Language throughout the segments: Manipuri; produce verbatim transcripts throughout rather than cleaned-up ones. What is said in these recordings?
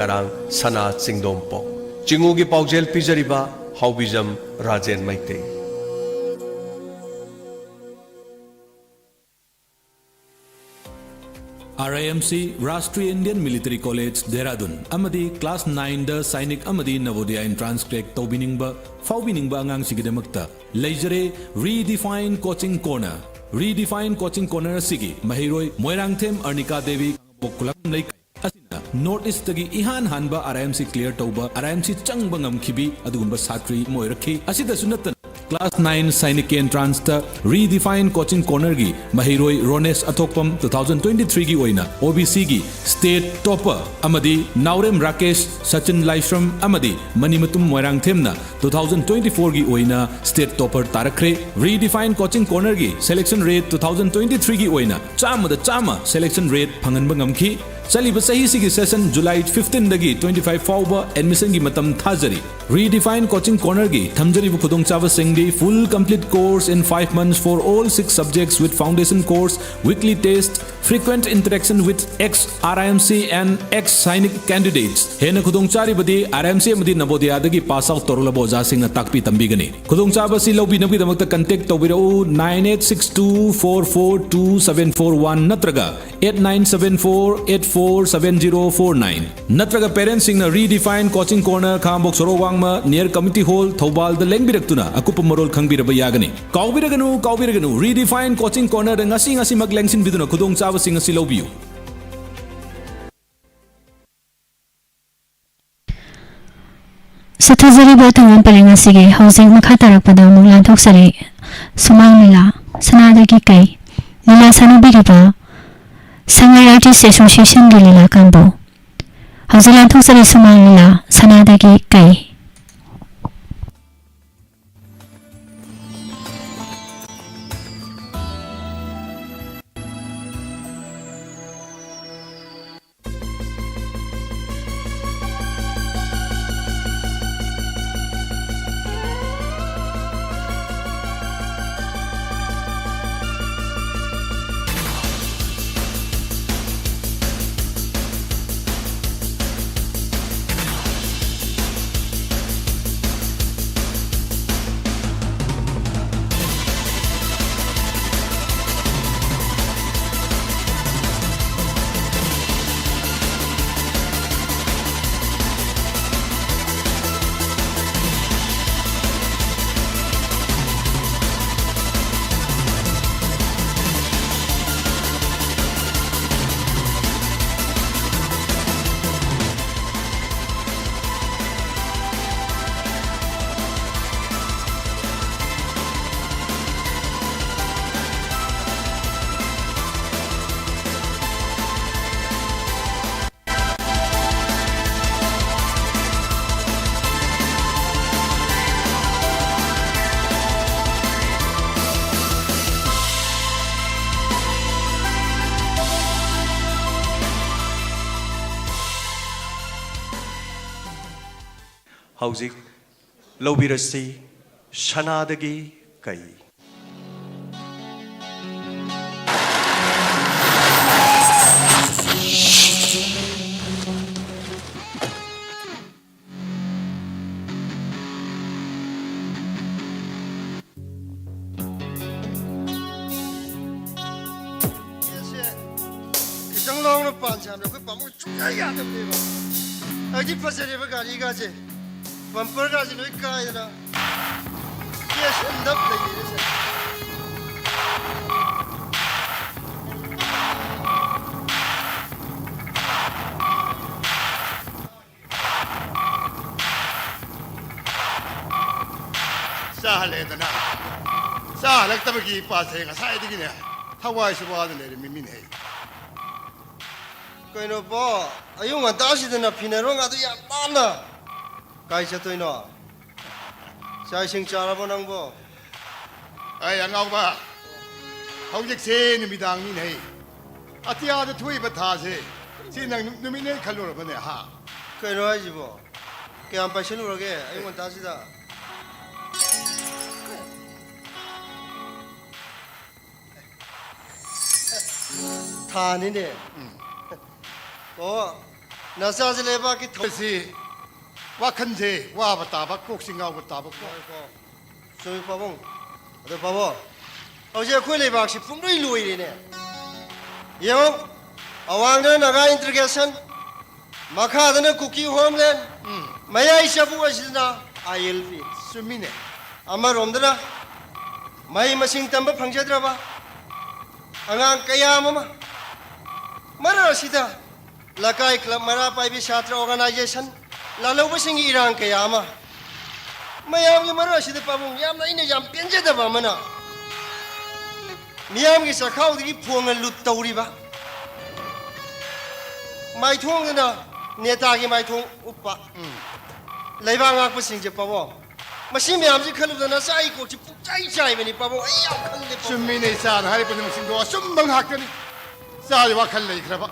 ꯀꯔꯥꯡ ꯁꯅꯥ ꯆꯤꯡꯗꯣꯝꯄꯣꯛ꯫ ꯆꯤꯡꯉꯨꯒꯤ ꯄꯥꯎꯖꯦꯜ ꯄꯤꯖꯔꯤꯕ ꯍꯥꯎꯕꯤꯖꯝ Rajen Meitei. R I M C, Rashtriya Indian Military College, Dehradun ꯑꯃꯗꯤ class nine ꯗ ꯁꯥꯏꯅꯤꯛ ꯑꯃꯗꯤ ꯅꯕꯣꯗꯤꯌꯥ entrance crack ꯇꯧꯕꯤꯅꯤꯡꯕ, ꯐꯥꯎꯕꯤꯅꯤꯡꯕ ꯑꯉꯥꯡꯁꯤꯡꯒꯤꯗꯃꯛꯇ ꯂꯩꯖꯔꯦ Redefine Coaching Corner꯫ Redefine Coaching Corner ꯑꯁꯤꯒꯤ ꯃꯍꯩꯔꯣꯏ ꯃꯣꯏꯔꯥꯡꯊꯦꯝ ꯑꯔꯅꯤꯀꯥ ꯗꯦꯕꯤ, ꯈꯥꯡꯉꯕꯣꯛ ꯈꯨꯂꯥꯛꯄꯝ ꯂꯩꯀꯥꯏ ꯑꯁꯤꯅ North East ꯇꯒꯤ ꯏꯍꯥꯟ ꯍꯥꯟꯕ R I M C clear ꯇꯧꯕ, R I M C ꯆꯪꯕ ꯉꯝꯈꯤꯕꯤ ꯑꯗꯨꯒꯨꯝꯕ ꯁꯥꯇ꯭ꯔꯤ ꯑꯃ ꯑꯣꯏꯔꯛꯈꯤ꯫ ꯑꯁꯤꯗꯁꯨ ꯅꯠꯇꯅ, class nine ꯁꯥꯏꯅꯤꯛꯀꯤ entrance ꯇ Redefine Coaching Corner ꯒꯤ ꯃꯍꯩꯔꯣꯏ ꯔꯣꯅꯦꯁ ꯑꯊꯣꯛꯄꯝ two thousand twenty three ꯒꯤ ꯑꯣꯏꯅ O B C ꯒꯤ state topper ꯑꯃꯗꯤ ꯅꯥꯎꯔꯦꯝ ꯔꯥꯀꯦꯁ, ꯁꯆꯤꯟ ꯂꯥꯏꯁ꯭ꯔꯝ ꯑꯃꯗꯤ ꯃꯅꯤꯃꯇꯨꯝ ꯃꯣꯏꯔꯥꯡꯊꯦꯝꯅ two thousand twenty four ꯒꯤ ꯑꯣꯏꯅ state topper ꯇꯥꯔꯛꯈ꯭ꯔꯦ꯫ Redefine Coaching Corner ꯒꯤ selection rate two thousand twenty three ꯒꯤ ꯑꯣꯏꯅ ꯆꯥꯝꯃꯗ ꯆꯥꯝꯃ selection rate ꯐꯪꯍꯟꯕ ꯉꯝꯈꯤ꯫ ꯆꯠꯂꯤꯕ ꯆꯍꯤꯁꯤꯒꯤ session July fifteen ꯗꯒꯤ twenty five ꯐꯥꯎꯕ admission ꯒꯤ ꯃꯇꯝ ꯊꯥꯖꯔꯤ꯫ Redefine Coaching Corner ꯒꯤ ꯊꯝꯖꯔꯤꯕ ꯈꯨꯗꯣꯡꯆꯥꯕꯁꯤꯡꯗꯤ: full complete course in five months for all six subjects with foundation course, weekly test, frequent interaction with ex R I M C and ex Sainik candidates꯫ ꯍꯦꯟꯅ ꯈꯨꯗꯣꯡꯆꯥꯔꯤꯕꯗꯤ R I M C ꯑꯃꯗꯤ ꯅꯕꯣꯗꯤꯌꯥꯗꯒꯤ pass out ꯇꯧꯔꯛꯂꯕ ꯑꯣꯖꯥꯁꯤꯡꯅ ꯇꯥꯛꯄꯤ ꯇꯝꯕꯤꯒꯅꯤ꯫ ꯈꯨꯗꯣꯡꯆꯥꯕ ꯑꯁꯤ ꯂꯧꯕꯤꯅꯕꯒꯤꯗꯃꯛꯇ contact ꯇꯧꯕꯤꯔꯛꯎ nine eight six two four four two seven four one ꯅꯠꯇ꯭ꯔꯒ eight nine seven four eight four seven zero four nine꯫ ꯅꯠꯇ꯭ꯔꯒ parents ꯁꯤꯡꯅ Redefine Coaching Corner, ꯈꯥꯡꯉꯕꯣꯛ ꯁꯣꯔꯣꯛ ꯋꯥꯡꯃ, near Community Hall, ꯊꯧꯕꯥꯜꯗ ꯂꯦꯡꯕꯤꯔꯛꯇꯨꯅ ꯑꯀꯨꯞꯄ ꯃꯔꯣꯜ ꯈꯪꯕꯤꯔꯕ ꯌꯥꯒꯅꯤ꯫ ꯀꯥꯎꯕꯤꯔꯒꯅꯨ, ꯀꯥꯎꯕꯤꯔꯒꯅꯨ, Redefine Coaching Corner ꯗ ꯉꯁꯤ ꯉꯁꯤꯃꯛ ꯂꯦꯡꯁꯤꯟꯕꯤꯗꯨꯅ ꯈꯨꯗꯣꯡꯆꯥꯕꯁꯤꯡ ꯑꯁꯤ ꯂꯧꯕꯤꯌꯨ꯫ ꯆꯠꯊꯖꯔꯤꯕ ꯊꯧꯔꯝ ꯄꯔꯦꯡ ꯑꯁꯤꯒꯤ ꯍꯧꯖꯤꯛ ꯃꯈꯥ ꯇꯥꯔꯛꯄꯗ ꯑꯃꯨꯛ ꯂꯥꯟꯊꯣꯛꯆꯔꯤ꯫ ꯁꯨꯃꯥꯡ ꯂꯤꯂꯥ, ꯁꯅꯥꯗꯒꯤ ꯀꯩ꯫ ꯂꯤꯂꯥ ꯁꯥꯟꯅꯕꯤꯔꯤꯕ ꯁꯉꯥꯏ Artist Association ꯒꯤ ꯂꯤꯂꯥ ꯀꯥꯡꯕꯨ꯫ ꯍꯧꯖꯤꯛ ꯂꯥꯟꯊꯣꯛꯆꯔꯤ ꯁꯨꯃꯥꯡ ꯂꯤꯂꯥ, ꯁꯅꯥꯗꯒꯤ ꯀꯩ꯫ ꯍꯧꯖꯤꯛ ꯂꯧꯕꯤꯔꯁꯤ ꯁꯅꯥꯗꯒꯤ ꯀꯩ꯫ ꯈꯤꯇꯪ ꯂꯥꯎꯅ ꯄꯥꯟꯁꯦ ꯍꯥꯏꯕꯗ ꯑꯩꯈꯣꯏ ꯄꯥꯃꯨꯡ ꯁꯨꯡꯌꯥ ꯌꯥꯗꯕꯅꯦꯕ꯫ ꯑꯩꯗꯤ ꯐꯖꯔꯦꯕ ꯒꯥꯔꯤꯒꯥꯁꯦ꯫ ꯕꯝꯄꯔꯒꯥꯁꯦ ꯂꯣꯏ ꯀꯥꯏꯗꯅ ꯀꯦꯁ ꯑꯣꯟꯗꯞ ꯂꯩꯔꯦꯅꯦ ꯁꯦ꯫ ꯆꯥꯍꯜꯂꯦꯗꯅ꯫ ꯆꯥꯍꯜꯂꯛꯇꯕꯒꯤ ꯏꯄꯥꯁꯦ ꯉꯁꯥꯏꯗꯒꯤꯅꯦ ꯊꯋꯥꯏꯁꯨ ꯋꯥꯗꯅ ꯂꯩꯔꯝꯃꯤ ꯃꯤꯅꯦ꯫ ꯀꯩꯅꯣ ꯄꯣ, ꯑꯌꯨꯛ ꯉꯟꯇꯥꯁꯤꯗꯅ ꯐꯤꯅꯔꯣ ꯉꯥꯗꯨ ꯌꯥꯝ ꯅꯥꯟꯅ꯫ ꯀꯥꯏ ꯆꯠꯇꯣꯏꯅꯣ? ꯆꯥꯛ ꯏꯁꯤꯡ ꯆꯥꯔꯕꯣ ꯅꯪꯕꯣ? ꯑꯩ ꯑꯉꯥꯎꯕ, ꯍꯧꯖꯤꯛꯁꯦ ꯅꯨꯃꯤꯗꯥꯡꯅꯤꯅꯦ꯫ ꯑꯇꯤꯌꯥꯗ ꯊꯣꯛꯏꯕ ꯊꯥꯁꯦ, ꯁꯤ ꯅꯪ ꯅꯨ-, ꯅꯨꯃꯤꯠꯅꯦ ꯈꯜꯂꯨꯔꯕꯅꯦ, ꯍꯥ? ꯀꯩꯅꯣ ꯍꯥꯏꯁꯤꯕꯣ? ꯀꯌꯥꯝ ꯄꯥꯏꯁꯜꯂꯨꯔꯒꯦ ꯑꯌꯨꯛ ꯉꯟꯇꯥꯁꯤꯗ? ꯊꯥꯅꯤꯅꯦ꯫ ꯎꯝ꯫ ꯑꯣ, ꯅꯆꯥꯁꯦ ꯂꯩꯕꯥꯛꯀꯤ ꯊꯧ- ꯁꯤ ꯋꯥꯈꯟꯁꯦ ꯋꯥꯕ ꯇꯥꯕ, ꯀꯣꯛꯁꯤ ꯉꯥꯎꯕ ꯇꯥꯕ ꯀꯣ꯫ ꯉꯥꯏꯈꯣ꯫ ꯆꯨꯝꯃꯤ ꯄꯥꯕꯨꯡ꯫ ꯑꯗꯣ ꯄꯥꯕꯨꯡ, ꯍꯧꯖꯤꯛ ꯑꯩꯈꯣꯏ ꯂꯩꯕꯥꯛꯁꯤ ꯄꯨꯝꯂꯣꯏ ꯂꯣꯏꯔꯦꯅꯦ꯫ ꯌꯦꯡꯉꯣ, ꯑꯋꯥꯡꯗꯅ ꯅꯥꯒꯥ ꯏꯟꯇꯤꯒ꯭ꯔꯦꯁꯟ, ꯃꯈꯥꯗꯅ ꯀꯨꯀꯤ ꯍꯣꯝꯂꯦꯟ, ꯎꯝ꯫ ꯃꯌꯥꯏ ꯆꯕꯨꯛ ꯑꯁꯤꯗꯅ ꯑꯥꯏ ꯑꯦꯜ ꯄꯤ꯫ ꯆꯨꯝꯃꯤꯅꯦ꯫ ꯑꯃꯔꯣꯝꯗꯅ ꯃꯍꯩ ꯃꯁꯤꯡ ꯇꯝꯕ ꯐꯪꯖꯗ꯭ꯔꯕ ꯑꯉꯥꯡ ꯀꯌꯥ ꯑꯃ ꯃꯔꯛ ꯑꯁꯤꯗ ꯂꯩꯀꯥꯏ ꯀ꯭ꯂꯕ, ꯃꯩꯔꯥ ꯄꯥꯏꯕꯤ ꯁꯥꯇ꯭ꯔ ꯑꯣꯔꯒꯅꯥꯏꯖꯦꯁꯟ, ꯂꯥꯜꯍꯧꯕꯁꯤꯡꯒꯤ ꯏꯔꯥꯡ ꯀꯌꯥ ꯑꯃ, ꯃꯌꯥꯝꯒꯤ ꯃꯔꯛ ꯑꯁꯤꯗ ꯄꯥꯕꯨꯡ ꯌꯥꯝꯅ ꯑꯩꯅ ꯌꯥꯝ ꯄꯦꯟꯖꯗꯕ ꯑꯃꯅ, ꯃꯤꯌꯥꯝꯒꯤ ꯆꯥꯛꯈꯥꯎꯗꯒꯤ ꯐꯣꯡꯅ ꯂꯨꯠ ꯇꯧꯔꯤꯕ, ꯃꯥꯏꯊꯣꯡꯗꯅ ꯅꯦꯇꯥꯒꯤ ꯃꯥꯏꯊꯣꯡ ꯎꯞꯄ, ꯎꯝ꯫ ꯂꯩꯕꯥꯛ ꯉꯥꯛꯄꯁꯤꯡꯁꯦ ꯄꯥꯕꯨꯡ, ꯃꯁꯤ ꯃꯌꯥꯝꯁꯤ ꯈꯜꯂꯨꯕꯗ ꯅꯆꯥ ꯑꯩ ꯀꯣꯛꯁꯤ ꯄꯨꯡꯆꯥꯏ ꯆꯥꯏꯕꯅꯤ ꯄꯥꯕꯨꯡ, ꯑꯩ ꯌꯥꯝ ꯈꯜꯂꯦ ꯄꯥꯕꯨꯡ꯫ ꯆꯨꯝꯃꯤꯅꯦ ꯏꯆꯥꯅ ꯍꯥꯏꯔꯤꯕ ꯄꯨꯝꯅꯃꯛꯁꯤꯡꯗꯣ ꯑꯆꯨꯝꯕ ꯉꯥꯛꯇꯅꯤ꯫ ꯏꯆꯥꯁꯦ ꯋꯥꯈꯜ ꯂꯩꯈ꯭ꯔꯕ꯫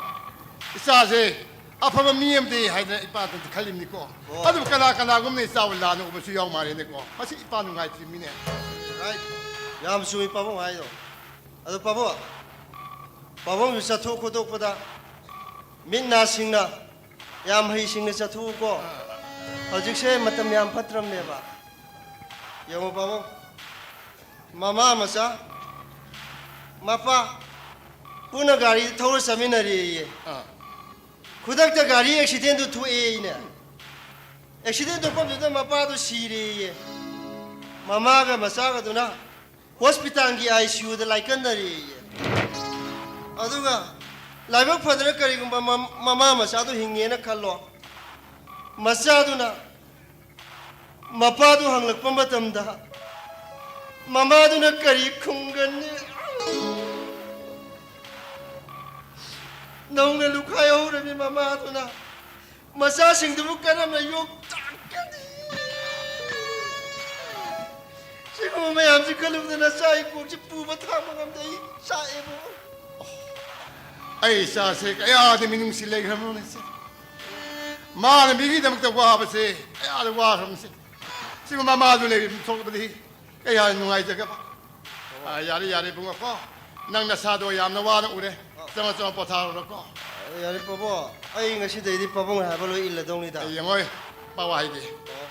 ꯏꯆꯥꯁꯦ ꯑꯐꯕ ꯃꯤ ꯑꯃꯗꯤ ꯍꯥꯏꯗꯅ ꯏꯄꯥꯗꯗꯤ ꯈꯜꯂꯤꯕꯅꯤꯀꯣ꯫ ꯑꯣ꯫ ꯑꯗꯨꯕꯨ ꯀꯅꯥ ꯀꯅꯥꯒꯨꯝꯅ ꯏꯆꯥꯕꯨ ꯂꯥꯟꯅ ꯎꯕꯁꯨ ꯌꯥꯎ ꯃꯥꯜꯂꯦꯅꯦꯀꯣ꯫ ꯃꯁꯤ ꯏꯄꯥ ꯅꯨꯡꯉꯥꯏꯇ꯭ꯔꯤꯕꯅꯤꯅꯦ꯫ Right꯫ ꯌꯥꯝ ꯆꯨꯝꯃꯤ ꯄꯥꯕꯨꯡ ꯍꯥꯏꯗꯣ꯫ ꯑꯗꯣ ꯄꯥꯕꯨꯡ, ꯄꯥꯕꯨꯡꯁꯨ ꯆꯠꯊꯣꯛ ꯈꯣꯠꯇꯣꯛꯄꯗ ꯃꯤꯠ ꯅꯥ ꯁꯤꯡꯅ, ꯌꯥꯝ ꯍꯩꯁꯤꯡꯅ ꯆꯠꯊꯣꯛꯎꯀꯣ꯫ ꯍꯧꯖꯤꯛꯁꯦ ꯃꯇꯝ ꯌꯥꯝ ꯐꯠꯇ꯭ꯔꯕꯅꯦꯕ꯫ ꯌꯦꯡꯉꯣ ꯄꯥꯕꯨꯡ, ꯃꯃꯥ ꯃꯆꯥ, ꯃꯄꯥ ꯄꯨꯟꯅ ꯒꯥꯔꯤ ꯊꯧꯔ ꯆꯠꯃꯤꯟꯅꯔꯦꯌꯦ꯫ ꯑꯥ꯫ ꯈꯨꯗꯛꯇ ꯒꯥꯔꯤ ꯑꯦꯛꯁꯤꯗꯦꯟꯗꯨ ꯊꯣꯛꯑꯦꯅꯦ꯫ ꯑꯦꯛꯁꯤꯗꯦꯟ ꯊꯣꯛꯐꯝꯗꯨꯗ ꯃꯄꯥꯗꯨ ꯁꯤꯔꯦꯌꯦ꯫ ꯃꯃꯥꯒ ꯃꯆꯥꯒꯗꯨꯅ ꯍꯣꯁꯄꯤꯇꯥꯜꯒꯤ ICUꯗ ꯂꯥꯏꯀꯠꯅꯔꯦꯌꯦ꯫ ꯑꯗꯨꯒ ꯂꯥꯏꯕꯛ ꯐꯗꯅ ꯀꯔꯤꯒꯨꯝꯕ ꯃꯝ-, ꯃꯃꯥ ꯃꯆꯥꯗꯨ ꯍꯤꯡꯉꯦꯅ ꯈꯜꯂꯣ꯫ ꯃꯆꯥꯗꯨꯅ ꯃꯄꯥꯗꯨ ꯍꯪꯂꯛꯄ ꯃꯇꯝꯗ ꯃꯃꯥꯗꯨꯅ ꯀꯔꯤ ꯈꯨꯝꯒꯅꯤ? ꯅꯧꯅ ꯂꯨꯈꯥꯏ ꯍꯧꯔꯕꯤ ꯃꯃꯥꯗꯨꯅ ꯃꯆꯥꯁꯤꯡꯗꯨꯕꯨ ꯀꯔꯝꯅ ꯌꯣꯛꯇꯥꯛꯀꯅꯤ? ꯁꯤꯒꯨꯝꯕ ꯃꯌꯥꯝꯁꯤ ꯈꯜꯂꯨꯕꯗ ꯅꯆꯥ ꯑꯩ ꯀꯣꯛꯁꯤ ꯄꯨꯕ ꯊꯥꯡꯕ ꯉꯝꯗꯦ꯫ ꯑꯩ ꯆꯥꯛꯑꯦꯕꯣ꯫ ꯑꯩ ꯏꯆꯥꯁꯦ ꯀꯌꯥꯗꯤ ꯃꯤꯅꯨꯡꯁꯤ ꯂꯩꯈ꯭ꯔꯕꯅꯣꯅꯦ ꯁꯦ꯫ ꯃꯥꯅ ꯃꯤꯒꯤꯗꯃꯛꯇ ꯋꯥꯕꯁꯦ ꯀꯌꯥꯗ ꯋꯥꯈ꯭ꯔꯕꯅꯣ ꯁꯦ꯫ ꯁꯤꯕꯨ ꯃꯃꯥꯗꯨ ꯂꯩꯔꯝ ꯊꯣꯛꯂꯕꯗꯤ ꯀꯌꯥ ꯅꯨꯡꯉꯥꯏꯖꯒꯕ꯫ ꯑꯥ, ꯌꯥꯔꯦ, ꯌꯥꯔꯦ, ꯏꯕꯨꯡꯉꯣꯀꯣ꯫ ꯅꯪ ꯅꯁꯥꯗꯣ ꯌꯥꯝꯅ ꯋꯥꯅ ꯎꯔꯦ꯫ ꯆꯪꯉꯣ, ꯆꯪꯉꯣ, ꯄꯣꯊꯥꯔꯨꯔꯣꯀꯣ꯫ ꯌꯥꯔꯦ, ꯄꯥꯕꯨꯡ꯫ ꯑꯩ ꯉꯁꯤꯗꯩꯗꯤ ꯄꯥꯕꯨꯡꯅ ꯍꯥꯏꯕ ꯂꯣꯏ ꯏꯜꯂꯗꯧꯅꯤꯗ꯫ ꯑꯩ ꯌꯦꯡꯉꯣꯏ, ꯄꯥꯕꯨꯡ ꯍꯥꯏꯒꯦ꯫ ꯑꯣ꯫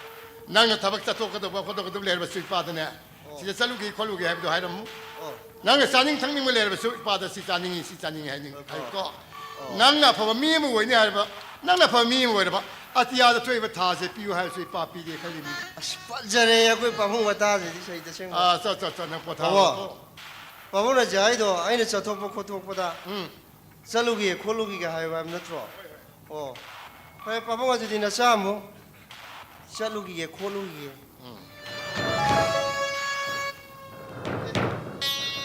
ꯅꯪꯅ ꯊꯕꯛ ꯆꯠꯊꯣꯛꯀꯗꯧꯕ ꯈꯣꯠꯇꯣꯛꯀꯗꯧꯕ ꯂꯩꯔꯕꯁꯨ ꯏꯄꯥꯗꯅꯦ꯫ ꯑꯣ꯫ ꯁꯤꯗ ꯆꯠꯂꯨꯒꯦ ꯈꯣꯠꯂꯨꯒꯦ ꯍꯥꯏꯕꯗꯣ ꯍꯥꯏꯔꯝꯃꯨ꯫ ꯑꯣ꯫ ꯅꯪꯅ ꯆꯥꯅꯤꯡ ꯊꯛꯅꯤꯡꯕ ꯂꯩꯔꯕꯁꯨ ꯏꯄꯥꯗ ꯁꯤ ꯆꯥꯅꯤꯡꯉꯤ, ꯁꯤ ꯆꯥꯅꯤꯡꯉꯤ ꯍꯥꯏꯅꯤꯡ-, ꯑꯣ꯫ ꯍꯥꯏꯌꯨꯀꯣ꯫ ꯑꯣ꯫ ꯅꯪꯅ ꯑꯐꯕ ꯃꯤ ꯑꯃ ꯑꯣꯏꯅꯤ ꯍꯥꯏꯔꯕ, ꯅꯪꯅ ꯑꯐꯕ ꯃꯤ ꯑꯃ ꯑꯣꯏꯔꯕ, ꯑꯇꯤꯌꯥꯗ ꯊꯣꯛꯏꯕ ꯊꯥꯁꯦ ꯄꯤꯌꯨ ꯍꯥꯏꯔꯁꯨ ꯏꯄꯥ ꯄꯤꯒꯦ ꯈꯜꯂꯤꯕꯅꯤ꯫ ꯑꯁ, ꯐꯖꯔꯦ ꯑꯩꯈꯣꯏ ꯄꯥꯕꯨꯡ ꯋꯥꯇꯥꯁꯤꯗꯤ ꯁꯩ ꯇꯁꯦꯡꯅ꯫ ꯑꯥ, ꯆꯣ, ꯆꯣ, ꯆꯣ, ꯅꯪ ꯄꯣꯊꯥꯔꯣ꯫ ꯄꯥꯕꯨꯡ, ꯄꯥꯕꯨꯡꯅ ꯍꯧꯖꯤꯛ ꯍꯥꯏꯗꯣ ꯑꯩꯅ ꯆꯠꯊꯣꯛꯄ ꯈꯣꯠꯇꯣꯛꯄꯗ ꯎꯝ꯫ ꯆꯠꯂꯨꯒꯦ ꯈꯣꯠꯂꯨꯒꯦꯒ ꯍꯥꯏꯌꯨ ꯍꯥꯏꯕ ꯅꯠꯇ꯭ꯔꯣ? ꯑꯣ꯫ ꯐꯔꯦ ꯄꯥꯕꯨꯡ, ꯑꯗꯨꯗꯤ ꯅꯆꯥ ꯑꯃꯨꯛ ꯆꯠꯂꯨꯈꯤꯒꯦ ꯈꯣꯠꯂꯨꯈꯤꯒꯦ꯫ ꯎꯝ꯫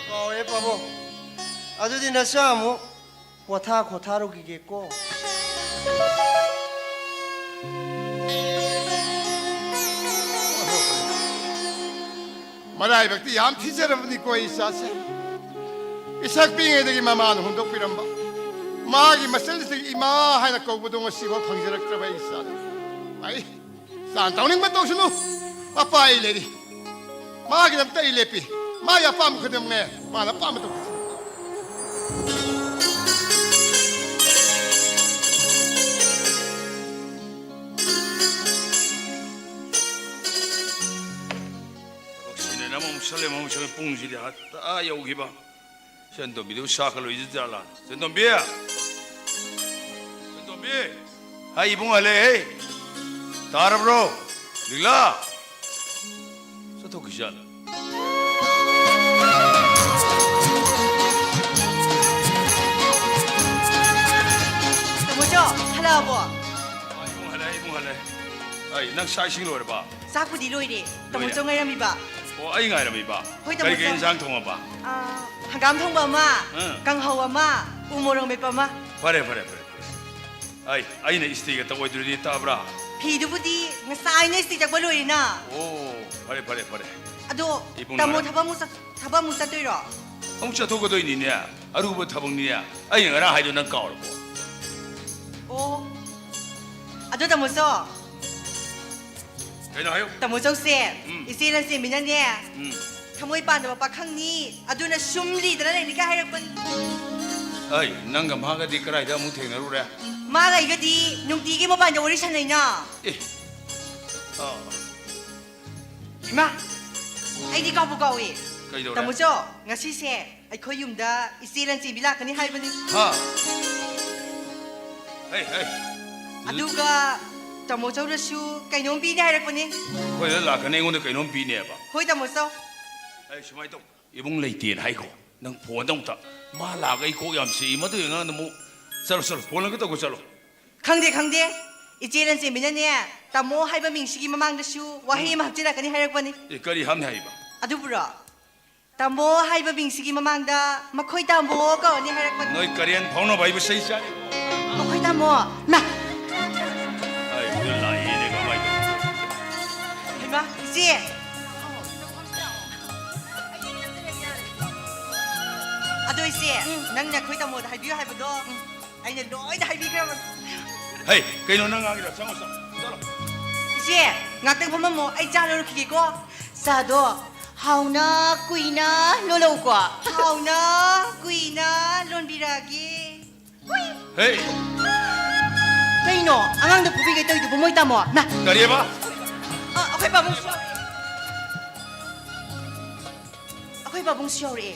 ꯀꯥꯎꯔꯦ ꯄꯥꯕꯨꯡ꯫ ꯑꯗꯨꯗꯤ ꯅꯆꯥ ꯑꯃꯨꯛ ꯄꯣꯊꯥ ꯈꯣꯊꯥꯔꯨꯈꯤꯒꯦꯀꯣ꯫ ꯃꯔꯥꯏꯕꯛꯇꯤ ꯌꯥꯝ ꯊꯤꯖꯔꯕꯅꯤꯀꯣ ꯑꯩ ꯏꯆꯥꯁꯦ꯫ ꯏꯁꯛ ꯄꯤꯛꯏꯉꯩꯗꯒꯤ ꯃꯃꯥꯅ ꯍꯨꯟꯗꯣꯛꯄꯤꯔꯝꯕ꯫ ꯃꯥꯒꯤ ꯃꯆꯜꯁꯤꯗꯒꯤ ꯏꯃꯥ ꯍꯥꯏꯅ ꯀꯧꯕꯗꯣ ꯉꯁꯤꯐꯥꯎ ꯐꯪꯖꯔꯛꯇ꯭ꯔꯕ ꯑꯩ ꯏꯆꯥꯅꯤ꯫ ꯑꯩ ꯆꯥꯟ ꯇꯧꯅꯤꯡꯕ ꯇꯧꯁꯅꯨ꯫ ꯃꯄꯥ ꯑꯩ ꯂꯩꯔꯤ꯫ ꯃꯥꯒꯤꯗꯃꯛꯇ ꯑꯩ ꯂꯦꯞꯄꯤ꯫ ꯃꯥꯒꯤ ꯑꯄꯥꯝꯕ ꯈꯨꯗꯤꯡꯃꯛꯅꯦ꯫ ꯃꯥꯅ ꯑꯄꯥꯝꯕ ꯇꯧꯖꯁꯅꯨ꯫ ꯊꯕꯛꯁꯤꯅ ꯑꯃꯃꯨꯛ ꯁꯜꯂꯦ, ꯑꯃꯃꯨꯛ ꯁꯜꯂꯦ, ꯄꯨꯡꯁꯤꯗꯤ ꯑꯥ ꯌꯧꯈꯤꯕ꯫ ꯁꯦꯟꯗꯣꯝꯕꯤꯗꯨꯕꯨ ꯁꯥꯈꯠꯂꯣꯏꯗ ꯖꯥꯠꯂꯥ? ꯁꯦꯟꯗꯣꯝꯕꯤ! ꯁꯦꯟꯗꯣꯝꯕꯤ! ꯍꯥꯏ, ꯏꯕꯨꯡ ꯍꯜꯂꯛꯑꯦ꯫ ꯇꯥꯔꯕ꯭ꯔꯣ? ꯂꯤꯛꯂꯥ! ꯆꯠꯊꯣꯛꯈꯤꯖꯥꯠꯂꯥ? ꯇꯥꯃꯣꯆꯧ, ꯍꯜꯂꯛꯑꯕꯣ? ꯑꯥ, ꯏꯕꯨꯡ ꯍꯜꯂꯛꯑꯦ, ꯏꯕꯨꯡ ꯍꯜꯂꯛꯑꯦ꯫ ꯑꯩ, ꯅꯪ ꯆꯥꯛ ꯏꯁꯤꯡ ꯂꯣꯏꯔꯕ? ꯆꯥꯛꯄꯨꯗꯤ ꯂꯣꯏꯔꯦ꯫ ꯂꯣꯏꯔꯦ? ꯇꯥꯃꯣꯆꯧ ꯉꯥꯏꯔꯝꯃꯤꯕ꯫ ꯑꯣ, ꯑꯩ ꯉꯥꯏꯔꯝꯃꯤꯕ? ꯍꯣꯏ, ꯀꯔꯤ ꯀꯔꯤ ꯇꯥꯃꯣꯆꯧ꯫ ꯏꯟꯁꯥꯡ ꯊꯣꯡꯉꯕ? ꯑꯥ, ꯍꯪꯒꯥꯝ ꯊꯣꯡꯕ ꯑꯃ, ꯑꯥ꯫ ꯀꯥꯡꯍꯧ ꯑꯃ, ꯎ ꯃꯣꯔꯣꯛ ꯃꯦꯠꯄ ꯑꯃ꯫ ꯐꯔꯦ, ꯐꯔꯦ, ꯐꯔꯦ, ꯐꯔꯦ꯫ ꯑꯩ, ꯑꯩꯅ ꯏꯁꯇꯤꯒ ꯇꯛꯑꯣꯏꯗ꯭ꯔꯗꯤ ꯇꯛꯑꯕ꯭ꯔꯥ? ꯐꯤꯗꯨꯕꯨꯗꯤ ꯉꯁꯥꯏꯅ ꯏꯁꯇꯤ ꯇꯛꯄ ꯂꯣꯏꯔꯦꯅ꯫ ꯑꯣ, ꯐꯔꯦ, ꯐꯔꯦ, ꯐꯔꯦ꯫ ꯑꯗꯣ ꯏꯕꯨꯡ ꯇꯥꯃꯣ ꯅꯥꯔꯦ꯫ ꯊꯕꯛ ꯑꯃꯨꯛ ꯆꯠ-, ꯊꯕꯛ ꯑꯃꯨꯛ ꯆꯠꯇꯣꯏꯔꯣ? ꯑꯃꯨꯛ ꯆꯠꯊꯣꯛꯀꯗꯣꯏꯅꯤꯅꯦ꯫ ꯑꯔꯨꯕ ꯊꯕꯛꯅꯤꯅꯦ꯫ ꯑꯩꯅ ꯉꯔꯥꯡ ꯍꯥꯏꯗꯣ ꯅꯪ ꯀꯥꯎꯔꯕꯣ? ꯑꯣ꯫ ꯑꯗꯣ ꯇꯥꯃꯣꯆꯧ, ꯀꯩꯅꯣ ꯍꯥꯏꯌꯨ꯫ ꯇꯥꯃꯣꯆꯧꯁꯦ, ꯎꯝ꯫ ꯏꯆꯦ ꯂꯟꯆꯦꯟꯕꯤꯅꯅꯦ, ꯎꯝ꯫ ꯊꯃꯣꯏ ꯄꯥꯟꯗꯕ ꯄꯥꯈꯪꯅꯤ, ꯑꯗꯨꯅ ꯁꯨꯝ ꯂꯤꯗꯅ ꯂꯩꯅꯤꯒ ꯍꯥꯏꯔꯛꯄꯅꯤ꯫ ꯑꯩ, ꯅꯪꯒ ꯃꯥꯒꯗꯤ ꯀꯗꯥꯏꯗ ꯑꯃꯨꯛ ꯊꯦꯡꯅꯔꯨꯔꯦ? ꯃꯥꯒ ꯑꯩꯒꯗꯤ ꯅꯨꯡꯇꯤꯒꯤ ꯃꯣꯕꯥꯏꯜꯗ ꯋꯥꯔꯤ ꯁꯥꯟꯅꯩꯅ꯫ ꯑꯦ꯫ ꯑꯥ꯫ ꯏꯃꯥ, ꯑꯩꯗꯤ ꯀꯥꯎꯕꯨ ꯀꯥꯎꯏ꯫ ꯀꯩꯗꯧꯔꯦ? ꯇꯥꯃꯣꯆꯧ, ꯉꯁꯤꯁꯦ ꯑꯩꯈꯣꯏ ꯌꯨꯝꯗ ꯏꯆꯦ ꯂꯟꯆꯦꯟꯕꯤ ꯂꯥꯛꯀꯅꯤ ꯍꯥꯏꯕꯅꯤ꯫ ꯍꯥ? ꯍꯩ, ꯍꯩ꯫ ꯑꯗꯨꯒ ꯇꯥꯃꯣꯆꯧꯅꯁꯨ ꯀꯩꯅꯣꯝ ꯄꯤꯅꯤ ꯍꯥꯏꯔꯛꯄꯅꯤ꯫ ꯑꯩꯈꯣꯏꯗ ꯂꯥꯛꯀꯅꯤ, ꯑꯩꯉꯣꯟꯗ ꯀꯩꯅꯣꯝ ꯄꯤꯅꯦꯕ? ꯍꯣꯏ, ꯇꯥꯃꯣꯆꯧ꯫ ꯑꯩ ꯁꯨꯃꯥꯏꯅ ꯇꯧ, ꯏꯕꯨꯡ ꯂꯩꯇꯦꯅ ꯍꯥꯏꯈꯣ꯫ ꯅꯪ ꯐꯣꯟꯗ ꯑꯃꯨꯛꯇ, ꯃꯥ ꯂꯥꯛꯑꯒ ꯑꯩ ꯀꯣꯛ ꯌꯥꯝ ꯆꯤꯛꯏ, ꯃꯗꯨꯒꯤ ꯑꯉꯥꯡꯗꯣ ꯑꯃꯨꯛ꯫ ꯆꯠꯂꯣ, ꯆꯠꯂꯣ, ꯐꯣꯟ ꯑꯝꯇ ꯇꯧꯈꯣ, ꯆꯠꯂꯣ꯫ ꯈꯪꯗꯦ, ꯈꯪꯗꯦ꯫ ꯏꯆꯦ ꯂꯟꯆꯦꯟꯕꯤꯅꯅꯦ, ꯇꯥꯃꯣ ꯍꯥꯏꯕ ꯃꯤꯡꯁꯤꯒꯤ ꯃꯃꯥꯡꯗꯁꯨ ꯋꯥꯍꯩ ꯎꯝ꯫ ꯑꯃ ꯍꯥꯞꯆꯤꯜꯂꯛꯀꯅꯤ ꯍꯥꯏꯔꯛꯄꯅꯤ꯫ ꯑꯦ, ꯀꯔꯤ ꯍꯥꯞꯅꯤ ꯍꯥꯏꯕ? ꯑꯗꯨꯕꯨꯔꯣ? ꯇꯥꯃꯣ ꯍꯥꯏꯕ ꯃꯤꯡꯁꯤꯒꯤ ꯃꯃꯥꯡꯗ ꯃꯈꯣꯏ ꯇꯥꯃꯣ ꯀꯧꯔꯅꯤ ꯍꯥꯏꯔꯛꯄꯅꯤ꯫ ꯅꯣꯏ ꯀꯔꯦꯟ ꯐꯥꯎꯅꯕ ꯍꯥꯏꯕ ꯆꯩ ꯆꯥꯅꯤ꯫ ꯃꯈꯣꯏ ꯇꯥꯃꯣ꯫ ꯃꯥ꯫ ꯑꯩ ꯂꯥꯛꯑꯦꯅꯦ, ꯀꯃꯥꯏ ꯇꯧꯅꯤ? ꯍꯩꯃꯥ, ꯏꯆꯦ꯫ ꯑꯗꯣ ꯏꯆꯦ, ꯎꯝ꯫ ꯅꯪꯅ ꯑꯩꯈꯣꯏ ꯇꯥꯃꯣꯗ ꯍꯥꯏꯕꯤꯌꯨ ꯍꯥꯏꯕꯗꯣ꯫ ꯎꯝ꯫ ꯑꯩꯅ ꯂꯣꯏꯅ ꯍꯥꯏꯕꯤꯈ꯭ꯔꯕꯅꯤ꯫ ꯍꯩ, ꯀꯩꯅꯣ ꯅꯪ ꯉꯥꯡꯉꯤꯗꯣ? ꯆꯪꯉꯣ, ꯆꯪꯉꯣ, ꯆꯠꯂꯣ꯫ ꯏꯆꯦ, ꯉꯥꯛꯇꯪ ꯐꯝꯃꯝꯃꯣ, ꯑꯩ ꯆꯥ ꯂꯣꯜꯂꯛꯈꯤꯒꯦꯀꯣ꯫ ꯆꯥꯗꯣ ꯍꯥꯎꯅ ꯀꯨꯏꯅ ꯂꯣꯜꯂꯛꯎꯀꯣ꯫ ꯍꯥꯎꯅ ꯀꯨꯏꯅ ꯂꯣꯟꯕꯤꯔꯛꯑꯒꯦ꯫ ꯍꯨꯏ꯫ ꯍꯦ꯫ ꯀꯩꯅꯣ ꯑꯉꯥꯡꯗ ꯐꯨꯕꯤꯒꯦ ꯇꯧꯔꯤꯗꯨꯕꯨ, ꯃꯣꯏ ꯇꯥꯃꯣ? ꯃꯥ꯫ ꯀꯔꯤꯕ? ꯑ, ꯑꯩꯈꯣꯏ ꯄꯥꯕꯨꯡꯁꯨ ꯌꯥꯎꯔꯛꯑꯦ꯫ ꯑꯩꯈꯣꯏ ꯄꯥꯕꯨꯡꯁꯨ ꯌꯥꯎꯔꯛꯑꯦ꯫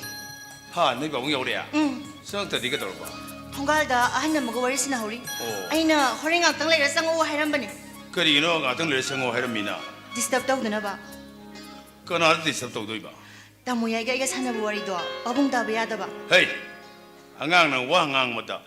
ꯍꯥ, ꯅꯣꯏ ꯄꯥꯕꯨꯡ ꯌꯥꯎꯔꯛꯑꯦ? ꯎꯝ꯫ ꯆꯪꯉꯛꯇꯗꯤ ꯀꯩꯗꯧꯔꯕ? ꯊꯣꯡꯒꯥꯜꯗ ꯑꯍꯟ ꯑꯃꯒ ꯋꯥꯔꯤ ꯁꯥꯟꯅꯍꯧꯔꯤ꯫ ꯑꯣ꯫ ꯑꯩꯅ ꯍꯣꯔꯦꯟ ꯉꯥꯛꯇꯪ ꯂꯩꯔ ꯆꯪꯉꯛꯑꯣ ꯍꯥꯏꯔꯝꯕꯅꯦ꯫ ꯀꯔꯤꯒꯤꯅꯣ ꯉꯥꯛꯇꯪ ꯂꯩꯔ ꯆꯪꯉꯛꯑꯣ ꯍꯥꯏꯔꯝꯃꯤꯅ? Disturb ꯇꯧꯗꯅꯕ꯫ ꯀꯅꯥꯗ disturb ꯇꯧꯗꯣꯏꯕ? ꯇꯥꯃꯣ ꯌꯥꯏꯒ ꯑꯩꯒ ꯁꯥꯟꯅꯕ ꯋꯥꯔꯤꯗꯣ ꯄꯥꯕꯨꯡ ꯇꯥꯕ ꯌꯥꯗꯕ꯫ ꯍꯩ! ꯑꯉꯥꯡꯅ ꯋꯥ ꯉꯥꯡꯕꯗ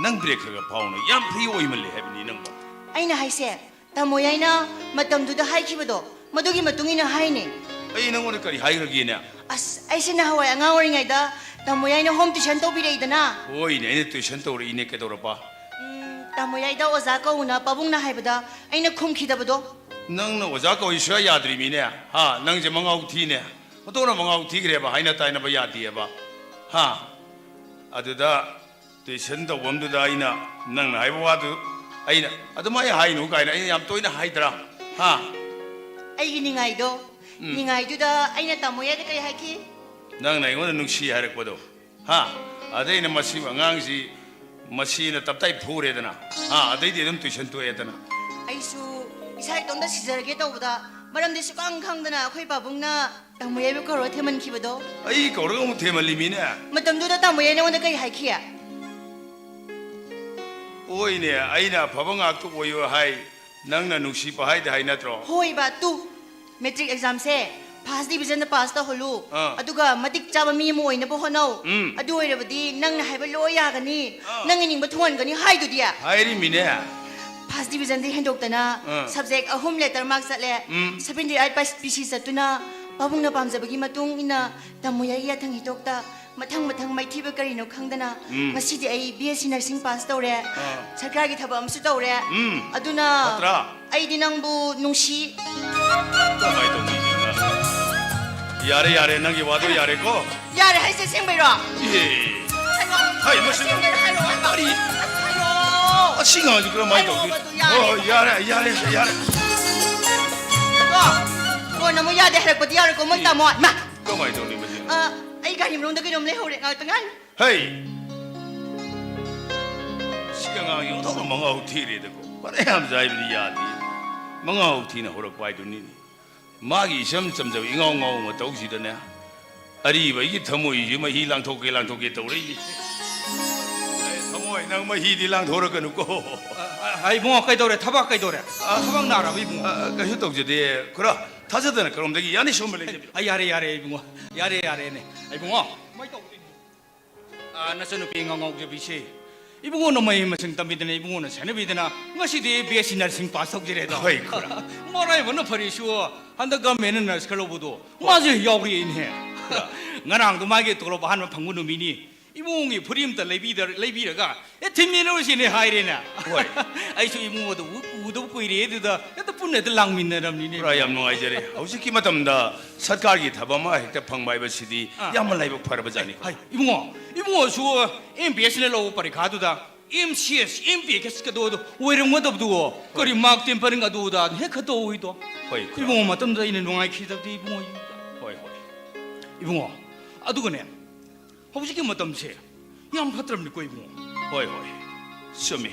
ꯅꯪ break ꯈꯔ ꯈꯔ ꯐꯥꯎꯅ, ꯌꯥꯝ free ꯑꯣꯏꯃꯜꯂꯦ ꯍꯥꯏꯕꯅꯤ ꯅꯪꯕꯣ꯫ ꯑꯩꯅ ꯍꯥꯏꯁꯦ, ꯇꯥꯃꯣ ꯌꯥꯏꯅ ꯃꯇꯝꯗꯨꯗ ꯍꯥꯏꯈꯤꯕꯗꯣ, ꯃꯗꯨꯒꯤ ꯃꯇꯨꯡ ꯏꯟꯅ ꯍꯥꯏꯅꯦ꯫ ꯑꯩ ꯅꯪꯉꯣꯟꯗ ꯀꯔꯤ ꯍꯥꯏꯈ꯭ꯔꯒꯦꯅꯦ? ꯑꯁ, ꯑꯩꯁꯦ ꯅꯍꯥꯟꯋꯥꯏ ꯑꯉꯥꯡ ꯑꯣꯏꯔꯤꯉꯩꯗ ꯇꯥꯃꯣ ꯌꯥꯏꯅ home tuition ꯇꯧꯕꯤꯔꯛꯏꯗꯅ꯫ ꯍꯣꯏꯅꯦ, ꯑꯩꯅ tuition ꯇꯧꯔꯛꯏꯅꯦ, ꯀꯩꯗꯧꯔꯕ? ꯎꯝ, ꯇꯥꯃꯣ ꯌꯥꯏꯗ ꯑꯣꯖꯥ ꯀꯧꯅ ꯄꯥꯕꯨꯡꯅ ꯍꯥꯏꯕꯗ ꯑꯩꯅ ꯈꯨꯝꯈꯤꯗꯕꯗꯣ꯫ ꯅꯪꯅ ꯑꯣꯖꯥ ꯀꯧꯏ ꯁꯨꯡꯌꯥ ꯌꯥꯗ꯭ꯔꯤꯃꯤꯅꯦ꯫ ꯍꯥ, ꯅꯪꯁꯦ ꯃꯉꯥꯎ ꯊꯤꯅꯦ꯫ ꯃꯇꯣꯟꯅ ꯃꯉꯥꯎ ꯊꯤꯈ꯭ꯔꯦꯕ, ꯍꯥꯏꯅ ꯇꯥꯏꯅꯕ ꯌꯥꯗꯦꯕ꯫ ꯍꯥ? ꯑꯗꯨꯗ tuition ꯇꯧꯐꯝꯗꯨꯗ ꯑꯩꯅ ꯅꯪꯅ ꯍꯥꯏꯕ ꯋꯥꯗꯨ ꯑꯩꯅ ꯑꯗꯨꯃꯥꯏꯅ ꯍꯥꯏꯅꯨ ꯀꯥꯏꯅ ꯑꯩꯅ ꯌꯥꯝ ꯇꯣꯏꯅ ꯍꯥꯏꯗ꯭ꯔꯥ? ꯍꯥ? ꯑꯩꯒꯤ ꯅꯤꯡꯉꯥꯏꯗꯣ, ꯎꯝ꯫ ꯅꯤꯡꯉꯥꯏꯗꯨꯗ ꯑꯩꯅ ꯇꯥꯃꯣ ꯌꯥꯏꯗ ꯀꯔꯤ ꯍꯥꯏꯈꯤ? ꯅꯪꯅ ꯑꯩꯉꯣꯟꯗ ꯅꯨꯡꯁꯤ ꯍꯥꯏꯔꯛꯄꯗꯣ꯫ ꯍꯥ? ꯑꯗꯩ ꯑꯩꯅ ꯃꯁꯤꯕꯨ ꯑꯉꯥꯡꯁꯤ, ꯃꯁꯤꯅ ꯇꯞꯇꯥꯏ ꯐꯨꯔꯦꯗꯅ꯫ ꯍꯥ? ꯑꯗꯩꯗꯤ ꯑꯗꯨꯝ tuition ꯇꯣꯛꯑꯦꯗꯅ꯫ ꯑꯩꯁꯨ ꯏꯁꯥ ꯏꯇꯣꯝꯇ ꯁꯤꯖꯔꯒꯦ ꯇꯧꯕꯗ, ꯃꯔꯝꯗꯤ ꯁꯨꯈꯪ ꯈꯪꯗꯅ ꯑꯩꯈꯣꯏ ꯄꯥꯕꯨꯡꯅ ꯇꯥꯃꯣ ꯌꯥꯏꯕꯨ ꯀꯧꯔ ꯊꯦꯝꯍꯟꯈꯤꯕꯗꯣ꯫ ꯑꯩ ꯀꯧꯔꯒ ꯑꯃꯨꯛ ꯊꯦꯝꯍꯜꯂꯤꯃꯤꯅꯦ꯫ ꯃꯇꯝꯗꯨꯗ ꯇꯥꯃꯣ ꯌꯥꯏ ꯅꯉꯣꯟꯗ ꯀꯔꯤ ꯍꯥꯏꯈꯤ? ꯍꯣꯏꯅꯦ, ꯑꯩꯅ ꯑꯐꯕ ꯉꯥꯛꯇ ꯑꯣꯏꯌꯨ ꯍꯥꯏ, ꯅꯪꯅ ꯅꯨꯡꯁꯤꯕ ꯍꯥꯏꯗ ꯍꯥꯏ ꯅꯠꯇ꯭ꯔꯣ? ꯍꯣꯏꯕ, ꯇꯨ꯫ Matric examꯁꯦ first divisionꯗ pass ꯇꯧꯍꯜꯂꯨ꯫ ꯑꯥ꯫ ꯑꯗꯨꯒ ꯃꯇꯤꯛ ꯆꯥꯕ ꯃꯤ ꯑꯃ ꯑꯣꯏꯅꯕ ꯍꯣꯠꯅꯧ꯫ ꯎꯝ꯫ ꯑꯗꯨ ꯑꯣꯏꯔꯕꯗꯤ ꯅꯪꯅ ꯍꯥꯏꯕ ꯂꯣꯏ ꯌꯥꯒꯅꯤ꯫ ꯑꯥ꯫ ꯅꯪꯒꯤ ꯅꯤꯡꯕ ꯊꯨꯡꯍꯟꯒꯅꯤ ꯍꯥꯏꯗꯨꯗꯤ꯫ ꯍꯥꯏꯔꯤꯃꯤꯅꯦ꯫ First divisionꯗꯤ ꯍꯦꯟꯗꯣꯛꯇꯅ, ꯑꯥ꯫ Subject ꯑꯍꯨꯝ letter mark ꯆꯠꯂꯦ꯫ ꯎꯝ꯫ Seventy eight ꯄꯤꯁꯤ ꯆꯠꯇꯨꯅ ꯄꯥꯕꯨꯡꯅ ꯄꯥꯝꯖꯕꯒꯤ ꯃꯇꯨꯡ ꯏꯟꯅ ꯇꯥꯃꯣ ꯌꯥꯏ ꯌꯥꯊꯪ ꯍꯤꯗꯣꯛꯇ ꯃꯊꯪ ꯃꯊꯪ ꯃꯥꯏꯊꯤꯕ ꯀꯔꯤꯅꯣ ꯈꯪꯗꯅ ꯎꯝ꯫ ꯉꯁꯤꯗꯤ ꯑꯩ B S C nursing pass ꯇꯧꯔꯦ꯫ ꯑꯥ꯫ ꯁꯔꯀꯥꯔꯒꯤ ꯊꯕꯛ ꯑꯃꯁꯨ ꯇꯧꯔꯦ꯫ ꯎꯝ꯫ ꯑꯗꯨꯅ ꯐꯠꯇ꯭ꯔꯥ? ꯑꯩꯗꯤ ꯅꯪꯕꯨ ꯅꯨꯡꯁꯤ꯫ ꯀꯃꯥꯏ ꯇꯧꯅꯤ? ꯌꯥꯔꯦ, ꯌꯥꯔꯦ, ꯅꯪꯒꯤ ꯋꯥꯗꯣ ꯌꯥꯔꯦꯀꯣ? ꯌꯥꯔꯦ ꯍꯥꯏꯁꯦ ꯑꯁꯦꯡꯕꯩꯔꯣ? ꯑꯦ꯫ ꯍꯩꯃꯥ! ꯍꯩ, ꯃꯁꯤ ꯀꯔꯤ? ꯑꯁꯤ ꯑꯉꯥꯡꯁꯤ ꯀꯔꯝꯍꯥꯏꯅ ꯇꯧꯗꯣꯏꯅꯣ? ꯍꯣꯏ, ꯍꯣꯏ, ꯌꯥꯔꯦ, ꯌꯥꯔꯦ, ꯌꯥꯔꯦ꯫ ꯀꯣ, ꯀꯣꯟꯅ ꯑꯃꯨꯛ ꯌꯥꯗꯦ ꯍꯥꯏꯔꯛꯄꯗꯤ ꯌꯥꯔꯣꯏꯀꯣ, ꯃꯣꯏ ꯇꯥꯃꯣ꯫ ꯃꯥ! ꯀꯃꯥꯏꯅ ꯇꯧꯅꯤ ꯃꯁꯤ? ꯑ, ꯑꯩ ꯒꯥꯔꯤ ꯃꯅꯨꯡꯗ ꯀꯩꯅꯣꯝ ꯂꯩꯍꯧꯔꯦ, ꯉꯥꯏꯍꯥꯛꯇ ꯉꯥꯏ꯫ ꯍꯩ! ꯁꯤ ꯑꯉꯥꯡꯁꯤ ꯑꯣꯟꯊꯣꯛꯅ ꯃꯉꯥꯎ ꯊꯤꯔꯦꯗꯀꯣ꯫ ꯐꯅꯌꯥꯝꯁꯨ ꯍꯥꯏꯕꯗꯤ ꯌꯥꯗꯦ꯫ ꯃꯉꯥꯎ ꯊꯤꯅ ꯍꯧꯔꯛꯄ ꯍꯥꯏꯗꯨꯅꯤꯅꯦ꯫ ꯃꯥꯒꯤ ꯏꯆꯝ ꯆꯝꯖꯕ ꯏꯉꯥꯎ ꯉꯥꯎꯕ ꯃꯇꯧꯁꯤꯗꯅꯦ, ꯑꯔꯤꯕ ꯑꯩꯒꯤ ꯊꯃꯣꯏꯁꯤ ꯃꯍꯤ ꯂꯥꯡꯊꯣꯛꯀꯦ ꯂꯥꯡꯊꯣꯛꯀꯦ ꯇꯧꯔꯛꯏꯅꯤ꯫ ꯑꯦ, ꯊꯃꯣꯏ, ꯅꯪ ꯃꯍꯤꯗꯤ ꯂꯥꯡꯊꯣꯔꯛꯀꯅꯨꯀꯣ꯫ ꯑ, ꯑ, ꯏꯕꯨꯡꯉꯣ, ꯀꯩꯗꯧꯔꯦ? ꯊꯕꯛ ꯀꯩꯗꯧꯔꯦ? ꯑ, ꯊꯕꯛ ꯅꯥꯔꯕ, ꯏꯕꯨꯡꯉꯣ? ꯑ, ꯀꯩꯁꯨ ꯇꯧꯖꯗꯦ꯫ ꯈꯨꯔꯥ, ꯊꯥꯖꯗꯅ ꯀꯔꯣꯝꯗꯒꯤ ꯌꯥꯅꯤ ꯁꯨꯝꯕ ꯂꯩꯖꯕꯤ? ꯑ, ꯌꯥꯔꯦ, ꯌꯥꯔꯦ, ꯏꯕꯨꯡꯉꯣ꯫ ꯌꯥꯔꯦ, ꯌꯥꯔꯦꯅꯦ꯫ ꯏꯕꯨꯡꯉꯣ, ꯀꯃꯥꯏ ꯇꯧꯕꯅꯣ? ꯑ, ꯅꯆꯟꯅꯨꯄꯤ ꯉꯥꯎ ꯉꯥꯎꯖꯕꯤꯁꯦ ꯏꯕꯨꯡꯉꯣꯅ ꯃꯍꯩ ꯃꯁꯤꯡ ꯇꯝꯕꯤꯗꯅ, ꯏꯕꯨꯡꯉꯣꯅ ꯁꯦꯟꯅꯕꯤꯗꯅ, ꯉꯁꯤꯗꯤ B S C nursing pass ꯇꯧꯖꯔꯦꯗꯣ꯫ ꯍꯣꯏ, ꯈꯨꯔꯥ꯫ ꯃꯔꯥꯏꯕꯛꯅ ꯐꯔꯤꯁꯨ ꯍꯟꯗꯛ government ꯅ nurse ꯈꯜꯍꯧꯕꯗꯣ, ꯍꯣꯏ꯫ ꯃꯥꯁꯨ ꯌꯥꯎꯔꯛꯑꯦꯅꯦ꯫ ꯈꯨꯔꯥ꯫ ꯉꯔꯥꯡꯗꯣ ꯃꯥꯒꯤ ꯇꯣꯂꯣꯞ ꯑꯍꯥꯟꯕ ꯐꯪꯕ ꯅꯨꯃꯤꯠꯅꯤ꯫ ꯏꯕꯨꯡꯉꯣꯒꯤ ꯐꯨꯔꯤ ꯑꯝꯇ ꯂꯩꯕꯤꯗ-, ꯂꯩꯕꯤꯔꯒ, "ꯑꯦ, ꯊꯤꯟꯃꯤꯟꯅꯔꯨꯁꯤꯅꯦ" ꯍꯥꯏꯔꯦꯅꯦ꯫ ꯍꯣꯏ꯫ ꯑꯩꯁꯨ ꯏꯕꯨꯡꯉꯣꯗ ꯎ-, ꯎꯗꯕ ꯀꯨꯏꯔꯦ ꯑꯗꯨꯗ, ꯍꯦꯛꯇ ꯄꯨꯟꯅ ꯍꯦꯛꯇ ꯂꯥꯡꯃꯤꯟꯅꯔꯝꯅꯤꯅꯦ꯫ ꯈꯨꯔꯥ, ꯌꯥꯝ ꯅꯨꯡꯉꯥꯏꯖꯔꯦ꯫ ꯍꯧꯖꯤꯛꯀꯤ ꯃꯇꯝꯗ ꯁꯔꯀꯥꯔꯒꯤ ꯊꯕꯛ ꯑꯃ ꯍꯦꯛꯇ ꯐꯪꯕ ꯍꯥꯏꯕꯁꯤꯗꯤ ꯑꯥ꯫ ꯌꯥꯝꯅ ꯂꯥꯏꯕꯛ ꯐꯔꯕ ꯖꯥꯠꯅꯤ꯫ ꯍꯥꯏ, ꯏꯕꯨꯡꯉꯣ, ꯏꯕꯨꯡꯉꯣꯁꯨ ꯑꯦꯝ ꯄꯤ ꯑꯦꯁ ꯅ ꯂꯧꯕ ꯄꯔꯤꯈꯥꯗꯨꯗ M C S, M P S ꯀꯗꯣ ꯑꯣꯏꯔꯝꯒꯗꯕꯗꯨ ꯀꯔꯤ ꯃꯥꯔꯛ ꯇꯦꯝꯄꯔꯤꯡ ꯑꯗꯨ ꯑꯗꯥ ꯍꯦꯛ ꯈꯛꯇ ꯑꯣꯏꯗꯣ꯫ ꯍꯣꯏ, ꯈꯨꯔꯥ꯫ ꯏꯕꯨꯡꯉꯣ, ꯃꯇꯝꯗꯨꯗ ꯑꯩꯅ ꯅꯨꯡꯉꯥꯏꯈꯤꯗꯕꯗꯤ ꯏꯕꯨꯡꯉꯣ꯫ ꯍꯣꯏ, ꯍꯣꯏ꯫ ꯏꯕꯨꯡꯉꯣ, ꯑꯗꯨꯒꯅꯦ, ꯍꯧꯖꯤꯛꯀꯤ ꯃꯇꯝꯁꯦ ꯌꯥꯝ ꯐꯠꯇ꯭ꯔꯕꯅꯤꯀꯣ, ꯏꯕꯨꯡꯉꯣ꯫ ꯍꯣꯏ, ꯍꯣꯏ꯫ ꯆꯨꯝꯃꯤ꯫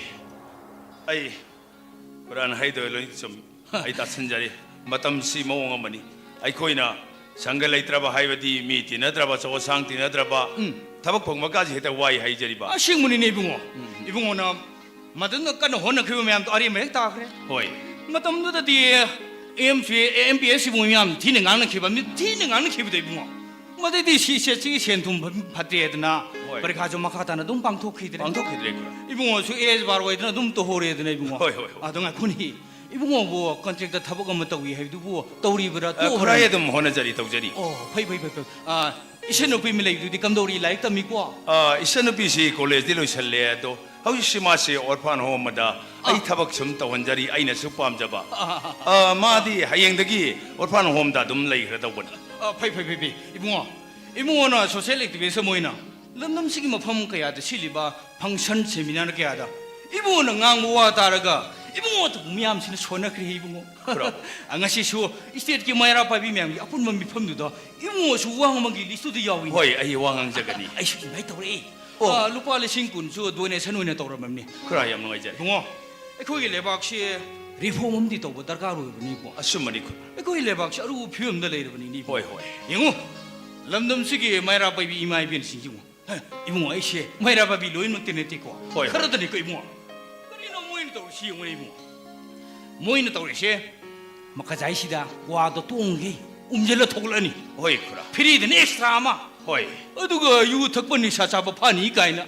ꯑꯩ ꯈꯨꯔꯥꯅ ꯍꯥꯏꯗꯣꯏ ꯂꯣꯏ ꯆꯨꯝꯃꯤ꯫ ꯑꯩ ꯇꯥꯁꯤꯟꯖꯔꯤ꯫ ꯃꯇꯝꯁꯤ ꯃꯑꯣꯡ ꯑꯃꯅꯤ꯫ ꯑꯩꯈꯣꯏꯅ ꯁꯪꯒ ꯂꯩꯇ꯭ꯔꯕ ꯍꯥꯏꯕꯗꯤ ꯃꯤ ꯇꯤꯟꯅꯗ꯭ꯔꯕ, ꯑꯆꯧ ꯑꯁꯥꯡ ꯇꯤꯟꯅꯗ꯭ꯔꯕ, ꯎꯝ꯫ ꯊꯕꯛ ꯐꯪꯕ ꯀꯥꯁꯦ ꯍꯦꯛꯇ ꯋꯥꯏ ꯍꯥꯏꯖꯔꯤꯕ꯫ ꯑꯁꯦꯡꯕꯅꯤꯅꯦ, ꯏꯕꯨꯡꯉꯣ꯫ ꯎꯝ꯫ ꯏꯕꯨꯡꯉꯣꯅ ꯃꯗꯨꯅ ꯀꯟꯅ ꯍꯣꯠꯅꯈꯤꯕ ꯃꯌꯥꯝꯗꯣ ꯑꯔꯦꯝꯕ ꯍꯦꯛ ꯇꯥꯈ꯭ꯔꯦ꯫ ꯍꯣꯏ꯫ ꯃꯇꯝꯗꯨꯗꯗꯤ M C, M P S ꯁꯤꯕꯨ ꯃꯌꯥꯝ ꯊꯤꯅ ꯉꯥꯡꯅꯈꯤꯕ, ꯃꯤ ꯊꯤꯅ ꯉꯥꯡꯅꯈꯤꯕꯗꯣ, ꯏꯕꯨꯡꯉꯣ꯫ ꯃꯗꯩꯗꯤ ꯁꯤ ꯁꯦꯠꯁꯤꯒꯤ ꯁꯦꯟ ꯊꯨꯝ ꯐꯠꯇ꯭ꯔꯦꯗꯅ ꯍꯣꯏ꯫ ꯄꯔꯤꯈꯥꯁꯨ ꯃꯈꯥ ꯇꯥꯅ ꯑꯗꯨꯝ ꯄꯥꯡꯊꯣꯛꯈꯤꯗ꯭ꯔꯦ꯫ ꯄꯥꯡꯊꯣꯛꯈꯤꯗ꯭ꯔꯦ, ꯈꯨꯔꯥ꯫ ꯏꯕꯨꯡꯉꯣꯁꯨ ꯑꯦꯖ ꯕꯥꯔ ꯑꯣꯏꯗꯅ ꯑꯗꯨꯝ ꯇꯣꯍꯧꯔꯦꯗꯅ, ꯏꯕꯨꯡꯉꯣ꯫ ꯍꯣꯏ, ꯍꯣꯏ, ꯍꯣꯏ꯫ ꯑꯗꯣ ꯉꯥꯏꯈꯣꯅꯦ, ꯏꯕꯨꯡꯉꯣꯕꯨ ꯀꯟꯇ꯭ꯔꯦꯛꯇ ꯊꯕꯛ ꯑꯃ ꯇꯧꯏ ꯍꯥꯏꯕꯗꯨꯕꯨ ꯇꯧꯔꯤꯕ꯭ꯔꯥ, ꯑ, ꯇꯣꯛꯑꯕ꯭ꯔꯥ? ꯈꯨꯔꯥ, ꯑꯩ ꯑꯗꯨꯝ ꯍꯣꯠꯅꯖꯔꯤ, ꯇꯧꯖꯔꯤ꯫ ꯑꯣ, ꯐꯩ, ꯐꯩ, ꯐꯩ, ꯐꯩ꯫ ꯑ, ꯏꯆꯟꯅꯨꯄꯤ ꯑꯃ ꯂꯩꯕꯗꯨꯗꯤ ꯀꯝꯗꯧꯔꯤ? ꯂꯥꯏꯔꯤꯛ ꯇꯝꯃꯤꯀꯣ? ꯑ, ꯏꯆꯟꯅꯨꯄꯤꯁꯤ ꯀꯣꯂꯦꯖꯇꯤ ꯂꯣꯏꯁꯜꯂꯦ, ꯑꯗꯣ ꯍꯧꯖꯤꯛꯁꯤ ꯃꯥꯁꯤ ꯑꯣꯔꯐꯥꯟ ꯍꯣꯝ ꯑꯃꯗ ꯑꯩ ꯑꯥ꯫ ꯊꯕꯛ ꯁꯨꯝ ꯇꯧꯍꯟꯖꯔꯤ, ꯑꯩꯅꯁꯨ ꯄꯥꯝꯖꯕ꯫ ꯑꯥ, ꯑꯥ, ꯑꯥ꯫ ꯑ, ꯃꯥꯗꯤ ꯍꯌꯦꯡꯗꯒꯤ ꯑꯣꯔꯐꯥꯟ ꯍꯣꯝꯗ ꯑꯗꯨꯝ ꯂꯩꯈ꯭ꯔꯗꯧꯕꯅꯤ꯫ ꯑ, ꯐꯩ, ꯐꯩ, ꯐꯩ, ꯐꯩ꯫ ꯏꯕꯨꯡꯉꯣ, ꯏꯕꯨꯡꯉꯣꯅ social activist ꯑꯃ ꯑꯣꯏꯅ ꯂꯝꯗꯝꯁꯤꯒꯤ ꯃꯐꯝ ꯀꯌꯥꯗ ꯁꯤꯜꯂꯤꯕ function seminar ꯀꯌꯥꯗ ꯏꯕꯨꯡꯉꯣꯅ ꯉꯥꯡꯕ ꯋꯥ ꯇꯥꯔꯒ ꯏꯕꯨꯡꯉꯣ ꯑꯇꯣꯞꯄ ꯃꯤꯌꯥꯝꯁꯤꯅ ꯁꯣꯟꯅꯈ꯭ꯔꯦ ꯏꯕꯨꯡꯉꯣ꯫ ꯈꯨꯔꯥ꯫ ꯑ, ꯉꯁꯤꯁꯨ stateꯀꯤ ꯃꯩꯔꯥ ꯄꯥꯏꯕꯤ ꯃꯌꯥꯝꯒꯤ ꯑꯄꯨꯟꯕ ꯃꯤꯐꯝꯗꯨꯗ ꯏꯕꯨꯡꯉꯣꯁꯨ ꯋꯥ ꯉꯥꯡꯕꯒꯤ listꯇꯨꯗ ꯌꯥꯎꯏꯅꯦ꯫ ꯍꯣꯏ, ꯑꯩ ꯋꯥ ꯉꯥꯡꯖꯒꯅꯤ꯫ ꯑꯩꯁꯨ invite ꯇꯧꯔꯛꯑꯦ꯫ ꯑꯣ꯫ ꯑ, ꯂꯨꯄꯥ ꯂꯤꯁꯤꯡ ꯀꯨꯟꯁꯨ donation ꯑꯣꯏꯅ ꯇꯧꯔꯝꯃꯕꯅꯤ꯫ ꯈꯨꯔꯥ, ꯌꯥꯝ ꯅꯨꯡꯉꯥꯏꯖꯔꯦ꯫ ꯏꯕꯨꯡꯉꯣ, ꯑꯩꯈꯣꯏꯒꯤ ꯂꯩꯕꯥꯛꯁꯤ reform ꯑꯃꯗꯤ ꯇꯧꯕ ꯗꯔꯀꯥꯔ ꯑꯣꯏꯕꯅꯤꯀꯣ꯫ ꯑꯆꯨꯝꯕꯅꯤꯀꯣ꯫ ꯑꯩꯈꯣꯏ ꯂꯩꯕꯥꯛꯁꯤ ꯑꯔꯨꯕ ꯐꯤꯕꯝꯗ ꯂꯩꯔꯕꯅꯤꯅꯦ ꯏꯕꯨꯡꯉꯣ꯫ ꯍꯣꯏ, ꯍꯣꯏ꯫ ꯌꯦꯡꯉꯨ, ꯂꯝꯗꯝꯁꯤꯒꯤ ꯃꯩꯔꯥ ꯄꯥꯏꯕꯤ ꯏꯃꯥ ꯏꯕꯦꯟꯁꯤꯡꯁꯤ ꯌꯦꯡꯉꯨ꯫ ꯍꯦ, ꯏꯕꯨꯡꯉꯣ, ꯑꯩꯁꯦ ꯃꯩꯔꯥ ꯄꯥꯏꯕꯤ ꯂꯣꯏꯅꯃꯛꯇꯤ ꯅꯠꯇꯦꯀꯣ꯫ ꯍꯣꯏ, ꯍꯣꯏ꯫ ꯈꯔꯗꯅꯤꯀꯣ ꯏꯕꯨꯡꯉꯣ꯫ ꯀꯔꯤꯅꯣ ꯃꯣꯏꯅ ꯇꯧꯔꯤꯁꯤ ꯌꯦꯡꯉꯨꯅꯦ ꯏꯕꯨꯡꯉꯣ꯫ ꯃꯣꯏꯅ ꯇꯧꯔꯤꯁꯦ ꯃꯈꯖꯥꯏꯁꯤꯗ ꯀ꯭ꯋꯥꯗꯣ ꯇꯣꯡꯈꯩ ꯎꯝꯖꯤꯜꯂ ꯊꯣꯛꯂꯛꯑꯅꯤ꯫ ꯍꯣꯏ, ꯈꯨꯔꯥ꯫ ꯐ꯭ꯔꯤꯗꯅ extra ꯑꯃ꯫ ꯍꯣꯏ꯫ ꯑꯗꯨꯒ ꯌꯨ ꯊꯛꯄ ꯅꯤꯁꯥ ꯆꯥꯕ ꯐꯥꯅꯤ ꯀꯥꯏꯅ꯫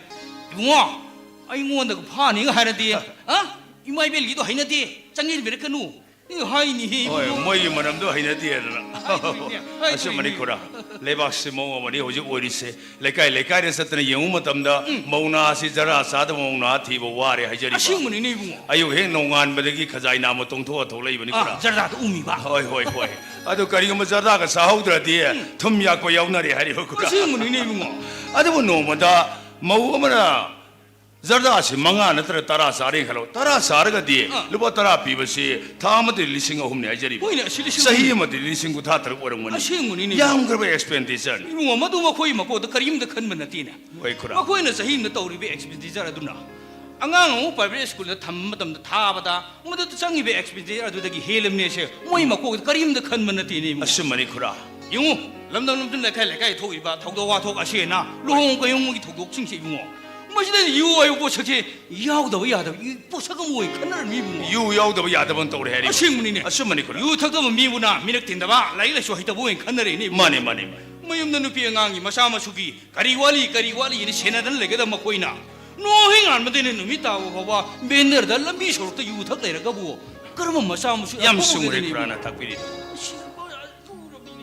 ꯏꯕꯨꯡꯉꯣ, ꯑꯩꯉꯣꯟꯗꯒ ꯐꯥꯅꯤꯒ ꯍꯥꯏꯔꯗꯤ, ꯑ? ꯏꯃꯥ ꯏꯕꯦꯜꯒꯤꯗꯣ ꯍꯩꯅꯗꯦ, ꯆꯪꯁꯤꯟꯕꯤꯔꯛꯀꯅꯨ꯫ ꯑꯦ, ꯍꯥꯏꯅꯤꯍꯦ, ꯍꯣꯏ, ꯏꯕꯨꯡꯉꯣ꯫ ꯃꯣꯏꯒꯤ ꯃꯔꯝꯗꯣ ꯍꯩꯅꯗꯦꯗꯅ꯫ ꯍꯥꯏꯗꯣꯏꯅꯦ, ꯍꯥꯏꯗꯣꯏꯅꯦ꯫ ꯑꯆꯨꯝꯕꯅꯤ, ꯈꯨꯔꯥ꯫ ꯂꯩꯕꯥꯛꯁꯤ ꯃꯑꯣꯡ ꯑꯃꯅꯤ ꯍꯧꯖꯤꯛ ꯑꯣꯏꯔꯤꯁꯦ꯫ ꯂꯩꯀꯥꯏ ꯂꯩꯀꯥꯏꯗ ꯆꯠꯇꯅ ꯌꯦꯡꯉꯨ ꯃꯇꯝꯗ, ꯎꯝ꯫ ꯃꯧ ꯅꯍꯥꯁꯤ ꯖꯔꯗꯥ ꯆꯥꯗꯕ ꯃꯧ ꯅꯍꯥ ꯊꯤꯕ ꯋꯥꯔꯦ ꯍꯥꯏꯖꯔꯤꯕ꯫ ꯑꯁꯦꯡꯕꯅꯤꯅꯦ, ꯏꯕꯨꯡꯉꯣ꯫ ꯑꯌꯨꯛ ꯍꯦꯛ ꯅꯣꯡꯉꯥꯟꯕꯗꯒꯤ ꯈꯖꯥꯏ ꯅꯥꯝꯃ ꯇꯣꯡꯊꯣꯛꯑ ꯊꯣꯛꯂꯛꯏꯕꯅꯤ, ꯑꯥ, ꯈꯨꯔꯥ꯫ ꯖꯔꯗꯥꯗꯣ ꯎꯝꯃꯤꯕ꯫ ꯍꯣꯏ, ꯍꯣꯏ, ꯍꯣꯏ꯫ ꯑꯗꯨ ꯀꯔꯤꯒꯨꯝꯕ ꯖꯔꯗꯥꯒ ꯆꯥꯍꯧꯗ꯭ꯔꯗꯤ, ꯎꯝ꯫ ꯊꯨꯝ ꯌꯥꯛꯄ ꯌꯥꯎꯅꯔꯦ ꯍꯥꯏꯔꯤꯕ, ꯈꯨꯔꯥ꯫ ꯑꯁꯦꯡꯕꯅꯤꯅꯦ, ꯏꯕꯨꯡꯉꯣ꯫ ꯑꯗꯨꯕꯨ ꯅꯣꯡꯃꯗ ꯃꯧ ꯑꯃꯅ ꯖꯔꯗꯥꯁꯤ ꯃꯉꯥ ꯅꯠꯇ꯭ꯔ ꯇꯔꯥ ꯆꯥꯔꯦꯅ ꯈꯜꯂꯣ꯫ ꯇꯔꯥ ꯆꯥꯔꯒꯗꯤ ꯑꯥ꯫ ꯂꯨꯄꯥ ꯇꯔꯥ ꯄꯤꯕꯁꯤ ꯊꯥ ꯑꯃꯗ ꯂꯤꯁꯤꯡ ꯑꯍꯨꯝꯅꯤ ꯍꯥꯏꯖꯔꯤꯕ꯫ ꯍꯣꯏꯅꯦ, ꯑꯁꯤ ꯂꯤꯁꯤꯡ ꯆꯍꯤ ꯑꯍꯨꯝ꯫ ꯑꯃꯗ ꯂꯤꯁꯤꯡ ꯀꯨꯟꯊ꯭ꯔꯥ ꯇꯔꯨꯛ ꯑꯣꯏꯔꯝꯒꯅꯤ꯫ ꯑꯁꯦꯡꯕꯅꯤꯅꯦ꯫ ꯌꯥꯝꯈ꯭ꯔꯕ expenditure꯫ ꯏꯕꯨꯡꯉꯣ, ꯃꯗꯨ ꯃꯈꯣꯏ ꯃꯀꯣꯛꯇ ꯀꯔꯤꯝꯇ ꯈꯟꯕ ꯅꯠꯇꯦꯅꯦ꯫ ꯍꯣꯏ, ꯈꯨꯔꯥ꯫ ꯃꯈꯣꯏꯅ ꯆꯍꯤ ꯑꯃꯗ ꯇꯧꯔꯤꯕ expenditure ꯑꯗꯨꯅ ꯑꯉꯥꯡ ꯑꯃ private schoolꯗ ꯊꯝꯕ ꯃꯇꯝꯗ ꯊꯥꯕꯗ ꯃꯗꯨꯗ ꯆꯪꯉꯤꯕ expenditure ꯑꯗꯨꯗꯒꯤ ꯍꯦꯜꯂꯝꯅꯦꯁꯦ ꯃꯣꯏ ꯃꯀꯣꯛꯇ ꯀꯔꯤꯝꯇ ꯈꯟꯕ ꯅꯠꯇꯦꯅꯦ, ꯏꯕꯨꯡꯉꯣ꯫ ꯑꯆꯨꯝꯕꯅꯤ, ꯈꯨꯔꯥ꯫ ꯌꯦꯡꯉꯨ, ꯂꯝꯗꯝ ꯂꯝꯗꯝ, ꯂꯩꯀꯥꯏ ꯂꯩꯀꯥꯏ ꯊꯣꯛꯏꯕ ꯊꯧꯗꯣꯛ ꯋꯥꯊꯣꯛ ꯑꯁꯤ ꯑꯅꯥ, ꯂꯨꯍꯣꯡ ꯀꯩꯍꯣꯡꯕꯒꯤ ꯊꯧꯗꯣꯛꯁꯤꯡꯁꯦ ꯏꯕꯨꯡꯉꯣ, ꯃꯁꯤꯗ ꯌꯨ ꯍꯥꯏꯕ ꯄꯣꯠꯁꯛꯁꯦ ꯌꯥꯎꯗꯕ ꯌꯥꯗꯕ, ꯏ-, ꯄꯣꯠꯁꯛ ꯑꯃ ꯑꯣꯏꯅ ꯈꯟꯅꯔꯝꯃꯤ ꯏꯕꯨꯡꯉꯣ꯫ ꯌꯨ ꯌꯥꯎꯗꯕ ꯌꯥꯗꯕ ꯑꯣꯏꯅ ꯇꯧꯔꯦ ꯍꯥꯏꯔꯤꯕ꯫ ꯑꯁꯦꯡꯕꯅꯤꯅꯦ꯫ ꯑꯆꯨꯝꯕꯅꯤ, ꯈꯨꯔꯥ꯫ ꯌꯨ ꯊꯛꯇꯕ ꯃꯤꯕꯨꯅ ꯃꯤꯔꯛ ꯇꯤꯟꯗꯕ, ꯂꯥꯏꯔꯤꯛ ꯂꯥꯏꯁꯨ ꯍꯩꯇꯕ ꯑꯣꯏꯅ ꯈꯟꯅꯔꯛꯏꯅꯦ ꯏꯕꯨꯡꯉꯣ꯫ ꯃꯥꯅꯦ, ꯃꯥꯅꯦ, ꯃꯥꯅꯦ꯫ ꯃꯌꯨꯝꯗ ꯅꯨꯄꯤ ꯑꯉꯥꯡꯒꯤ ꯃꯆꯥ ꯃꯁꯨꯒꯤ ꯀꯔꯤ ꯋꯥꯠꯂꯤ, ꯀꯔꯤ ꯋꯥꯠꯂꯤꯅ ꯁꯦꯟꯅꯗꯅ ꯂꯩꯒꯗꯕ ꯃꯈꯣꯏꯅ ꯅꯣꯡꯍꯩ ꯉꯥꯟꯕꯗꯩꯅ ꯅꯨꯃꯤꯠ ꯇꯥꯕ ꯐꯥꯎꯕ ꯕꯦꯟꯗꯔꯗ ꯂꯝꯕꯤ ꯁꯣꯔꯣꯛꯇ ꯌꯨ ꯊꯛ ꯂꯩꯔꯒꯕꯨ ꯀꯔꯝꯕ ꯃꯆꯥ ꯃꯁꯨ ꯌꯥꯝ ꯑꯐꯕ ꯆꯨꯝꯈ꯭ꯔꯦ, ꯑꯣꯏꯒꯗꯣꯏꯅꯣ? ꯈꯨꯔꯥꯅ ꯊꯥꯛꯄꯤꯔꯤꯗꯣ꯫ ꯑꯁꯤ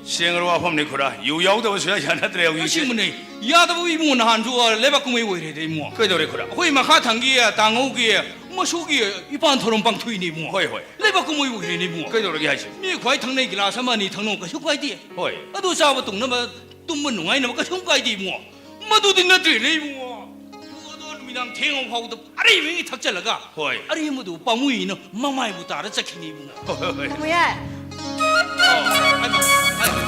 ꯁꯦꯡꯉꯕ ꯋꯥꯐꯝꯅꯤ, ꯈꯨꯔꯥ꯫ ꯌꯨ ꯌꯥꯎꯗꯕ ꯁꯨꯡꯌꯥ ꯌꯥꯅꯗ꯭ꯔꯦ ꯍꯧꯖꯤꯛꯁꯦ꯫ ꯑꯁꯦꯡꯕꯅꯦ꯫ ꯌꯥꯗꯕ ꯏꯕꯨꯡꯉꯣ, ꯅꯍꯥꯟꯁꯨ, ꯑ, ꯂꯩꯕꯥꯛ ꯀꯨꯝꯍꯩ ꯑꯣꯏꯔꯦꯗ ꯏꯕꯨꯡꯉꯣ꯫ ꯀꯩꯗꯧꯔꯦ, ꯈꯨꯔꯥ? ꯑꯩꯈꯣꯏ ꯃꯈꯥ ꯊꯪꯒꯤ, ꯑ, ꯇꯥꯡꯉꯧꯒꯤ ꯃꯁꯨꯒꯤ ꯏꯄꯥꯟ ꯊꯧꯔꯝ ꯄꯥꯡꯊꯣꯛꯏꯅꯦ ꯏꯕꯨꯡꯉꯣ꯫ ꯍꯣꯏ, ꯍꯣꯏ꯫ ꯂꯩꯕꯥꯛ ꯀꯨꯝꯍꯩ ꯑꯣꯏꯔꯦꯅꯦ ꯏꯕꯨꯡꯉꯣ꯫ ꯀꯩꯗꯧꯔꯒꯦ ꯍꯥꯏꯁꯦ? ꯃꯤ ꯈ꯭ꯋꯥꯏ ꯊꯪꯅꯩ ꯒꯤꯂꯥꯁ ꯑꯃ ꯑꯅꯤ ꯊꯛꯅꯧ ꯀꯩꯁꯨ ꯀꯥꯏꯗꯦ꯫ ꯍꯣꯏ꯫ ꯑꯗꯨ ꯆꯥꯕ ꯇꯨꯝꯅꯕ, ꯇꯨꯝꯕ ꯅꯨꯡꯉꯥꯏꯅꯕ ꯀꯩꯁꯨꯝ ꯀꯥꯏꯗꯦ ꯏꯕꯨꯡꯉꯣ꯫ ꯃꯗꯨꯗꯤ ꯅꯠꯇꯦꯅꯦ ꯏꯕꯨꯡꯉꯣ꯫ ꯌꯨ ꯑꯗꯣ ꯅꯨꯃꯤꯗꯥꯡ ꯊꯦꯡꯉ ꯐꯥꯎꯗ ꯑꯔꯩꯕꯉꯩ ꯊꯛꯆꯜꯂꯒ, ꯍꯣꯏ꯫ ꯑꯔꯦꯝꯕꯗꯨ ꯄꯥꯝꯃꯨꯏꯅ ꯃꯃꯥꯏꯕꯨ ꯇꯥꯔ ꯆꯠꯈꯤꯅꯤ ꯏꯕꯨꯡꯉꯣ꯫ ꯍꯣꯏ, ꯍꯣꯏ, ꯍꯣꯏ꯫ ꯇꯥꯃꯣ ꯌꯥꯏ꯫ ꯑꯣ, ꯍꯥꯏꯃ, ꯍꯥꯏꯃ꯫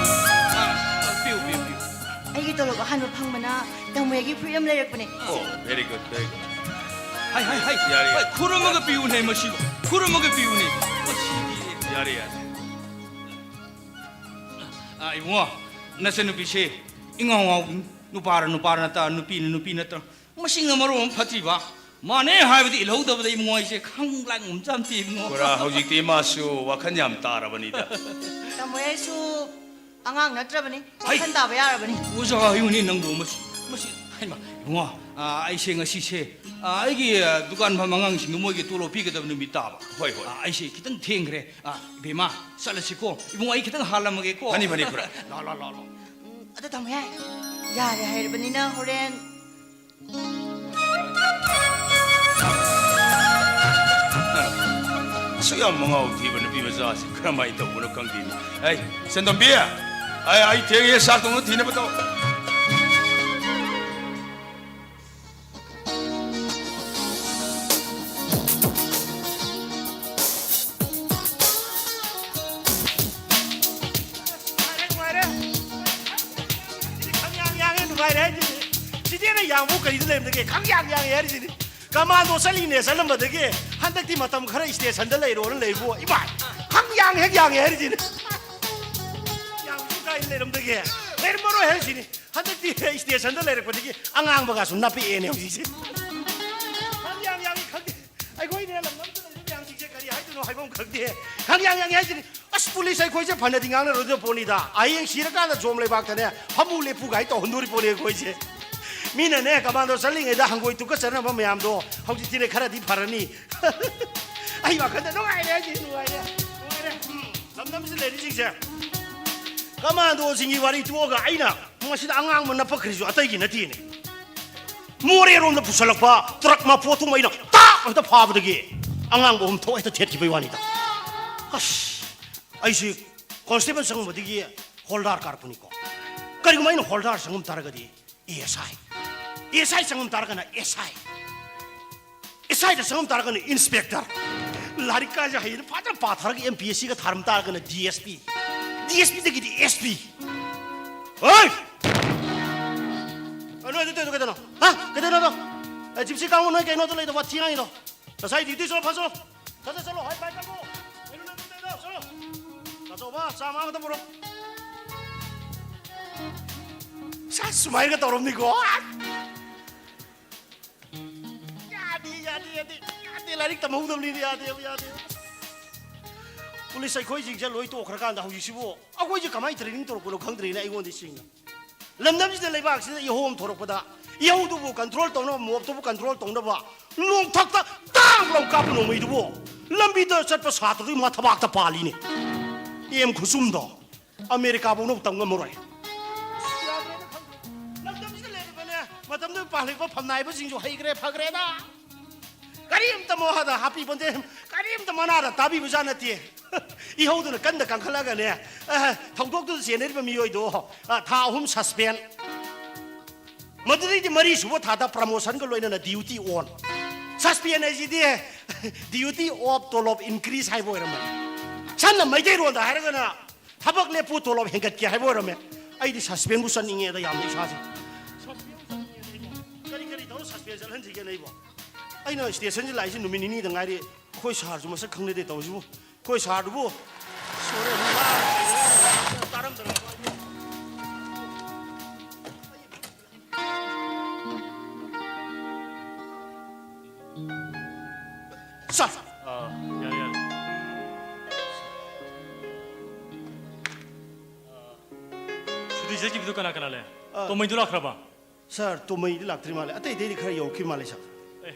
ꯑꯥ, ꯑꯥ, ꯄꯤꯌꯨ, ꯄꯤꯌꯨ, ꯄꯤꯌꯨ꯫ ꯑꯩꯒꯤ ꯇꯣꯂꯣꯞ ꯑꯍꯥꯟꯕ ꯐꯪꯕꯅ ꯇꯥꯃꯣ ꯌꯥꯏꯒꯤ ꯐꯨꯔꯤꯠ ꯑꯃ ꯂꯩꯔꯛꯄꯅꯦ꯫ ꯑꯣ, very good, very good꯫ ꯍꯥꯏ, ꯍꯥꯏ, ꯍꯥꯏ꯫ ꯌꯥꯔꯦ, ꯍꯣꯏ, ꯌꯥꯔꯦ꯫ ꯈꯨꯔꯨꯝꯃꯒ ꯄꯤꯌꯨꯅꯦ ꯃꯁꯤꯕꯨ꯫ ꯈꯨꯔꯨꯝꯃꯒ ꯄꯤꯌꯨꯅꯦ꯫ ꯃꯁꯤꯗꯤ꯫ ꯌꯥꯔꯦ, ꯌꯥꯔꯦ꯫ ꯑꯥ, ꯏꯕꯨꯡꯉꯣ, ꯅꯆꯟꯅꯨꯄꯤꯁꯦ ꯏꯉꯥꯎ ꯉꯥꯎꯕꯅꯤ꯫ ꯅꯨꯄꯥꯔ ꯅꯨꯄꯥꯔ ꯅꯠꯇ, ꯅꯨꯄꯤꯅ ꯅꯨꯄꯤ ꯅꯠꯇ꯭ꯔ꯫ ꯃꯁꯤꯡꯅ ꯃꯔꯣꯟ ꯑꯃ ꯐꯠꯇ꯭ꯔꯤꯕ꯫ ꯃꯥꯅꯦ ꯍꯥꯏꯕꯗꯤ ꯏꯜꯍꯧꯗꯕꯗ ꯏꯕꯨꯡꯉꯣ ꯑꯩꯁꯦ ꯈꯪ ꯂꯥꯡ ꯑꯃ ꯆꯥꯝꯇꯦ ꯏꯕꯨꯡꯉꯣ꯫ ꯄꯨꯔꯥ ꯍꯧꯖꯤꯛꯇꯤ ꯃꯥꯁꯨ ꯋꯥꯈꯜ ꯌꯥꯝ ꯇꯥꯔꯕꯅꯤꯗ꯫ ꯇꯥꯃꯣ ꯌꯥꯏꯁꯨ ꯑꯉꯥꯡ ꯅꯠꯇ꯭ꯔꯕꯅꯤ꯫ ꯍꯩ! ꯋꯥꯈꯜ ꯇꯥꯕ ꯌꯥꯔꯕꯅꯤ꯫ ꯑꯣꯖꯥ ꯍꯥꯏꯌꯨꯅꯦ ꯅꯪꯕꯨ ꯃꯁꯤ, ꯃꯁꯤ, ꯍꯩꯃꯥ, ꯏꯕꯨꯡꯉꯣ, ꯑꯥ, ꯑꯩꯁꯦ ꯉꯁꯤꯁꯦ, ꯑꯥ, ꯑꯩꯒꯤ, ꯑꯥ, ꯗꯨꯀꯥꯟ ꯐꯝꯕ ꯑꯉꯥꯡꯁꯤꯡꯗꯣ ꯃꯣꯏꯒꯤ ꯇꯣꯂꯣꯞ ꯄꯤꯒꯗꯕ ꯅꯨꯃꯤꯠ ꯇꯥꯕ꯫ ꯍꯣꯏ, ꯍꯣꯏ꯫ ꯑꯥ, ꯑꯩꯁꯦ ꯈꯤꯇꯪ ꯊꯦꯡꯈ꯭ꯔꯦ꯫ ꯑꯥ, ꯏꯕꯦꯝꯃ, ꯆꯠꯂꯁꯤꯀꯣ꯫ ꯏꯕꯨꯡꯉꯣ, ꯑꯩ ꯈꯤꯇꯪ ꯍꯥꯜꯂꯝꯃꯒꯦꯀꯣ꯫ ꯐꯅꯤ, ꯐꯅꯤ, ꯈꯨꯔꯥ꯫ ꯂꯥ, ꯂꯥ, ꯂꯥ, ꯂꯥ꯫ ꯎꯝ, ꯑꯗꯣ ꯇꯥꯃꯣ ꯌꯥꯏ, ꯌꯥꯔꯦ ꯍꯥꯏꯔꯕꯅꯤꯅ ꯍꯣꯔꯦꯟ꯫ ꯑꯁꯨꯛ ꯌꯥꯝ ꯃꯉꯥꯎ ꯊꯤꯕ ꯅꯨꯄꯤ ꯃꯆꯥꯁꯤ ꯀꯔꯝꯍꯥꯏꯅ ꯇꯧꯕꯅꯣ ꯈꯪꯗꯦꯅꯦ꯫ ꯑꯩ, ꯁꯦꯟꯗꯣꯝꯕꯤ, ꯑꯩ, ꯑꯩ ꯊꯦꯡꯉꯦ, ꯆꯥꯛ ꯊꯣꯡꯅ ꯊꯤꯅꯕ ꯇꯧ꯫ ꯅꯨꯡꯉꯥꯏꯔꯦ, ꯅꯨꯡꯉꯥꯏꯔꯦ꯫ ꯁꯤꯗꯤ ꯈꯪꯌꯥꯡ ꯌꯥꯡꯉꯦ, ꯅꯨꯡꯉꯥꯏꯔꯦ ꯍꯥꯏꯁꯤꯅꯤ꯫ ꯁꯤꯗꯤ ꯑꯩꯅ ꯌꯥꯡꯕꯨ ꯀꯔꯤꯗ ꯂꯩꯔꯝꯗꯒꯦ? ꯈꯪꯌꯥꯡ ꯌꯥꯡꯉꯦ ꯍꯥꯏꯔꯤꯁꯤꯅꯤ꯫ ꯀꯃꯥꯟꯗꯣ ꯆꯠꯂꯤꯅꯦ ꯆꯠꯂꯝꯕꯗꯒꯤ ꯍꯟꯗꯛꯇꯤ ꯃꯇꯝ ꯈꯔ ꯏꯁꯇꯦꯁꯟꯗ ꯂꯩꯔꯣꯅ ꯂꯩꯕꯨ꯫ ꯏꯃꯥ! ꯈꯪꯌꯥꯡ ꯍꯦꯛ ꯌꯥꯡꯉꯦ ꯍꯥꯏꯔꯤꯁꯤꯅꯤ꯫ ꯌꯥꯡꯕꯨ ꯀꯥꯏꯗ ꯂꯩꯔꯝꯗꯒꯦ? ꯂꯩꯔꯝꯃꯔꯣꯏ ꯍꯥꯏꯔꯤꯁꯤꯅꯤ꯫ ꯍꯟꯗꯛꯇꯤ ꯏꯁꯇꯦꯁꯟꯗ ꯂꯩꯔꯛꯄꯗꯒꯤ ꯑꯉꯥꯡꯕꯒꯁꯨ ꯅꯞꯄꯛꯑꯦꯅꯦ ꯍꯧꯖꯤꯛꯁꯦ꯫ ꯈꯪꯌꯥꯡ ꯌꯥꯡꯉꯤ ꯈꯪꯗꯦ꯫ ꯑꯩꯈꯣꯏꯅꯦ ꯂꯝ ꯑꯝꯇ ꯂꯩꯕ ꯃꯌꯥꯝꯁꯤꯡꯁꯦ ꯀꯔꯤ ꯍꯥꯏꯗꯣꯏꯅꯣ ꯍꯥꯏꯐꯝ ꯈꯪꯗꯦ꯫ ꯈꯪꯌꯥꯡ ꯌꯥꯡꯉꯤ ꯍꯥꯏꯁꯤꯅꯤ꯫ ꯑꯁ, ꯄꯨꯂꯤꯁ ꯑꯩꯈꯣꯏꯁꯦ ꯐꯅꯗꯤ ꯉꯥꯡꯅꯔꯣꯏꯗꯕ ꯄꯣꯠꯅꯤꯗ꯫ ꯍꯌꯦꯡ ꯁꯤꯔꯀꯥꯟꯗ ꯖꯣꯝ ꯂꯩꯕꯥꯛꯇꯅꯦ ꯐꯝꯃꯨ ꯂꯦꯞꯄꯨ ꯀꯥꯏ ꯇꯧꯍꯟꯗꯣꯔꯤ ꯄꯣꯠꯅꯤ ꯑꯩꯈꯣꯏꯁꯦ꯫ ꯃꯤꯅꯅꯦ ꯀꯃꯥꯟꯗꯣ ꯆꯠꯂꯤꯉꯩꯗ ꯍꯪꯒꯣꯏ ꯇꯨꯀꯠꯆꯅꯕ ꯃꯌꯥꯝꯗꯣ ꯍꯧꯖꯤꯛꯇꯤꯅꯦ ꯈꯔꯗꯤ ꯐꯔꯅꯤ꯫ ꯑꯩ ꯋꯥꯈꯜꯗ ꯅꯨꯡꯉꯥꯏꯔꯦ ꯍꯥꯏꯁꯤ, ꯅꯨꯡꯉꯥꯏꯔꯦ, ꯅꯨꯡꯉꯥꯏꯔꯦ꯫ ꯎꯝ, ꯂꯝꯗꯝꯁꯤꯗ ꯂꯩꯔꯤꯁꯤꯡꯁꯦ ꯀꯃꯥꯟꯗꯣꯁꯤꯡꯒꯤ ꯋꯥꯔꯤ ꯇꯣꯛꯑꯒ ꯑꯩꯅ ꯃꯁꯤꯗ ꯑꯉꯥꯡꯕ ꯅꯞꯄꯛꯈ꯭ꯔꯤꯁꯨ ꯑꯇꯩꯒꯤ ꯅꯠꯇꯦꯅꯦ꯫ ꯃꯣꯔꯦꯔꯣꯝꯗ ꯄꯨꯁꯜꯂꯛꯄ ꯇ꯭ꯔꯛ ꯃꯄꯣꯠꯇꯨꯃ ꯑꯩꯅ ꯇꯥꯛ ꯍꯦꯛꯇ ꯐꯥꯕꯗꯒꯤ ꯑꯉꯥꯡꯕ ꯑꯍꯨꯝ ꯊꯣꯛ ꯍꯦꯛꯇ ꯊꯦꯠꯈꯤꯕꯩ ꯋꯥꯅꯤꯗ꯫ ꯑꯁ, ꯑꯩꯁꯤ ꯀꯣꯟꯁꯇꯦꯕꯜ ꯆꯪꯕꯗꯒꯤ ꯍꯣꯜꯗꯥꯔ ꯀꯥꯔꯛꯄꯅꯤꯀꯣ꯫ ꯀꯔꯤꯒꯨꯝꯕ ꯑꯩꯅ ꯍꯣꯜꯗꯥꯔ ꯆꯪꯉꯝ ꯇꯥꯔꯒꯗꯤ ꯑꯦꯁ ꯑꯥꯏ, ꯑꯦꯁ ꯑꯥꯏ ꯆꯪꯉꯝ ꯇꯥꯔꯒꯅ ꯑꯦꯁ ꯑꯥꯏ, ꯑꯦꯁ ꯑꯥꯏꯗ ꯆꯪꯉꯝ ꯇꯥꯔꯒꯅ ꯏꯟꯁꯄꯦꯛꯇꯔ, ꯂꯥꯏꯔꯤꯛ ꯀꯥꯏꯁꯦ ꯍꯩꯅ ꯐꯖꯅ ꯄꯥꯊꯔꯒ ꯑꯦꯝ ꯄꯤ ꯑꯦꯁ ꯁꯤꯒ ꯊꯥꯔꯝ ꯇꯥꯔꯒꯅ D S P, D S ꯄꯤꯗꯒꯤꯗꯤ S P. ꯍꯣꯏ! ꯑ, ꯅꯣꯏ ꯑꯗꯨ ꯇꯧꯔꯤꯗꯣ ꯀꯩꯗꯧꯅꯣ? ꯍꯥ? ꯀꯩꯗꯧꯅꯣ ꯑꯗꯣ? ꯑꯦ, ꯖꯤꯞꯁꯤ ꯀꯥꯡꯕꯨ, ꯅꯣꯏ ꯀꯩꯅꯣꯗ ꯂꯩꯗꯣ? ꯋꯥꯊꯤ ꯉꯥꯡꯉꯤꯗꯣ? ꯉꯁꯥꯏ ꯗ꯭ꯌꯨꯇꯤ ꯆꯠꯂꯣ, ꯐꯠ ꯆꯠꯂꯣ꯫ ꯐꯠ ꯆꯠ ꯆꯠꯂꯣ, ꯍꯥꯏ, ꯄꯥꯏ ꯀꯥꯡꯕꯨ꯫ ꯀꯩꯅꯣ ꯅꯣꯏ ꯑꯗꯨ ꯇꯧꯔꯤꯗꯣ? ꯆꯠꯂꯣ꯫ ꯇꯥꯆꯧꯕ, ꯆꯥ ꯃꯉꯥ ꯈꯛꯇ ꯄꯨꯔꯛꯑꯣ꯫ ꯁꯥ, ꯁꯨꯃꯥꯏꯅꯒ ꯇꯧꯔꯝꯅꯤꯀꯣ꯫ ꯌꯥꯗꯦ, ꯌꯥꯗꯦ, ꯌꯥꯗꯦ, ꯌꯥꯗꯦ, ꯂꯥꯏꯔꯤꯛ ꯇꯝꯍꯧꯗꯕꯅꯤꯅ ꯌꯥꯗꯦꯕ, ꯌꯥꯗꯦꯕ꯫ ꯄꯨꯂꯤꯁ ꯑꯩꯈꯣꯏꯁꯤꯡꯁꯦ ꯂꯣꯏ ꯇꯣꯛꯈ꯭ꯔꯀꯥꯟꯗ ꯍꯧꯖꯤꯛꯁꯤꯕꯨ ꯑꯩꯈꯣꯏꯁꯦ ꯀꯃꯥꯏꯅ training ꯇꯧꯔꯛꯄꯅꯣ ꯈꯪꯗ꯭ꯔꯦꯅꯦ ꯑꯩꯉꯣꯟꯗ ꯁꯦꯡꯅ꯫ ꯂꯝꯗꯝꯁꯤꯗ, ꯂꯩꯕꯥꯛꯁꯤꯗ ꯏꯍꯧ ꯑꯃ ꯊꯣꯔꯛꯄꯗ, ꯏꯍꯧꯗꯨꯕꯨ control ꯇꯧꯅꯕ, ꯃꯣꯞꯇꯨꯕꯨ control ꯇꯧꯅꯕ, ꯅꯣꯡꯊꯛꯇ ꯇꯥꯡ ꯂꯥꯎ ꯀꯥꯞꯄ ꯅꯣꯡꯃꯩꯗꯨꯕꯨ ꯂꯝꯕꯤꯗ ꯆꯠꯄ ꯁꯥꯇ꯭ꯔꯗꯨꯒꯤ ꯃꯊꯕꯥꯛꯇ ꯄꯥꯜꯂꯤꯅꯦ꯫ ꯑꯦꯝ ꯈꯨꯁꯨꯝꯗꯣ꯫ ꯑꯃꯦꯔꯤꯀꯥꯐꯧꯅ ꯇꯝ ꯉꯝꯃꯔꯣꯏ꯫ ꯂꯝꯗꯝꯁꯤꯗ ꯂꯩꯔꯤꯕꯅꯦ, ꯃꯇꯝꯗꯨꯗ ꯄꯥꯜꯂꯛꯄ ꯐꯝꯅꯥꯏꯕꯁꯤꯡꯁꯨ ꯍꯩꯈ꯭ꯔꯦ, ꯐꯈ꯭ꯔꯦꯗ꯫ ꯀꯔꯤꯝꯇ ꯃꯋꯥꯗ ꯍꯥꯞꯄꯤꯕꯣꯟꯇꯦ, ꯀꯔꯤꯝꯇ ꯃꯅꯥꯗ ꯇꯥꯕꯤꯕꯖꯥꯠ ꯅꯠꯇꯦ꯫ ꯏꯍꯧꯗꯨꯅ ꯀꯟꯗ ꯀꯟꯈꯠꯂꯒꯅꯦ, ꯑ, ꯊꯧꯗꯣꯛꯇꯨꯗ ꯆꯦꯟꯅꯔꯤꯕ ꯃꯤꯑꯣꯏꯗꯣ, ꯑ, ꯊꯥ ꯑꯍꯨꯝ suspend꯫ ꯃꯗꯨꯗꯩꯗꯤ ꯃꯔꯤ ꯁꯨꯕ ꯊꯥꯗ promotionꯒ ꯂꯣꯏꯅꯅ duty on꯫ Suspend ꯍꯥꯏꯁꯤꯗꯤ duty off, ꯇꯣꯂꯣꯞ increase ꯍꯥꯏꯕ ꯑꯣꯏꯔꯝꯃꯦ꯫ ꯁꯝꯅ ꯃꯩꯇꯩꯔꯣꯟꯗ ꯍꯥꯏꯔꯒꯅ ꯊꯕꯛ ꯂꯦꯞꯄꯨ, ꯇꯣꯂꯣꯞ ꯍꯦꯟꯒꯠꯀꯦ ꯍꯥꯏꯕ ꯑꯣꯏꯔꯝꯃꯦ꯫ ꯑꯩꯗꯤ suspendꯕꯨ ꯆꯠꯅꯤꯡꯉꯦꯗ ꯌꯥꯝꯅ ꯏꯁꯥꯁꯦ꯫ Suspendꯕꯨ ꯆꯠꯅꯤꯡꯉꯦꯗ ꯑꯩꯕꯣ꯫ ꯀꯔꯤ ꯀꯔꯤ ꯇꯧꯔ suspend ꯆꯠꯍꯟꯁꯤꯒꯦꯅꯦ ꯑꯩꯕꯣ? ꯑꯩꯅ stationꯁꯤ ꯂꯥꯛꯏꯁꯤ ꯅꯨꯃꯤꯠ ꯅꯤꯅꯤꯗ ꯉꯥꯏꯔꯤ꯫ ꯑꯩꯈꯣꯏ sirꯁꯨ ꯃꯁꯛ ꯈꯪꯅꯗꯦ ꯇꯧꯔꯤꯁꯤꯕꯨ꯫ ꯑꯩꯈꯣꯏ sirꯗꯨꯕꯨ꯫ ꯁꯣꯔꯦ, ꯇꯥꯔꯝꯗꯅ꯫ Sir꯫ ꯑꯥ, ꯌꯥꯔꯦ, ꯌꯥꯔꯦ꯫ ꯑꯥ, ꯁꯨꯇꯤ ꯆꯠꯈꯤꯕꯗꯨ ꯀꯅꯥ ꯀꯅꯥ ꯂꯩ? ꯑꯥ꯫ ꯇꯣꯃꯩꯗꯨ ꯂꯥꯛꯈ꯭ꯔꯕ? Sir, ꯇꯣꯃꯩꯗꯤ ꯂꯥꯛꯇ꯭ꯔꯤ ꯃꯥꯜꯂꯦ꯫ ꯑꯇꯩ ꯑꯇꯩꯗꯤ ꯈꯔ ꯌꯧꯔꯛꯈꯤ ꯃꯥꯜꯂꯦ, sir꯫ ꯑꯦ,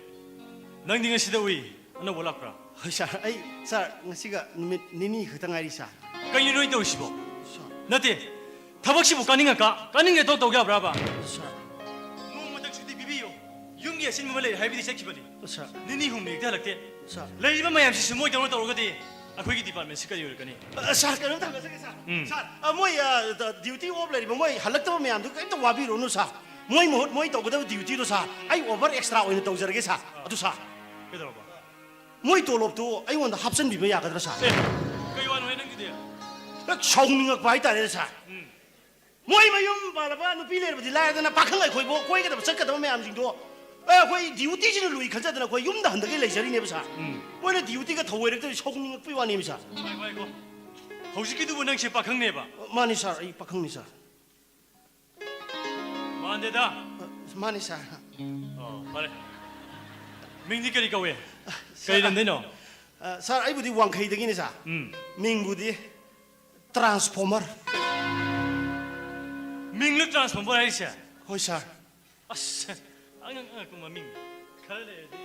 ꯅꯪꯗꯤ ꯉꯁꯤꯗ ꯎꯏ꯫ ꯑꯅꯧꯕ ꯂꯥꯛꯄ꯭ꯔꯥ? ꯍꯣꯏ, sir꯫ ꯑꯩ, sir, ꯉꯁꯤꯒ ꯅꯨꯃꯤꯠ ꯅꯤꯅꯤ ꯈꯛꯇ ꯉꯥꯏꯔꯤ, sir꯫ ꯀꯩꯅꯣ ꯅꯣꯏ ꯇꯧꯔꯤꯁꯤꯕꯣ? Sir꯫ ꯅꯠꯇꯦ, ꯊꯕꯛꯁꯤꯕꯨ ꯀꯥꯅꯤꯡꯉꯛꯀ, ꯀꯥꯅꯤꯡꯗꯦ ꯇꯧ ꯇꯧ ꯌꯥꯕ꯭ꯔꯥꯕ? Sir꯫ ꯅꯣꯡꯃꯇꯪ ꯁꯨꯇꯤ ꯄꯤꯕꯤꯌꯨ꯫ ꯌꯨꯝꯒꯤ ꯑꯁꯤꯟꯕ ꯑꯃ ꯂꯩ ꯍꯥꯏꯕꯗꯤ ꯆꯠꯈꯤꯕꯅꯤ꯫ Sir꯫ ꯅꯤꯅꯤ ꯍꯨꯝꯅꯤ ꯍꯦꯛꯇ ꯍꯜꯂꯛꯇꯦ꯫ Sir꯫ ꯂꯩꯔꯤꯕ ꯃꯌꯥꯝꯁꯤ ꯁꯤꯃꯣꯏꯗꯧꯅ ꯇꯧꯔꯒꯗꯤ ꯑꯩꯈꯣꯏꯒꯤ departmentꯁꯤ ꯀꯔꯤ ꯑꯣꯏꯔꯛꯀꯅꯤ? ꯑ, sir, ꯀꯩꯅꯣꯝꯇ ꯍꯪꯖꯒꯦ, sir꯫ ꯎꯝ꯫ Sir, ꯑ, ꯃꯣꯏ, ꯑ, ꯗ-, duty off ꯂꯩꯔꯤꯕ ꯃꯣꯏ ꯍꯜꯂꯛꯇꯕ ꯃꯌꯥꯝꯗꯨ ꯀꯔꯤꯝꯇ ꯋꯥꯕꯤꯔꯨꯅꯨ, sir꯫ ꯃꯣꯏ ꯃꯍꯨꯠ ꯃꯣꯏ ꯇꯧꯒꯗꯕ duty ꯗꯣ ꯁꯥꯔ, ꯑꯩ over extra ꯑꯣꯏꯅ ꯇꯧꯖꯔꯒꯦ ꯁꯥꯔ꯫ ꯑꯗꯨ ꯁꯥꯔ, ꯀꯩꯗꯧꯔꯕ? ꯃꯣꯏ ꯇꯣꯂꯣꯞꯇꯣ ꯑꯩꯉꯣꯟꯗ ꯍꯥꯞꯆꯤꯟꯕꯤꯕ ꯌꯥꯒꯗ꯭ꯔꯥ ꯁꯥꯔ? ꯑꯦ, ꯀꯩ ꯋꯥꯅꯣ ꯍꯦ ꯅꯪꯒꯤꯗꯤ? ꯍꯦꯛ ꯁꯥꯎꯅꯤꯡꯉꯛꯄ ꯍꯥꯏꯇꯥꯔꯦꯅꯦ ꯁꯥꯔ꯫ ꯎꯝ꯫ ꯃꯣꯏ ꯃꯌꯨꯝ ꯄꯥꯜꯂꯕ ꯅꯨꯄꯤ ꯂꯩꯔꯕꯗꯤ ꯂꯥꯏꯔꯗꯅ, ꯄꯥꯈꯪ ꯑꯩꯈꯣꯏꯕꯨ ꯀꯣꯏꯒꯗꯕ ꯆꯠꯀꯗꯕ ꯃꯌꯥꯝꯁꯤꯡꯗꯣ, ꯑꯦ, ꯑꯩꯈꯣꯏ duty ꯁꯤꯅ ꯂꯨꯏ ꯈꯟꯖꯗꯅ ꯑꯩꯈꯣꯏ ꯌꯨꯝꯗ ꯍꯟꯊꯒꯩ ꯂꯩꯖꯔꯤꯅꯦꯕ ꯁꯥꯔ꯫ ꯎꯝ꯫ ꯃꯣꯏꯅ duty ꯒ ꯊꯧꯑꯣꯏꯔꯛꯇꯕꯁꯤ ꯁꯥꯎꯅꯤꯡꯉꯛꯄꯩ ꯋꯥꯅꯦꯕ ꯁꯥꯔ꯫ ꯉꯥꯏꯈꯣ, ꯉꯥꯏꯈꯣ꯫ ꯍꯧꯖꯤꯛꯀꯤꯗꯨꯕꯨ ꯅꯪꯁꯦ ꯄꯥꯈꯪꯅꯦꯕ? ꯃꯥꯅꯤ ꯁꯥꯔ, ꯑꯩ ꯄꯥꯈꯪꯅꯤ ꯁꯥꯔ꯫ ꯃꯥꯟꯗꯦꯗ꯫ ꯑ, ꯃꯥꯅꯤ ꯁꯥꯔ꯫ ꯑꯣ, ꯐꯔꯦ꯫ ꯃꯤꯡꯗꯤ ꯀꯔꯤ ꯀꯧꯏ? ꯀꯔꯤ ꯁꯥꯔ, ꯂꯝꯗꯩꯅꯣ? ꯑ, ꯁꯥꯔ, ꯑꯩꯕꯨꯗꯤ ꯋꯥꯡꯈꯩꯗꯒꯤꯅꯤ ꯁꯥꯔ꯫ ꯎꯝ꯫ ꯃꯤꯡꯕꯨꯗꯤ Transformer꯫ ꯃꯤꯡꯂꯣ Transformer ꯍꯥꯏꯔꯤꯁꯦ? ꯍꯣꯏ ꯁꯥꯔ꯫ ꯑꯁ, ꯑꯉꯛ ꯑꯉꯛꯄ ꯃꯃꯤꯡ꯫ ꯈꯔ ꯂꯩꯔꯗꯤ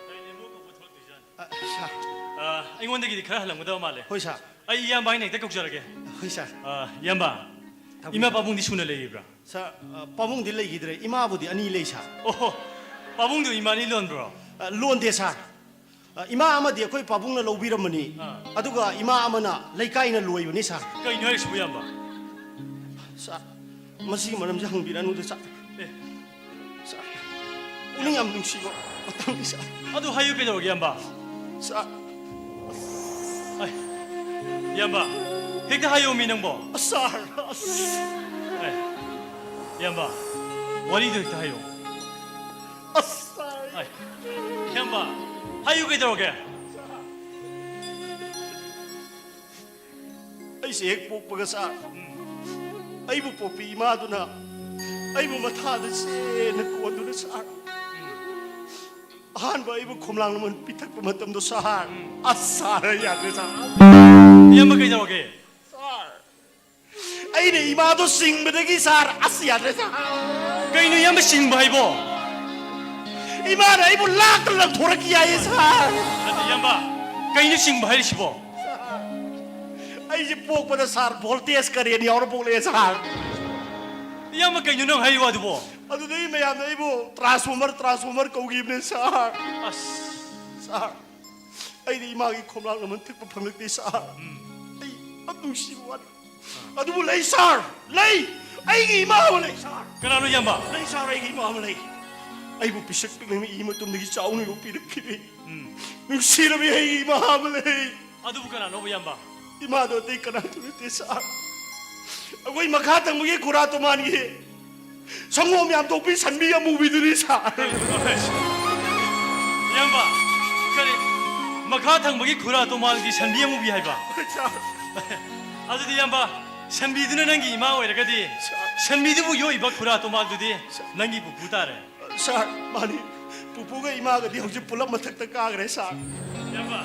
Dynamo ꯀꯧꯕ ꯊꯣꯛꯂꯛꯇꯣꯏꯖꯥꯠꯅꯤ꯫ ꯑ, ꯁꯥꯔ꯫ ꯑ, ꯑꯩꯉꯣꯟꯗꯒꯤꯗꯤ ꯈꯔ ꯍꯜꯂꯝꯒꯗꯕ ꯃꯥꯜꯂꯦ꯫ ꯍꯣꯏ ꯁꯥꯔ꯫ ꯑꯩ ꯏꯌꯥꯝꯕ ꯍꯥꯏꯅ ꯍꯦꯛꯇ ꯀꯧꯖꯔꯒꯦ꯫ ꯍꯣꯏ ꯁꯥꯔ꯫ ꯑ, ꯏꯌꯥꯝꯕ, ꯊꯝꯃꯦ ꯏꯃꯥ ꯁꯥꯔ꯫ ꯄꯥꯕꯨꯡꯗꯤ ꯁꯨꯅ ꯂꯩꯔꯤꯕ꯭ꯔꯥ? ꯁꯥꯔ, ꯑ, ꯄꯥꯕꯨꯡꯗꯤ ꯂꯩꯈꯤꯗ꯭ꯔꯦ, ꯏꯃꯥꯕꯨꯗꯤ ꯑꯅꯤ ꯂꯩ ꯁꯥꯔ꯫ ꯑꯣꯍꯣ, ꯄꯥꯕꯨꯡꯗꯨ ꯏꯃꯥꯅꯤ ꯂꯣꯟꯕ꯭ꯔꯣ? ꯑ, ꯂꯣꯟꯗꯦ ꯁꯥꯔ꯫ ꯑ, ꯏꯃꯥ ꯑꯃꯗꯤ ꯑꯩꯈꯣꯏ ꯄꯥꯕꯨꯡꯅ ꯂꯧꯕꯤꯔꯝꯕꯅꯤ, ꯑꯥ꯫ ꯑꯗꯨꯒ ꯏꯃꯥ ꯑꯃꯅ ꯂꯩꯀꯥꯏꯅ ꯂꯣꯏꯕꯅꯤ ꯁꯥꯔ꯫ ꯀꯩꯅꯣ ꯍꯥꯏꯔꯤꯁꯤꯕꯨ, ꯏꯌꯥꯝꯕ? ꯁꯥꯔ, ꯃꯁꯤꯒꯤ ꯃꯔꯝꯁꯦ ꯍꯪꯕꯤꯔꯅꯨꯗ ꯁꯥꯔ꯫ ꯑꯦ꯫ ꯁꯥꯔ, ꯄꯨꯛꯅꯤꯡ ꯌꯥꯝ ꯅꯨꯡꯁꯤꯕ ꯃꯇꯥꯡꯅꯤ ꯁꯥꯔ꯫ ꯑꯗꯨ ꯍꯥꯏꯌꯨ ꯀꯩꯗꯧꯔꯒꯦ, ꯏꯌꯥꯝꯕ? ꯁꯥꯔ꯫ ꯑꯩ, ꯏꯌꯥꯝꯕ, ꯍꯦꯛꯇ ꯍꯥꯏꯌꯣꯃꯤ ꯅꯪꯕꯣ꯫ ꯁꯥꯔ, ꯑꯁ꯫ ꯑꯩ, ꯏꯌꯥꯝꯕ, ꯋꯥꯔꯤꯗꯣ ꯍꯦꯛꯇ ꯍꯥꯏꯌꯣ꯫ ꯑꯁ, ꯁꯥꯔ꯫ ꯑꯩ, ꯏꯌꯥꯝꯕ, ꯍꯥꯏꯌꯨ ꯀꯩꯗꯧꯔꯒꯦ? ꯑꯩꯁꯦ ꯍꯦꯛ ꯄꯣꯛꯄꯒ ꯁꯥꯔ, ꯑꯩꯕꯨ ꯄꯣꯛꯄꯤ ꯏꯃꯥꯗꯨꯅ ꯑꯩꯕꯨ ꯃꯊꯥꯗ ꯆꯦꯅ ꯀꯣꯟꯗꯨꯅ ꯁꯥꯔ, ꯑꯍꯥꯟꯕ ꯑꯩꯕꯨ ꯈꯣꯝꯂꯥꯡ ꯂꯃꯟ ꯄꯤꯊꯛꯄ ꯃꯇꯝꯗꯣ ꯁꯥꯔ, ꯑꯁ ꯁꯥꯔ, ꯌꯥꯗ꯭ꯔꯦ ꯁꯥꯔ꯫ ꯏꯌꯥꯝꯕ ꯀꯩꯗꯧꯔꯒꯦ? ꯁꯥꯔ, ꯑꯩꯅ ꯏꯃꯥꯗꯣ ꯆꯤꯡꯕꯗꯒꯤ ꯁꯥꯔ, ꯑꯁ ꯌꯥꯗ꯭ꯔꯦ ꯁꯥꯔ꯫ ꯀꯩꯅꯣ ꯏꯌꯥꯝꯕ ꯆꯤꯡꯕ ꯍꯥꯏꯕꯣ? ꯏꯃꯥꯅ ꯑꯩꯕꯨ ꯂꯥꯛꯇ ꯂꯪꯊꯣꯔꯛꯈꯤ ꯍꯥꯏꯌꯦ ꯁꯥꯔ꯫ ꯅꯠꯇꯦ ꯏꯌꯥꯝꯕ, ꯀꯩꯅꯣ ꯆꯤꯡꯕ ꯍꯥꯏꯔꯤꯁꯤꯕꯣ? ꯑꯩꯁꯦ ꯄꯣꯛꯄꯗ ꯁꯥꯔ voltage current ꯌꯥꯎꯔ ꯄꯣꯛꯂꯛꯑꯦ ꯁꯥꯔ꯫ ꯏꯌꯥꯝꯕ ꯀꯩꯅꯣ ꯅꯪ ꯍꯥꯏꯔꯤ ꯋꯥꯗꯨꯕꯣ? ꯑꯗꯨꯗꯒꯤ ꯃꯌꯥꯝꯅ ꯑꯩꯕꯨ transformer transformer ꯀꯧꯈꯤꯕꯅꯦ ꯁꯥꯔ꯫ ꯑꯁ꯫ ꯁꯥꯔ, ꯑꯩꯗꯤ ꯏꯃꯥꯒꯤ ꯈꯣꯝꯂꯥꯡ ꯂꯃꯟ ꯊꯛꯄ ꯐꯪꯂꯛꯇꯦ ꯁꯥꯔ꯫ ꯎꯝ꯫ ꯑꯩ ꯌꯥꯝ ꯅꯨꯡꯁꯤꯕ ꯋꯥꯅꯤ꯫ ꯑꯗꯨꯕꯨ ꯂꯩ ꯁꯥꯔ, ꯂꯩ꯫ ꯑꯩꯒꯤ ꯏꯃꯥ ꯑꯃ ꯂꯩ, ꯁꯥꯔ꯫ ꯀꯅꯥꯅꯣ, ꯏꯌꯥꯝꯕ? ꯂꯩ, ꯁꯥꯔ, ꯑꯩꯒꯤ ꯏꯃꯥ ꯑꯃ ꯂꯩ꯫ ꯑꯩꯕꯨ ꯄꯤꯁꯛ ꯄꯤꯛꯂꯤꯉꯩ ꯏ ꯃꯇꯨꯡꯗꯒꯤ ꯆꯥꯎꯅ ꯌꯣꯛꯄꯤꯔꯛꯈꯤꯕꯤ, ꯎꯝ꯫ ꯅꯨꯡꯁꯤꯔꯕꯤ ꯑꯩꯒꯤ ꯏꯃꯥ ꯑꯃ ꯂꯩ꯫ ꯑꯗꯨꯕꯨ ꯀꯅꯥꯅꯣꯕ, ꯏꯌꯥꯝꯕ? ꯏꯃꯥꯗꯣ ꯑꯇꯩ ꯀꯅꯥꯁꯨ ꯅꯠꯇꯦ, ꯁꯥꯔ꯫ ꯑꯩꯈꯣꯏ ꯃꯈꯥ ꯊꯪꯕꯒꯤ ꯈꯨꯔꯥ ꯇꯣꯃꯥꯟꯒꯤ ꯁꯪꯒꯣꯝ ꯌꯥꯝ ꯊꯣꯛꯄꯤ ꯁꯟꯕꯤ ꯑꯃꯨꯕꯤꯗꯨꯅꯤ, ꯁꯥꯔ꯫ ꯏꯌꯥꯝꯕ, ꯀꯔꯤ? ꯃꯈꯥ ꯊꯪꯕꯒꯤ ꯈꯨꯔꯥ ꯇꯣꯃꯥꯟꯒꯤ ꯁꯟꯕꯤ ꯑꯃꯨꯕꯤ ꯍꯥꯏꯕ? ꯍꯣꯏ, ꯁꯥꯔ꯫ ꯑꯗꯨꯗꯤ, ꯏꯌꯥꯝꯕ, ꯁꯟꯕꯤꯗꯨꯅ ꯅꯪꯒꯤ ꯏꯃꯥ ꯑꯣꯏꯔꯒꯗꯤ, ꯁꯥꯔ꯫ ꯁꯟꯕꯤꯗꯨꯕꯨ ꯌꯣꯛꯏꯕ ꯈꯨꯔꯥ ꯇꯣꯃꯥꯟꯗꯨꯗꯤ ꯁꯥꯔ꯫ ꯅꯪꯒꯤ ꯄꯨꯄꯨ ꯇꯥꯔꯦ꯫ ꯁꯥꯔ, ꯃꯥꯅꯤ꯫ ꯄꯨꯄꯨꯒ ꯏꯃꯥꯒꯗꯤ ꯍꯧꯖꯤꯛ ꯄꯨꯂꯞ ꯃꯊꯛꯇ ꯀꯥꯈ꯭ꯔꯦ, ꯁꯥꯔ꯫ ꯏꯌꯥꯝꯕ,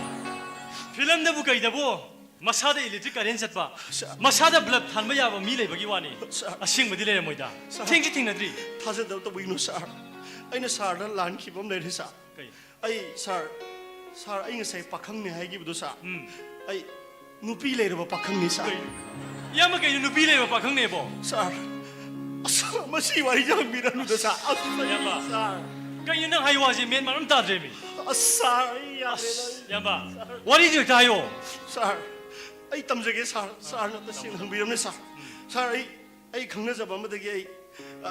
ꯐꯤꯂꯝꯗꯕꯨ ꯀꯩꯗꯕꯨ ꯃꯁꯥꯗ ꯏꯂꯦꯛꯇ꯭ꯔꯤꯛ ꯀꯔꯦꯟ ꯆꯠꯄ, ꯁꯥꯔ꯫ ꯃꯁꯥꯗ ꯕ꯭ꯂꯕ ꯊꯥꯟꯕ ꯌꯥꯕ ꯃꯤ ꯂꯩꯕꯒꯤ ꯋꯥꯅꯤ꯫ ꯁꯥꯔ꯫ ꯑꯁꯦꯡꯕꯗꯤ ꯂꯩꯔꯝꯃꯣꯏꯗ꯫ ꯁꯥꯔ꯫ ꯊꯦꯡꯁꯨ ꯊꯦꯡꯅꯗ꯭ꯔꯤ꯫ ꯊꯥꯖꯗꯕ ꯇꯧꯕꯤꯒꯅꯨ, ꯁꯥꯔ꯫ ꯑꯩꯅ ꯁꯥꯔꯗ ꯂꯥꯟꯈꯤꯕ ꯑꯃ ꯂꯩꯔꯦ, ꯁꯥꯔ꯫ ꯀꯩ? ꯑꯩ, ꯁꯥꯔ, ꯁꯥꯔ, ꯑꯩ ꯉꯁꯥꯏ ꯄꯥꯈꯪꯅꯦ ꯍꯥꯏꯈꯤꯕꯗꯣ, ꯁꯥꯔ꯫ ꯎꯝ꯫ ꯑꯩ ꯅꯨꯄꯤ ꯂꯩꯔꯕ ꯄꯥꯈꯪꯅꯤ, ꯁꯥꯔ꯫ ꯀꯩ? ꯏꯌꯥꯝꯕ, ꯀꯩꯅꯣ ꯅꯨꯄꯤ ꯂꯩꯔꯕ ꯄꯥꯈꯪꯅꯦꯕꯣ? ꯁꯥꯔ, ꯑꯁ, ꯃꯁꯤ ꯋꯥꯔꯤꯁꯦ ꯍꯪꯕꯤꯔꯅꯨꯗ, ꯁꯥꯔ꯫ ꯑꯁ, ꯏꯌꯥꯝꯕ꯫ ꯁꯥꯔ꯫ ꯀꯩꯅꯣ ꯅꯪ ꯍꯥꯏ ꯋꯥꯁꯦ ꯃꯦꯟ ꯃꯥꯟ ꯑꯝ ꯇꯥꯗ꯭ꯔꯦꯃꯤ꯫ ꯑꯁ, ꯁꯥꯔ, ꯑꯩ ꯌꯥꯗ꯭ꯔꯦꯗ꯫ ꯑꯁ, ꯏꯌꯥꯝꯕ, ꯋꯥꯔꯤꯗꯨ ꯍꯦꯛꯇ ꯍꯥꯏꯌꯣ꯫ ꯁꯥꯔ, ꯑꯩ ꯇꯝꯖꯒꯦ, ꯁꯥꯔ꯫ ꯁꯥꯔꯅ ꯇꯁꯦꯡꯅ ꯍꯪꯕꯤꯔꯝꯅꯦ, ꯁꯥꯔ꯫ ꯁꯥꯔ, ꯑꯩ, ꯑꯩ ꯈꯪꯅꯖꯕ ꯑꯃꯗꯒꯤ ꯑꯩ,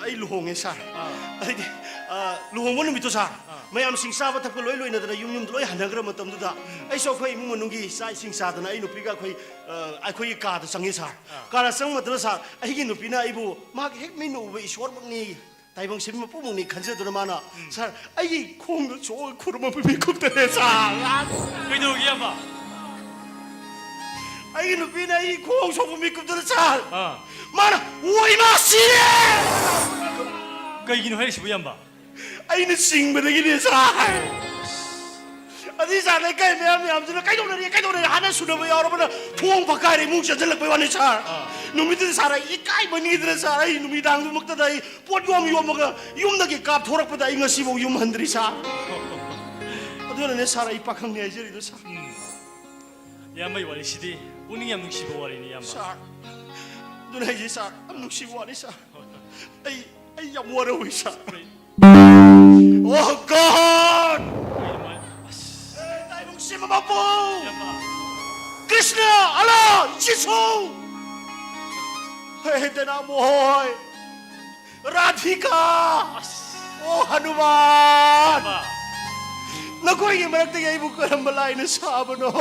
ꯑꯩ ꯂꯨꯍꯣꯡꯉꯦ, ꯁꯥꯔ꯫ ꯑꯥ꯫ ꯑꯩꯗꯤ, ꯑꯥ, ꯂꯨꯍꯣꯡꯕ ꯅꯨꯃꯤꯠꯇꯣ, ꯁꯥꯔ, ꯑꯥ꯫ ꯃꯌꯥꯝꯁꯤꯡ ꯆꯥꯕ ꯊꯛꯄ ꯂꯣꯏ ꯂꯣꯏꯅꯗꯅ ꯌꯨꯝ ꯌꯨꯝꯗ ꯂꯣꯏ ꯍꯟꯅꯈ꯭ꯔ ꯃꯇꯝꯗꯨꯗ, ꯎꯝ꯫ ꯑꯩꯁꯨ ꯑꯩꯈꯣꯏ ꯏꯃꯨꯡ ꯃꯅꯨꯡꯒꯤ ꯆꯥꯛ ꯏꯁꯤꯡ ꯆꯥꯗꯅ ꯑꯩ ꯅꯨꯄꯤꯒ ꯑꯩꯈꯣꯏ, ꯑꯥ, ꯑꯩꯈꯣꯏꯒꯤ ꯀꯥꯗ ꯆꯪꯉꯦ, ꯁꯥꯔ꯫ ꯑꯥ꯫ ꯀꯥꯗ ꯆꯪꯕ ꯃꯇꯝꯗ, ꯁꯥꯔ, ꯑꯩꯒꯤ ꯅꯨꯄꯤꯅ ꯑꯩꯕꯨ ꯃꯥꯒꯤ ꯍꯦꯛ ꯃꯤꯠꯅ ꯎꯕ ꯏꯁꯣꯔꯃꯛꯅꯤ, ꯇꯥꯏꯕꯪ ꯁꯦꯝꯕꯤ ꯃꯄꯨꯃꯛꯅꯤ ꯈꯟꯖꯗꯨꯅ ꯃꯥꯅ, ꯎꯝ꯫ ꯁꯥꯔ, ꯑꯩꯒꯤ ꯈꯣꯡꯗ ꯁꯣꯛꯑꯒ ꯈꯨꯔꯨꯝꯃꯕ ꯃꯤꯀꯨꯞꯇꯅꯦ, ꯁꯥꯔ꯫ ꯀꯩꯗꯧꯔꯒꯦ, ꯏꯌꯥꯝꯕ? ꯑꯩꯒꯤ ꯅꯨꯄꯤꯅ ꯑꯩꯒꯤ ꯈꯣꯡ ꯁꯣꯛꯄ ꯃꯤꯀꯨꯞꯇꯅ, ꯁꯥꯔ꯫ ꯑꯥ꯫ ꯃꯥꯅ, "ꯑꯣ, ꯏꯃꯥ, ꯁꯤꯔꯦ!" ꯀꯩꯒꯤꯅꯣ ꯍꯥꯏꯔꯤꯁꯤꯕꯨ, ꯏꯌꯥꯝꯕ? ꯑꯩꯅ ꯆꯤꯡꯕꯗꯒꯤꯅꯦ, ꯁꯥꯔ꯫ ꯑꯗꯨꯏ, ꯁꯥꯔ, ꯂꯩꯀꯥꯏ ꯃꯌꯥꯝ ꯃꯌꯥꯝꯁꯤꯅ, "ꯀꯩꯗꯧꯅꯔꯤ, ꯀꯩꯗꯧꯅꯔꯤ?" ꯍꯥꯟꯅ ꯁꯨꯅꯕ ꯌꯥꯎꯔꯕꯅ ꯊꯣꯡ ꯐꯛꯀꯥꯏꯔ ꯏꯃꯨꯡ ꯆꯪꯁꯤꯜꯂꯛꯄꯩ ꯋꯥꯅꯤ, ꯁꯥꯔ꯫ ꯑꯥ꯫ ꯅꯨꯃꯤꯠꯇꯨꯗ, ꯁꯥꯔ, ꯑꯩ ꯏꯀꯥꯏꯃꯟꯈꯤꯗꯅ, ꯁꯥꯔ, ꯑꯩ ꯅꯨꯃꯤꯗꯥꯡꯗꯨꯃꯛꯇꯗ ꯑꯩ ꯄꯣꯠ ꯌꯣꯝ ꯌꯣꯝꯃꯒ ꯌꯨꯝꯗꯒꯤ ꯀꯥꯞꯊꯣꯔꯛꯄꯗ ꯑꯩ ꯉꯁꯤꯐꯥꯎ ꯌꯨꯝ ꯍꯟꯗ꯭ꯔꯤ, ꯁꯥꯔ꯫ ꯑꯗꯨꯅꯅꯦ, ꯁꯥꯔ, ꯑꯩ ꯄꯥꯈꯪꯅꯤ ꯍꯥꯏꯖꯔꯤꯗꯣ, ꯁꯥꯔ꯫ ꯎꯝ꯫ ꯏꯌꯥꯝꯕꯒꯤ ꯋꯥꯔꯤꯁꯤꯗꯤ ꯄꯨꯛꯅꯤꯡ ꯌꯥꯝ ꯅꯨꯡꯁꯤꯕ ꯋꯥꯔꯤꯅꯤ, ꯏꯌꯥꯝꯕ꯫ ꯁꯥꯔ, ꯑꯗꯨꯅ ꯑꯩꯁꯦ, ꯁꯥꯔ, ꯌꯥꯝ ꯅꯨꯡꯁꯤꯕ ꯋꯥꯔꯤ, ꯁꯥꯔ꯫ ꯑꯩ, ꯑꯩ ꯌꯥꯝ ꯋꯥꯔꯧꯏ, ꯁꯥꯔ꯫ ꯀꯩ? Oh God! ꯀꯩꯅꯣ ꯃꯥ-, ꯑꯁ꯫ ꯇꯥꯏꯕꯪ ꯁꯦꯝꯕ ꯃꯄꯨ! ꯏꯌꯥꯝꯕ꯫ ꯀ꯭ꯔꯤꯁꯅ, ꯑꯂꯥ, ꯖꯤꯁꯨ! ꯍꯦ ꯗꯥꯏꯅꯥꯃꯣꯍꯣꯏ, ꯔꯥꯙꯤꯀꯥ, ꯑꯁ꯫ ꯑꯣ ꯍꯅꯨꯃꯥꯟ, ꯕꯥ꯫ ꯅꯈꯣꯏꯒꯤ ꯃꯔꯛꯇꯒꯤ ꯑꯩꯕꯨ ꯀꯔꯝꯕ ꯂꯥꯏꯅ ꯁꯥꯕꯅꯣ?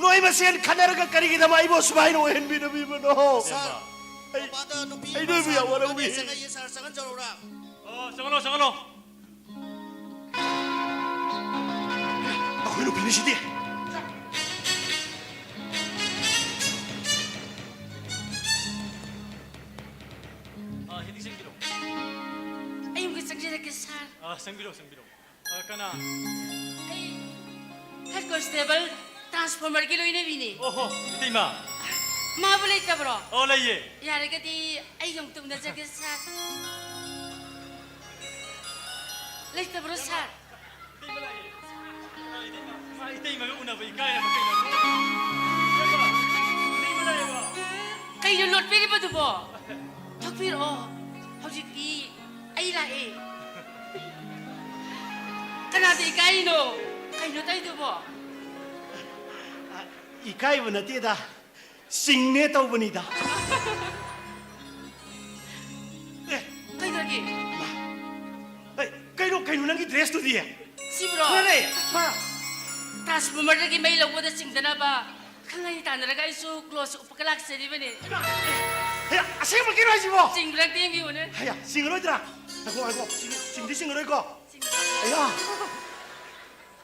ꯅꯣꯏ ꯃꯁꯦꯟ ꯈꯠꯅꯔꯒ ꯀꯔꯤꯒꯤꯗꯃꯛ ꯑꯩꯕꯨ ꯑꯁꯨꯃꯥꯏꯅ ꯑꯣꯏꯍꯟꯕꯤꯔꯝꯃꯤꯕꯅꯣ? ꯁꯥꯔ, ꯑꯩ, ꯃꯄꯥꯟꯗ ꯅꯨꯄꯤ ꯑꯩ ꯅꯣꯏꯕꯨ ꯃꯆꯥ ꯌꯥꯝ ꯋꯥꯔꯧꯏ꯫ ꯆꯪꯉꯛꯑꯦ, ꯁꯥꯔ, ꯆꯪꯍꯟꯖꯔꯛꯎꯔꯥ? ꯑꯣ, ꯆꯪꯍꯜꯂꯣ, ꯆꯪꯍꯜꯂꯣ꯫ ꯑꯩꯈꯣꯏ ꯅꯨꯄꯤꯅꯤꯁꯤꯗꯤ꯫ ꯑꯥ, ꯍꯦꯗꯤ ꯆꯪꯕꯤꯔꯣ꯫ ꯑꯩ ꯑꯃꯨꯛꯀ ꯆꯪꯖꯔꯛꯀꯦ, ꯁꯥꯔ꯫ ꯑꯥ, ꯆꯪꯕꯤꯔꯣ, ꯆꯪꯕꯤꯔꯣ꯫ ꯑꯥ, ꯀꯅꯥ? ꯑꯩ ꯍꯦꯗ ꯀꯣꯟꯁꯇꯦꯕꯜ ꯇ꯭ꯔꯥꯟꯁꯐꯣꯔꯃꯔꯒꯤ ꯂꯣꯏꯅꯕꯤꯅꯦ꯫ ꯑꯣꯍꯣ, ꯏꯇꯩꯃ꯫ ꯃꯥꯕꯨ ꯂꯩꯇꯕ꯭ꯔꯣ? ꯑꯣ, ꯂꯩꯌꯦ꯫ ꯌꯥꯔꯒꯗꯤ ꯑꯩꯒ ꯑꯃꯨꯛꯇ ꯎꯅꯖꯒꯦ, ꯁꯥꯔ꯫ ꯂꯩꯇꯕ꯭ꯔꯣ, ꯁꯥꯔ? ꯏꯇꯩꯃ ꯂꯥꯛꯑꯦ꯫ ꯏꯇꯩꯃ, ꯏꯇꯩꯃꯒ ꯎꯅꯕ ꯏꯀꯥꯏꯔꯕ ꯀꯩꯅꯣ? ꯏꯇꯩꯃ, ꯏꯇꯩꯃ ꯂꯥꯛꯑꯦꯕ꯫ ꯀꯩꯅꯣ ꯂꯣꯠꯄꯤꯔꯤꯕꯗꯨꯕꯣ? ꯊꯣꯛꯄꯤꯔꯛꯑꯣ꯫ ꯍꯧꯖꯤꯛꯇꯤ ꯑꯩ ꯂꯥꯛꯑꯦ꯫ ꯀꯅꯥꯗ ꯏꯀꯥꯏꯔꯤꯅꯣ? ꯀꯩꯅꯣ ꯇꯧꯔꯤꯗꯨꯕꯣ? ꯏꯀꯥꯏꯕ ꯅꯠꯇꯦꯗ꯫ ꯆꯤꯡꯅꯦ ꯇꯧꯕꯅꯤꯗ꯫ ꯑꯦ, ꯀꯩꯗꯧꯔꯒꯦ? ꯑꯦ, ꯀꯩꯅꯣ, ꯀꯩꯅꯣ ꯅꯪꯒꯤ ꯗ꯭ꯔꯦꯁꯇꯨꯗꯤ? ꯁꯤꯕꯨꯔꯣ? ꯈꯔ ꯂꯩ꯫ ꯃꯥ꯫ ꯇ꯭ꯔꯥꯟꯁꯐꯣꯔꯃꯔꯗꯒꯤ ꯃꯩ ꯂꯧꯕꯗ ꯆꯤꯡꯗꯅꯕ ꯈꯪꯍꯩ ꯇꯥꯟꯅꯔꯒ ꯑꯩꯁꯨ ꯀ꯭ꯂꯣꯖ ꯎꯞꯄꯒ ꯂꯥꯛꯆꯔꯤꯕꯅꯦ꯫ ꯍꯦ, ꯑꯁꯦꯡꯕꯒꯤꯔꯣ ꯍꯥꯏꯁꯤꯕꯣ? ꯆꯤꯡꯕ꯭ꯔꯥ ꯌꯦꯡꯕꯤꯌꯨꯅꯦ꯫ ꯍꯦ, ꯆꯤꯡꯉꯔꯣꯏꯗ꯭ꯔꯥ? ꯉꯥꯏꯈꯣ, ꯉꯥꯏꯈꯣ, ꯆꯤꯡ-, ꯆꯤꯡꯗꯤ ꯆꯤꯡꯉꯔꯣꯏꯀꯣ? ꯆꯤꯡꯕ꯭ꯔꯥ? ꯑꯌꯥ!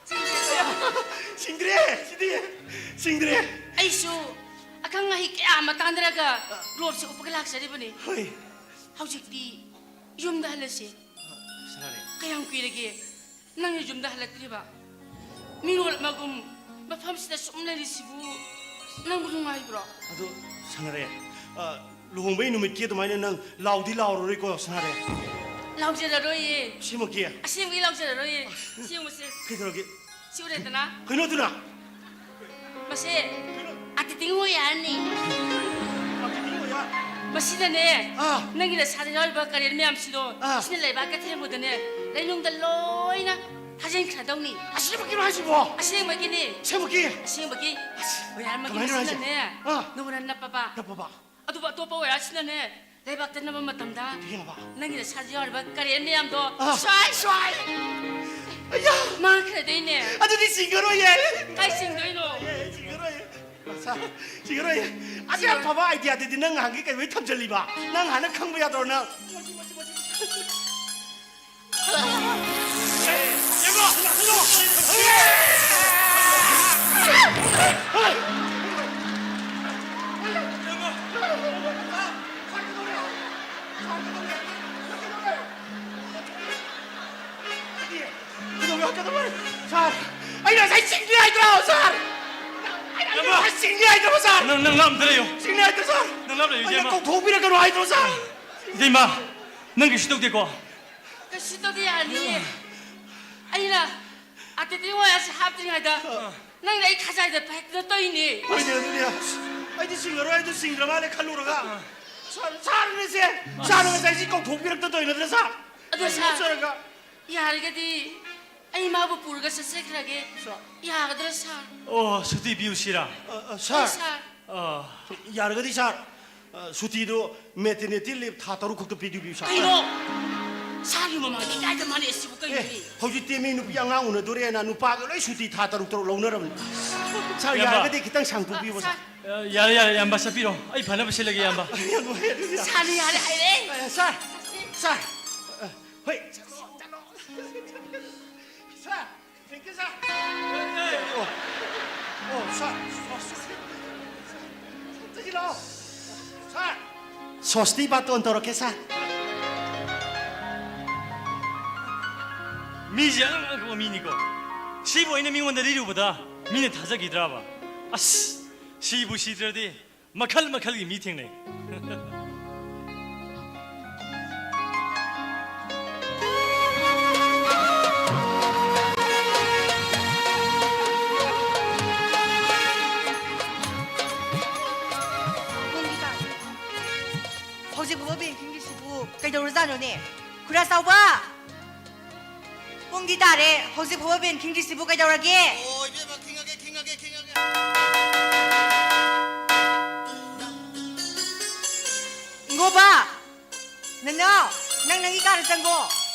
ꯆꯤꯡꯕ꯭ꯔꯥ? ꯁꯤꯡꯗ꯭ꯔꯦ, ꯁꯤꯗꯤ ꯁꯤꯡꯗ꯭ꯔꯦ꯫ ꯑꯩꯁꯨ ꯑꯈꯪ ꯑꯍꯩ ꯀꯌꯥ ꯑꯃ ꯇꯥꯟꯅꯔꯒ ꯒ꯭ꯂꯣꯞꯁꯦ ꯎꯞꯄꯒ ꯂꯥꯛꯆꯔꯤꯕꯅꯤ꯫ ꯍꯣꯏ꯫ ꯍꯧꯖꯤꯛꯇꯤ ꯌꯨꯝꯗ ꯍꯜꯂꯁꯤ꯫ ꯁꯅꯥꯔꯦ꯫ ꯀꯌꯥꯝ ꯀꯨꯏꯔꯒꯦ ꯅꯪꯅ ꯌꯨꯝꯗ ꯍꯜꯂꯛꯇ꯭ꯔꯤꯕ? ꯃꯤꯔꯣꯜ ꯑꯃꯒꯨꯝ ꯃꯐꯝꯁꯤꯗ ꯁꯨꯝ ꯂꯩꯔꯤꯁꯤꯕꯨ ꯅꯪꯕꯨ ꯅꯨꯡꯉꯥꯏꯕ꯭ꯔꯣ? ꯑꯗꯨ ꯁꯅꯥꯔꯦ, ꯑ, ꯂꯨꯍꯣꯡꯕꯩ ꯅꯨꯃꯤꯠꯀꯤ ꯑꯗꯨꯃꯥꯏꯅ ꯅꯪ ꯂꯥꯎꯗꯤ ꯂꯥꯎꯔꯔꯣꯏꯀꯣ, ꯁꯅꯥꯔꯦ? ꯂꯥꯎꯖꯔꯔꯣꯏꯌꯦ꯫ ꯑꯁꯦꯡꯃꯛꯀꯤ? ꯑꯁꯦꯡꯕꯒꯤ ꯂꯥꯎꯖꯔꯔꯣꯏꯌꯦ꯫ ꯁꯤ ꯌꯦꯡꯉꯨꯁꯦ꯫ ꯀꯩꯗꯧꯔꯒꯦ? ꯁꯤ ꯎꯔꯦꯗꯅ? ꯀꯩꯅꯣ ꯑꯗꯨꯅ? ꯃꯁꯦ ꯑꯇꯤꯇꯤꯡ ꯑꯣꯏ ꯍꯥꯏꯔꯅꯤ꯫ ꯑꯇꯤꯇꯤꯡ ꯑꯣꯏ ꯍꯥꯏ? ꯃꯁꯤꯅꯅꯦ, ꯑꯥ꯫ ꯅꯪꯒꯤ ꯅꯁꯥꯗ ꯌꯥꯎꯔꯤꯕ ꯀꯔꯦꯟ ꯃꯌꯥꯝꯁꯤꯗꯣ, ꯑꯥ꯫ ꯁꯤꯅ ꯂꯩꯕꯥꯛꯀ ꯊꯦꯡꯕꯗꯅꯦ, ꯂꯩꯅꯨꯡꯗ ꯂꯣꯏꯅ ꯊꯥꯖꯤꯟꯈ꯭ꯔꯗꯧꯅꯤ꯫ ꯑꯁꯦꯡꯕꯒꯤꯔꯣ ꯍꯥꯏꯁꯤꯕꯣ? ꯑꯁꯦꯡꯕꯒꯤꯅꯦ꯫ ꯑꯁꯦꯡꯕꯒꯤ? ꯑꯁꯦꯡꯕꯒꯤ꯫ ꯑꯁ, ꯑꯣꯏ ꯍꯥꯏꯔꯃꯒꯤ ꯀꯃꯥꯏꯅ ꯍꯥꯏꯁꯦ? ꯃꯁꯤꯅꯅꯦ, ꯑꯥ꯫ ꯅꯉꯣꯟꯗ ꯅꯞꯄꯕ꯫ ꯅꯞꯄꯕ? ꯑꯇꯣꯞꯄ ꯑꯣꯏꯔꯁꯤꯅꯅꯦ, ꯂꯩꯕꯥꯛꯇ ꯅꯝꯕ ꯃꯇꯝꯗ ꯏꯕꯦꯝꯃ꯫ ꯅꯪꯒꯤ ꯅꯁꯥꯁꯨ ꯌꯥꯎꯔꯤꯕ ꯀꯔꯦꯟ ꯃꯌꯥꯝꯗꯣ ꯑꯥ, ꯁ꯭ꯋꯥꯏ ꯁ꯭ꯋꯥꯏ꯫ ꯑꯌꯥ! ꯃꯥꯡꯈ꯭ꯔꯗꯣꯏꯅꯦ꯫ ꯑꯗꯨꯗꯤ ꯁꯤꯡꯉꯔꯣꯏꯌꯦ꯫ ꯀꯥꯏ ꯁꯤꯡꯗꯣꯏꯅꯣ? ꯑꯦ, ꯁꯤꯡꯉꯔꯣꯏꯌꯦ꯫ ꯑꯁꯥ, ꯁꯤꯡꯉꯔꯣꯏꯌꯦ꯫ ꯑꯗꯨ ꯌꯥꯝ ꯐꯕ idea ꯗꯨꯗꯤ ꯅꯪ ꯉꯍꯥꯟꯒꯤ ꯀꯩꯅꯣ ꯊꯝꯖꯜꯂꯤꯕ? ꯅꯪ ꯍꯥꯟꯅ ꯈꯪꯕ ꯌꯥꯗ꯭ꯔꯣ ꯅꯪ? ꯀꯩꯗꯧꯔꯦ? ꯀꯩꯗꯧꯔꯦ? ꯁꯥꯔ, ꯑꯩꯅ ꯉꯁꯥꯏ ꯆꯤꯡꯅꯤ ꯍꯥꯏꯗ꯭ꯔꯣ, ꯁꯥꯔ? ꯑꯩꯅ ꯏꯕꯦꯝꯃ! ꯉꯁꯥꯏ ꯆꯤꯡꯅꯤ ꯍꯥꯏꯗ꯭ꯔꯣ, ꯁꯥꯔ? ꯅꯪ, ꯅꯪ ꯂꯥꯞꯅ ꯂꯩꯌꯨ꯫ ꯆꯤꯡꯅꯤ ꯍꯥꯏꯗ꯭ꯔꯣ, ꯁꯥꯔ? ꯅꯪ ꯂꯥꯞꯅ ꯂꯩꯌꯨ, ꯑꯩꯅ ꯏꯕꯦꯝꯃ꯫ ꯀꯧꯊꯣꯛꯄꯤꯔꯛꯀꯅꯣ ꯍꯥꯏꯗ꯭ꯔꯣ, ꯁꯥꯔ? ꯏꯇꯩꯃ, ꯅꯪ ꯀꯩꯁꯨ ꯇꯧꯗꯦꯀꯣ? ꯀꯩꯁꯨ ꯇꯧꯗꯦ, ꯌꯥꯅꯤꯌꯦ꯫ ꯑꯩꯅ ꯑꯇꯩꯇꯩ ꯋꯥꯏ ꯑꯁꯤ ꯍꯥꯞꯇ꯭ꯔꯤꯉꯩꯗ ꯑꯥ꯫ ꯅꯪꯅ ꯑꯩ ꯈꯖꯥꯏꯗ ꯄꯥꯏꯔꯛꯇꯅ ꯇꯧꯔꯤꯅꯦ꯫ ꯍꯣꯏꯅꯦ, ꯑꯗꯨꯅꯦ꯫ ꯑꯩꯗꯤ ꯁꯤꯡꯉꯔꯣꯏ, ꯑꯩꯗꯤ ꯁꯤꯡꯗ꯭ꯔ ꯃꯥꯜꯂꯦ ꯈꯜꯂꯨꯔꯒ꯫ ꯑꯥ꯫ ꯁꯥꯔ, ꯁꯥꯔꯅꯦꯁꯦ꯫ ꯑꯥ꯫ ꯁꯥꯔꯅ ꯉꯁꯥꯏ ꯑꯩꯁꯤ ꯀꯧꯊꯣꯛꯄꯤꯔꯛꯇ ꯇꯧꯔꯤ ꯅꯠꯇ꯭ꯔꯥ, ꯁꯥꯔ? ꯑꯗꯣ, ꯁꯥꯔ, ꯅꯣꯛꯆꯔꯒ꯫ ꯌꯥꯔꯒꯗꯤ ꯑꯩ ꯃꯥꯕꯨ ꯄꯨꯔꯒ ꯆꯠꯆꯈ꯭ꯔꯒꯦ꯫ ꯁꯥꯔ꯫ ꯌꯥꯒꯗ꯭ꯔꯥ, ꯁꯥꯔ? ꯑꯣ, ꯁꯨꯇꯤ ꯄꯤꯌꯨ ꯁꯤꯔꯥ? ꯑ, ꯑ, ꯁꯥꯔ꯫ ꯍꯣꯏ, ꯁꯥꯔ꯫ ꯑ꯫ ꯌꯥꯔꯒꯗꯤ, ꯁꯥꯔ, ꯑ, ꯁꯨꯇꯤꯗꯣ maternity leave ꯊꯥ ꯇꯔꯨꯛ ꯈꯛꯇ ꯄꯤꯕꯤꯌꯨ, ꯁꯥꯔ꯫ ꯀꯩꯅꯣ? ꯁꯥꯔꯒꯤ ꯃꯃꯥꯡꯗ ꯏꯀꯥꯏꯗ ꯃꯥꯟꯅꯩ ꯑꯁꯤꯕꯨ ꯀꯩꯅꯣ? ꯑꯦ, ꯍꯧꯖꯤꯛꯇꯤ ꯃꯤ ꯅꯨꯄꯤ ꯑꯉꯥꯡ ꯎꯅꯗꯣꯔꯦꯅ ꯅꯨꯄꯥꯒ ꯂꯣꯏ ꯁꯨꯇꯤ ꯊꯥ ꯇꯔꯨꯛ ꯇꯔꯨꯛ ꯂꯧꯅꯔꯕꯅꯤ꯫ ꯁꯥꯔ, ꯏꯌꯥꯝꯕ꯫ ꯌꯥꯔꯒꯗꯤ ꯈꯤꯇꯪ ꯁꯥꯡꯗꯣꯛꯄꯤꯌꯨꯕ, ꯑ, ꯁꯥꯔ꯫ ꯁꯥꯔ꯫ ꯑ, ꯌꯥꯔꯦ, ꯌꯥꯔꯦ, ꯏꯌꯥꯝꯕ, ꯆꯠꯄꯤꯔꯣ꯫ ꯑꯩ ꯐꯅꯕ ꯁꯤꯜꯂꯒꯦ, ꯏꯌꯥꯝꯕ꯫ ꯌꯥꯝ ꯅꯨꯡꯉꯥꯏꯔꯦ, ꯑꯗꯨꯗꯤ, ꯁꯥꯔ꯫ ꯁꯥꯔꯅ ꯌꯥꯔꯦ ꯍꯥꯏꯔꯦ꯫ ꯑ, ꯁꯥꯔ, ꯁꯥꯔ, ꯑ, ꯍꯣꯏ꯫ ꯆꯠꯂꯣ, ꯆꯠꯂꯣ꯫ ꯁꯥꯔ, thank you, ꯁꯥꯔ꯫ ꯑꯣ, ꯑꯣ, ꯁꯥꯔ, ꯁꯥꯔ, ꯁꯥꯔ꯫ ꯆꯠꯁꯤꯜꯂꯣ꯫ ꯁꯥꯔ꯫ ꯁ꯭ꯋꯁꯇꯤ ꯕꯥꯇꯣꯟ ꯇꯧꯔꯛꯀꯦ, ꯁꯥꯔ꯫ ꯃꯤꯁꯦ ꯑꯉꯛ ꯑꯉꯛꯄ ꯃꯤꯅꯤꯀꯣ꯫ ꯁꯤꯕꯨ ꯑꯩꯅ ꯃꯤꯉꯣꯟꯗ ꯂꯤꯔꯨꯕꯗ ꯃꯤꯅ ꯊꯥꯖꯈꯤꯗ꯭ꯔꯕ? ꯑꯁ, ꯁꯤꯕꯨ ꯁꯤꯗ꯭ꯔꯗꯤ ꯃꯈꯜ ꯃꯈꯜꯒꯤ ꯃꯤ ꯊꯦꯡꯅꯩ꯫ ꯍꯧꯖꯤꯛ ꯐꯥꯎꯕ ꯕꯦꯟ ꯈꯤꯡꯗ꯭ꯔꯤꯁꯤꯕꯨ ꯀꯩꯗꯧꯔꯖꯥꯠꯅꯣꯅꯦ? ꯈꯨꯔꯥ ꯆꯥꯎꯕ! ꯄꯨꯡꯗꯤ ꯇꯥꯔꯦ, ꯍꯧꯖꯤꯛ ꯐꯥꯎꯕ ꯕꯦꯟ ꯈꯤꯡꯗ꯭ꯔꯤꯁꯤꯕꯨ ꯀꯩꯗꯧꯔꯒꯦ? ꯑꯣ, ꯏꯕꯦꯝꯃ, ꯈꯤꯡꯉꯒꯦ, ꯈꯤꯡꯉꯒꯦ, ꯈꯤꯡꯉꯒꯦ꯫ ꯅꯥꯎ, ꯅꯪ ꯅꯪꯒꯤ ꯀꯥꯗ ꯆꯪꯉꯣ꯫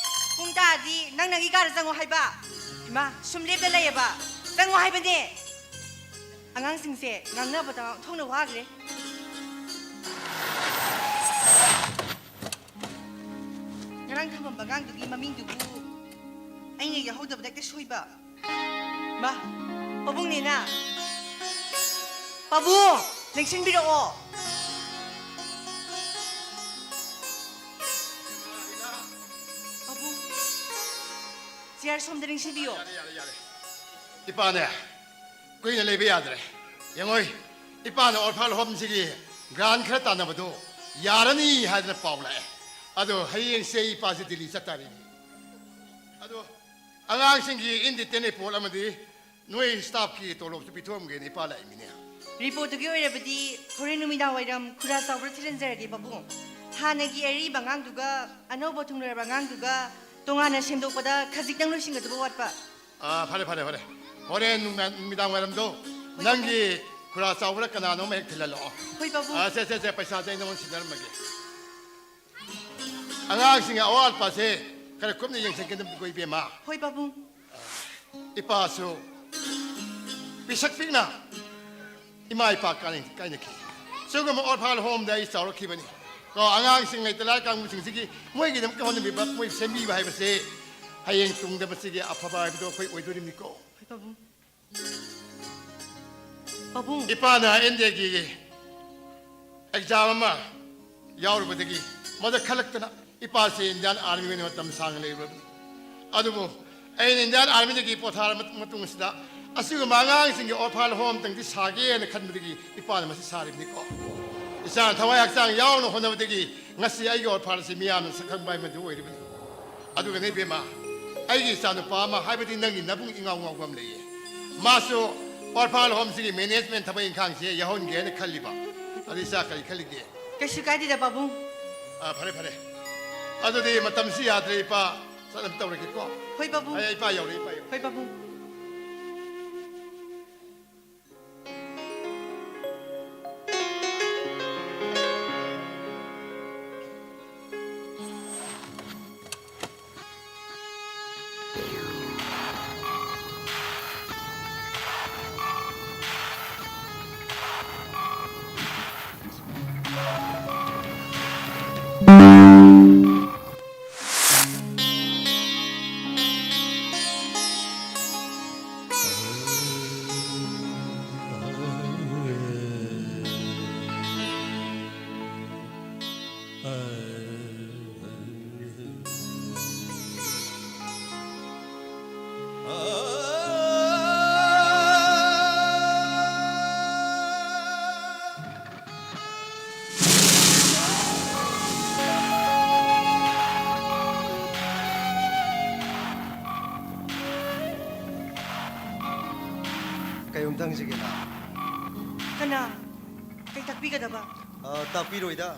ꯄꯨꯡ ꯇꯥꯔꯗꯤ ꯅꯪ ꯅꯪꯒꯤ ꯀꯥꯗ ꯆꯪꯉꯣ ꯍꯥꯏꯕ꯫ ꯏꯃꯥ, ꯁꯨꯝ ꯂꯦꯞꯇ ꯂꯩꯌꯦꯕ꯫ ꯆꯪꯉꯣ ꯍꯥꯏꯕꯅꯦ꯫ ꯑꯉꯥꯡꯁꯤꯡꯁꯦ ꯉꯥꯡꯅꯕꯗ ꯊꯣꯡꯅ ꯋꯥꯈ꯭ꯔꯦ꯫ ꯉꯔꯥꯡ ꯊꯝꯃꯝꯕ ꯑꯉꯥꯡꯗꯨꯒꯤ ꯃꯃꯤꯡꯗꯨꯕꯨ ꯑꯩꯅ ꯌꯥꯍꯧꯗꯕꯗ ꯍꯦꯛꯇ ꯁꯣꯏꯕ꯫ ꯃꯥ, ꯄꯥꯕꯨꯡꯅꯦꯅ꯫ ꯄꯥꯕꯨꯡ, ꯂꯦꯡꯁꯤꯟꯕꯤꯔꯛꯑꯣ꯫ ꯄꯥꯕꯨꯡ, ꯆꯤꯌꯔ ꯁꯣꯝꯗ ꯂꯦꯡꯁꯤꯟꯕꯤꯌꯣ꯫ ꯌꯥꯔꯦ, ꯌꯥꯔꯦ, ꯌꯥꯔꯦ꯫ ꯏꯄꯥꯅꯦ, ꯀꯨꯏꯅ ꯂꯩꯕ ꯌꯥꯗ꯭ꯔꯦ꯫ ꯌꯦꯡꯉꯣꯏ, ꯏꯄꯥꯅ ꯑꯣꯔꯐꯥꯟ ꯍꯣꯝꯁꯤꯒꯤ ꯒ꯭ꯔꯥꯟ ꯈꯔ ꯇꯥꯟꯅꯕꯗꯣ ꯌꯥꯔꯅꯤ ꯍꯥꯏꯗꯅ ꯄꯥꯎ ꯂꯥꯛꯑꯦ꯫ ꯑꯗꯣ ꯍꯌꯦꯡꯁꯦ ꯏꯄꯥꯁꯦ ꯗꯤꯜꯂꯤ ꯆꯠꯇꯥꯔꯤꯅꯤ꯫ ꯑꯗꯣ ꯑꯉꯥꯡꯁꯤꯡꯒꯤ ꯏꯟꯗꯤꯇꯦꯟ ꯔꯤꯄꯣꯔꯠ ꯑꯃꯗꯤ ꯅꯣꯏ ꯁ꯭ꯇꯥꯐꯀꯤ ꯇꯣꯂꯣꯞꯁꯨ ꯄꯤꯊꯣꯛꯑꯝꯒꯦꯅ ꯏꯄꯥ ꯂꯥꯛꯏꯃꯤꯅꯦ꯫ ꯔꯤꯄꯣꯔꯠꯇꯨꯒꯤ ꯑꯣꯏꯔꯕꯗꯤ ꯍꯣꯔꯦꯟ ꯅꯨꯃꯤꯗꯥꯡ ꯋꯥꯏꯔꯝ ꯈꯨꯔꯥ ꯆꯥꯎꯕꯗ ꯊꯤꯜꯍꯟꯖꯔꯒꯦ, ꯄꯥꯕꯨꯡ꯫ ꯍꯥꯟꯅꯒꯤ ꯑꯔꯤꯕ ꯑꯉꯥꯡꯗꯨꯒ ꯑꯅꯧꯕ ꯊꯨꯡꯂꯔꯕ ꯑꯉꯥꯡꯗꯨꯒ ꯇꯣꯉꯥꯟꯅ ꯁꯦꯝꯗꯣꯛꯄꯗ ꯈꯖꯤꯛꯇꯪ ꯂꯣꯏꯁꯤꯟꯒꯗꯕ ꯋꯥꯠꯄ꯫ ꯑꯥ, ꯐꯔꯦ, ꯐꯔꯦ, ꯐꯔꯦ꯫ ꯍꯣꯔꯦꯟ ꯅꯨꯡꯗꯥꯡ, ꯅꯨꯃꯤꯗꯥꯡ ꯋꯥꯏꯔꯝꯗꯣ ꯍꯣꯏ, ꯅꯪꯒꯤ ꯄꯥꯕꯨꯡ꯫ ꯈꯨꯔꯥ ꯆꯥꯎꯕꯗ ꯀꯅꯥꯅꯣꯝ ꯍꯦꯛ ꯊꯤꯜꯍꯜꯂꯛꯑꯣ꯫ ꯍꯣꯏ, ꯄꯥꯕꯨꯡ꯫ ꯑꯥ, ꯁꯦ, ꯁꯦ, ꯁꯦ, ꯄꯩꯁꯥꯁꯦ ꯑꯩ ꯅꯉꯣꯟꯗ ꯁꯤꯟꯅꯔꯝꯃꯒꯦ꯫ ꯑꯉꯥꯡꯁꯤꯡꯒꯤ ꯑꯋꯥꯠ ꯑꯄꯥꯁꯦ ꯈꯔ ꯀꯨꯞꯅ ꯌꯦꯡꯁꯤꯟꯒꯗꯕꯅꯤꯀꯣ, ꯏꯕꯦꯝꯃ꯫ ꯍꯣꯏ, ꯄꯥꯕꯨꯡ꯫ ꯏꯄꯥꯁꯨ ꯄꯤꯁꯛ ꯄꯤꯛꯅ ꯏꯃꯥ ꯏꯄꯥ ꯀꯥꯏꯅ-, ꯀꯥꯏꯅꯈꯤ꯫ ꯁꯤꯒꯨꯝꯕ ꯑꯣꯔꯐꯥꯟ ꯍꯣꯝꯗ ꯑꯩ ꯆꯥꯎꯔꯛꯈꯤꯕꯅꯤ꯫ ꯀꯣ, ꯑꯉꯥꯡꯁꯤꯡ ꯂꯩꯇ ꯂꯥꯏꯔ ꯀꯥꯡꯕꯨꯁꯤꯡꯁꯤꯒꯤ ꯃꯣꯏꯒꯤꯗꯃꯛꯇ ꯍꯣꯠꯅꯕꯤꯕ, ꯃꯣꯏ ꯁꯦꯝꯕꯤꯕ ꯍꯥꯏꯕꯁꯦ ꯍꯌꯦꯡ ꯇꯨꯡꯗ ꯃꯁꯤꯒꯤ ꯑꯐꯕ ꯍꯥꯏꯕꯗꯣ ꯑꯩꯈꯣꯏ ꯑꯣꯏꯗꯣꯔꯤꯕꯅꯤꯀꯣ꯫ ꯍꯣꯏ, ꯄꯥꯕꯨꯡ꯫ ꯄꯥꯕꯨꯡ꯫ ꯏꯄꯥꯅ ꯑꯦꯟ ꯗꯤ ꯑꯦꯒꯤ ꯑꯦꯛꯖꯥꯝ ꯑꯃ ꯌꯥꯎꯔꯨꯕꯗꯒꯤ ꯃꯗ ꯈꯜꯂꯛꯇꯅ ꯏꯄꯥꯁꯦ ꯏꯟꯗꯤꯌꯥꯟ ꯑꯥꯔꯃꯤ ꯑꯣꯏꯅ ꯃꯇꯝ ꯁꯥꯡꯅ ꯂꯩꯔꯨꯔꯕꯅꯤ꯫ ꯑꯗꯨꯕꯨ ꯑꯩꯅ ꯏꯟꯗꯤꯌꯥꯟ ꯑꯥꯔꯃꯤꯗꯒꯤ ꯄꯣꯊꯥꯔ ꯃꯇꯨꯡ ꯑꯁꯤꯗ ꯑꯁꯤꯒꯨꯝꯕ ꯑꯉꯥꯡꯁꯤꯡꯒꯤ ꯑꯣꯔꯐꯥꯟ ꯍꯣꯝ ꯑꯃꯇꯪꯗꯤ ꯁꯥꯒꯦꯅ ꯈꯟꯕꯗꯒꯤ ꯏꯄꯥꯅ ꯃꯁꯤ ꯁꯥꯔꯤꯕꯅꯤꯀꯣ꯫ ꯏꯆꯥꯅ ꯊꯋꯥꯏ ꯍꯛꯆꯥꯡ ꯌꯥꯎꯅ ꯍꯣꯠꯅꯕꯗꯒꯤ ꯉꯁꯤ ꯑꯩꯒꯤ ꯑꯣꯔꯐꯥꯟ ꯑꯁꯤ ꯃꯤꯌꯥꯝꯅ ꯁꯛꯈꯪꯕ ꯑꯃꯗꯤ ꯑꯣꯏꯔꯤꯕꯅꯤ꯫ ꯑꯗꯨꯒꯅꯦ ꯏꯕꯦꯝꯃ, ꯑꯩꯒꯤ ꯏꯆꯥꯅꯨꯄꯥ ꯑꯃ, ꯍꯥꯏꯕꯗꯤ ꯅꯪꯒꯤ ꯅꯕꯨꯡ ꯏꯉꯥꯎ ꯉꯥꯎꯕ ꯑꯃ ꯂꯩꯌꯦ꯫ ꯃꯥꯁꯨ ꯑꯣꯔꯐꯥꯟ ꯍꯣꯝꯁꯤꯒꯤ ꯃꯦꯅꯦꯖꯃꯦꯟ ꯊꯕꯛ ꯏꯪꯈꯥꯡꯁꯦ ꯌꯥꯎꯍꯟꯒꯦ ꯍꯥꯏꯅ ꯈꯜꯂꯤꯕ꯫ ꯑꯗꯨ ꯏꯆꯥ ꯀꯔꯤ ꯈꯜꯂꯤꯒꯦ? ꯀꯩꯁꯨ ꯀꯥꯏꯗꯦꯗ, ꯄꯥꯕꯨꯡ꯫ ꯑꯥ, ꯐꯔꯦ, ꯐꯔꯦ꯫ ꯑꯗꯨꯗꯤ ꯃꯇꯝꯁꯤ ꯌꯥꯗ꯭ꯔꯦ, ꯏꯄꯥ ꯆꯠꯅꯕ ꯇꯧꯔꯒꯦꯀꯣ꯫ ꯍꯣꯏ, ꯄꯥꯕꯨꯡ꯫ ꯑꯩ, ꯏꯄꯥ ꯌꯧꯔꯦ, ꯏꯄꯥ ꯌꯧꯔꯦ꯫ ꯍꯣꯏ, ꯄꯥꯕꯨꯡ꯫ ꯀꯅꯥ? ꯀꯩ ꯇꯥꯛꯄꯤꯒꯗꯕ? ꯑ, ꯇꯥꯛꯄꯤꯔꯣꯏꯗ꯫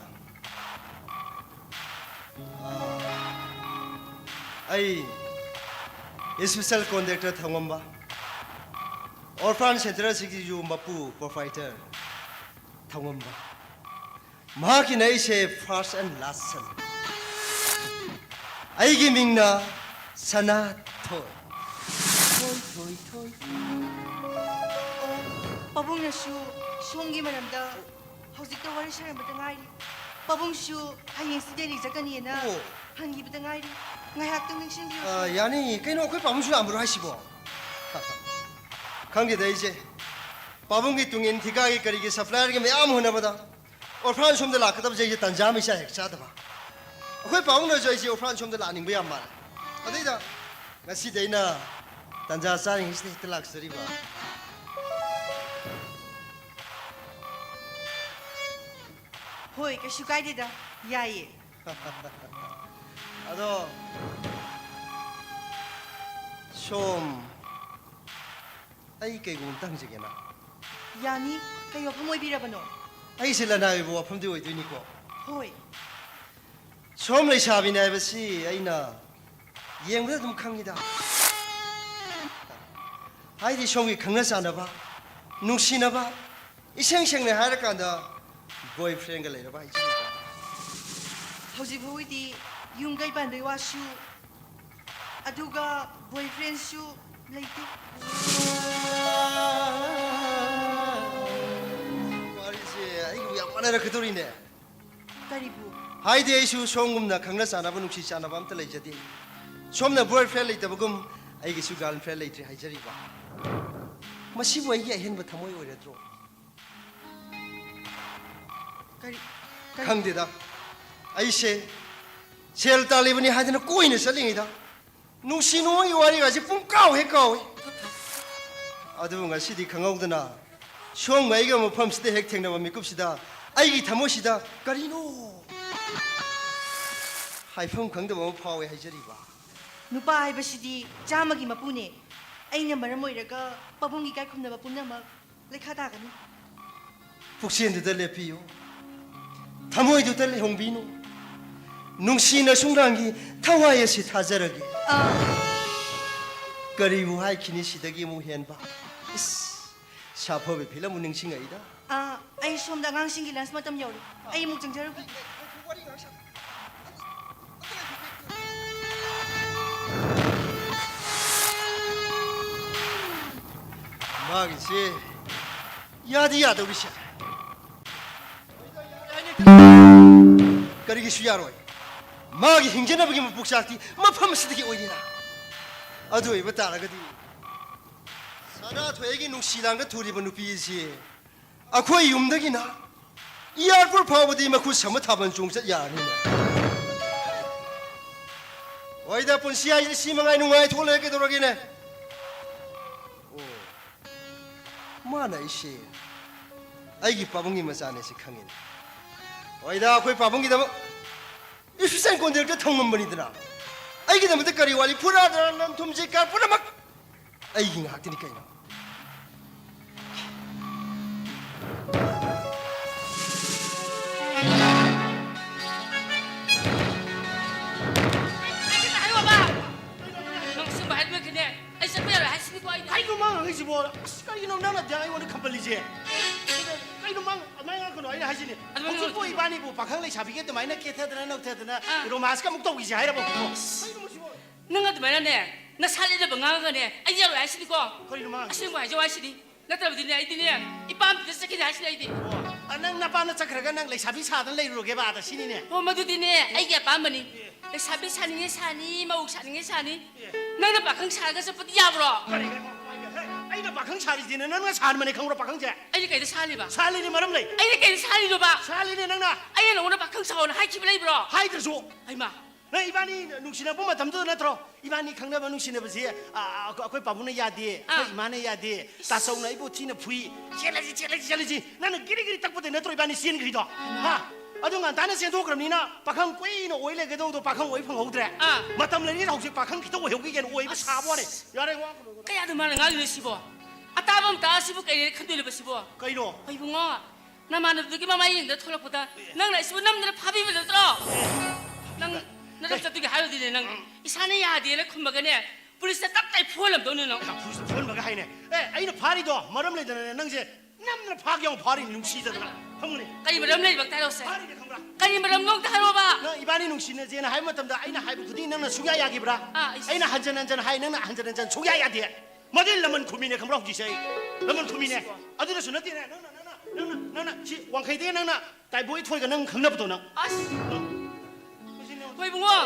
ꯑ, ꯑꯩ special contractor ꯊꯧꯉꯝꯕ, orphan center ꯑꯁꯤꯒꯤꯁꯨ ꯃꯄꯨ, proprietor ꯊꯧꯉꯝꯕ꯫ ꯃꯍꯥꯛꯀꯤꯅ ꯑꯩꯁꯦ first and last son꯫ ꯑꯩꯒꯤ ꯃꯤꯡꯅ ꯁꯅꯥꯊꯣꯏ꯫ ꯊꯣꯏ, ꯊꯣꯏ, ꯊꯣꯏ꯫ ꯄꯥꯕꯨꯡꯅꯁꯨ ꯁꯣꯝꯒꯤ ꯃꯔꯝꯗ ꯍꯧꯖꯤꯛꯇ ꯋꯥꯔꯤ ꯁꯥꯔꯝꯕꯗ ꯉꯥꯏꯔꯤ꯫ ꯄꯥꯕꯨꯡꯁꯨ ꯍꯌꯦꯡꯁꯤ ꯗꯦꯜꯂꯤ ꯆꯠꯀꯅꯤꯅ ꯑꯣ꯫ ꯍꯟꯈꯤꯕꯗ ꯉꯥꯏꯔꯤ꯫ ꯉꯥꯏꯍꯥꯛꯇꯪ ꯅꯤꯡꯁꯤꯡꯕꯤꯌꯨ꯫ ꯑ, ꯌꯥꯅꯤ꯫ ꯀꯩꯅꯣ, ꯑꯩꯈꯣꯏ ꯄꯥꯕꯨꯡꯁꯨ ꯂꯥꯛꯑꯝꯕ꯭ꯔꯣ ꯍꯥꯏꯁꯤꯕꯣ? ꯈꯪꯗꯦꯗ ꯑꯩꯁꯦ꯫ ꯄꯥꯕꯨꯡꯒꯤ ꯇꯨꯡ ꯏꯟ ꯊꯤꯀꯥꯒꯤ ꯀꯔꯤꯒꯤ supplierꯒꯤ ꯃꯌꯥꯝ ꯍꯣꯠꯅꯕꯗ ꯑꯣꯔꯐꯥꯟ ꯁꯣꯝꯗ ꯂꯥꯛꯀꯗꯕꯁꯦ ꯑꯩꯁꯦ ꯇꯟꯖꯥ ꯑꯃ ꯏꯆꯥ ꯍꯦꯛ ꯆꯥꯗꯕ꯫ ꯑꯩꯈꯣꯏ ꯄꯥꯕꯨꯡꯅꯁꯨ ꯑꯩꯁꯦ ꯑꯣꯔꯐꯥꯟ ꯁꯣꯝꯗ ꯂꯥꯛꯅꯤꯡꯕ ꯌꯥꯝ ꯃꯥꯜꯂꯦ꯫ ꯑꯗꯩꯗ ꯉꯁꯤꯗꯤ ꯑꯩꯅ ꯇꯟꯖꯥ ꯆꯥꯔꯤꯉꯩꯁꯤꯗ ꯍꯦꯛꯇ ꯂꯥꯛꯆꯔꯤꯕ꯫ ꯍꯣꯏ, ꯀꯩꯁꯨ ꯀꯥꯏꯗꯦꯗ, ꯌꯥꯏꯌꯦ꯫ ꯑꯗꯣ ꯁꯣꯝ, ꯑꯩ ꯀꯩꯒꯨꯝꯕ ꯑꯝꯇ ꯍꯪꯖꯒꯦꯅ꯫ ꯌꯥꯅꯤ, ꯀꯩ ꯋꯥꯐꯝ ꯑꯣꯏꯕꯤꯔꯕꯅꯣ? ꯑꯩꯁꯦ ꯂꯅꯥꯏ ꯑꯣꯏꯕ ꯋꯥꯐꯝꯗꯤ ꯑꯣꯏꯗꯣꯏꯅꯤꯀꯣ? ꯍꯣꯏ꯫ ꯁꯣꯝ ꯂꯩꯁꯥꯕꯤꯅꯦ ꯍꯥꯏꯕꯁꯤ ꯑꯩꯅ ꯌꯦꯡꯕꯗ ꯑꯗꯨꯝ ꯈꯪꯉꯤꯗ꯫ ꯍꯥꯏꯗꯤ ꯁꯣꯝꯒꯤ ꯈꯪꯅ ꯆꯥꯟꯅꯕ, ꯅꯨꯡꯁꯤꯅꯕ, ꯏꯁꯦꯡ ꯁꯦꯡꯅ ꯍꯥꯏꯔꯀꯥꯟꯗ boyfriendꯒ ꯂꯩꯔꯕ ꯍꯥꯏꯖꯔꯤꯕ꯫ ꯍꯧꯖꯤꯛ ꯐꯥꯎꯒꯤꯗꯤ ꯌꯨꯝ ꯀꯩ ꯄꯥꯟꯕꯩ ꯋꯥꯁꯨ, ꯑꯗꯨꯒ boyfriendꯁꯨ ꯂꯩꯇꯦ꯫ ꯋꯥꯔꯤꯁꯦ ꯑꯩꯒꯕꯨ ꯌꯥꯝ ꯃꯥꯟꯅꯔꯛꯀꯗꯧꯔꯤꯅꯦ꯫ ꯀꯔꯤꯕꯨ? ꯍꯥꯏꯗꯤ ꯑꯩꯁꯨ ꯁꯣꯝꯒꯨꯝꯅ ꯈꯪꯅ ꯆꯥꯟꯅꯕ, ꯅꯨꯡꯁꯤ ꯆꯥꯟꯅꯕ ꯑꯝꯇ ꯂꯩꯖꯗꯦ꯫ ꯁꯣꯝꯅ boyfriend ꯂꯩꯇꯕꯒꯨꯝ ꯑꯩꯒꯤꯁꯨ girlfriend ꯂꯩꯇ꯭ꯔꯦ ꯍꯥꯏꯖꯔꯤꯕ꯫ ꯃꯁꯤꯕꯨ ꯑꯩꯒꯤ ꯑꯍꯦꯟꯕ ꯊꯃꯣꯏ ꯑꯣꯏꯔꯗ꯭ꯔꯣ? ꯀꯔꯤ, ꯀꯔꯤ? ꯈꯪꯗꯦꯗ꯫ ꯑꯩꯁꯦ ꯁꯦꯜ ꯇꯥꯜꯂꯤꯕꯅꯤ ꯍꯥꯏꯗꯅ ꯀꯣꯏꯅ ꯆꯠꯂꯤꯉꯩꯗ ꯅꯨꯡꯁꯤ ꯅꯨꯡꯉꯣꯟꯒꯤ ꯋꯥꯔꯤꯒꯁꯦ ꯄꯨꯡ ꯀꯥꯎ ꯍꯦꯛ ꯀꯥꯎꯏ꯫ ꯑꯗꯨꯕꯨ ꯉꯁꯤꯗꯤ ꯈꯪꯍꯧꯗꯅ ꯁꯣꯝꯒ ꯑꯩꯒ ꯃꯐꯝꯁꯤꯗ ꯍꯦꯛ ꯊꯦꯡꯅꯕ ꯃꯤꯀꯨꯞꯁꯤꯗ ꯑꯩꯒꯤ ꯊꯃꯣꯏꯁꯤꯗ ꯀꯔꯤꯅꯣ ꯍꯥꯏꯐꯝ ꯈꯪꯗꯕ ꯑꯃ ꯐꯥꯎꯏ ꯍꯥꯏꯖꯔꯤꯕ꯫ ꯅꯨꯄꯥ ꯍꯥꯏꯕꯁꯤꯗꯤ ꯆꯥꯝꯃꯒꯤ ꯃꯄꯨꯅꯦ꯫ ꯑꯩꯅ ꯃꯔꯝ ꯑꯣꯏꯔꯒ ꯄꯥꯕꯨꯡꯒꯤ ꯏꯀꯥꯏ ꯈꯨꯝꯅꯕ ꯄꯨꯝꯅꯃꯛ ꯂꯩꯈꯥ ꯇꯥꯒꯅꯤ꯫ ꯄꯨꯛꯆꯦꯜꯗꯨꯗ ꯂꯦꯞꯄꯤꯌꯨ, ꯊꯃꯣꯏꯗꯨꯗ ꯂꯩꯍꯣꯡꯕꯤꯅꯨ꯫ ꯅꯨꯡꯁꯤꯅ ꯁꯨꯡꯂꯥꯡꯒꯤ ꯊꯋꯥꯏ ꯑꯁꯤ ꯊꯥꯖꯔꯒꯦ꯫ ꯑꯥ꯫ ꯀꯔꯤꯕꯨ ꯍꯥꯏꯈꯤꯅꯤ ꯁꯤꯗꯒꯤ ꯑꯃꯨꯛ ꯍꯦꯟꯕ? ꯏꯁ, ꯁꯥꯐꯕꯤ ꯐꯤꯂꯝꯕꯨ ꯅꯤꯡꯁꯤꯡꯉꯛꯏꯗ꯫ ꯑꯥ, ꯑꯩ ꯁꯣꯝꯗ ꯑꯉꯥꯡꯁꯤꯡꯒꯤ ꯂꯟꯁ ꯃꯇꯝ ꯌꯧꯔꯦ꯫ ꯑꯩ ꯑꯃꯨꯛ ꯆꯪꯖꯔꯨꯒꯦ꯫ ꯃꯥꯒꯤꯁꯦ ꯌꯥꯗꯤ ꯌꯥꯗꯧꯔꯤꯁꯦ꯫ ꯀꯔꯤꯒꯤꯁꯨ ꯌꯥꯔꯣꯏ꯫ ꯃꯥꯒꯤ ꯍꯤꯡꯖꯅꯕꯒꯤ ꯃꯄꯣꯛꯆꯥꯛꯇꯤ ꯃꯐꯝ ꯑꯁꯤꯗꯒꯤ ꯑꯣꯏꯔꯤꯅ꯫ ꯑꯗꯨ ꯑꯣꯏꯕ ꯇꯥꯔꯒꯗꯤ ꯁꯅꯥꯊꯣꯏꯒꯤ ꯅꯨꯡꯁꯤ ꯂꯥꯡꯒ ꯊꯨꯔꯤꯕ ꯅꯨꯄꯤ ꯑꯁꯤ ꯑꯩꯈꯣꯏ ꯌꯨꯝꯗꯒꯤꯅ ꯏꯌꯥꯔꯄꯣꯔꯠ ꯐꯥꯎꯕꯗꯤ ꯃꯈꯨꯠ ꯁꯝꯃ ꯊꯥꯕꯜ ꯆꯣꯡ ꯆꯠ ꯌꯥꯔꯅꯤꯅꯦ꯫ ꯍꯣꯏꯗ, ꯄꯨꯟꯁꯤ ꯍꯥꯏꯁꯤꯗꯤ ꯁꯤ ꯃꯉꯥꯏ, ꯅꯨꯡꯉꯥꯏꯊꯣꯛꯑ ꯂꯩꯔꯦ ꯀꯩꯗꯧꯔꯒꯦꯅꯦ? ꯑꯣ, ꯃꯥꯅ ꯑꯩꯁꯦ ꯑꯩꯒꯤ ꯄꯥꯕꯨꯡꯒꯤ ꯃꯆꯥꯅꯦ ꯁꯤ ꯈꯪꯉꯤꯅꯦ꯫ ꯍꯣꯏꯗ, ꯑꯩꯈꯣꯏ ꯄꯥꯕꯨꯡꯒꯤꯗꯃꯛ ꯏꯐꯤꯁꯟ ꯀꯣꯟꯗꯦꯛꯇ ꯊꯝꯃꯝꯕꯅꯤꯗꯅ꯫ ꯑꯩꯒꯤꯗꯃꯛꯇ ꯀꯔꯤ ꯋꯥꯠꯂꯤ? ꯐꯨꯔꯥ ꯗꯔꯥ ꯂꯟ ꯊꯨꯝ ꯖꯤꯀꯥ ꯄꯨꯝꯅꯃꯛ ꯑꯩꯒꯤ ꯉꯥꯛꯇꯅꯤ ꯀꯩꯅꯣ꯫ ꯅꯪ ꯑꯁꯦꯡꯕ ꯍꯥꯏꯕꯤꯔꯛꯀꯦꯅꯦ꯫ ꯑꯩ ꯆꯠꯄ ꯌꯥꯔꯣꯏ ꯍꯥꯏꯁꯤꯅꯤꯀꯣ ꯑꯩꯅ꯫ ꯀꯩꯅꯣ ꯃꯥ ꯉꯥꯡꯉꯤꯁꯤꯕꯣ? ꯑꯁ, ꯀꯩꯅꯣ ꯅꯪꯅ ꯑꯗꯨꯃꯥꯏꯅ ꯑꯩꯉꯣꯟꯗ ꯈꯝꯕꯜꯂꯤꯁꯦ? ꯀꯩꯅꯣ ꯃꯥ ꯑꯗꯨꯃꯥꯏꯅ ꯉꯥꯡꯒꯅꯣ ꯑꯩꯅ ꯍꯥꯏꯁꯤꯅꯤ꯫ ꯑꯗꯨꯃꯥꯏꯅ ꯍꯧꯖꯤꯛꯄꯨ ꯉꯥꯡꯒꯅꯣ꯫ ꯏꯕꯥꯅꯤꯕꯨ ꯄꯥꯈꯪ ꯂꯩꯁꯥꯕꯤꯒꯤ ꯑꯗꯨꯃꯥꯏꯅ ꯀꯦꯊꯗꯅ ꯅꯧꯊꯗꯅ ꯑꯥ꯫ ꯔꯣꯃꯥꯟꯁꯀ ꯑꯃꯨꯛ ꯇꯧꯈꯤꯁꯦ ꯍꯥꯏꯔꯕ ꯍꯧꯖꯤꯛꯄꯣ? ꯀꯩꯅꯣ ꯃꯁꯤꯕꯣ? ꯅꯪ ꯑꯗꯨꯃꯥꯏꯅꯅꯦ, ꯅꯁꯥ ꯂꯦꯟꯗꯕ ꯉꯥꯡꯉꯒꯅꯦ, ꯑꯩ ꯌꯥꯔꯣꯏ ꯍꯥꯏꯁꯤꯅꯤꯀꯣ꯫ ꯀꯔꯤꯅꯣ ꯃꯥ ꯉꯥꯡꯉꯤꯁꯦ? ꯑꯁꯦꯡꯕ ꯍꯥꯏꯖꯧ ꯍꯥꯏꯁꯤꯅꯤ꯫ ꯅꯠꯇ꯭ꯔꯕꯗꯤꯅꯦ, ꯑꯩꯗꯤꯅꯦ, ꯏꯄꯥꯝꯗꯨꯗ ꯆꯠꯈꯤꯅꯤ ꯍꯥꯏꯁꯤꯅꯤ ꯑꯩꯗꯤ꯫ ꯑꯣ, ꯑ, ꯅꯪ ꯅꯄꯥꯝꯗ ꯆꯠꯈ꯭ꯔꯒ ꯅꯪ ꯂꯩꯁꯥꯕꯤ ꯁꯥꯗꯅ ꯂꯩꯔꯨꯔꯒꯦꯕ ꯑꯥꯗ ꯁꯤꯅꯤꯅꯦ? ꯑꯣ, ꯃꯗꯨꯗꯤꯅꯦ, ꯑꯩꯒꯤ ꯑꯄꯥꯝꯕꯅꯤ꯫ ꯑꯦ꯫ ꯂꯩꯁꯥꯕꯤ ꯁꯥꯅꯤꯡꯉꯦ ꯁꯥꯅꯤ, ꯃꯧ ꯁꯥꯅꯤꯡꯉꯦ ꯁꯥꯅꯤ꯫ ꯑꯦ꯫ ꯅꯪꯅ ꯄꯥꯈꯪ ꯁꯥꯔꯒ ꯆꯠꯄꯗꯤ ꯌꯥꯕ꯭ꯔꯣ? ꯀꯔꯤ, ꯀꯔꯤ, ꯀꯔꯤ, ꯀꯔꯤ? ꯍꯦ, ꯑꯩꯅ ꯄꯥꯈꯪ ꯁꯥꯔꯤꯁꯤꯅ ꯅꯪꯅ ꯁꯥꯍꯟꯕꯅꯦ ꯈꯪꯕ꯭ꯔꯣ ꯄꯥꯈꯪꯁꯦ? ꯑꯩꯅ ꯀꯩꯗ ꯁꯥꯍꯜꯂꯤꯕ? ꯁꯥꯍꯜꯂꯤꯅꯦ ꯃꯔꯝ ꯂꯩ꯫ ꯑꯩꯅ ꯀꯩꯗ ꯁꯥꯍꯜꯂꯤꯅꯣꯕ? ꯁꯥꯍꯜꯂꯤꯅꯦ ꯅꯪꯅ꯫ ꯑꯩꯅ ꯅꯉꯣꯟꯗ ꯄꯥꯈꯪ ꯁꯥꯎꯅ ꯍꯥꯏꯈꯤꯕ ꯂꯩꯕ꯭ꯔꯣ? ꯍꯥꯏꯗ꯭ꯔꯁꯨ꯫ ꯍꯩꯃꯥ꯫ ꯅꯪ ꯏꯕꯥꯅꯤ ꯅꯨꯡꯁꯤꯅꯕ ꯃꯇꯝꯗꯨꯗ ꯅꯠꯇ꯭ꯔꯣ? ꯏꯕꯥꯅꯤ ꯈꯪꯅꯕ ꯅꯨꯡꯁꯤꯅꯕꯁꯦ, ꯑ, ꯑ, ꯑꯩꯈꯣꯏ ꯄꯥꯕꯨꯡꯅ ꯌꯥꯗꯦ, ꯑꯩꯈꯣꯏ ꯑꯥ꯫ ꯏꯃꯥꯅ ꯌꯥꯗꯦ, ꯏꯁ꯫ ꯇꯥꯆꯧꯅ ꯑꯩꯕꯨ ꯊꯤꯅ ꯐꯨꯏ, ꯆꯦꯜꯂꯁꯤ, ꯆꯦꯜꯂꯁꯤ, ꯆꯦꯜꯂꯁꯤ꯫ ꯅꯪꯅ ꯒꯤꯔꯤ ꯒꯤꯔꯤ ꯇꯛꯄꯗꯩ ꯅꯠꯇ꯭ꯔꯣ ꯏꯕꯥꯅꯤ ꯆꯦꯟꯈ꯭ꯔꯤꯗꯣ? ꯍꯥ? ꯑꯗꯨ ꯉꯟꯇꯥꯅ ꯆꯦꯟꯊꯣꯛꯈ꯭ꯔꯕꯅꯤꯅ ꯄꯥꯈꯪ ꯀꯨꯏꯅ ꯑꯣꯏ ꯂꯩꯒꯗꯧꯗꯣ ꯄꯥꯈꯪ ꯑꯣꯏ ꯐꯪꯍꯧꯗ꯭ꯔꯦ꯫ ꯑꯥ꯫ ꯃꯇꯝ ꯂꯩꯔꯤꯉꯩꯗ ꯍꯧꯖꯤꯛ ꯄꯥꯈꯪ ꯈꯤꯇꯪ ꯑꯣꯏꯍꯧꯈꯤꯒꯦꯅ ꯑꯣꯏꯕ ꯁꯥꯕ ꯋꯥꯅꯦ꯫ ꯌꯥꯔꯦ, ꯋꯥ ꯀꯩꯅꯣ꯫ ꯀꯌꯥꯗ ꯃꯥꯅ ꯉꯥꯡꯉꯤꯅꯣ ꯁꯤꯕꯣ? ꯑꯇꯥꯕ ꯑꯃ ꯇꯥ ꯁꯤꯕꯨ ꯀꯩꯅꯦ ꯈꯟꯗꯣꯏꯅꯣꯕ ꯁꯤꯕꯣ? ꯀꯩꯅꯣ? ꯍꯣꯏ ꯏꯕꯨꯡꯉꯣ, ꯅꯃꯥꯟꯅꯕꯗꯨꯒꯤ ꯃꯃꯥꯏ ꯌꯦꯡꯗ ꯊꯣꯛꯂꯛꯄꯗ ꯅꯪꯅ ꯑꯩꯁꯤꯕꯨ ꯅꯝꯗꯅ ꯐꯥꯕꯤꯕ ꯅꯠꯇ꯭ꯔꯣ? ꯅꯪ ꯅꯔꯝ ꯆꯠꯇꯨꯒꯤ ꯍꯥꯏꯔꯨꯗꯤꯅꯦ ꯅꯪ꯫ ꯏꯁꯥꯅ ꯌꯥꯗꯦꯅ ꯈꯨꯝꯃꯒꯅꯦ, ꯄꯨꯂꯤꯁꯇ ꯇꯞ ꯇꯥꯏ ꯐꯨꯍꯜꯂꯝꯗꯧꯅꯤ ꯅꯪ꯫ ꯄꯨꯂꯤꯁꯇ ꯐꯨꯍꯟꯕꯒ ꯍꯥꯏꯅꯦ꯫ ꯑꯦ, ꯑꯩꯅ ꯐꯥꯔꯤꯗꯣ ꯃꯔꯝ ꯂꯩꯗꯅꯅꯦ ꯅꯪꯁꯦ ꯅꯝꯗꯅ ꯐꯥꯒꯦ ꯑꯃꯨꯛ ꯐꯥꯔꯤ ꯅꯨꯡꯁꯤꯗꯗꯅ꯫ ꯐꯝꯃꯨꯅꯦ꯫ ꯀꯔꯤ ꯃꯔꯝ ꯂꯩꯕ ꯑꯝꯇ ꯍꯥꯏꯔꯛꯑꯣꯁꯦ꯫ ꯐꯥꯔꯤꯅꯦ ꯈꯪꯕ꯭ꯔꯥ? ꯀꯔꯤ ꯃꯔꯝꯅꯣ ꯑꯝꯇ ꯍꯥꯏꯔꯛꯑꯣꯕ꯫ ꯅꯪ ꯏꯕꯥꯅꯤ ꯅꯨꯡꯁꯤꯅꯁꯦꯅ ꯍꯥꯏꯕ ꯃꯇꯝꯗ ꯑꯩꯅ ꯍꯥꯏꯕ ꯈꯨꯗꯤꯡ ꯅꯪꯅ ꯁꯨꯡꯌꯥ ꯌꯥꯈꯤꯕ꯭ꯔꯥ? ꯑꯥ, ꯏꯁ꯫ ꯑꯩꯅ ꯍꯟꯖꯟ ꯍꯟꯖꯟ ꯍꯥꯏ, ꯅꯪꯅ ꯍꯟꯖꯟ ꯍꯟꯖꯟ ꯁꯨꯡꯌꯥ ꯌꯥꯗꯦ꯫ ꯃꯗꯨ ꯂꯃꯟ ꯈꯨꯝꯃꯤꯅꯦ ꯈꯪꯕ꯭ꯔꯥ ꯍꯧꯖꯤꯛꯁꯦ ꯑꯩ? ꯂꯃꯟ ꯈꯨꯝꯃꯤꯅꯦ꯫ ꯑꯗꯨꯅꯁꯨ ꯅꯠꯇꯦꯅꯦ, ꯅꯪꯅ, ꯅꯪꯅ, ꯅꯪꯅ, ꯅꯪꯅ ꯁꯤ ꯋꯥꯡꯈꯩꯗꯒꯤ ꯅꯪꯅ ꯇꯥꯏꯕꯣꯏ ꯊꯣꯏꯒ ꯅꯪ ꯈꯪꯅꯕꯗꯣ ꯅꯪ꯫ ꯑꯁ꯫ ꯍꯣꯏ ꯏꯕꯨꯡꯉꯣ,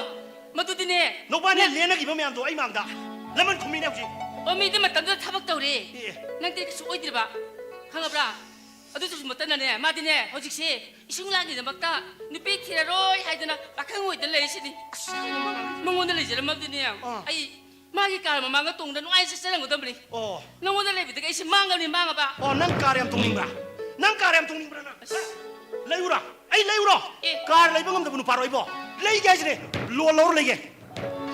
ꯃꯗꯨꯗꯤꯅꯦ꯫ ꯅꯧꯕꯥꯅꯤ ꯅꯪ ꯂꯦꯟꯅꯈꯤꯕ ꯃꯌꯥꯝꯗꯣ ꯑꯩ ꯃꯥꯡꯗ꯫ ꯂꯃꯟ ꯈꯨꯝꯃꯤꯅꯦ ꯍꯧꯖꯤꯛ꯫ ꯑꯣ, ꯃꯤꯗꯤ ꯃꯇꯝꯗꯨꯗ ꯊꯕꯛ ꯇꯧꯔꯦ꯫ ꯑꯦ꯫ ꯅꯪꯗꯤ ꯀꯩꯁꯨ ꯑꯣꯏꯗ꯭ꯔꯤꯕ꯫ ꯈꯪꯉꯕ꯭ꯔꯥ? ꯑꯗꯨꯗꯁꯨ ꯅꯠꯇꯅꯅꯦ, ꯃꯥꯗꯤꯅꯦ, ꯍꯧꯖꯤꯛꯁꯦ ꯏꯁꯨꯡ ꯂꯥꯡꯒꯤꯗꯃꯛꯇ ꯅꯨꯄꯤ ꯊꯤꯔꯔꯣꯏ ꯍꯥꯏꯗꯅ ꯄꯥꯈꯪ ꯑꯣꯏꯗꯅ ꯂꯩꯔꯤꯁꯤꯅꯤ꯫ ꯑꯁ, ꯃꯉꯣꯟꯗ ꯂꯩꯖꯔꯝꯃꯕꯗꯤꯅꯦ, ꯑꯥ꯫ ꯑꯩ ꯃꯥꯒꯤ ꯀꯥꯔ ꯃꯃꯥꯡꯗ ꯇꯣꯡꯗ ꯅꯨꯡꯉꯥꯏꯅ ꯆꯠꯆꯔꯝꯒꯗꯕꯅꯤ꯫ ꯑꯣ꯫ ꯅꯉꯣꯟꯗ ꯂꯩꯕꯗꯒꯤ ꯑꯩꯁꯦ ꯃꯥꯡꯉꯕꯅꯤ, ꯃꯥꯡꯉꯕ꯫ ꯑꯣ, ꯅꯪ ꯀꯥꯔ ꯌꯥꯝ ꯇꯣꯡꯅꯤꯡꯕ꯭ꯔꯥ? ꯅꯪ ꯀꯥꯔ ꯌꯥꯝ ꯇꯣꯡꯅꯤꯡꯕ꯭ꯔꯥ ꯅꯪ? ꯑꯁ꯫ ꯂꯩꯌꯨꯔꯥ? ꯑꯩ ꯂꯩꯌꯨꯔꯣ? ꯑꯦ꯫ ꯀꯥꯔ ꯂꯩꯕ ꯉꯝꯗꯕ ꯅꯨꯄꯥꯔꯣ ꯑꯩꯕꯣ? ꯂꯩꯒꯦ ꯍꯥꯏꯁꯤꯅꯦ꯫ ꯂꯣꯟ ꯂꯧꯔ ꯂꯩꯒꯦ꯫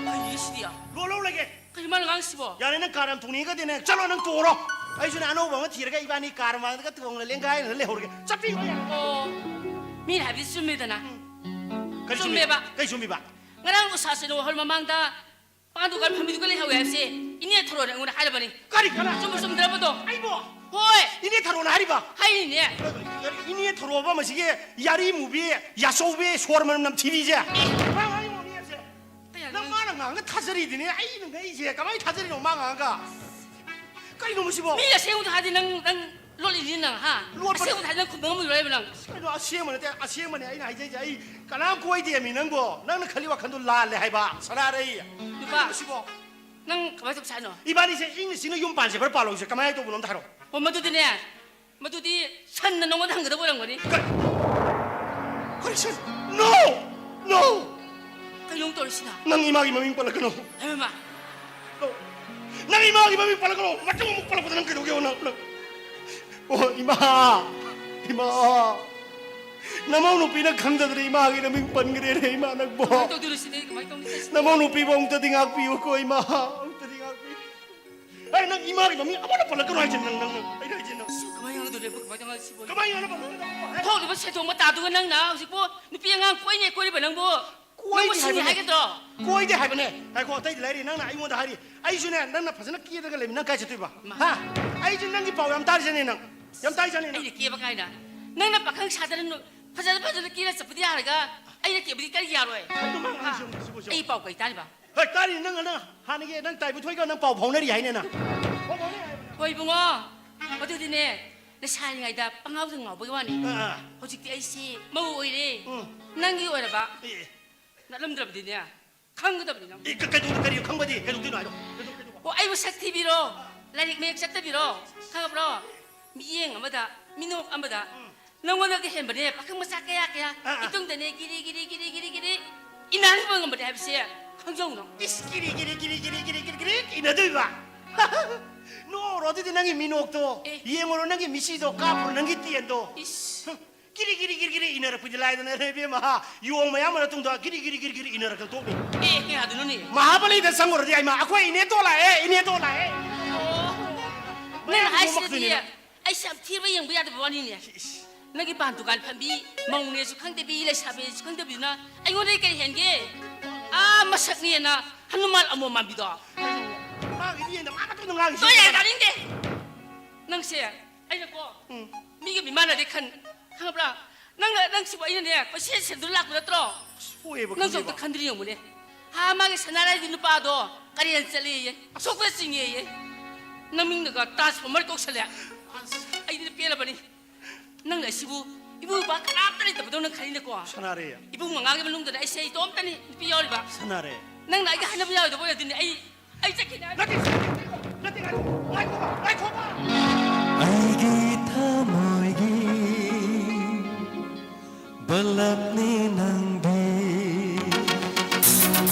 ꯀꯔꯤꯅꯣ ꯁꯤꯗꯤ? ꯂꯣꯟ ꯂꯧꯔ ꯂꯩꯒꯦ꯫ ꯀꯔꯤ ꯃꯥꯅ ꯉꯥꯡꯁꯤꯕꯣ? ꯌꯥꯔꯦ, ꯅꯪ ꯀꯥꯔ ꯌꯥꯝ ꯇꯣꯡꯅꯤꯡꯉꯒꯗꯤꯅꯦ, ꯆꯠꯂꯣ, ꯅꯪ ꯇꯣꯡꯉꯨꯔꯣ꯫ ꯑꯩꯁꯨꯅꯦ ꯑꯅꯧꯕ ꯑꯃ ꯊꯤꯔꯒ ꯏꯕꯥꯅꯤ ꯀꯥꯔ ꯃꯥꯡꯗꯒ ꯇꯣꯡꯅ ꯂꯦꯡꯒꯥꯏꯅ ꯂꯩꯍꯧꯔꯒꯦ꯫ ꯆꯠꯄꯤꯈ꯭ꯔꯣ ꯌꯥꯔꯦ꯫ ꯑꯣ, ꯃꯤꯅ ꯍꯥꯏꯕꯗꯤ ꯆꯨꯝꯃꯦꯗꯅ꯫ ꯎꯝ꯫ ꯀꯔꯤ ꯆꯨꯝꯃꯤ? ꯆꯨꯝꯃꯦꯕ꯫ ꯀꯔꯤ ꯆꯨꯝꯃꯤꯕ? ꯉꯔꯥꯡ ꯎꯁꯥꯁꯤꯅ ꯍꯣꯜ ꯃꯃꯥꯡꯗ ꯄꯥꯟ ꯗꯨꯀꯥꯟ ꯐꯝꯃꯤꯗꯨꯒ ꯂꯩꯍꯧꯋꯦ ꯍꯥꯏꯕꯁꯦ ꯏꯅꯦ ꯊꯣꯔꯣꯅ ꯑꯩꯉꯣꯟꯗ ꯍꯥꯏꯔꯕꯅꯤ꯫ ꯀꯔꯤ, ꯀꯅꯥ? ꯆꯨꯝꯕ ꯆꯨꯝꯗ꯭ꯔꯕꯗꯣ? ꯑꯩꯕꯣ? ꯍꯣꯏ꯫ ꯏꯅꯦ ꯊꯣꯔꯣꯅ ꯍꯥꯏꯔꯤꯕ? ꯍꯥꯏꯔꯤꯅꯦ꯫ ꯀꯔꯤ, ꯏꯅꯦ ꯊꯣꯔꯣꯕ ꯃꯁꯤꯒꯤ ꯌꯥꯔꯤ ꯃꯨꯕꯤ, ꯌꯥꯆꯧꯕꯤ, ꯁꯣꯔ ꯃꯅꯝ ꯅꯝꯊꯤꯕꯤꯁꯦ? ꯑꯦ꯫ ꯃꯥ ꯍꯥꯏꯔꯤꯕ ꯃꯤ ꯍꯥꯏꯁꯦ? ꯀꯌꯥ ꯅꯪ ꯅꯪ ꯃꯥꯅ ꯉꯥꯡꯉ ꯊꯥꯖꯔꯤꯗꯨꯅꯦ, ꯑꯩꯅ ꯉꯛꯏꯁꯦ꯫ ꯀꯃꯥꯏꯅ ꯊꯥꯖꯔꯤꯅꯣ ꯃꯥ ꯉꯥꯡꯉꯒ? ꯀꯩꯅꯣ ꯃꯁꯤꯕꯣ? ꯃꯤ ꯑꯁꯦꯡꯕꯗ ꯍꯥꯏꯗꯤ ꯅꯪ, ꯅꯪ ꯂꯣꯠꯂꯤꯅꯤ ꯅꯪ, ꯍꯥ? ꯂꯣꯠꯄ ꯑꯁꯦꯡꯕꯗ ꯍꯥꯏꯗꯤ ꯅꯪ ꯈꯨꯝꯕ ꯉꯝꯃꯣꯏꯗ꯭ꯔꯣ ꯅꯪ? ꯀꯩꯅꯣ ꯑꯁꯦꯡꯕ ꯅꯠꯇꯦ, ꯑꯁꯦꯡꯕꯅꯦ ꯑꯩꯅ ꯍꯥꯏꯖꯩꯁꯦ꯫ ꯑꯩ ꯀꯅꯥꯝ ꯀꯣꯏꯗꯦ ꯃꯤ ꯅꯪꯕꯣ꯫ ꯅꯪꯅ ꯈꯜꯂꯤ ꯋꯥꯈꯜꯗꯣ ꯂꯥꯜꯂꯦ ꯍꯥꯏꯕ, ꯁꯅꯥꯔꯩ꯫ ꯅꯨꯄꯥ, ꯀꯩꯅꯣ ꯃꯁꯤꯕꯣ? ꯅꯪ ꯀꯃꯥꯏꯅ ꯇꯧꯁꯦ ꯍꯥꯏꯅꯣ? ꯏꯕꯥꯅꯤꯁꯦ ꯏꯪꯅ ꯆꯤꯛꯅ ꯌꯨꯝ ꯄꯥꯟꯁꯦ ꯐꯔ ꯄꯥꯜꯂꯣꯏꯁꯦ ꯀꯃꯥꯏꯅ ꯇꯧꯕꯅꯣ ꯑꯝꯇ ꯍꯥꯏꯔꯛꯑꯣ꯫ ꯑꯣ, ꯃꯗꯨꯗꯤꯅꯦ, ꯃꯗꯨꯗꯤ ꯁꯟꯅ ꯅꯉꯣꯟꯗ ꯍꯪꯒꯗꯕ ꯑꯣꯏꯔꯝꯒꯅꯤ꯫ ꯀꯔꯤ? ꯀꯔꯤ ꯁꯟ? No! No! ꯀꯩꯅꯣ ꯇꯧꯔꯤꯁꯤꯅ? ꯅꯪ ꯏꯃꯥꯒꯤ ꯃꯃꯤꯡ ꯄꯜꯂꯛꯀꯅꯨ꯫ ꯍꯩꯃꯥ! No! ꯅꯪ ꯏꯃꯥꯒꯤ ꯃꯃꯤꯡ ꯄꯜꯂꯛꯀꯅꯨ꯫ ꯃꯇꯨꯡ ꯑꯃꯨꯛ ꯄꯜꯂꯛꯄꯗ ꯅꯪ ꯀꯩꯗꯧꯒꯦ ꯌꯦꯡꯉꯣ ꯅꯪ, ꯅꯪ꯫ ꯑꯣ, ꯏꯃꯥ! ꯏꯃꯥ! ꯅꯃꯧ ꯅꯨꯄꯤꯅ ꯈꯪꯗꯗꯅ ꯏꯃꯥꯒꯤ ꯅꯃꯤꯡ ꯄꯟꯈ꯭ꯔꯦꯅꯦ, ꯏꯃꯥ, ꯅꯪꯕꯣ꯫ ꯀꯃꯥꯏꯅ ꯇꯧꯗꯣꯏꯅꯣ ꯁꯤꯗꯤ? ꯀꯃꯥꯏꯅ ꯇꯧꯅꯤ? ꯅꯃꯧ ꯅꯨꯄꯤꯕꯨ ꯑꯃꯨꯛꯇꯗꯤ ꯉꯥꯛꯄꯤꯌꯨꯀꯣ, ꯏꯃꯥ, ꯑꯃꯨꯛꯇꯗꯤ ꯉꯥꯛꯄꯤꯌꯨ꯫ ꯑꯩ ꯅꯪ ꯏꯃꯥꯒꯤ ꯃꯃꯤꯡ ꯑꯃꯨꯛ ꯄꯜꯂꯛꯀꯅꯨ ꯍꯥꯏꯁꯦ, ꯅꯪ, ꯅꯪ, ꯅꯪ, ꯑꯩꯅ ꯍꯥꯏꯁꯦ, ꯅꯪ꯫ ꯑꯁ, ꯀꯃꯥꯏꯅ ꯉꯥꯡꯗꯣꯔꯤꯕ? ꯀꯃꯥꯏꯅ ꯉꯥꯡꯁꯤꯕꯣ? ꯀꯃꯥꯏꯅ ꯉꯥꯡꯅꯕ? ꯊꯣꯛꯂꯤꯕ ꯁꯦꯟꯗꯣꯡ ꯃꯇꯥꯗꯨꯒ ꯅꯪꯅ ꯍꯧꯖꯤꯛꯄꯨ ꯅꯨꯄꯤ ꯑꯉꯥꯡ ꯀꯣꯏꯅꯦ ꯀꯣꯏꯔꯤꯕ ꯅꯪꯕꯨ? ꯀꯣꯏꯗꯦ ꯅꯪꯕꯨ ꯁꯤꯅꯤ ꯍꯥꯏꯕꯅꯦ꯫ ꯍꯥꯏꯒꯗ꯭ꯔꯣ? ꯀꯣꯏꯗꯦ ꯍꯥꯏꯕꯅꯦ꯫ ꯉꯥꯏꯈꯣ, ꯑꯇꯩꯗꯤ ꯂꯩꯔꯤ, ꯅꯪꯅ ꯑꯩꯉꯣꯟꯗ ꯍꯥꯏꯔꯤ꯫ ꯑꯩꯁꯨꯅꯦ, ꯅꯪꯅ ꯐꯖꯅ ꯀꯦꯗ꯭ꯔꯒ ꯂꯩꯃꯤ, ꯅꯪ ꯀꯥꯏ ꯆꯠꯇꯣꯏꯕ? ꯃꯥ꯫ ꯍꯥ? ꯑꯩꯁꯨ ꯅꯪꯒꯤ ꯄꯥꯎ ꯌꯥꯝ ꯇꯥꯔꯤꯖꯥꯠꯅꯤ ꯅꯪ꯫ ꯌꯥꯝ ꯇꯥꯔꯤꯖꯥꯠꯅꯤ ꯅꯪ꯫ ꯑꯩꯅ ꯀꯦꯕ ꯀꯥꯏꯅ? ꯅꯪꯅ ꯄꯥꯈꯪ ꯁꯥꯗꯅ ꯅꯨ-, ꯐꯖꯅ ꯐꯖꯅ ꯀꯦꯔ ꯆꯠꯄꯗꯤ ꯌꯥꯔꯒ, ꯑꯩꯅ ꯀꯦꯕꯗꯤ ꯀꯔꯤ ꯌꯥꯔꯣꯏ? ꯑꯗꯨ ꯃꯥ ꯉꯥꯡꯉꯤꯁꯤ ꯌꯦꯡꯉꯨ, ꯁꯤꯕꯨ ꯌꯦꯡꯉꯨ꯫ ꯑꯩ ꯄꯥꯎ ꯀꯩ ꯇꯥꯔꯤꯕ? ꯍꯣꯏ, ꯇꯥꯔꯤ ꯅꯪ, ꯅꯪ ꯍꯥꯟꯅꯒꯤ ꯅꯪ ꯇꯥꯏꯕ ꯊꯣꯏꯒ ꯅꯪ ꯄꯥꯎ ꯐꯥꯎꯅꯔꯤ ꯍꯥꯏꯅꯦ ꯅꯪ꯫ ꯄꯥꯎ ꯐꯥꯎꯅꯔꯤ ꯍꯥꯏꯕ ꯅꯪ꯫ ꯍꯣꯏ ꯏꯕꯨꯡꯉꯣ, ꯑꯗꯨꯗꯤꯅꯦ, ꯂꯩꯁꯥꯔꯤꯉꯩꯗ ꯄꯉꯥꯎꯗ ꯉꯥꯎꯕꯒꯤ ꯋꯥꯅꯤ꯫ ꯑꯥ, ꯑꯥ꯫ ꯍꯧꯖꯤꯛꯇꯤ ꯑꯩꯁꯤ ꯃꯧ ꯑꯣꯏꯔꯦ꯫ ꯎꯝ꯫ ꯅꯪꯒꯤ ꯑꯣꯏꯔꯕ꯫ ꯑꯦ, ꯑꯦ꯫ ꯅꯠꯂꯝꯗ꯭ꯔꯕꯗꯤꯅꯦ, ꯈꯪꯒꯗꯕꯅꯤ ꯅꯪ꯫ ꯑꯦ, ꯀ-, ꯀꯩꯗꯧ-, ꯀꯔꯤ ꯈꯪꯕꯗꯤ? ꯀꯩꯗꯧꯗꯣꯏꯅꯣ ꯍꯥꯏꯔꯣ? ꯀꯩꯗꯧ-, ꯀꯩꯗꯧ-, ꯑꯣ, ꯑꯩꯕꯨ ꯁꯛ ꯊꯤꯕꯤꯔꯣ? ꯂꯥꯏꯔꯤꯛ ꯃꯌꯦꯛ ꯆꯠꯇꯕꯤꯔꯣ? ꯈꯪꯉꯕ꯭ꯔꯣ? ꯃꯤꯠꯌꯦꯡ ꯑꯃꯗ, ꯃꯤꯅꯣꯛ ꯑꯃꯗ, ꯎꯝ꯫ ꯅꯪꯉꯣꯟꯗꯒꯤ ꯍꯦꯟꯕꯅꯦ ꯄꯥꯈꯪ ꯃꯆꯥ ꯀꯌꯥ ꯀꯌꯥ꯫ ꯑꯥ, ꯑꯥ꯫ ꯏꯇꯨꯡꯗꯅꯦ ꯒꯤꯔꯤ ꯒꯤꯔꯤ ꯒꯤꯔꯤ ꯒꯤꯔꯤ ꯒꯤꯔꯤ ꯏꯟꯅꯍꯟꯕ ꯉꯝꯕꯅꯦ ꯍꯥꯏꯕꯁꯦ ꯈꯪꯖꯧ ꯅꯪ꯫ ꯏꯁ, ꯒꯤꯔꯤ ꯒꯤꯔꯤ ꯒꯤꯔꯤ ꯒꯤꯔꯤ ꯒꯤꯔꯤ ꯒꯤꯔꯤ ꯒꯤꯔꯤ ꯏꯟꯅꯗꯣꯏꯕ? ꯅꯣꯛꯑꯣꯔꯣ ꯑꯗꯨꯗꯤ ꯅꯪꯒꯤ ꯃꯤꯅꯣꯛꯇꯣ꯫ ꯑꯦ꯫ ꯌꯦꯡꯉꯨꯔꯣ ꯅꯪꯒꯤ ꯃꯤꯠꯁꯤꯗꯣ, ꯀꯥꯞꯄꯨꯔꯣ ꯅꯪꯒꯤ ꯇꯦꯟꯗꯣ꯫ ꯏꯁ꯫ ꯀꯤꯔꯤ ꯀꯤꯔꯤ ꯀꯤꯔꯤ ꯀꯤꯔꯤ ꯏꯟꯅꯔꯛꯄꯗꯤ ꯂꯥꯏꯗꯅ, ꯏꯕꯦꯝꯃ, ꯍꯥ? ꯌꯣꯡ ꯃꯌꯥꯝ ꯑꯃ ꯇꯨꯡꯗ ꯀꯤꯔꯤ ꯀꯤꯔꯤ ꯀꯤꯔꯤ ꯀꯤꯔꯤ ꯏꯟꯅꯔꯛꯇꯧꯕꯤ꯫ ꯑꯦ, ꯀꯌꯥꯗꯨꯅꯣꯅꯦ? ꯃꯍꯥꯕꯂꯤꯗ ꯆꯪꯉꯨꯔꯗꯤ ꯑꯩꯃ, "ꯑꯩꯈꯣꯏ ꯏꯅꯦꯇꯣꯟ ꯂꯥꯛꯑꯦ, ꯏꯅꯦꯇꯣꯟ ꯂꯥꯛꯑꯦ!" ꯑꯣ, ꯅꯪꯅ ꯃꯌꯥꯝ ꯍꯥꯏꯁꯤꯗꯤ ꯅꯣꯛꯃꯛꯇꯣꯏꯅꯤꯅꯦ꯫ ꯑꯩꯁꯦ ꯌꯥꯝ ꯊꯤꯕ ꯌꯦꯡꯕ ꯌꯥꯗꯕ ꯋꯥꯅꯤꯅꯦ꯫ ꯏꯁ, ꯏꯁ꯫ ꯅꯪꯒꯤ ꯄꯥꯟ ꯗꯨꯀꯥꯟ ꯐꯝꯕꯤ ꯃꯧꯅꯦꯁꯨ ꯈꯪꯗꯕꯤ, ꯂꯩꯁꯥꯕꯤꯁꯨ ꯈꯪꯗꯕꯤꯗꯨꯅ ꯑꯩꯉꯣꯟꯗꯒꯤ ꯀꯔꯤ ꯍꯦꯟꯒꯦ? ꯑꯥ, ꯃꯁꯛꯅꯦꯅ ꯍꯅꯨꯃꯥꯟ ꯑꯃꯣꯝ ꯃꯥꯟꯕꯤꯗꯣ꯫ ꯃꯥꯒꯤꯗꯤ ꯌꯦꯡꯗ ꯃꯥ ꯃꯇꯨꯡꯗ ꯉꯥꯡꯉꯤꯁꯤ꯫ ꯇꯣ, ꯌꯥꯔꯦ, ꯇꯥꯅꯤꯡꯗꯦ꯫ ꯅꯪꯁꯦ ꯑꯩꯅꯀꯣ, ꯎꯝ꯫ ꯃꯤꯒ ꯃꯤꯃꯥꯟꯅꯗꯦ ꯈꯟ-, ꯈꯪꯉꯕ꯭ꯔꯥ? ꯅꯪꯅ, ꯅꯪꯁꯤꯕꯨ ꯑꯩꯅꯅꯦ, ꯀꯣꯏꯁꯦꯟ ꯁꯦꯟꯗꯨꯅ ꯂꯥꯛꯄ ꯅꯠꯇ꯭ꯔꯣ? ꯁꯣꯏꯑꯦꯕ ꯅꯪꯁꯨ ꯈꯪꯉꯦꯕ꯫ ꯑꯝꯇ ꯈꯟꯗꯨꯅ ꯌꯦꯡꯉꯨꯅꯦ꯫ ꯍꯥ, ꯃꯥꯒꯤ ꯁꯅꯥꯔꯩꯒꯤ ꯅꯨꯄꯥꯗꯣ ꯀꯔꯦꯟ ꯆꯠꯂꯦꯌꯦ, ꯑꯁꯣꯛꯄꯗ ꯆꯤꯡꯉꯦꯌꯦ꯫ ꯅꯃꯤꯡꯅꯒ ꯇ꯭ꯔꯥꯟꯁꯐꯣꯔꯃꯔ ꯀꯧꯁꯜꯂꯦ꯫ ꯑꯁ, ꯑꯩꯗꯤ ꯄꯦꯜꯂꯕꯅꯤ꯫ ꯅꯪꯅ ꯑꯁꯤꯕꯨ ꯏꯕꯨꯡ ꯏꯄ꯭ꯋꯥ ꯀꯅꯥꯝꯇ ꯂꯩꯇꯕꯗꯧꯅ ꯈꯜꯂꯤꯅꯦꯀꯣ? ꯁꯅꯥꯔꯩ꯫ ꯏꯕꯨꯡ ꯃꯉꯥꯒꯤ ꯃꯅꯨꯡꯗꯅ ꯑꯩꯁꯦ ꯏꯇꯣꯝꯇꯅꯤ ꯅꯨꯄꯤ ꯌꯥꯎꯔꯤꯕ꯫ ꯁꯅꯥꯔꯩ꯫ ꯅꯪꯅ ꯑꯩꯒ ꯍꯥꯏꯅꯕ ꯌꯥꯔꯣꯏꯗꯕ ꯑꯣꯏꯔꯗꯤꯅꯦ, ꯑꯩ, ꯑꯩ ꯆꯠꯈꯤꯅꯦ ꯍꯥꯏꯕ꯫ ꯅꯠꯇꯦ, ꯅꯠꯇꯦ, ꯉꯥꯏꯈꯣꯕ, ꯉꯥꯏꯈꯣꯕ꯫ ꯑꯩꯒꯤ ꯊꯃꯣꯏꯒꯤ ꯕꯂꯞꯅꯤ ꯅꯪꯗꯤ꯫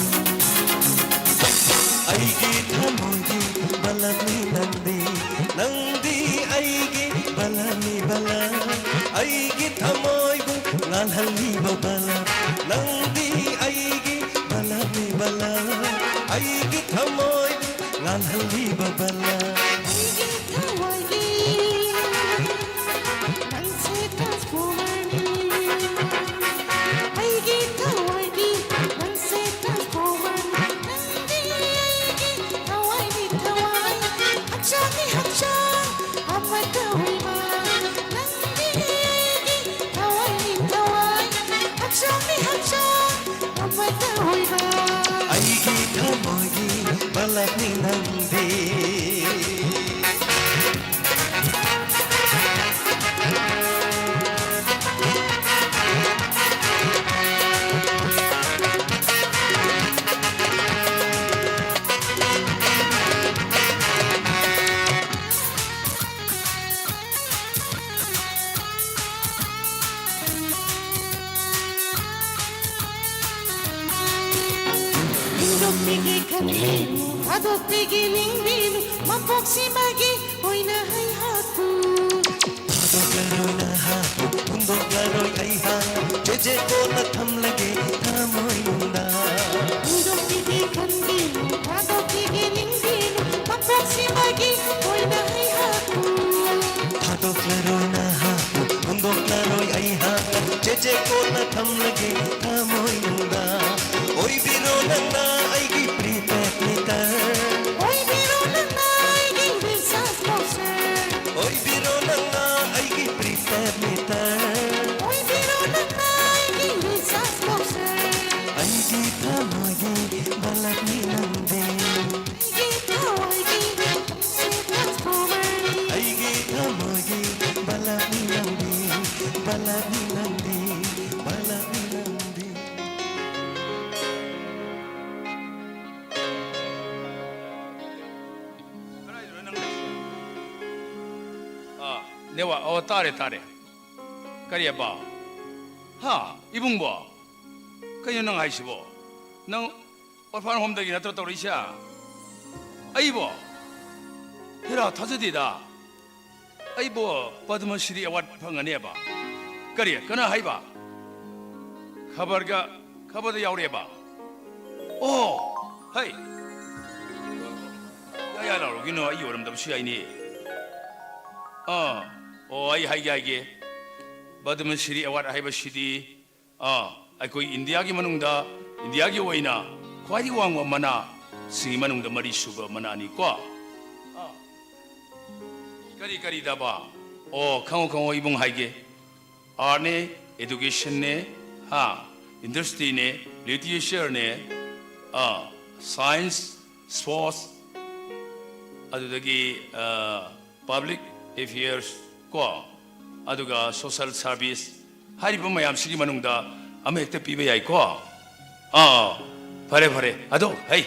ꯑꯩꯒꯤ ꯊꯃꯣꯏꯒꯤ ꯕꯂꯞꯅꯤ ꯅꯪꯗꯤ꯫ ꯅꯪꯗꯤ ꯑꯩꯒꯤ ꯕꯂꯞꯅꯤ ꯕꯂꯞ꯫ ꯑꯩꯒꯤ ꯊꯃꯣꯏꯕꯨ ꯉꯥꯜꯍꯜꯂꯤꯕ ꯕꯂꯞ, ꯅꯪꯗꯤ ꯑꯩꯒꯤ ꯕꯂꯞꯅꯤ ꯕꯂꯞ, ꯑꯩꯒꯤ ꯊꯃꯣꯏꯕꯨ ꯉꯥꯜꯍꯜꯂꯤꯕ ꯕꯂꯞ꯫ ꯑꯩꯒꯤ ꯊꯋꯥꯏꯒꯤ ꯅꯪꯁꯦ transformerꯅꯤ꯫ ꯑꯩꯒꯤ ꯊꯋꯥꯏꯒꯤ ꯅꯪꯁꯦ transformerꯅꯤ꯫ ꯅꯪꯗꯤ ꯑꯩꯒꯤ ꯊꯋꯥꯏꯅꯤ ꯊꯋꯥꯏ, ꯍꯛꯆꯥꯡꯅꯤ ꯍꯛꯆꯥꯡ, ꯑꯃꯠꯇ ꯑꯣꯏꯕ꯫ ꯅꯪꯗꯤ ꯑꯩꯒꯤ ꯊꯋꯥꯏꯅꯤ ꯊꯋꯥꯏ, ꯍꯛꯆꯥꯡꯅꯤ ꯍꯛꯆꯥꯡ, ꯑꯃꯠꯇ ꯑꯣꯏꯕ꯫ ꯑꯩꯒꯤ ꯊꯃꯣꯏꯒꯤ ꯕꯂꯞꯅꯤ ꯅꯪꯗꯤ꯫ ꯍꯤꯡꯗꯣꯛꯄꯤꯒꯦ ꯈꯟꯕꯤꯅꯨ, ꯊꯥꯗꯣꯛꯄꯤꯒꯦ ꯅꯤꯡꯕꯤꯅꯨ, ꯃꯄꯣꯛꯁꯤꯃꯒꯤ ꯑꯣꯏꯅ ꯑꯩꯍꯥꯛꯄꯨ꯫ ꯊꯥꯗꯣꯛꯂꯔꯣꯏ ꯅꯍꯥꯛꯄꯨ, ꯍꯨꯟꯗꯣꯛꯂꯔꯣꯏ ꯑꯩꯍꯥꯛ, ꯆꯦꯆꯦ ꯀꯣꯟꯅ ꯊꯝꯂꯒꯦ ꯊꯃꯣꯏꯅꯨꯡꯗ꯫ ꯍꯤꯡꯗꯣꯛꯄꯤꯒꯦ ꯈꯟꯕꯤꯅꯨ, ꯊꯥꯗꯣꯛꯄꯤꯒꯦ ꯅꯤꯡꯕꯤꯅꯨ, ꯃꯄꯣꯛꯁꯤꯃꯒꯤ ꯑꯣꯏꯅ ꯑꯩꯍꯥꯛꯄꯨ꯫ ꯊꯥꯗꯣꯛꯂꯔꯣꯏ ꯅꯍꯥꯛꯄꯨ, ꯍꯨꯟꯗꯣꯛꯂꯔꯣꯏ ꯑꯩꯍꯥꯛ, ꯆꯦꯆꯦ ꯀꯣꯟꯅ ꯊꯝꯂꯒꯦ ꯊꯃꯣꯏꯅꯨꯡꯗ꯫ ꯑꯣꯏꯕꯤꯔꯣ ꯅꯪꯅ ꯑꯩꯒꯤ prepaid meter꯫ ꯑꯣꯏꯕꯤꯔꯣ ꯅꯪꯅ ꯑꯩꯒꯤ recharge boxer꯫ ꯑꯣꯏꯕꯤꯔꯣ ꯅꯪꯅ ꯑꯩꯒꯤ prepaid meter꯫ ꯑꯣꯏꯕꯤꯔꯣ ꯅꯪꯅ ꯑꯩꯒꯤ recharge boxer꯫ ꯑꯩꯒꯤ ꯊꯃꯣꯏꯒꯤ ꯕꯂꯞꯅꯤ ꯅꯪꯗꯤ꯫ ꯑꯩꯒꯤ ꯊꯃꯣꯏꯒꯤ transformer꯫ ꯑꯩꯒꯤ ꯊꯃꯣꯏꯒꯤ ꯕꯂꯞꯅꯤ ꯅꯪꯗꯤ, ꯕꯂꯞꯅꯤ ꯅꯪꯗꯤ, ꯕꯂꯞꯅꯤ ꯅꯪꯗꯤ꯫ ꯀꯗꯥꯏꯗꯅꯣ ꯅꯪ ꯂꯩꯁꯦ? ꯑꯥ, ꯅꯦꯋꯥ, ꯑꯣ, ꯇꯥꯔꯦ, ꯇꯥꯔꯦ꯫ ꯀꯔꯤꯑꯕ? ꯍꯥ, ꯏꯕꯨꯡꯕꯣ? ꯀꯩꯅꯣ ꯅꯪ ꯍꯥꯏꯁꯤꯕꯣ? ꯅꯪ orphan homeꯗꯒꯤ ꯅꯠꯇ꯭ꯔꯣ ꯇꯧꯔꯛꯏꯁꯦ? ꯑꯩꯕꯣ? ꯍꯦꯔꯥ, ꯊꯥꯖꯗꯦꯗ꯫ ꯑꯩꯕꯨ ꯄꯗꯃ ꯁ꯭ꯔꯤ award ꯐꯪꯒꯅꯦꯕ? ꯀꯔꯤ? ꯀꯅꯥ ꯍꯥꯏꯕ? ꯈꯕꯔꯒ, ꯈꯕꯔꯗ ꯌꯥꯎꯔꯛꯑꯦꯕ? ꯑꯣ, ꯍꯩ꯫ ꯌꯥ, ꯌꯥ ꯂꯥꯎꯔꯨꯒꯤꯅꯣ, ꯑꯩ ꯑꯣꯏꯔꯝꯗꯕꯁꯨ ꯌꯥꯏꯅꯦ꯫ ꯑꯥ, ꯑꯣ, ꯑꯩ ꯍꯥꯏꯒꯦ, ꯍꯥꯏꯒꯦ꯫ ꯄꯗꯃ ꯁ꯭ꯔꯤ ꯑꯦꯋꯥꯔꯗ ꯍꯥꯏꯕꯁꯤꯗꯤ, ꯑꯥ, ꯑꯩꯈꯣꯏ ꯏꯟꯗꯤꯌꯥꯒꯤ ꯃꯅꯨꯡꯗ, ꯏꯟꯗꯤꯌꯥꯒꯤ ꯑꯣꯏꯅ ꯈ꯭ꯋꯥꯏꯗꯒꯤ ꯋꯥꯡꯕ ꯃꯅꯥꯁꯤꯡꯒꯤ ꯃꯅꯨꯡꯗ ꯃꯔꯤꯁꯨꯕ ꯃꯅꯥꯅꯤꯀꯣ꯫ ꯑꯥ꯫ ꯀꯔꯤ, ꯀꯔꯤꯗꯕ? ꯑꯣ, ꯈꯪꯉꯣ, ꯈꯪꯉꯣ, ꯏꯕꯨꯡ ꯍꯥꯏꯒꯦ꯫ ꯑꯥꯔꯠꯅꯦ, ꯑꯦꯗꯨꯀꯦꯁꯟꯅꯦ, ꯍꯥ, ꯏꯟꯗꯁꯇ꯭ꯔꯤꯅꯦ, ꯂꯤꯇꯔꯦꯆꯔꯅꯦ, ꯑꯥ, ꯁꯥꯏꯟꯁ, ꯁ꯭ꯄꯣꯔꯠꯁ, ꯑꯗꯨꯗꯒꯤ, ꯑꯥ, ꯄꯕ꯭ꯂꯤꯛ ꯑꯦꯐꯤꯌꯔꯁ ꯀꯣ, ꯑꯗꯨꯒ ꯁꯣꯁꯦꯜ ꯁꯥꯔꯚꯤꯁ ꯍꯥꯏꯔꯤꯕ ꯃꯌꯥꯝꯁꯤꯒꯤ ꯃꯅꯨꯡꯗ ꯑꯃ ꯍꯦꯛꯇ ꯄꯤꯕ ꯌꯥꯏꯀꯣ? ꯑꯥ, ꯐꯔꯦ, ꯐꯔꯦ꯫ ꯑꯗꯣ, ꯍꯩ,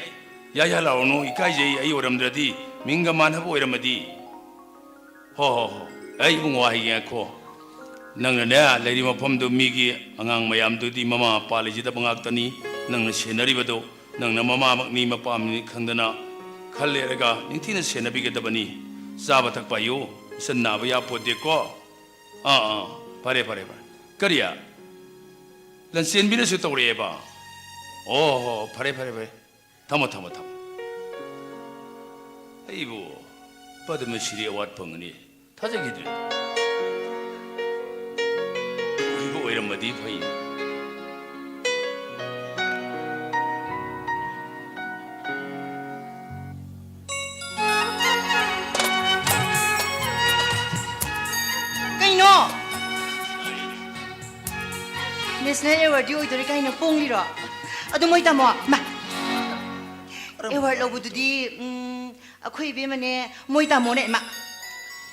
ꯌꯥ, ꯌꯥ ꯂꯥꯎꯔꯨꯅꯨ, ꯏꯀꯥꯏꯖꯩ, ꯑꯩ ꯑꯣꯏꯔꯝꯗ꯭ꯔꯗꯤ, ꯃꯤꯡꯒ ꯃꯥꯟꯅꯕ ꯑꯣꯏꯔꯝꯃꯗꯤ꯫ ꯍꯣ, ꯍꯣ, ꯍꯣ꯫ ꯑꯩ ꯏꯕꯨꯡꯉꯣ ꯍꯥꯏꯒꯦ, ꯉꯥꯏꯈꯣ꯫ ꯅꯪꯅꯅꯦ, ꯂꯩꯔꯤꯕ ꯃꯐꯝꯗꯨ ꯃꯤꯒꯤ ꯑꯉꯥꯡ ꯃꯌꯥꯝꯗꯨꯗꯤ ꯃꯃꯥ ꯃꯄꯥ ꯂꯩꯖꯗꯕ ꯉꯥꯛꯇꯅꯤ꯫ ꯅꯪꯅ ꯁꯦꯟꯅꯔꯤꯕꯗꯨ, ꯅꯪꯅ ꯃꯃꯥꯃꯛꯅꯤ, ꯃꯄꯥꯃꯛꯅꯤ ꯈꯪꯗꯅ ꯈꯜ ꯂꯩꯔꯒ ꯅꯤꯡꯊꯤꯅ ꯁꯦꯟꯅꯕꯤꯒꯗꯕꯅꯤ꯫ ꯆꯥꯕ ꯊꯛꯄ ꯍꯥꯏꯌꯨ, ꯏꯆꯟ ꯅꯥꯕ ꯌꯥꯄꯣꯠꯇꯦꯀꯣ꯫ ꯑꯥ, ꯑꯥ, ꯐꯔꯦ, ꯐꯔꯦ, ꯐꯔꯦ꯫ ꯀꯔꯤ? ꯂꯟꯆꯦꯟꯕꯤꯅꯁꯨ ꯇꯧꯔꯛꯑꯦꯕ? ꯑꯣ, ꯍꯣ, ꯐꯔꯦ, ꯐꯔꯦ, ꯐꯔꯦ꯫ ꯊꯝꯃꯣ, ꯊꯝꯃꯣ, ꯊꯝꯃꯣ꯫ ꯑꯩꯕꯨ ꯄꯗꯃ ꯁ꯭ꯔꯤ ꯑꯦꯋꯥꯔꯗ ꯐꯪꯒꯅꯤ ꯊꯥꯖꯈꯤꯗ꯭ꯔꯦ꯫ ꯑꯣꯏꯕ ꯑꯣꯏꯔꯝꯃꯗꯤ ꯐꯩ꯫ ꯀꯩꯅꯣ? ꯅꯦꯁꯅꯦꯜ ꯑꯦꯋꯥꯔꯗꯤ ꯑꯣꯏꯗꯣꯔꯦ ꯀꯥꯏꯅ ꯄꯣꯡꯂꯤꯔꯣ? ꯑꯗꯨ ꯃꯣꯏ ꯇꯥꯃꯣ, ꯃꯥ, ꯑꯦꯋꯥꯔꯗ ꯂꯧꯕꯗꯨꯗꯤ, ꯎꯝ, ꯑꯩꯈꯣꯏ ꯏꯕꯦꯝꯃꯅꯦ, ꯃꯣꯏ ꯇꯥꯃꯣꯅꯦ, ꯃꯥ꯫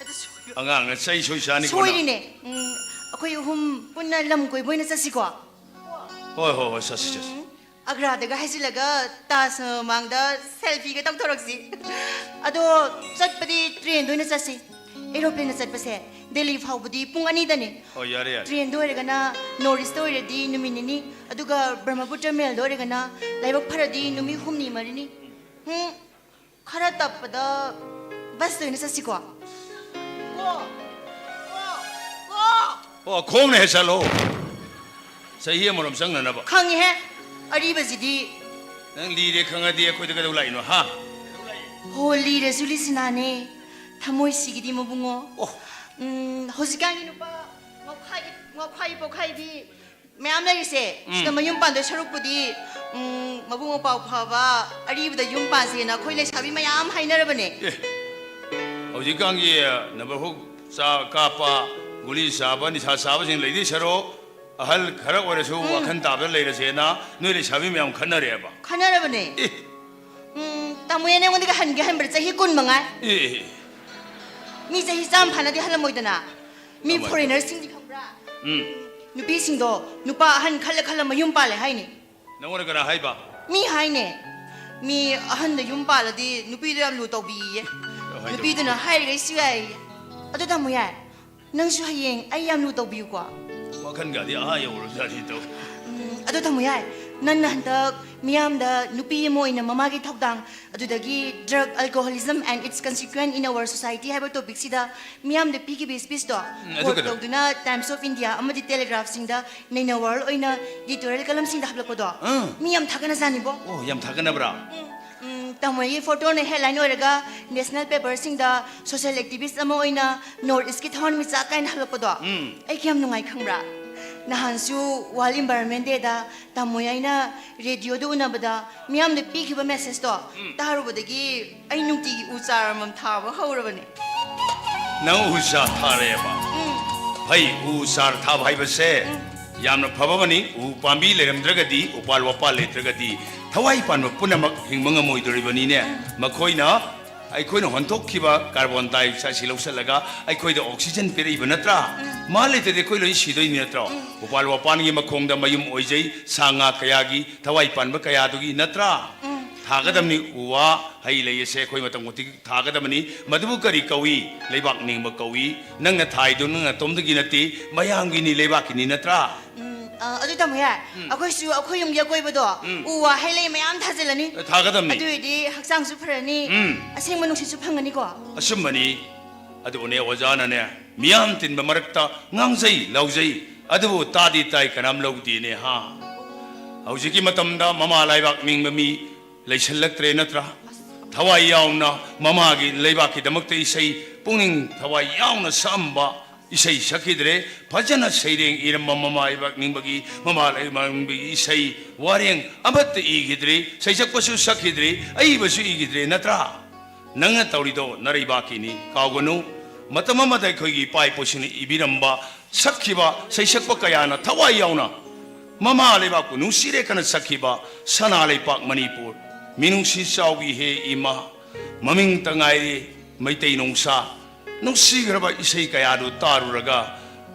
ꯑꯗꯨ ꯁꯣꯏ-, ꯑꯉꯥꯡꯅ ꯆꯩ ꯁꯣꯏ ꯆꯥꯅꯤꯀꯣ ꯅꯪ꯫ ꯁꯣꯏꯔꯤꯅꯦ꯫ ꯎꯝ, ꯑꯩꯈꯣꯏ ꯑꯍꯨꯝ ꯄꯨꯟꯅ ꯂꯝ ꯀꯣꯏꯕ ꯑꯣꯏꯅ ꯆꯠꯁꯤꯀꯣ꯫ ꯍꯣꯏ, ꯍꯣꯏ, ꯍꯣꯏ, ꯆꯠꯁꯤ, ꯆꯠꯁꯤ꯫ ꯎꯝ, ꯑꯒ꯭ꯔꯥꯗꯒ ꯍꯥꯏꯖꯤꯜꯂꯒ ꯇꯥꯖ ꯃꯃꯥꯡꯗ ꯁꯦꯜꯐꯤꯒ ꯇꯧꯊꯣꯔꯛꯁꯤ꯫ ꯑꯗꯣ ꯆꯠꯄꯗꯤ ꯇ꯭ꯔꯦꯟꯗ ꯑꯣꯏꯅ ꯆꯠꯁꯤ꯫ ꯑꯦꯔꯣꯄ꯭ꯂꯦꯟꯗ ꯆꯠꯄꯁꯦ ꯗꯦꯜꯂꯤ ꯐꯥꯎꯕꯗꯤ ꯄꯨꯡ ꯑꯅꯤꯗꯅꯦ꯫ ꯍꯣꯏ, ꯌꯥꯔꯦ, ꯌꯥꯔꯦ꯫ ꯇ꯭ꯔꯦꯟꯗ ꯑꯣꯏꯔꯒꯅ ꯅꯣꯔꯠ ꯏꯁꯇ ꯑꯣꯏꯔꯗꯤ ꯅꯨꯃꯤꯠ ꯅꯤꯅꯤ, ꯑꯗꯨꯒ ꯕ꯭ꯔꯍ꯭ꯃꯄꯨꯇ꯭ꯔ ꯃꯦꯜꯗ ꯑꯣꯏꯔꯒꯅ ꯂꯥꯏꯕꯛ ꯐꯔꯗꯤ ꯅꯨꯃꯤꯠ ꯍꯨꯝꯅꯤ ꯃꯔꯤꯅꯤ꯫ ꯎꯝ, ꯈꯔ ꯇꯞꯄꯗ ꯕꯁꯇ ꯑꯣꯏꯅ ꯆꯠꯁꯤꯀꯣ꯫ ꯀꯣ, ꯀꯣ, ꯀꯣ꯫ ꯑꯣ, ꯈꯣꯡꯅ ꯍꯦꯛ ꯆꯠꯂꯣ꯫ ꯆꯍꯤ ꯑꯃꯔꯣꯝ ꯆꯪꯅꯅꯕ? ꯈꯪꯉꯤꯍꯦ꯫ ꯑꯔꯤꯕꯁꯤꯗꯤ꯫ ꯅꯪ ꯂꯤꯔꯦ ꯈꯪꯉꯗꯤ ꯑꯩꯈꯣꯏꯗ ꯀꯩꯗꯧ ꯂꯥꯛꯏꯅꯣ, ꯍꯥ? ꯍꯣ, ꯂꯤꯔꯁꯨ ꯂꯤꯁꯤꯅꯥꯅꯦ꯫ ꯊꯃꯣꯏꯁꯤꯒꯤꯗꯤ ꯃꯕꯨꯡꯉꯣ꯫ ꯑꯣ꯫ ꯎꯝ, ꯍꯧꯖꯤꯛꯀꯥꯟꯒꯤ ꯅꯨꯄꯥ ꯉꯥꯎꯈꯥꯏ ꯉꯥꯎꯈꯥꯏ ꯄꯣꯛꯈꯥꯏꯕꯤ ꯃꯌꯥꯝ ꯂꯩꯔꯤꯁꯦ, ꯁꯤꯗ ꯃꯌꯨꯝ ꯄꯥꯟꯗꯣꯏ ꯁꯔꯨꯛꯄꯨꯗꯤ, ꯎꯝ, ꯃꯕꯨꯡ ꯃꯧꯄ꯭ꯋꯥ ꯐꯕ ꯑꯔꯤꯕꯗ ꯌꯨꯝ ꯄꯥꯟꯁꯦꯅ ꯑꯩꯈꯣꯏ ꯂꯩꯁꯥꯕꯤ ꯃꯌꯥꯝ ꯍꯥꯏꯅꯔꯕꯅꯦ꯫ ꯑꯦ, ꯍꯧꯖꯤꯛꯀꯥꯟꯒꯤ ꯅꯝꯕꯔ ꯍꯨꯛ ꯆꯥ ꯀꯥꯞꯄ, ꯒꯨꯂꯤ ꯆꯥꯕ, ꯅꯤꯁꯥ ꯆꯥꯕꯁꯤꯡ ꯂꯩꯗꯣꯏ ꯁꯔꯨꯛ, ꯑꯍꯜ ꯈꯔ ꯑꯣꯏꯔꯁꯨ ꯋꯥꯈꯜ ꯇꯥꯕꯗ ꯂꯩꯔꯁꯦꯅ ꯅꯣꯏ ꯂꯩꯁꯥꯕꯤ ꯃꯌꯥꯝ ꯈꯟꯅꯔꯦꯕ꯫ ꯈꯟꯅꯔꯕꯅꯦ꯫ ꯑꯦ꯫ ꯎꯝ, ꯇꯥꯃꯣ, ꯅꯉꯣꯟꯗꯒꯤ ꯍꯟꯒꯦ ꯍꯟꯕꯗ ꯆꯍꯤ ꯀꯨꯟ ꯃꯉꯥꯏ꯫ ꯑꯦ꯫ ꯃꯤ ꯆꯍꯤ ꯆꯥꯝ ꯐꯥꯅꯗꯤ ꯍꯜꯂꯝꯃꯣꯏꯗꯅ꯫ ꯃꯤ ꯀꯃꯥꯏ? ꯐꯣꯔꯦꯅꯔꯁꯤꯡꯗꯤ ꯈꯪꯕ꯭ꯔꯥ? ꯎꯝ꯫ ꯅꯨꯄꯤꯁꯤꯡꯗꯣ ꯅꯨꯄꯥ ꯑꯍꯟ ꯈꯜꯂ ꯈꯜꯂ ꯃꯌꯨꯝ ꯄꯥꯜꯂꯦ ꯍꯥꯏꯅꯦ꯫ ꯅꯪꯉꯣꯟꯗ ꯀꯅꯥ ꯍꯥꯏꯕ? ꯃꯤ ꯍꯥꯏꯅꯦ꯫ ꯃꯤ ꯑꯍꯟꯗ ꯌꯨꯝ ꯄꯥꯜꯂꯗꯤ ꯅꯨꯄꯤꯗꯣ ꯌꯥꯝ ꯂꯨ ꯇꯧꯕꯤꯌꯦ꯫ ꯀꯃꯥꯏ ꯇꯧꯕ? ꯅꯨꯄꯤꯗꯨꯅ ꯍꯥꯏꯔꯤꯈꯩ ꯁꯨ ꯌꯥꯏꯌꯦ꯫ ꯑꯗꯣ ꯇꯥꯃꯣ ꯌꯥꯏ, ꯅꯪꯁꯨ ꯍꯌꯦꯡ ꯑꯩ ꯌꯥꯝ ꯂꯨ ꯇꯧꯕꯤꯌꯨꯀꯣ꯫ ꯋꯥꯈꯜꯒꯗꯤ ꯑꯥ ꯌꯧꯔꯕꯖꯥꯠꯅꯤꯗꯣ꯫ ꯎꯝ, ꯑꯗꯣ ꯇꯥꯃꯣ ꯌꯥꯏ, ꯅꯪꯅ ꯍꯟꯗꯛ ꯃꯤꯌꯥꯝꯗ ꯅꯨꯄꯤ ꯑꯃ ꯑꯣꯏꯅ ꯃꯃꯥꯒꯤ ꯊꯧꯗꯥꯡ, ꯑꯗꯨꯗꯒꯤ drug, alcoholism and its consequence in our society ꯍꯥꯏꯕ ꯇꯣꯄꯤꯛꯁꯤꯗ ꯃꯤꯌꯥꯝꯗ ꯄꯤꯈꯤꯕ ꯏꯁꯄꯤꯁꯇꯣ ꯑꯗꯨ ꯀꯣꯠ ꯀꯩꯗꯧ- ꯇꯧꯗꯨꯅ Times of India ꯑꯃꯗꯤ Telegraphꯁꯤꯡꯗ ꯅꯩꯅ ꯋꯥꯔꯜ ꯑꯣꯏꯅ ꯏꯗꯤꯇꯣꯔꯤꯌꯦꯜ ꯀꯂꯝꯁꯤꯡꯗ ꯍꯥꯞꯂꯛꯄꯗꯣ ꯑꯥ꯫ ꯃꯤ ꯌꯥꯝ ꯊꯥꯒꯠꯅꯖꯥꯅꯤꯕꯣ꯫ ꯑꯣ, ꯌꯥꯝ ꯊꯥꯒꯠꯅꯕ꯭ꯔꯥ? ꯎꯝ, ꯇꯥꯃꯣꯒꯤ ꯐꯣꯇꯣꯅ ꯍꯦꯗꯂꯥꯏꯟ ꯑꯣꯏꯔꯒ ꯅꯦꯁꯅꯦꯜ ꯄꯦꯄꯔꯁꯤꯡꯗ ꯁꯣꯁꯤꯌꯦꯜ ꯑꯦꯛꯇꯤꯚꯤꯁ ꯑꯃ ꯑꯣꯏꯅ ꯅꯣꯔꯠ ꯏꯁꯀꯤ ꯊꯋꯥꯟꯃꯤꯆꯥꯛ ꯀꯥꯏꯅ ꯍꯥꯞꯂꯛꯄꯗꯣ ꯎꯝ꯫ ꯑꯩ ꯀꯌꯥꯝ ꯅꯨꯡꯉꯥꯏ ꯈꯪꯕ꯭ꯔꯥ? ꯅꯍꯥꯟꯁꯨ ꯋꯥꯔꯜ ꯏꯟꯚꯥꯏꯔꯣꯟꯃꯦꯟ ꯗꯦꯗ ꯇꯥꯃꯣ ꯑꯩꯅ ꯔꯦꯗꯤꯑꯣꯗ ꯎꯅꯕꯗ ꯃꯤꯌꯥꯝꯗ ꯄꯤꯈꯤꯕ ꯃꯦꯁꯦꯖꯇꯣ ꯇꯥꯔꯨꯕꯗꯒꯤ ꯑꯩ ꯅꯨꯡꯇꯤꯒꯤ ꯎ ꯆꯥꯔ ꯑꯃꯃꯝ ꯊꯥꯕ ꯍꯧꯔꯕꯅꯦ꯫ ꯅꯪ ꯎ ꯆꯥꯔ ꯊꯥꯔꯦꯕ? ꯐꯩ, ꯎ ꯆꯥꯔ ꯊꯥꯕ ꯍꯥꯏꯕꯁꯦ ꯌꯥꯝꯅ ꯐꯕ ꯑꯃꯅꯤ꯫ ꯎ ꯄꯥꯝꯕꯤ ꯂꯩꯔꯝꯗ꯭ꯔꯒꯗꯤ, ꯎꯄꯥꯜ ꯋꯥꯄꯥꯜ ꯂꯩꯇ꯭ꯔꯒꯗꯤ ꯊꯋꯥꯏ ꯄꯥꯟꯕ ꯄꯨꯝꯅꯃꯛ ꯍꯤꯡꯕ ꯉꯝꯃꯣꯏꯗꯣꯔꯤꯕꯅꯤꯅꯦ꯫ ꯃꯈꯣꯏꯅ ꯑꯩꯈꯣꯏꯅ ꯍꯣꯟꯊꯣꯛꯈꯤꯕ ꯀꯥꯔꯕꯣꯟ ꯗꯥꯏꯑꯣꯛꯁꯥꯏꯗꯁꯤ ꯂꯧꯁꯤꯜꯂꯒ ꯑꯩꯈꯣꯏꯗ ꯑꯣꯛꯁꯤꯖꯟ ꯄꯤꯔꯛꯏꯕ ꯅꯠꯇ꯭ꯔꯥ? ꯃꯥ ꯂꯩꯇ꯭ꯔꯗꯤ ꯑꯩꯈꯣꯏ ꯂꯣꯏ ꯁꯤꯗꯣꯏꯅꯤ ꯅꯠꯇ꯭ꯔꯣ? ꯎꯄꯥꯜ ꯋꯥꯄꯥꯜꯒꯤ ꯃꯈꯣꯡꯗ ꯃꯌꯨꯝ ꯑꯣꯏꯖꯩ ꯁꯥ ꯉꯥ ꯀꯌꯥꯒꯤ, ꯊꯋꯥꯏ ꯄꯥꯟꯕ ꯀꯌꯥꯗꯨꯒꯤ ꯅꯠꯇ꯭ꯔꯥ? ꯊꯥꯒꯗꯕꯅꯤ꯫ ꯎ ꯋꯥ ꯍꯩ ꯂꯩ ꯑꯁꯦ ꯑꯩꯈꯣꯏ ꯃꯇꯝ ꯈꯨꯗꯤꯡ ꯊꯥꯒꯗꯕꯅꯤ꯫ ꯃꯗꯨꯕꯨ ꯀꯔꯤ ꯀꯧꯏ? ꯂꯩꯕꯥꯛ ꯅꯤꯡꯕ ꯀꯧꯏ꯫ ꯅꯪꯅ ꯊꯥꯏꯗꯨ ꯅꯪ ꯅꯇꯣꯝꯗꯒꯤ ꯅꯠꯇꯦ, ꯃꯌꯥꯝꯒꯤꯅꯤ, ꯂꯩꯕꯥꯛꯀꯤꯅꯤ ꯅꯠꯇ꯭ꯔꯥ? ꯎꯝ, ꯑ, ꯑꯗꯨ ꯇꯥꯃꯣ ꯌꯥꯏ, ꯑꯩꯈꯣꯏꯁꯨ ꯑꯩꯈꯣꯏ ꯌꯨꯝꯒꯤ ꯑꯀꯣꯏꯕꯗꯣ ꯎ ꯋꯥ ꯍꯩ ꯂꯩ ꯃꯌꯥꯝ ꯊꯥꯖꯤꯜꯂꯅꯤ꯫ ꯊꯥꯒꯗꯕꯅꯤ꯫ ꯑꯗꯨ ꯑꯣꯏꯔꯗꯤ ꯍꯛꯆꯥꯡꯁꯨ ꯐꯔꯅꯤ, ꯎꯝ꯫ ꯑꯁꯦꯡꯕ ꯅꯨꯡꯁꯤꯠꯁꯨ ꯐꯪꯒꯅꯤꯀꯣ꯫ ꯑꯆꯨꯝꯕꯅꯤ꯫ ꯑꯗꯨꯕꯨꯅꯦ ꯑꯣꯖꯥꯅꯅꯦ ꯃꯤꯌꯥꯝ ꯇꯤꯟꯕ ꯃꯔꯛꯇ ꯉꯥꯡꯖꯩ ꯂꯥꯎꯖꯩ꯫ ꯑꯗꯨꯕꯨ ꯇꯥꯗꯤ ꯇꯥꯏ, ꯀꯅꯥꯝ ꯂꯧꯗꯦꯅꯦ ꯍꯥ꯫ ꯍꯧꯖꯤꯛꯀꯤ ꯃꯇꯝꯗ ꯃꯃꯥ ꯂꯩꯕꯥꯛ ꯅꯤꯡꯕ ꯃꯤ ꯂꯩꯁꯜꯂꯛꯇ꯭ꯔꯦ ꯅꯠꯇ꯭ꯔꯥ? ꯊꯋꯥꯏ ꯌꯥꯎꯅ ꯃꯃꯥꯒꯤ ꯂꯩꯕꯥꯛꯀꯤꯗꯃꯛꯇ ꯏꯁꯩ ꯄꯨꯛꯅꯤꯡ ꯊꯋꯥꯏ ꯌꯥꯎꯅ ꯁꯛꯑꯝꯕ ꯏꯁꯩ ꯁꯛꯈꯤꯗ꯭ꯔꯦ꯫ ꯐꯖꯅ ꯁꯩꯔꯦꯡ ꯏꯔꯝꯕ ꯃꯃꯥ ꯂꯩꯕꯥꯛ ꯅꯤꯡꯕꯒꯤ, ꯃꯃꯥ ꯂꯩꯕꯥꯛ ꯅꯤꯡꯕꯒꯤ ꯏꯁꯩ ꯋꯥꯔꯦꯡ ꯑꯃꯠꯇ ꯏꯈꯤꯗ꯭ꯔꯦ꯫ ꯁꯩꯁꯛꯄꯁꯨ ꯁꯛꯈꯤꯗ꯭ꯔꯦ, ꯑꯏꯕꯁꯨ ꯏꯈꯤꯗ꯭ꯔꯦ ꯅꯠꯇ꯭ꯔꯥ? ꯅꯪꯅ ꯇꯧꯔꯤꯗꯣ ꯅꯔꯩꯕꯥꯛꯀꯤꯅꯤ, ꯀꯥꯎꯒꯅꯨ꯫ ꯃꯇꯝ ꯑꯃꯗ ꯑꯩꯈꯣꯏꯒꯤ ꯏꯄꯥ ꯏꯄꯨꯁꯤꯡꯅ ꯏꯕꯤꯔꯝꯕ, ꯁꯛꯈꯤꯕ ꯁꯩꯁꯛꯄ ꯀꯌꯥꯅ ꯊꯋꯥꯏ ꯌꯥꯎꯅ ꯃꯃꯥ ꯂꯩꯕꯥꯛꯄꯨ ꯅꯨꯡꯁꯤꯔꯦ ꯈꯅ ꯁꯛꯈꯤꯕ ꯁꯅꯥ ꯂꯩꯄꯥꯛ ꯃꯅꯤꯄꯨꯔ, ꯃꯤꯅꯨꯡꯁꯤ ꯆꯥꯎꯕꯤ ꯍꯦ ꯏꯃꯥ, ꯃꯃꯤꯡꯇ ꯉꯥꯏꯔꯦ ꯃꯩꯇꯩ ꯅꯨꯡꯁꯥ, ꯅꯨꯡꯁꯤꯈ꯭ꯔꯕ ꯏꯁꯩ ꯀꯌꯥꯗꯨ ꯇꯥꯔꯨꯔꯒ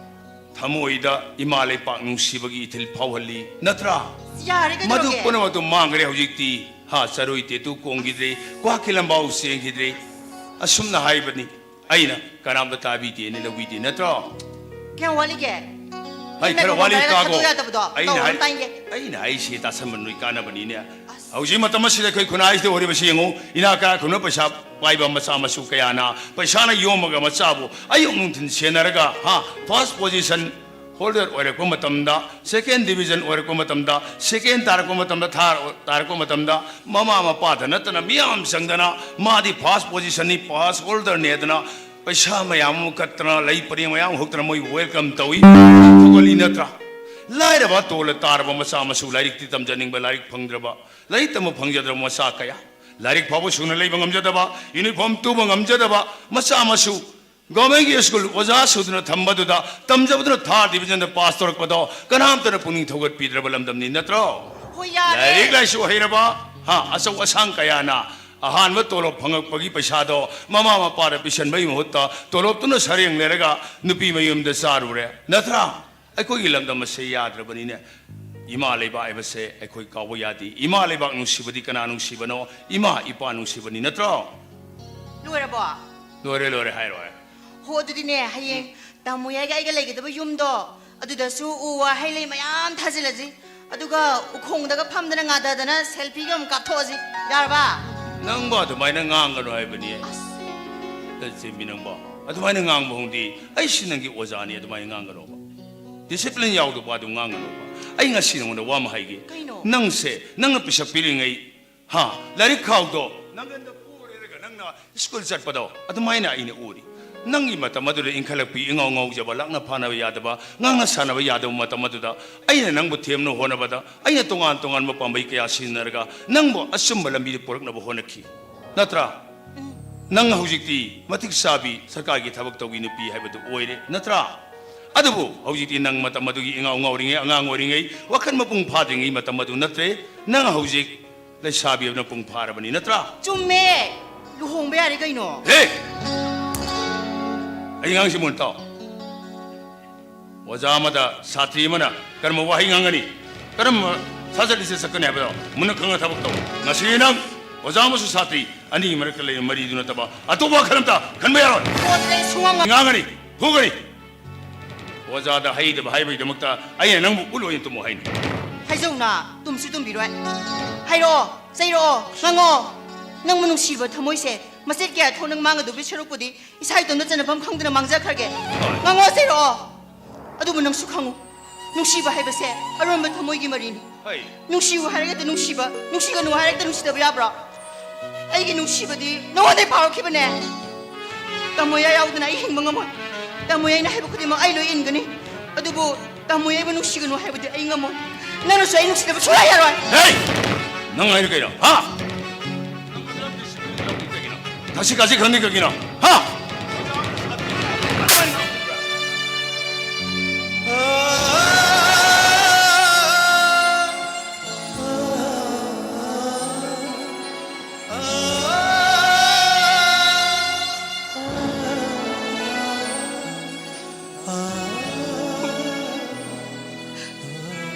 ꯊꯃꯣꯏꯗ ꯏꯃꯥ ꯂꯩꯄꯥꯛ ꯅꯨꯡꯁꯤꯕꯒꯤ ꯏꯊꯤꯜ ꯐꯥꯎꯍꯜꯂꯤ ꯅꯠꯇ꯭ꯔꯥ? ꯌꯥꯔꯦ ꯃꯗꯨ ꯀꯩꯗꯧꯔꯒꯦ? ꯄꯨꯝꯅꯃꯛꯇꯨ ꯃꯥꯡꯈ꯭ꯔꯦ ꯍꯧꯖꯤꯛꯇꯤ꯫ ꯍꯥ, ꯆꯔꯣꯏ ꯇꯦꯇꯨ ꯀꯣꯡꯈꯤꯗ꯭ꯔꯦ, ꯀ꯭ꯋꯥꯛꯀꯤ ꯂꯝꯕꯥꯎ ꯆꯦꯟꯈꯤꯗ꯭ꯔꯦ꯫ ꯑꯁꯨꯝꯅ ꯍꯥꯏꯕꯅꯤ, ꯑꯩꯅ ꯀꯅꯥꯝꯇ ꯇꯥꯕꯤꯗꯦꯅ ꯂꯧꯕꯤꯗꯦ ꯅꯠꯇ꯭ꯔꯣ? ꯀꯌꯥꯝ ꯋꯥꯠꯂꯤꯒꯦ? ꯍꯩ, ꯅꯪꯅ ꯈꯔ ꯋꯥꯠꯂꯤ ꯈꯨꯝꯃꯝꯗꯥꯏꯗ ꯇꯥꯒꯣ꯫ ꯈꯠꯂꯨ ꯌꯥꯗꯕꯗꯣ ꯑꯩꯅ ꯇꯧꯔꯣ, ꯍꯥꯏ-, ꯇꯥꯏꯒꯦ꯫ ꯑꯩꯅ ꯍꯥꯏꯁꯤ ꯇꯥꯁꯟꯕ ꯅꯣꯏ ꯀꯥꯟꯅꯕꯅꯤꯅꯦ꯫ ꯍꯧꯖꯤꯛ ꯃꯇꯝ ꯑꯁꯤꯗ ꯑꯩꯈꯣꯏ ꯈꯨꯟꯅꯥꯏꯁꯤꯗ ꯑꯣꯏꯔꯤꯕꯁꯤ ꯌꯦꯡꯉꯨ, ꯏꯅꯥꯛ ꯀꯥ ꯈꯨꯟꯕ ꯄꯩꯁꯥ ꯄꯥꯏꯕ ꯃꯆꯥ ꯃꯁꯨ ꯀꯌꯥꯅ ꯄꯩꯁꯥꯅ ꯌꯣꯝꯃꯒ ꯃꯆꯥꯕꯨ ꯑꯌꯨꯛ ꯅꯨꯡꯊꯤꯟ ꯁꯦꯟꯅꯔꯒ, ꯍꯥ, first position holder ꯑꯣꯏꯔꯛꯄ ꯃꯇꯝꯗ, second division ꯑꯣꯏꯔꯛꯄ ꯃꯇꯝꯗ, second ꯇꯥꯔꯛꯄ ꯃꯇꯝꯗ, third ꯇꯥꯔꯛꯄ ꯃꯇꯝꯗ, ꯃꯃꯥ ꯃꯄꯥꯗ ꯅꯠꯇꯅ ꯃꯤꯌꯥꯝ ꯆꯪꯗꯅ ꯃꯥꯗꯤ first positionꯅꯤ, pass holderꯅꯦꯗꯅ ꯄꯩꯁꯥ ꯃꯌꯥꯝ ꯑꯃ ꯀꯠꯇꯅ, ꯂꯩ ꯄꯔꯦꯡ ꯃꯌꯥꯝ ꯑꯃ ꯍꯨꯛꯇꯅ ꯃꯣꯏꯕꯨ welcome ꯇꯧꯏ, ꯊꯧꯒꯠꯂꯤ ꯅꯠꯇ꯭ꯔꯥ? ꯂꯥꯏꯔꯕ ꯇꯣꯜꯂ ꯇꯥꯔꯕ ꯃꯆꯥ ꯃꯁꯨ, ꯂꯥꯏꯔꯤꯛꯇꯤ ꯇꯝꯖꯅꯤꯡꯕ, ꯂꯥꯏꯔꯤꯛ ꯐꯪꯗ꯭ꯔꯕ, ꯂꯥꯏꯔꯤꯛ ꯇꯝꯕ ꯐꯪꯖꯗ꯭ꯔꯕ ꯃꯆꯥ ꯀꯌꯥ, ꯂꯥꯏꯔꯤꯛ ꯐꯥꯎꯕ ꯁꯨꯅ ꯂꯩꯕ ꯉꯝꯖꯗꯕ, uniform ꯇꯨꯕ ꯉꯝꯖꯗꯕ ꯃꯆꯥ ꯃꯁꯨ, governmentꯀꯤ school ꯑꯣꯖꯥ ꯁꯨꯗꯨꯅ ꯊꯝꯕꯗꯨꯗ, ꯇꯝꯖꯕꯗꯨꯅ third divisionꯗ pass ꯇꯧꯔꯛꯄꯗꯣ ꯀꯅꯥꯝꯇꯅ ꯄꯨꯛꯅꯤꯡ ꯊꯧꯒꯠꯄꯤꯗ꯭ꯔꯕ ꯂꯝꯗꯝꯅꯤ ꯅꯠꯇ꯭ꯔꯣ? ꯍꯣꯏ, ꯌꯥꯔꯦ꯫ ꯂꯥꯏꯔꯤꯛ ꯂꯥꯏꯁꯨ ꯍꯩꯔꯕ, ꯍꯥ, ꯑꯆꯧ ꯑꯁꯥꯡ ꯀꯌꯥꯅ ꯑꯍꯥꯟꯕ ꯇꯣꯂꯣꯞ ꯐꯪꯉꯛꯄꯒꯤ ꯄꯩꯁꯥꯗꯣ ꯃꯃꯥ ꯃꯄꯥꯗ ꯄꯤꯁꯟꯕꯒꯤ ꯃꯍꯨꯠꯇ ꯇꯣꯂꯣꯞꯇꯨꯅ ꯁꯔꯦꯡ ꯂꯩꯔꯒ ꯅꯨꯄꯤ ꯃꯌꯨꯝꯗ ꯆꯥꯔꯨꯔꯦ ꯅꯠꯇ꯭ꯔꯥ? ꯑꯩꯈꯣꯏꯒꯤ ꯂꯝꯗꯝ ꯑꯁꯦ ꯌꯥꯗ꯭ꯔꯕꯅꯤꯅꯦ꯫ ꯏꯃꯥ ꯂꯩꯕꯥꯛ ꯍꯥꯏꯕꯁꯦ ꯑꯩꯈꯣꯏ ꯀꯥꯎꯕ ꯌꯥꯗꯦ꯫ ꯏꯃꯥ ꯂꯩꯕꯥꯛ ꯅꯨꯡꯁꯤꯕꯗꯤ ꯀꯅꯥ ꯅꯨꯡꯁꯤꯕꯅꯣ? ꯏꯃꯥ ꯏꯄꯥ ꯅꯨꯡꯁꯤꯕꯅꯤ ꯅꯠꯇ꯭ꯔꯣ? ꯂꯣꯏꯔꯕꯣ? ꯂꯣꯏꯔꯦ, ꯂꯣꯏꯔꯦ, ꯍꯥꯏꯔꯣ, ꯍꯥꯏꯔꯣ꯫ ꯍꯣ, ꯑꯗꯨꯗꯤꯅꯦ, ꯍꯌꯦꯡ ꯇꯥꯃꯣ ꯌꯥꯏꯒ ꯑꯩꯒ ꯂꯩꯒꯗꯕ ꯌꯨꯝꯗꯣ, ꯑꯗꯨꯗꯁꯨ ꯎ ꯋꯥ ꯍꯩ ꯂꯩ ꯃꯌꯥꯝ ꯊꯥꯖꯤꯜꯂꯁꯤ꯫ ꯑꯗꯨꯒ ꯎꯈꯣꯡꯗꯒ ꯐꯝꯗꯅ ꯉꯥꯗꯗꯅ selfieꯒ ꯑꯃꯨꯛ ꯀꯥꯞꯊꯣꯛꯑꯁꯤ꯫ ꯌꯥꯔꯕ? ꯅꯪꯕꯣ ꯑꯗꯨꯃꯥꯏꯅ ꯉꯥꯡꯒꯅꯨ ꯍꯥꯏꯕꯅꯤ꯫ ꯑꯁ꯫ ꯆꯦꯃꯤ ꯅꯪꯕꯣ, ꯑꯗꯨꯃꯥꯏꯅ ꯉꯥꯡꯕ ꯍꯧꯅꯗꯤ, ꯑꯩꯁꯤ ꯅꯪꯒꯤ ꯑꯣꯖꯥꯅꯤ, ꯑꯗꯨꯃꯥꯏꯅ ꯉꯥꯡꯒꯅꯣꯕ꯫ ꯗꯤꯁꯤꯄ꯭ꯂꯤꯟ ꯌꯥꯎꯗꯕ ꯋꯥꯗꯨ ꯉꯥꯡꯒꯅꯨꯕ꯫ ꯑꯩ ꯉꯁꯤ ꯅꯉꯣꯟꯗ ꯋꯥ ꯑꯃ ꯍꯥꯏꯒꯦ꯫ ꯀꯩꯅꯣ? ꯅꯪꯁꯦ, ꯅꯪꯅ ꯄꯤꯁꯛ ꯄꯤꯔꯤꯉꯩ, ꯍꯥ, ꯂꯥꯏꯔꯤꯛ ꯈꯥꯎꯗꯣ ꯅꯪꯒꯟꯗ ꯄꯨꯔꯦꯔꯒ ꯅꯪꯅ ꯁ꯭ꯀꯨꯜ ꯆꯠꯄꯗꯣ ꯑꯗꯨꯃꯥꯏꯅ ꯑꯩꯅ ꯎꯔꯤ꯫ ꯅꯪꯒꯤ ꯃꯇꯝ ꯑꯗꯨꯗ ꯏꯟꯈꯠꯂꯛꯄꯤ, ꯏꯉꯥꯎ ꯉꯥꯎꯖꯕ, ꯂꯥꯛꯅ ꯐꯥꯅꯕ ꯌꯥꯗꯕ, ꯉꯥꯡꯅ ꯁꯥꯟꯅꯕ ꯌꯥꯗꯕ ꯃꯇꯝ ꯑꯗꯨꯗ ꯑꯩꯅ ꯅꯪꯕꯨ ꯊꯦꯝꯅꯕ ꯍꯣꯠꯅꯕꯗ ꯑꯩꯅ ꯇꯣꯉꯥꯟ ꯇꯣꯉꯥꯟꯕ ꯄꯥꯝꯕꯩ ꯀꯌꯥ ꯁꯤꯖꯤꯟꯅꯔꯒ ꯅꯪꯕꯨ ꯑꯆꯨꯝꯕ ꯂꯝꯕꯤꯗ ꯄꯨꯔꯛꯅꯕ ꯍꯣꯠꯅꯈꯤ, ꯅꯠꯇ꯭ꯔꯥ? ꯅꯪ ꯍꯧꯖꯤꯛꯇꯤ ꯃꯇꯤꯛ ꯆꯥꯕꯤ ꯁꯔꯀꯥꯔꯒꯤ ꯊꯕꯛ ꯇꯧꯕꯤ ꯅꯨꯄꯤ ꯍꯥꯏꯕꯗꯨ ꯑꯣꯏꯔꯦ, ꯅꯠꯇ꯭ꯔꯥ? ꯑꯗꯨꯕꯨ ꯍꯧꯖꯤꯛꯇꯤ ꯅꯪ ꯃꯇꯝ ꯑꯗꯨꯒꯤ ꯏꯉꯥꯎ ꯉꯥꯎꯔꯤꯉꯩ, ꯑꯉꯥꯡ ꯑꯣꯏꯔꯤꯉꯩ, ꯋꯥꯈꯜ ꯃꯄꯨꯡ ꯐꯥꯗ꯭ꯔꯤꯉꯩ ꯃꯇꯝ ꯑꯗꯨ ꯅꯠꯇ꯭ꯔꯦ꯫ ꯅꯪ ꯍꯧꯖꯤꯛ ꯂꯩꯁꯥꯕꯤ ꯑꯃꯅ ꯄꯨꯡ ꯐꯥꯔꯕꯅꯤ, ꯅꯠꯇ꯭ꯔꯥ? ꯆꯨꯝꯃꯦ꯫ ꯂꯨꯍꯣꯡꯕ ꯌꯥꯔꯦ ꯀꯩꯅꯣ꯫ ꯍꯦ! ꯑꯩ ꯉꯥꯡꯁꯤ ꯃꯨꯟ ꯇꯥꯎ꯫ ꯑꯣꯖꯥ ꯑꯃꯗ ꯁꯥꯇ꯭ꯔꯤ ꯑꯃꯅ ꯀꯔꯝꯕ ꯋꯥꯍꯩ ꯉꯥꯡꯒꯅꯤ, ꯀꯔꯝꯕ ꯁꯥꯖꯠ ꯂꯤꯆꯠ ꯆꯠꯀꯅꯤ ꯍꯥꯏꯕꯗꯣ ꯃꯨꯟꯅ ꯈꯪꯅ ꯊꯕꯛ ꯇꯧ꯫ ꯉꯁꯤ ꯅꯪ ꯑꯣꯖꯥ ꯑꯃꯁꯨꯡ ꯁꯥꯇ꯭ꯔꯤ ꯑꯅꯤꯒꯤ ꯃꯔꯛꯇ ꯂꯩꯕ ꯃꯔꯤꯗꯨ ꯅꯠꯇꯕ ꯑꯇꯣꯞꯄ ꯋꯥꯈꯜ ꯑꯝꯇ ꯈꯟꯕ ꯌꯥꯔꯣꯏ꯫ ꯄꯣꯠꯇꯨꯗꯤ ꯑꯩ ꯁꯨꯡꯉꯝ ꯉꯝ- ꯉꯥꯡꯒꯅꯤ, ꯐꯨꯒꯅꯤ꯫ ꯑꯣꯖꯥꯗ ꯍꯩꯗꯕ ꯍꯥꯏꯕꯒꯤꯗꯃꯛꯇ ꯑꯩꯅ ꯅꯪꯕꯨ ꯎꯠ ꯑꯣꯏꯅ ꯇꯨꯝꯃꯨ ꯍꯥꯏꯅꯤ꯫ ꯍꯥꯏꯖꯧꯅ ꯇꯨꯝꯁꯨ ꯇꯨꯝꯕꯤꯔꯣꯏ꯫ ꯍꯥꯏꯔꯛꯑꯣ, ꯆꯩꯔꯛꯑꯣ, ꯉꯥꯡꯉꯣ꯫ ꯅꯪꯕꯨ ꯅꯨꯡꯁꯤꯕ ꯊꯃꯣꯏꯁꯦ ꯃꯆꯦꯠ ꯀꯌꯥ ꯊꯣꯛꯅ ꯃꯥꯡꯒꯗꯧꯕꯒꯤ ꯁꯔꯨꯛꯄꯨꯗꯤ ꯏꯁꯥ ꯏꯇꯣꯝꯇ ꯆꯟꯅꯐꯝ ꯈꯪꯗꯅ ꯃꯥꯡꯖꯈ꯭ꯔꯒꯦ꯫ ꯍꯣꯏ꯫ ꯉꯥꯡꯉꯣ, ꯆꯩꯔꯛꯑꯣ꯫ ꯑꯗꯨꯕꯨ ꯅꯪꯁꯨ ꯈꯪꯉꯨ, ꯅꯨꯡꯁꯤꯕ ꯍꯥꯏꯕꯁꯦ ꯑꯔꯣꯟꯕ ꯊꯃꯣꯏꯒꯤ ꯃꯔꯤꯅꯤ꯫ ꯍꯣꯏ꯫ ꯅꯨꯡꯁꯤꯌꯨ ꯍꯥꯏꯔꯒꯗꯤ ꯅꯨꯡꯁꯤꯕ, ꯅꯨꯡꯁꯤꯒꯅꯨ ꯍꯥꯏꯔꯒꯗꯤ ꯅꯨꯡꯁꯤꯗꯕ ꯌꯥꯕ꯭ꯔꯣ? ꯑꯩꯒꯤ ꯅꯨꯡꯁꯤꯕꯗꯤ ꯅꯉꯣꯟꯗꯩ ꯐꯥꯎꯔꯛꯈꯤꯕꯅꯦ꯫ ꯇꯥꯃꯣ ꯌꯥꯏ ꯌꯥꯎꯗꯅ ꯑꯩ ꯍꯤꯡꯕ ꯉꯝꯃꯣꯏ꯫ ꯇꯥꯃꯣ ꯌꯥꯏꯅ ꯍꯥꯏꯕ ꯈꯨꯗꯤꯡꯃꯛ ꯑꯩ ꯂꯣꯏ ꯏꯟꯒꯅꯤ꯫ ꯑꯗꯨꯕꯨ ꯇꯥꯃꯣ ꯌꯥꯏꯕꯨ ꯅꯨꯡꯁꯤꯒꯅꯨ ꯍꯥꯏꯕꯗꯤ ꯑꯩ ꯉꯝꯃꯣꯏ꯫ ꯅꯪꯅꯁꯨ ꯑꯩ ꯅꯨꯡꯁꯤꯗꯕ ꯁꯨꯡꯌꯥ ꯌꯥꯔꯣꯏ꯫ ꯍꯦ! ꯅꯪ ꯍꯥꯏꯅ ꯀꯩꯅꯣ? ꯍꯥ? ꯊꯛꯁꯤ ꯈꯥꯁꯤ ꯈꯪꯗꯦ ꯀꯩꯒꯤꯅꯣ? ꯍꯥ?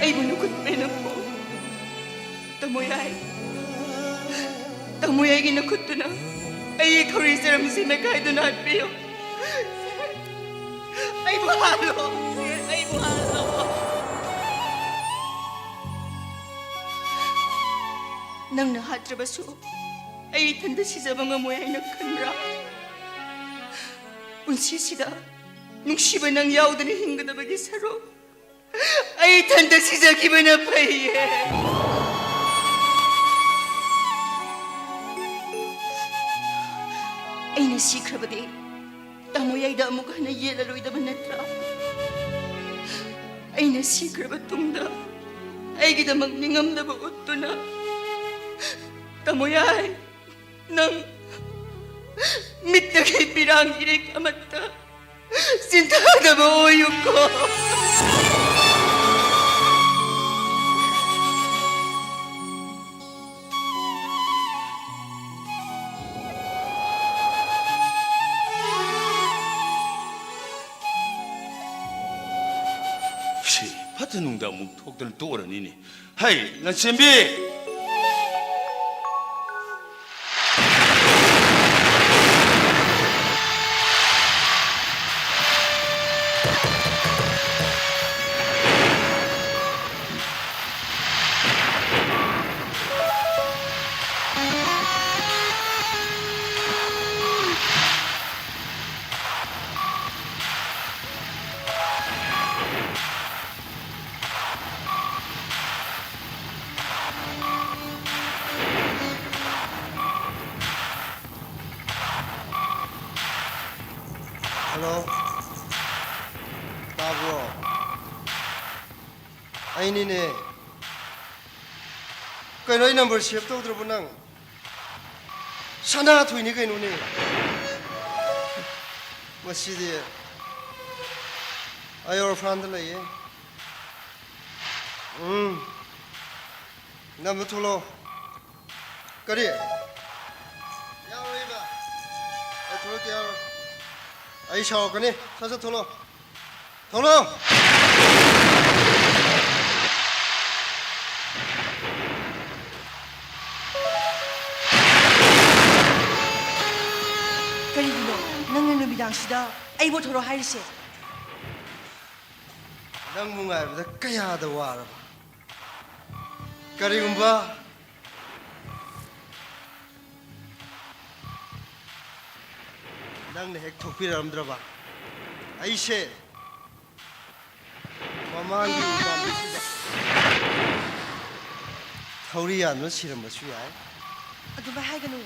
ꯑꯩꯕꯨ ꯅꯈꯨꯠ ꯄꯦꯟꯅ ꯄꯨ꯫ ꯇꯥꯃꯣ ꯌꯥꯏ, ꯇꯥꯃꯣ ꯌꯥꯏꯒꯤ ꯅꯈꯨꯠꯇꯨꯅ ꯑꯩꯒꯤ ꯈꯧꯔꯤ ꯆꯔꯝꯁꯤ ꯃꯦꯠꯈꯥꯏꯗꯨꯅ ꯍꯥꯠꯄꯤꯌꯨ꯫ ꯑꯩꯕꯨ ꯍꯥꯠꯂꯣ, ꯑꯩꯕꯨ ꯍꯥꯠꯂꯣ꯫ ꯅꯪꯅ ꯍꯥꯠꯇ꯭ꯔꯕꯁꯨ ꯑꯩ ꯏꯊꯟꯇ ꯁꯤꯖꯕ ꯉꯝꯃꯣꯏ ꯍꯥꯏꯅ ꯈꯟꯕ꯭ꯔꯥ? ꯄꯨꯟꯁꯤꯁꯤꯗ ꯅꯨꯡꯁꯤꯕ ꯅꯪ ꯌꯥꯎꯗꯅ ꯍꯤꯡꯒꯗꯕꯒꯤ ꯁꯔꯨꯛ ꯑꯩ ꯏꯊꯟꯇ ꯁꯤꯖꯈꯤꯕꯅ ꯐꯩꯌꯦ꯫ ꯑꯩꯅ ꯁꯤꯈ꯭ꯔꯕꯗꯤ ꯇꯥꯃꯣ ꯌꯥꯏꯗ ꯑꯃꯨꯛ ꯍꯟꯅ ꯌꯦꯠꯂꯔꯣꯏꯗꯕ ꯅꯠꯇ꯭ꯔꯥ? ꯑꯩꯅ ꯁꯤꯈ꯭ꯔꯕ ꯇꯨꯡꯗ ꯑꯩꯒꯤꯗꯃꯛ ꯅꯤꯡꯉꯝꯗꯕ ꯎꯠꯇꯨꯅ ꯇꯥꯃꯣ ꯌꯥꯏ, ꯅꯪ ꯃꯤꯠꯇꯒꯤ ꯄꯤꯔꯥꯡ ꯏꯔꯤꯛ ꯑꯃꯠꯇ ꯆꯤꯟꯊꯗꯕ ꯑꯣꯏꯌꯨꯀꯣ꯫ ꯁꯤ ꯐꯠꯇ ꯅꯨꯡꯗ ꯑꯃꯨꯛ ꯊꯣꯛꯇꯅ ꯇꯣꯛꯑꯔꯅꯤꯅꯦ꯫ ꯍꯩ, ꯂꯟꯆꯦꯟꯕꯤ! ꯍꯜꯂꯣ, ꯇꯥꯕ꯭ꯔꯣ? ꯑꯩꯅꯤꯅꯦ꯫ ꯀꯩꯅꯣ, ꯑꯩ ꯅꯝꯕꯔ ꯁꯦꯚ ꯇꯧꯗ꯭ꯔꯕꯣ ꯅꯪ? ꯁꯅꯥꯊꯣꯏꯅꯤ ꯀꯩꯅꯣꯅꯦ꯫ ꯃꯁꯤꯗꯤ ꯑꯩ ꯑꯣꯔꯐꯥꯟꯗ ꯂꯩꯌꯦ꯫ ꯎꯝ, ꯅꯝꯕ ꯊꯣꯛꯂꯛꯑꯣ꯫ ꯀꯔꯤ? ꯌꯥꯔꯣꯏꯕ꯫ ꯑꯩ ꯊꯣꯛꯂꯛꯇ ꯌꯥꯔꯣꯏ꯫ ꯑꯩ ꯁꯥꯎꯔꯛꯀꯅꯤ꯫ ꯁꯠ ꯁꯠ ꯊꯣꯛꯂꯛꯑꯣ꯫ ꯊꯣꯛꯂꯛꯑꯣ꯫ ꯀꯔꯤꯒꯤꯅꯣ ꯅꯪꯅ ꯅꯨꯃꯤꯗꯥꯡꯁꯤꯗ ꯑꯩꯕꯨ ꯊꯣꯛꯂꯛꯑꯣ ꯍꯥꯏꯔꯤꯁꯦ? ꯅꯪꯕꯨ ꯉꯥꯏꯕꯗ ꯀꯌꯥꯗ ꯋꯥꯔꯕ? ꯀꯔꯤꯒꯨꯝꯕ ꯅꯪꯅ ꯍꯦꯛ ꯊꯣꯛꯄꯤꯔꯛꯂꯝꯗ꯭ꯔꯕ, ꯑꯩꯁꯦ ꯃ-, ꯃꯃꯥꯡꯒꯤ ꯎꯄꯥꯝꯕꯤꯁꯤꯗ ꯊꯧꯔꯤ ꯌꯥꯟꯗꯨꯅ ꯁꯤꯔꯝꯕꯁꯨ ꯌꯥꯏ꯫ ꯑꯗꯨꯃꯥꯏ ꯍꯥꯏꯒꯅꯨ꯫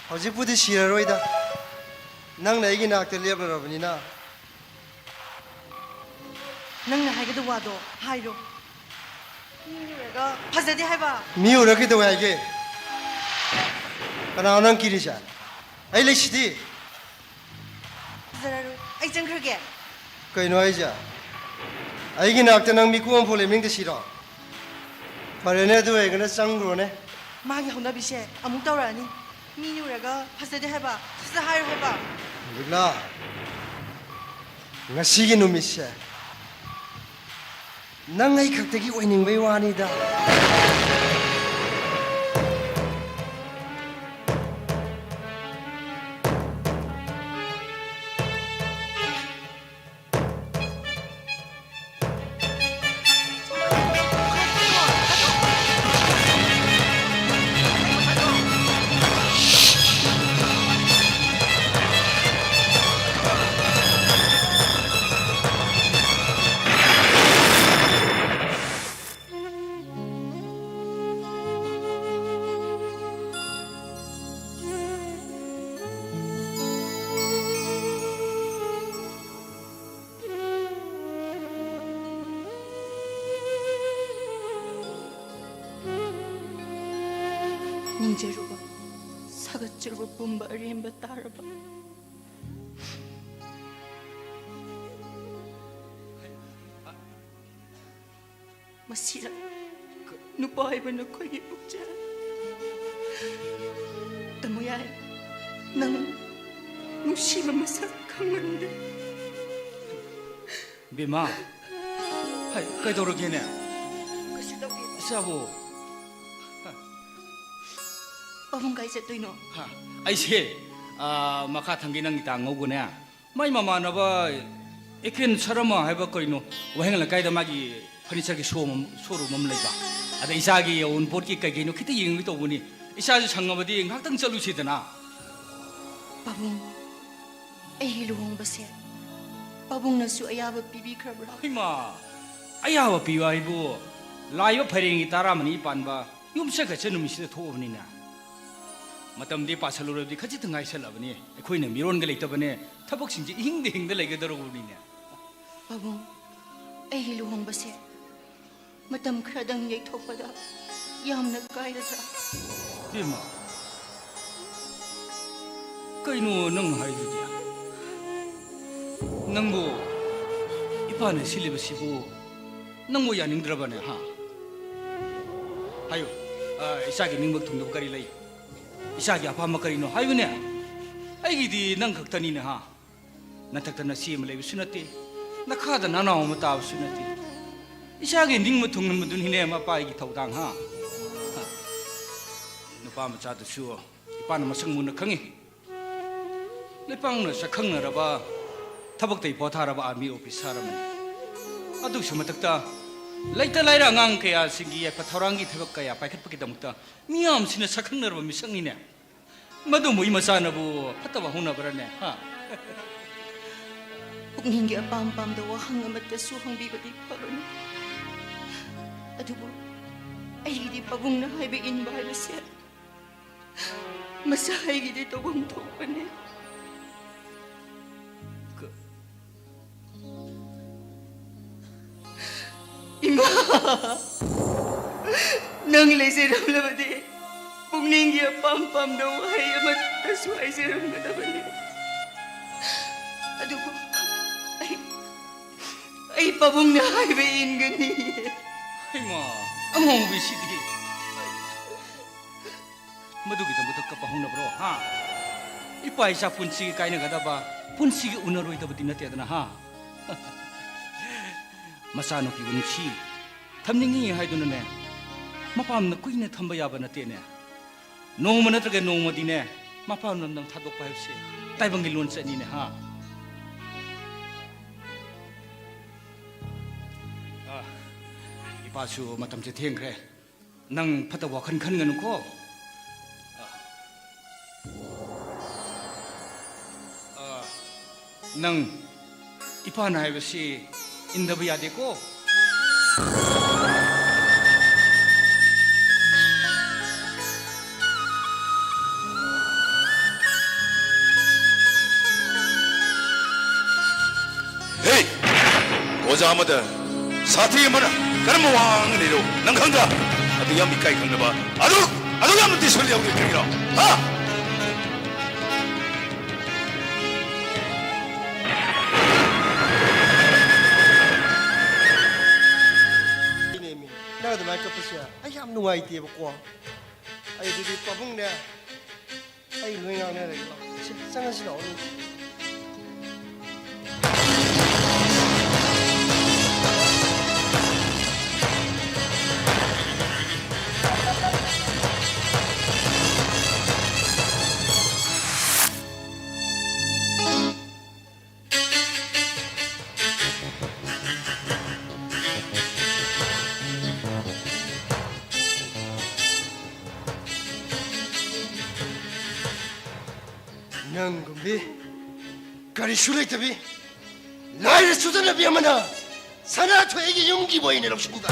ꯍꯧꯖꯤꯛꯄꯨꯗꯤ ꯁꯤꯔꯔꯣꯏꯗ꯫ ꯅꯪꯅ ꯑꯩꯒꯤ ꯅꯥꯛꯇ ꯂꯦꯞꯂꯔꯕꯅꯤꯅ꯫ ꯅꯪꯅ ꯍꯥꯏꯒꯗꯕ ꯋꯥꯗꯣ ꯍꯥꯏꯔꯣ꯫ ꯃꯤ ꯎꯔꯒ ꯐꯖꯗꯦ ꯍꯥꯏꯕ꯫ ꯃꯤ ꯎꯔꯒ ꯀꯩꯗꯧꯋꯦ ꯍꯥꯏꯒꯦ? ꯀꯅꯥꯅꯣ ꯅꯪ ꯀꯤꯔꯤꯁꯦ? ꯑꯩ ꯂꯩꯁꯤꯗꯤ꯫ ꯐꯖꯔꯔꯣꯏ꯫ ꯑꯩ ꯆꯪꯈ꯭ꯔꯒꯦ꯫ ꯀꯩꯅꯣ ꯍꯥꯏꯁꯦ? ꯑꯩꯒꯤ ꯅꯥꯛꯇ ꯅꯪ ꯃꯤꯀꯨꯞ ꯑꯃꯐꯥꯎ ꯂꯦꯞꯅꯤꯡꯗꯦ ꯁꯤꯔꯣ? ꯐꯔꯦꯅꯦ, ꯑꯗꯨ ꯑꯣꯏꯔꯒꯅ ꯆꯪꯈ꯭ꯔꯣꯅꯦ꯫ ꯃꯥꯒꯤ ꯍꯧꯅꯕꯤꯁꯦ ꯑꯃꯨꯛ ꯇꯧꯔꯛꯑꯅꯤ꯫ ꯃꯤ ꯎꯔꯒ ꯐꯖꯗꯦ ꯍꯥꯏꯕ, ꯐꯖ ꯍꯥꯏꯔꯣ ꯍꯥꯏꯕ꯫ ꯕꯤꯃꯂꯥ, ꯉꯁꯤꯒꯤ ꯅꯨꯃꯤꯠꯁꯦ ꯅꯪ ꯑꯩ ꯈꯛꯇꯒꯤ ꯑꯣꯏꯅꯤꯡꯕꯩ ꯋꯥꯅꯤꯗ꯫ ꯅꯤꯡꯖꯔꯨꯕ, ꯁꯥꯒꯠꯆꯔꯨꯕ ꯄꯨꯝꯕ ꯑꯔꯦꯝꯕ ꯇꯥꯔꯕ꯫ ꯃꯁꯤꯔ ꯅꯨꯄꯥ ꯍꯥꯏꯕ ꯅꯈꯣꯏꯒꯤ ꯄꯨꯛꯆꯦꯜ? ꯇꯥꯃꯣ ꯌꯥꯏ, ꯅꯪ ꯅꯨꯡꯁꯤꯕ ꯃꯁꯛ ꯈꯪꯍꯟꯗꯦ꯫ ꯕꯦꯝꯃ, ꯍꯥꯏ, ꯀꯩꯗꯧꯔꯒꯦꯅꯦ? ꯀꯩꯁꯨ ꯇꯧꯗꯦ꯫ ꯏꯆꯥꯕꯨ? ꯄꯥꯕꯨꯡ ꯀꯥꯏ ꯆꯠꯇꯣꯏꯅꯣ? ꯍꯥ, ꯑꯩꯁꯦ, ꯑꯥ, ꯃꯈꯥ ꯊꯪꯒꯤ ꯅꯪꯒꯤ ꯇꯥ ꯉꯧꯒꯅꯦ꯫ ꯃꯥꯏ ꯃꯃꯥꯟꯅꯕ ꯑꯦ ꯀꯦ ꯑꯦꯟ ꯁꯔꯃ ꯍꯥꯏꯕ ꯀꯩꯅꯣ, ꯋꯥꯍꯦꯡ ꯂꯩꯀꯥꯏꯗ ꯃꯥꯒꯤ furniture ꯒꯤ showroom, showroom ꯑꯃ ꯂꯩꯕ꯫ ꯑꯗ ꯏꯆꯥꯒꯤ ꯑꯋꯨꯟꯄꯣꯠꯀꯤ ꯀꯩ ꯀꯩꯅꯣ ꯈꯤꯇ ꯌꯦꯡꯉꯨꯒꯦ ꯇꯧꯕꯅꯤ꯫ ꯏꯆꯥꯁꯨ ꯁꯪꯉꯕꯗꯤ ꯉꯥꯏꯍꯥꯛꯇꯪ ꯆꯠꯂꯨꯁꯤꯗꯅ꯫ ꯄꯥꯕꯨꯡ, ꯑꯩꯒꯤ ꯂꯨꯍꯣꯡꯕꯁꯦ ꯄꯥꯕꯨꯡꯅꯁꯨ ꯑꯌꯥꯕ ꯄꯤꯕꯤꯈ꯭ꯔꯕ꯭ꯔꯥ? ꯏꯃꯥ! ꯑꯌꯥꯕ ꯄꯤꯕ ꯍꯥꯏꯕꯨ ꯂꯥꯛꯏꯕ ꯐꯩꯔꯦꯟꯒꯤ ꯇꯔꯥꯃꯔꯤ ꯄꯥꯟꯕ ꯌꯨꯝꯁꯀꯩꯁ ꯅꯨꯃꯤꯠꯁꯤꯗ ꯊꯣꯛꯑꯕꯅꯤꯅ꯫ ꯃꯇꯝꯗꯤ ꯄꯥꯁꯜꯂꯨꯔꯕꯗꯤ ꯈꯖꯤꯛꯇ ꯉꯥꯏꯁꯜꯂꯛꯑꯕꯅꯤ꯫ ꯑꯩꯈꯣꯏꯅ ꯃꯤꯔꯣꯟꯒ ꯂꯩꯇꯕꯅꯦ꯫ ꯊꯕꯛꯁꯤꯡꯁꯦ ꯏꯍꯤꯡꯗ ꯍꯤꯡꯗ ꯂꯩꯒꯗꯧꯔꯕꯅꯤꯅꯦ꯫ ꯄꯥꯕꯨꯡ, ꯑꯩꯒꯤ ꯂꯨꯍꯣꯡꯕꯁꯦ ꯃꯇꯝ ꯈꯔꯗꯪ ꯌꯩꯊꯣꯛꯄꯗ ꯌꯥꯝꯅ ꯀꯥꯏꯔꯗ꯭ꯔꯥ? ꯏꯕꯦꯝꯃ, ꯀꯩꯅꯣ ꯅꯪ ꯍꯥꯏꯗꯨꯗꯤ? ꯅꯪꯕꯨ ꯏꯄꯥꯅ ꯁꯤꯜꯂꯤꯕꯁꯤꯕꯨ ꯅꯪꯕꯨ ꯌꯥꯅꯤꯡꯗ꯭ꯔꯕꯅꯦ, ꯍꯥ? ꯍꯥꯏꯌꯨ, ꯑ, ꯏꯆꯥꯒꯤ ꯅꯤꯡꯕ ꯊꯨꯡꯗꯕ ꯀꯔꯤ ꯂꯩ? ꯏꯆꯥꯒꯤ ꯑꯄꯥꯝꯕ ꯀꯔꯤꯅꯣ ꯍꯥꯏꯌꯨꯅꯦ? ꯑꯩꯒꯤꯗꯤ ꯅꯪ ꯈꯛꯇꯅꯤꯅꯦ, ꯍꯥ? ꯅꯊꯛꯇ ꯅꯆꯦ ꯑꯃ ꯂꯩꯕꯁꯨ ꯅꯠꯇꯦ, ꯅꯈꯥꯗ ꯅꯅꯥꯎ ꯑꯃ ꯇꯥꯕꯁꯨ ꯅꯠꯇꯦ꯫ ꯏꯆꯥꯒꯤ ꯅꯤꯡꯕ ꯊꯨꯡꯍꯟꯕꯗꯨꯅꯤꯅꯦ ꯃꯄꯥꯒꯤ ꯊꯧꯗꯥꯡ, ꯍꯥ? ꯅꯨꯄꯥ ꯃꯆꯥꯗꯨꯁꯨ ꯏꯄꯥꯅ ꯃꯁꯛ ꯃꯨꯟꯅ ꯈꯪꯉꯤ꯫ ꯂꯩꯄꯥꯛꯅ ꯁꯛꯈꯪꯅꯔꯕ, ꯊꯕꯛꯇꯩ ꯄꯣꯊꯥꯔꯕ army officer ꯑꯃꯅꯤ꯫ ꯑꯗꯨꯒꯤꯁꯨ ꯃꯊꯛꯇ ꯂꯩꯇ ꯂꯥꯏꯔ ꯑꯉꯥꯡ ꯀꯌꯥꯁꯤꯡꯒꯤ ꯌꯥꯏꯐ ꯊꯧꯔꯥꯡꯒꯤ ꯊꯕꯛ ꯀꯌꯥ ꯄꯥꯏꯈꯠꯄꯒꯤꯗꯃꯛꯇ ꯃꯤꯌꯥꯝꯁꯤꯅ ꯁꯛꯈꯪꯅꯔꯕ ꯃꯤꯁꯛꯅꯤꯅꯦ꯫ ꯃꯗꯨ ꯃꯣꯏ ꯃꯆꯥꯅꯕꯨ ꯐꯠꯇꯕ ꯍꯧꯅꯕ꯭ꯔꯅꯦ, ꯍꯥ? ꯄꯨꯛꯅꯤꯡꯒꯤ ꯑꯄꯥꯝ ꯄꯥꯝꯗ ꯋꯥꯍꯪ ꯑꯃꯠꯇꯁꯨ ꯍꯪꯕꯤꯕꯗꯤ ꯐꯕꯅꯤ꯫ ꯑꯗꯨꯕꯨ ꯑꯩꯒꯤꯗꯤ ꯄꯥꯕꯨꯡꯅ ꯍꯥꯏꯕ ꯏꯟꯕ ꯍꯥꯏꯕꯁꯦ ꯃꯆꯥ ꯑꯩꯒꯤꯗꯤ ꯇꯧꯐꯝ ꯊꯣꯛꯄꯅꯦ꯫ ꯀ- ꯏꯃꯥ, ꯅꯪ ꯂꯩꯖꯔꯝꯂꯕꯗꯤ ꯄꯨꯛꯅꯤꯡꯒꯤ ꯑꯄꯥꯝ ꯄꯥꯝꯗ ꯋꯥꯍꯩ ꯑꯃꯠꯇꯁꯨ ꯍꯥꯏꯖꯔꯝꯒꯗꯕꯅꯤ꯫ ꯑꯗꯨꯕꯨ ꯑꯩ, ꯑꯩ ꯄꯥꯕꯨꯡꯅ ꯍꯥꯏꯕ ꯏꯟꯒꯅꯤ꯫ ꯍꯩꯃꯥ, ꯑꯉꯥꯎꯕꯤꯁꯤꯗꯤ꯫ ꯃꯗꯨꯒꯤꯗꯃꯛꯇ ꯀꯞꯄ ꯍꯧꯅꯕ꯭ꯔꯣ, ꯍꯥ? ꯏꯄꯥ ꯏꯆꯥ ꯄꯨꯟꯁꯤꯒꯤ ꯀꯥꯏꯅꯒꯗꯕ, ꯄꯨꯟꯁꯤꯒꯤ ꯎꯅꯔꯣꯏꯗꯕꯗꯤ ꯅꯠꯇꯦꯗꯅ, ꯍꯥ? ꯃꯆꯥꯅꯨꯄꯤꯕꯨ ꯅꯨꯡꯁꯤ ꯊꯝꯅꯤꯡꯉꯤ ꯍꯥꯏꯗꯨꯅꯅꯦ, ꯃꯄꯥꯝꯅ ꯀꯨꯏꯅ ꯊꯝꯕ ꯌꯥꯕ ꯅꯠꯇꯦꯅꯦ꯫ ꯅꯣꯡꯃ ꯅꯠꯇ꯭ꯔꯒ ꯅꯣꯡꯃꯗꯤꯅꯦ, ꯃꯄꯥꯝ ꯂꯝꯗꯝ ꯊꯥꯗꯣꯛꯄ ꯍꯥꯏꯕꯁꯦ ꯇꯥꯏꯕꯪꯒꯤ ꯂꯣꯟꯆꯠꯅꯤꯅꯦ, ꯍꯥ? ꯑ, ꯏꯄꯥꯁꯨ ꯃꯇꯝꯁꯦ ꯊꯦꯡꯈ꯭ꯔꯦ꯫ ꯅꯪ ꯐꯠꯇꯕ ꯋꯥꯈꯜ ꯈꯟꯒꯅꯨꯀꯣ꯫ ꯑ, ꯑ, ꯅꯪ ꯏꯄꯥꯅ ꯍꯥꯏꯕꯁꯤ ꯏꯟꯗꯕ ꯌꯥꯗꯦꯀꯣ꯫ ꯑꯃꯗ ꯁꯥꯊꯤ ꯑꯃꯅ ꯀꯔꯝꯕ ꯋꯥ ꯉꯥꯡꯒꯅꯤꯗꯣ ꯅꯪ ꯈꯪꯗ꯭ꯔꯥ? ꯑꯗꯨ ꯌꯥꯝ ꯏꯀꯥꯏ ꯈꯪꯗꯕ, ꯑꯗꯨ, ꯑꯗꯨ ꯌꯥꯝꯅ ꯗꯤꯁꯤꯄ꯭ꯂꯤꯟ ꯌꯥꯎꯗꯦ ꯀꯔꯤꯒꯤꯅꯣ? ꯍꯥ? ꯅꯪ ꯑꯗꯨꯃꯥꯏꯅ ꯀꯞꯄꯁꯦ ꯑꯩ ꯌꯥꯝ ꯅꯨꯡꯉꯥꯏꯇꯦꯕꯀꯣ꯫ ꯑꯩ ꯑꯗꯨꯗꯤ ꯄꯥꯕꯨꯡꯅꯦ, ꯑꯩ ꯂꯣꯏ ꯉꯥꯡꯅꯔꯒꯦ꯫ ꯂꯥꯛꯑꯣ꯫ ꯁꯤ, ꯆꯪꯉꯁꯤ ꯂꯥꯛꯑꯣ, ꯅꯪ꯫ ꯅꯪꯒꯨꯝꯕꯤ ꯀꯔꯤꯁꯨ ꯂꯩꯇꯕꯤ, ꯂꯥꯏꯔ ꯆꯨꯗꯅꯕꯤ ꯑꯃꯅ ꯁꯅꯥꯊꯣꯏ ꯑꯩꯒꯤ ꯌꯨꯝꯒꯤ ꯑꯣꯏꯅ ꯂꯧꯁꯤꯟꯕ꯫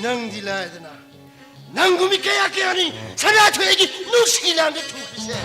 ꯅꯪꯗꯤ ꯂꯥꯏꯗꯅ, ꯅꯪꯒꯨꯝꯕꯤ ꯀꯌꯥ ꯀꯌꯥꯅꯤ ꯁꯅꯥꯊꯣꯏ ꯑꯩꯒꯤ ꯅꯨꯡꯁꯤ ꯂꯥꯟꯗ ꯊꯨꯈ꯭ꯔꯤꯁꯦ꯫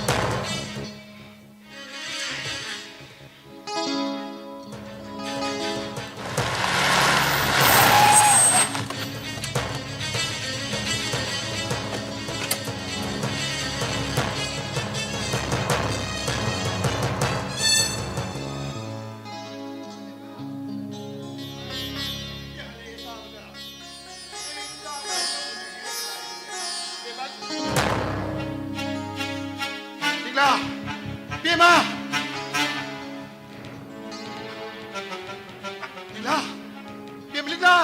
ꯂꯤꯛꯂꯥ! ꯏꯕꯦꯝꯃ! ꯂꯤꯛꯂꯥ! ꯏꯕꯦꯝꯃ ꯂꯤꯛꯂꯥ!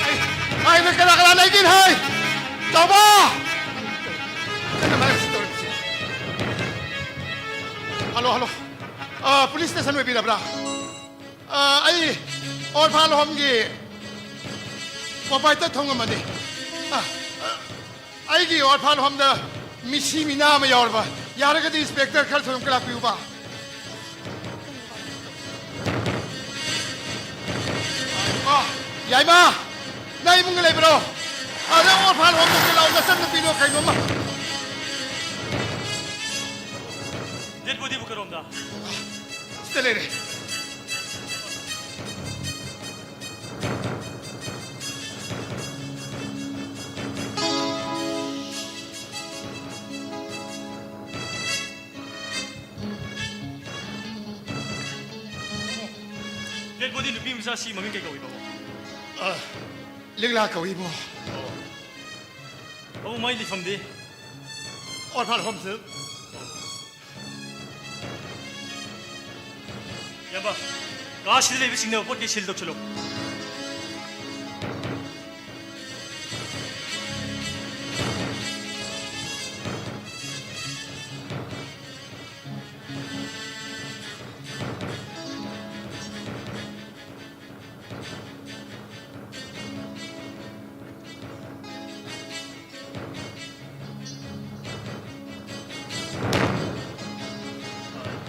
ꯑꯩ, ꯑꯩ, ꯅꯣꯏ ꯀꯅꯥ ꯀꯅꯥ ꯂꯩꯒꯦ ꯍꯥꯏ? ꯆꯥꯎꯕ! ꯀꯟꯅ ꯃꯔꯛꯁꯤ ꯇꯧꯔꯤꯁꯤ꯫ Hello, hello. ꯑ, ꯄꯨꯂꯤꯁ ꯁ꯭ꯇꯦꯁꯟ ꯑꯣꯏꯕꯤꯔꯕ꯭ꯔꯥ? ꯑ, ꯑꯩ ꯑꯣꯔꯐꯥꯟ ꯍꯣꯝꯒꯤ ꯄ꯭ꯔꯣꯄꯥꯏꯇꯔ ꯊꯣꯡꯉꯝꯕꯅꯤ꯫ ꯑ, ꯑ, ꯑꯩꯒꯤ ꯑꯣꯔꯐꯥꯟ ꯍꯣꯝꯗ ꯃꯤꯁꯤ ꯃꯤꯅꯥ ꯑꯃ ꯌꯥꯎꯔꯕ꯫ ꯌꯥꯔꯒꯗꯤ ꯏꯟꯁꯄꯦꯛꯇꯔ ꯈꯔ ꯊꯨꯅ ꯑꯃꯨꯛꯇ ꯂꯥꯛꯄꯤꯌꯨꯕ꯫ ꯑ, ꯌꯥꯏꯃ, ꯅꯪ ꯏꯃꯨꯡꯗ ꯂꯩꯕ꯭ꯔꯣ? ꯑꯗ ꯑꯣꯔꯐꯥꯟ ꯍꯣꯝꯗ ꯆꯠꯂꯛꯑꯣ, ꯅꯆꯟꯅꯨꯄꯤꯗꯣ ꯀꯩꯅꯣꯝꯃ꯫ Dead bodyꯕꯨ ꯀꯔꯣꯝꯗ? ꯁꯤꯗ ꯂꯩꯔꯦ꯫ Dead body ꯅꯨꯄꯤ ꯃꯆꯥꯁꯤ ꯃꯃꯤꯡ ꯀꯩ ꯀꯧꯏ, ꯄꯥꯕꯨꯡ? ꯑ, ꯂꯤꯛꯂꯥ ꯀꯧꯏ, ꯏꯕꯨꯡꯉꯣ꯫ ꯑꯣ꯫ ꯄꯥꯕꯨꯡ, ꯃꯥꯏ ꯂꯩꯐꯝꯗꯤ? ꯑꯣꯔꯐꯥꯟ ꯍꯣꯝꯗ꯫ ꯏꯌꯥꯝꯕ, ꯀꯥꯁꯤꯗ ꯂꯩꯕ ꯆꯤꯡꯅꯕ ꯄꯣꯠ ꯀꯩ seal ꯇꯧꯁꯜꯂꯨ꯫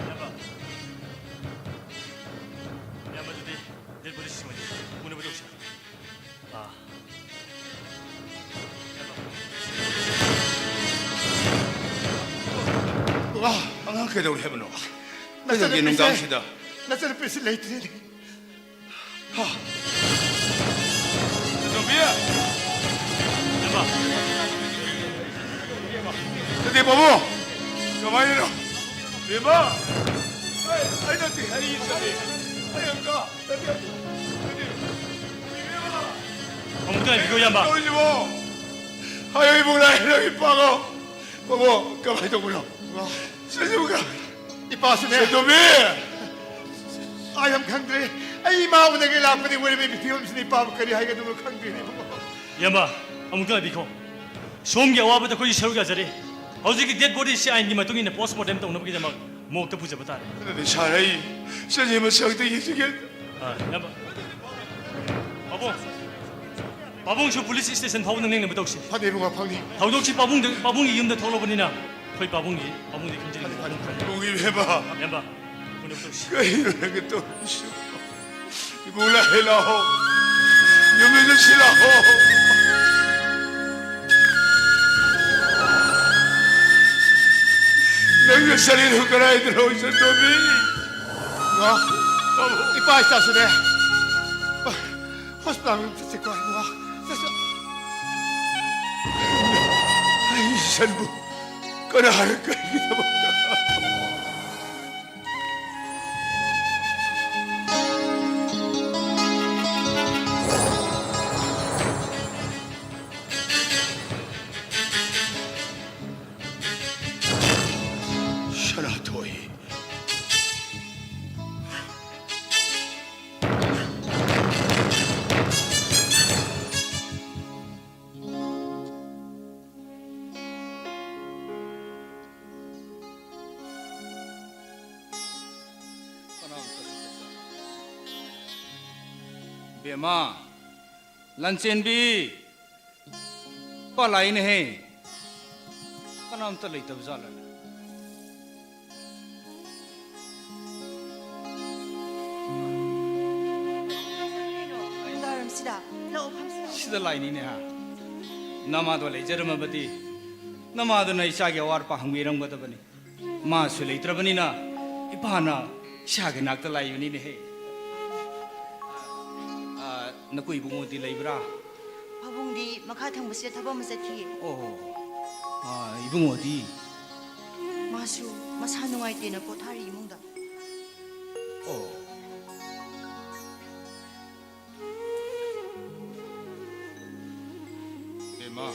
ꯏꯌꯥꯝꯕ꯫ ꯏꯌꯥꯝꯕ, ꯑꯗꯨꯗꯤ dead body ꯁꯤꯡ ꯑꯣꯏꯅ ꯎꯅꯕ ꯇꯧꯁꯤ꯫ ꯑꯥ꯫ ꯕꯕꯥ, ꯑꯉꯥꯡ ꯀꯩꯗꯧꯔꯦ ꯍꯥꯏꯕꯅꯣ? ꯀꯩꯗꯧꯒꯦ ꯅꯆꯟꯅꯨꯄꯤꯁꯦ, ꯅꯨꯡꯗꯥꯡꯁꯤꯗ? ꯅꯆꯟꯅꯨꯄꯤꯁꯦ ꯂꯩꯇ꯭ꯔꯦꯅꯦ꯫ ꯍꯥ? ꯀꯩꯗꯧꯕꯤ? ꯏꯌꯥꯝꯕ꯫ ꯅꯠꯇꯦ, ꯄꯥꯕꯨꯡ꯫ ꯀꯃꯥꯏꯅꯅꯣ? ꯕꯦꯝꯃ! ꯑꯩ, ꯑꯩ ꯅꯠꯇꯦ, ꯑꯩ ꯅꯠꯇꯦ꯫ ꯑꯩ ꯑꯪꯀ꯫ ꯑꯃꯨꯛꯇ ꯉꯥꯏꯕꯤꯈꯣ, ꯏꯌꯥꯝꯕ꯫ ꯇꯧꯔꯤꯁꯤꯕꯣ? ꯍꯥꯏꯌꯣ, ꯏꯕꯨꯡ ꯂꯥꯏ, ꯅꯪ ꯏꯄꯥꯒꯣ꯫ ꯕꯣꯕꯣ, ꯀꯃꯥꯏꯅ ꯇꯧꯕꯅꯣ? ꯁꯤꯁꯤꯕꯨ ꯀ-, ꯏꯄꯥꯁꯨꯅꯦ꯫ ꯁꯦꯟꯗꯣꯝꯕꯤ! ꯑꯩ ꯌꯥꯝ ꯈꯪꯗ꯭ꯔꯦ꯫ ꯑꯩ ꯏꯃꯥ ꯎꯅꯒꯦ ꯂꯥꯛꯄꯅꯤ, ꯑꯣꯏꯔꯤꯕ ꯐꯤꯕꯝꯁꯤꯅ ꯏꯄꯥꯕꯨ ꯀꯔꯤ ꯍꯥꯏꯒꯗꯕꯅꯣ ꯈꯪꯗ꯭ꯔꯦꯅꯦ, ꯕꯣꯕꯣ꯫ ꯏꯌꯥꯝꯕ, ꯑꯃꯨꯛꯇ ꯉꯥꯏꯕꯤꯈꯣ꯫ ꯁꯣꯝꯒꯤ ꯑꯋꯥꯕꯗ ꯑꯩꯈꯣꯏꯁꯨ ꯁꯔꯨꯛ ꯌꯥꯖꯔꯤ꯫ ꯍꯧꯖꯤꯛꯀꯤ dead bodyꯁꯤ ꯑꯥꯏꯟꯒꯤ ꯃꯇꯨꯡ ꯏꯟꯅ postmortem ꯇꯧꯅꯕꯒꯤꯗꯃꯛ ꯃꯣꯔꯒꯇ ꯄꯨꯖꯕ ꯇꯥꯔꯦ꯫ ꯑꯗꯨꯗꯤ ꯁꯥꯔ, ꯑꯩ ꯁꯤꯁꯦ ꯃꯁꯛꯇ ꯌꯦꯡꯁꯤꯒꯦ꯫ ꯑꯥ, ꯏꯌꯥꯝꯕ꯫ ꯄꯥꯕꯨꯡ, ꯄꯥꯕꯨꯡꯁꯨ police station ꯐꯥꯎꯕ ꯅꯪꯅꯕ ꯇꯧꯁꯤ꯫ ꯐꯅꯤ ꯏꯕꯨꯡꯉꯣ, ꯐꯅꯤ꯫ ꯊꯧꯗꯣꯛꯁꯤ ꯄꯥꯕꯨꯡꯗ, ꯄꯥꯕꯨꯡꯒꯤ ꯌꯨꯝꯗ ꯊꯣꯛꯂꯕꯅꯤꯅ ꯑꯩꯈꯣꯏ ꯄꯥꯕꯨꯡꯒꯤ, ꯄꯥꯕꯨꯡꯗꯤ ꯈꯪꯖꯔꯤ꯫ ꯐꯅꯤ, ꯐꯅꯤ, ꯐꯅꯤ꯫ ꯏꯕꯨꯡ ꯏꯕꯦꯝꯃ꯫ ꯏꯌꯥꯝꯕ, ꯎꯅꯕ ꯇꯧꯁꯤ꯫ ꯀꯩꯅꯣ ꯅꯪꯒꯤ ꯇꯧꯔꯤꯁꯤꯕꯣ? ꯏꯕꯨꯡ ꯂꯥꯛꯑꯦ, ꯂꯥꯛꯑꯣ꯫ ꯌꯨꯝꯗ ꯆꯠꯁꯤ ꯂꯥꯛꯑꯣ꯫ ꯏꯆꯟꯗꯨ ꯀꯗꯥꯏꯗꯅꯣ, ꯏꯆꯟ ꯇꯣꯝꯕꯤ? ꯏꯃꯥ, ꯏꯄꯥ ꯏꯆꯥꯁꯨꯅꯦ꯫ ꯍꯣꯁꯄꯤꯇꯥꯜ ꯆꯠꯁꯤꯀꯣ, ꯏꯃꯥ꯫ ꯆꯠꯁꯤ꯫ ꯑꯩ ꯏꯆꯟꯕꯨ ꯀꯅꯥꯅ ꯀꯔꯤꯒꯤꯗꯃꯛꯇ? ꯁꯅꯥꯊꯣꯏ꯫ ꯕꯦꯝꯃ, ꯂꯟꯆꯦꯟꯕꯤ, ꯄꯥꯂꯥꯏꯅꯦꯍꯦ꯫ ꯀꯅꯥꯝꯇ ꯂꯩꯇꯕ ꯖꯥꯠꯂꯅꯦ? ꯅꯨꯡꯗꯥꯡꯋꯥꯏꯔꯝꯁꯤꯗ ꯂꯧ ꯐꯝꯁꯤꯗ꯫ ꯁꯤꯗ ꯂꯥꯛꯏꯅꯤꯅꯦ ꯍꯥ? ꯅꯃꯥꯗꯣ ꯂꯩꯖꯔꯝꯃꯕꯗꯤ ꯅꯃꯥꯗꯨꯅ ꯏꯆꯥꯒꯤ ꯑꯋꯥꯠ ꯑꯄꯥ ꯍꯪꯕꯤꯔꯝꯒꯗꯕꯅꯤ꯫ ꯃꯥꯁꯨ ꯂꯩꯇ꯭ꯔꯕꯅꯤꯅ ꯏꯄꯥꯅ ꯏꯆꯥꯒꯤ ꯅꯥꯛꯇ ꯂꯥꯛꯏꯕꯅꯤꯅꯦꯍꯦ꯫ ꯑ, ꯅꯀꯨ ꯏꯕꯨꯡꯉꯣꯗꯤ ꯂꯩꯕ꯭ꯔꯥ? ꯄꯥꯕꯨꯡꯗꯤ ꯃꯈꯥ ꯊꯪꯕꯁꯤꯗ ꯊꯕꯛ ꯑꯃ ꯆꯠꯈꯤꯌꯦ꯫ ꯑꯣ, ꯑ, ꯏꯕꯨꯡꯉꯣꯗꯤ? ꯃꯥꯁꯨ ꯃꯁꯥ ꯅꯨꯡꯉꯥꯏꯇꯦꯅ ꯄꯣꯊꯥꯔꯤ ꯏꯃꯨꯡꯗ꯫ ꯑꯣ꯫ ꯕꯦꯝꯃ,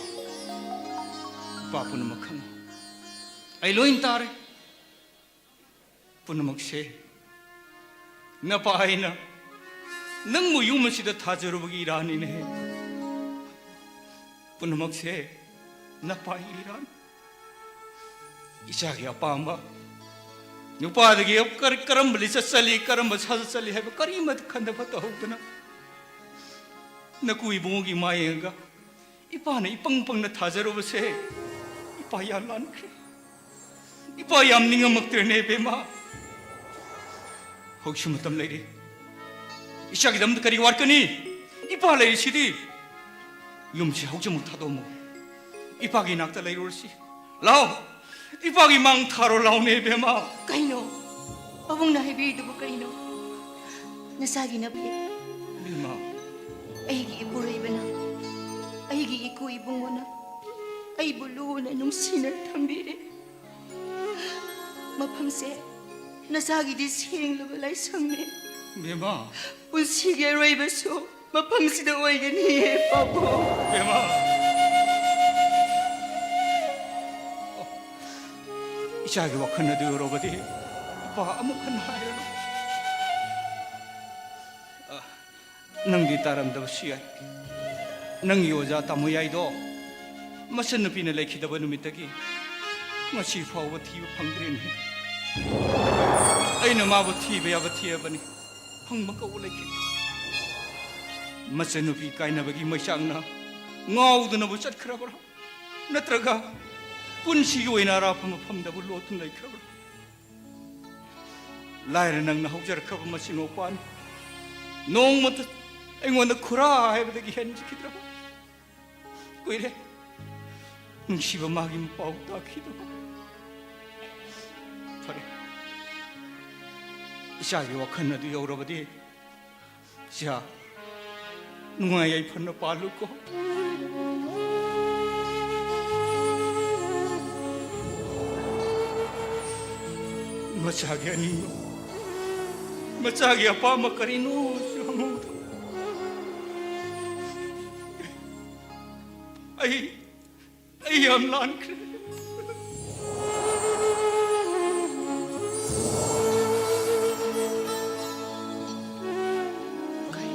ꯏꯄꯥ ꯄꯨꯝꯅꯃꯛ ꯈꯪꯉꯤ꯫ ꯑꯩ ꯂꯣꯏ ꯇꯥꯔꯦ꯫ ꯄꯨꯝꯅꯃꯛꯁꯦ ꯅꯄꯥ ꯑꯩꯅ ꯅꯪꯕꯨ ꯌꯨꯝ ꯑꯁꯤꯗ ꯊꯥꯖꯔꯨꯕꯒꯤ ꯏꯔꯥꯟꯅꯤꯅꯦ꯫ ꯄꯨꯝꯅꯃꯛꯁꯦ ꯅꯄꯥꯒꯤ ꯏꯔꯥꯟ꯫ ꯏꯆꯥꯒꯤ ꯑꯄꯥꯝꯕ ꯅꯨꯄꯥꯗꯒꯤ ꯀꯔ-, ꯀꯔꯝꯕ ꯂꯤꯆꯠ ꯆꯠꯂꯤ, ꯀꯔꯝꯕ ꯁꯥꯖꯠ ꯆꯠꯂꯤ ꯍꯥꯏꯕ ꯀꯔꯤꯃꯠ ꯈꯟꯊꯕ ꯇꯧꯍꯧꯗꯅ ꯅꯀꯨ ꯏꯕꯨꯡꯉꯣꯒꯤ ꯃꯥ ꯌꯦꯡꯉꯒ ꯏꯄꯥꯅ ꯏꯄꯪ ꯄꯪꯅ ꯊꯥꯖꯔꯨꯕꯁꯦ ꯏꯄꯥ ꯌꯥꯝ ꯂꯥꯟꯈ꯭ꯔꯦ꯫ ꯏꯄꯥ ꯌꯥꯝ ꯅꯤꯡꯉꯝꯃꯛꯇ꯭ꯔꯦꯅꯦ ꯏꯕꯦꯝꯃ꯫ ꯍꯧꯖꯤꯛꯁꯨ ꯃꯇꯝ ꯂꯩꯔꯤ꯫ ꯏꯆꯥꯒꯤꯗꯃꯛꯇ ꯀꯔꯤ ꯋꯥꯠꯀꯅꯤ? ꯏꯄꯥ ꯂꯩꯔꯤꯁꯤꯗꯤ꯫ ꯌꯨꯝꯁꯤ ꯍꯧꯖꯤꯛꯃꯛ ꯊꯥꯗꯣꯛꯑꯝꯃꯨ꯫ ꯏꯄꯥꯒꯤ ꯅꯥꯛꯇ ꯂꯩꯔꯨꯔꯁꯤ꯫ ꯂꯥꯛꯑꯣ꯫ ꯏꯄꯥꯒꯤ ꯃꯥꯡ ꯊꯥꯔꯣ ꯂꯥꯎꯅꯦ, ꯏꯕꯦꯝꯃ꯫ ꯀꯩꯅꯣ? ꯄꯥꯕꯨꯡꯅ ꯍꯥꯏꯕꯤꯔꯤꯗꯨꯕꯨ ꯀꯩꯅꯣ? ꯅꯆꯥꯒꯤ ꯅꯐꯦ꯫ ꯏꯃꯥ꯫ ꯑꯩꯒꯤ ꯏꯄꯨꯔꯣꯏꯕꯅ ꯑꯩꯒꯤ ꯏꯀꯨ ꯏꯕꯨꯡꯉꯣꯅ ꯑꯩꯕꯨ ꯂꯨꯅ ꯅꯨꯡꯁꯤꯅ ꯊꯝꯕꯤꯔꯦ꯫ ꯃꯐꯝꯁꯦ ꯅꯆꯥꯒꯤꯗꯤ ꯁꯦꯡꯂꯕ ꯂꯥꯏꯁꯪꯅꯤ꯫ ꯕꯦꯝꯃ꯫ ꯄꯨꯟꯁꯤꯒꯤ ꯑꯔꯣꯏꯕꯁꯨ ꯃꯐꯝꯁꯤꯗ ꯑꯣꯏꯒꯅꯤꯌꯦ, ꯄꯥꯕꯨꯡ꯫ ꯕꯦꯝꯃ꯫ ꯏꯆꯥꯒꯤ ꯋꯥꯈꯜ ꯑꯗꯨ ꯌꯧꯔꯕꯗꯤ ꯏꯄꯥ ꯑꯃꯨꯛ ꯍꯟꯅ ꯍꯥꯏꯔꯅꯨ꯫ ꯑ, ꯅꯪꯗꯤ ꯇꯥꯔꯝꯗꯕꯁꯨ ꯌꯥꯏ꯫ ꯅꯪꯒꯤ ꯑꯣꯖꯥ ꯇꯥꯃꯣ ꯌꯥꯏꯗꯣ ꯃꯆꯟꯅꯨꯄꯤꯅ ꯂꯩꯈꯤꯗꯕ ꯅꯨꯃꯤꯠꯇꯒꯤ ꯉꯁꯤ ꯐꯥꯎꯕ ꯊꯤꯕ ꯐꯪꯗ꯭ꯔꯤꯅꯦ꯫ ꯑꯩꯅ ꯃꯥꯕꯨ ꯊꯤꯕ ꯌꯥꯕ ꯊꯤꯔꯕꯅꯤ, ꯐꯪꯕ ꯀꯧꯕ ꯂꯩꯈꯤꯗꯦ꯫ ꯃꯆꯟꯅꯨꯄꯤ ꯀꯥꯏꯅꯕꯒꯤ ꯃꯩꯆꯥꯛꯅ ꯉꯥꯎꯗꯨꯅꯕꯨ ꯆꯠꯈ꯭ꯔꯕ꯭ꯔꯥ? ꯅꯠꯇ꯭ꯔꯒ ꯄꯨꯟꯁꯤꯒꯤ ꯑꯣꯏꯅ ꯑꯔꯥꯞꯄ ꯃꯐꯝꯗꯕꯨ ꯂꯣꯠꯇꯨꯅ ꯂꯩꯈ꯭ꯔꯕ꯭ꯔꯥ? ꯂꯥꯏꯔ ꯅꯪꯅ ꯍꯧꯖꯔꯛꯈ꯭ꯔꯕ ꯃꯆꯤꯟ ꯃꯧꯄꯥꯅꯤ꯫ ꯅꯣꯡꯃꯇ ꯑꯩꯉꯣꯟꯗ ꯈꯨꯔꯥ ꯍꯥꯏꯕꯗꯒꯤ ꯍꯦꯟꯖꯈꯤꯗ꯭ꯔꯕ꯫ ꯀꯨꯏꯔꯦ ꯅꯨꯡꯁꯤꯕ ꯃꯥꯒꯤ ꯃꯄꯥꯎ ꯇꯥꯈꯤꯗꯕ꯫ ꯐꯔꯦ, ꯏꯆꯥꯒꯤ ꯋꯥꯈꯜ ꯑꯗꯨ ꯌꯧꯔꯕꯗꯤ ꯏꯆꯥ, ꯅꯨꯡꯉꯥꯏ ꯌꯥꯏꯐꯅ ꯄꯥꯜꯂꯨꯀꯣ꯫ ꯃꯆꯥꯒꯤ ꯑꯅꯤꯡꯕ, ꯃꯆꯥꯒꯤ ꯑꯄꯥꯝꯕ ꯀꯔꯤꯅꯣꯁꯨ ꯍꯪꯍꯧꯗꯕ꯫ ꯑꯩ ꯑꯩ ꯌꯥꯝ ꯂꯥꯟꯈ꯭ꯔꯦ꯫ ꯀꯩ?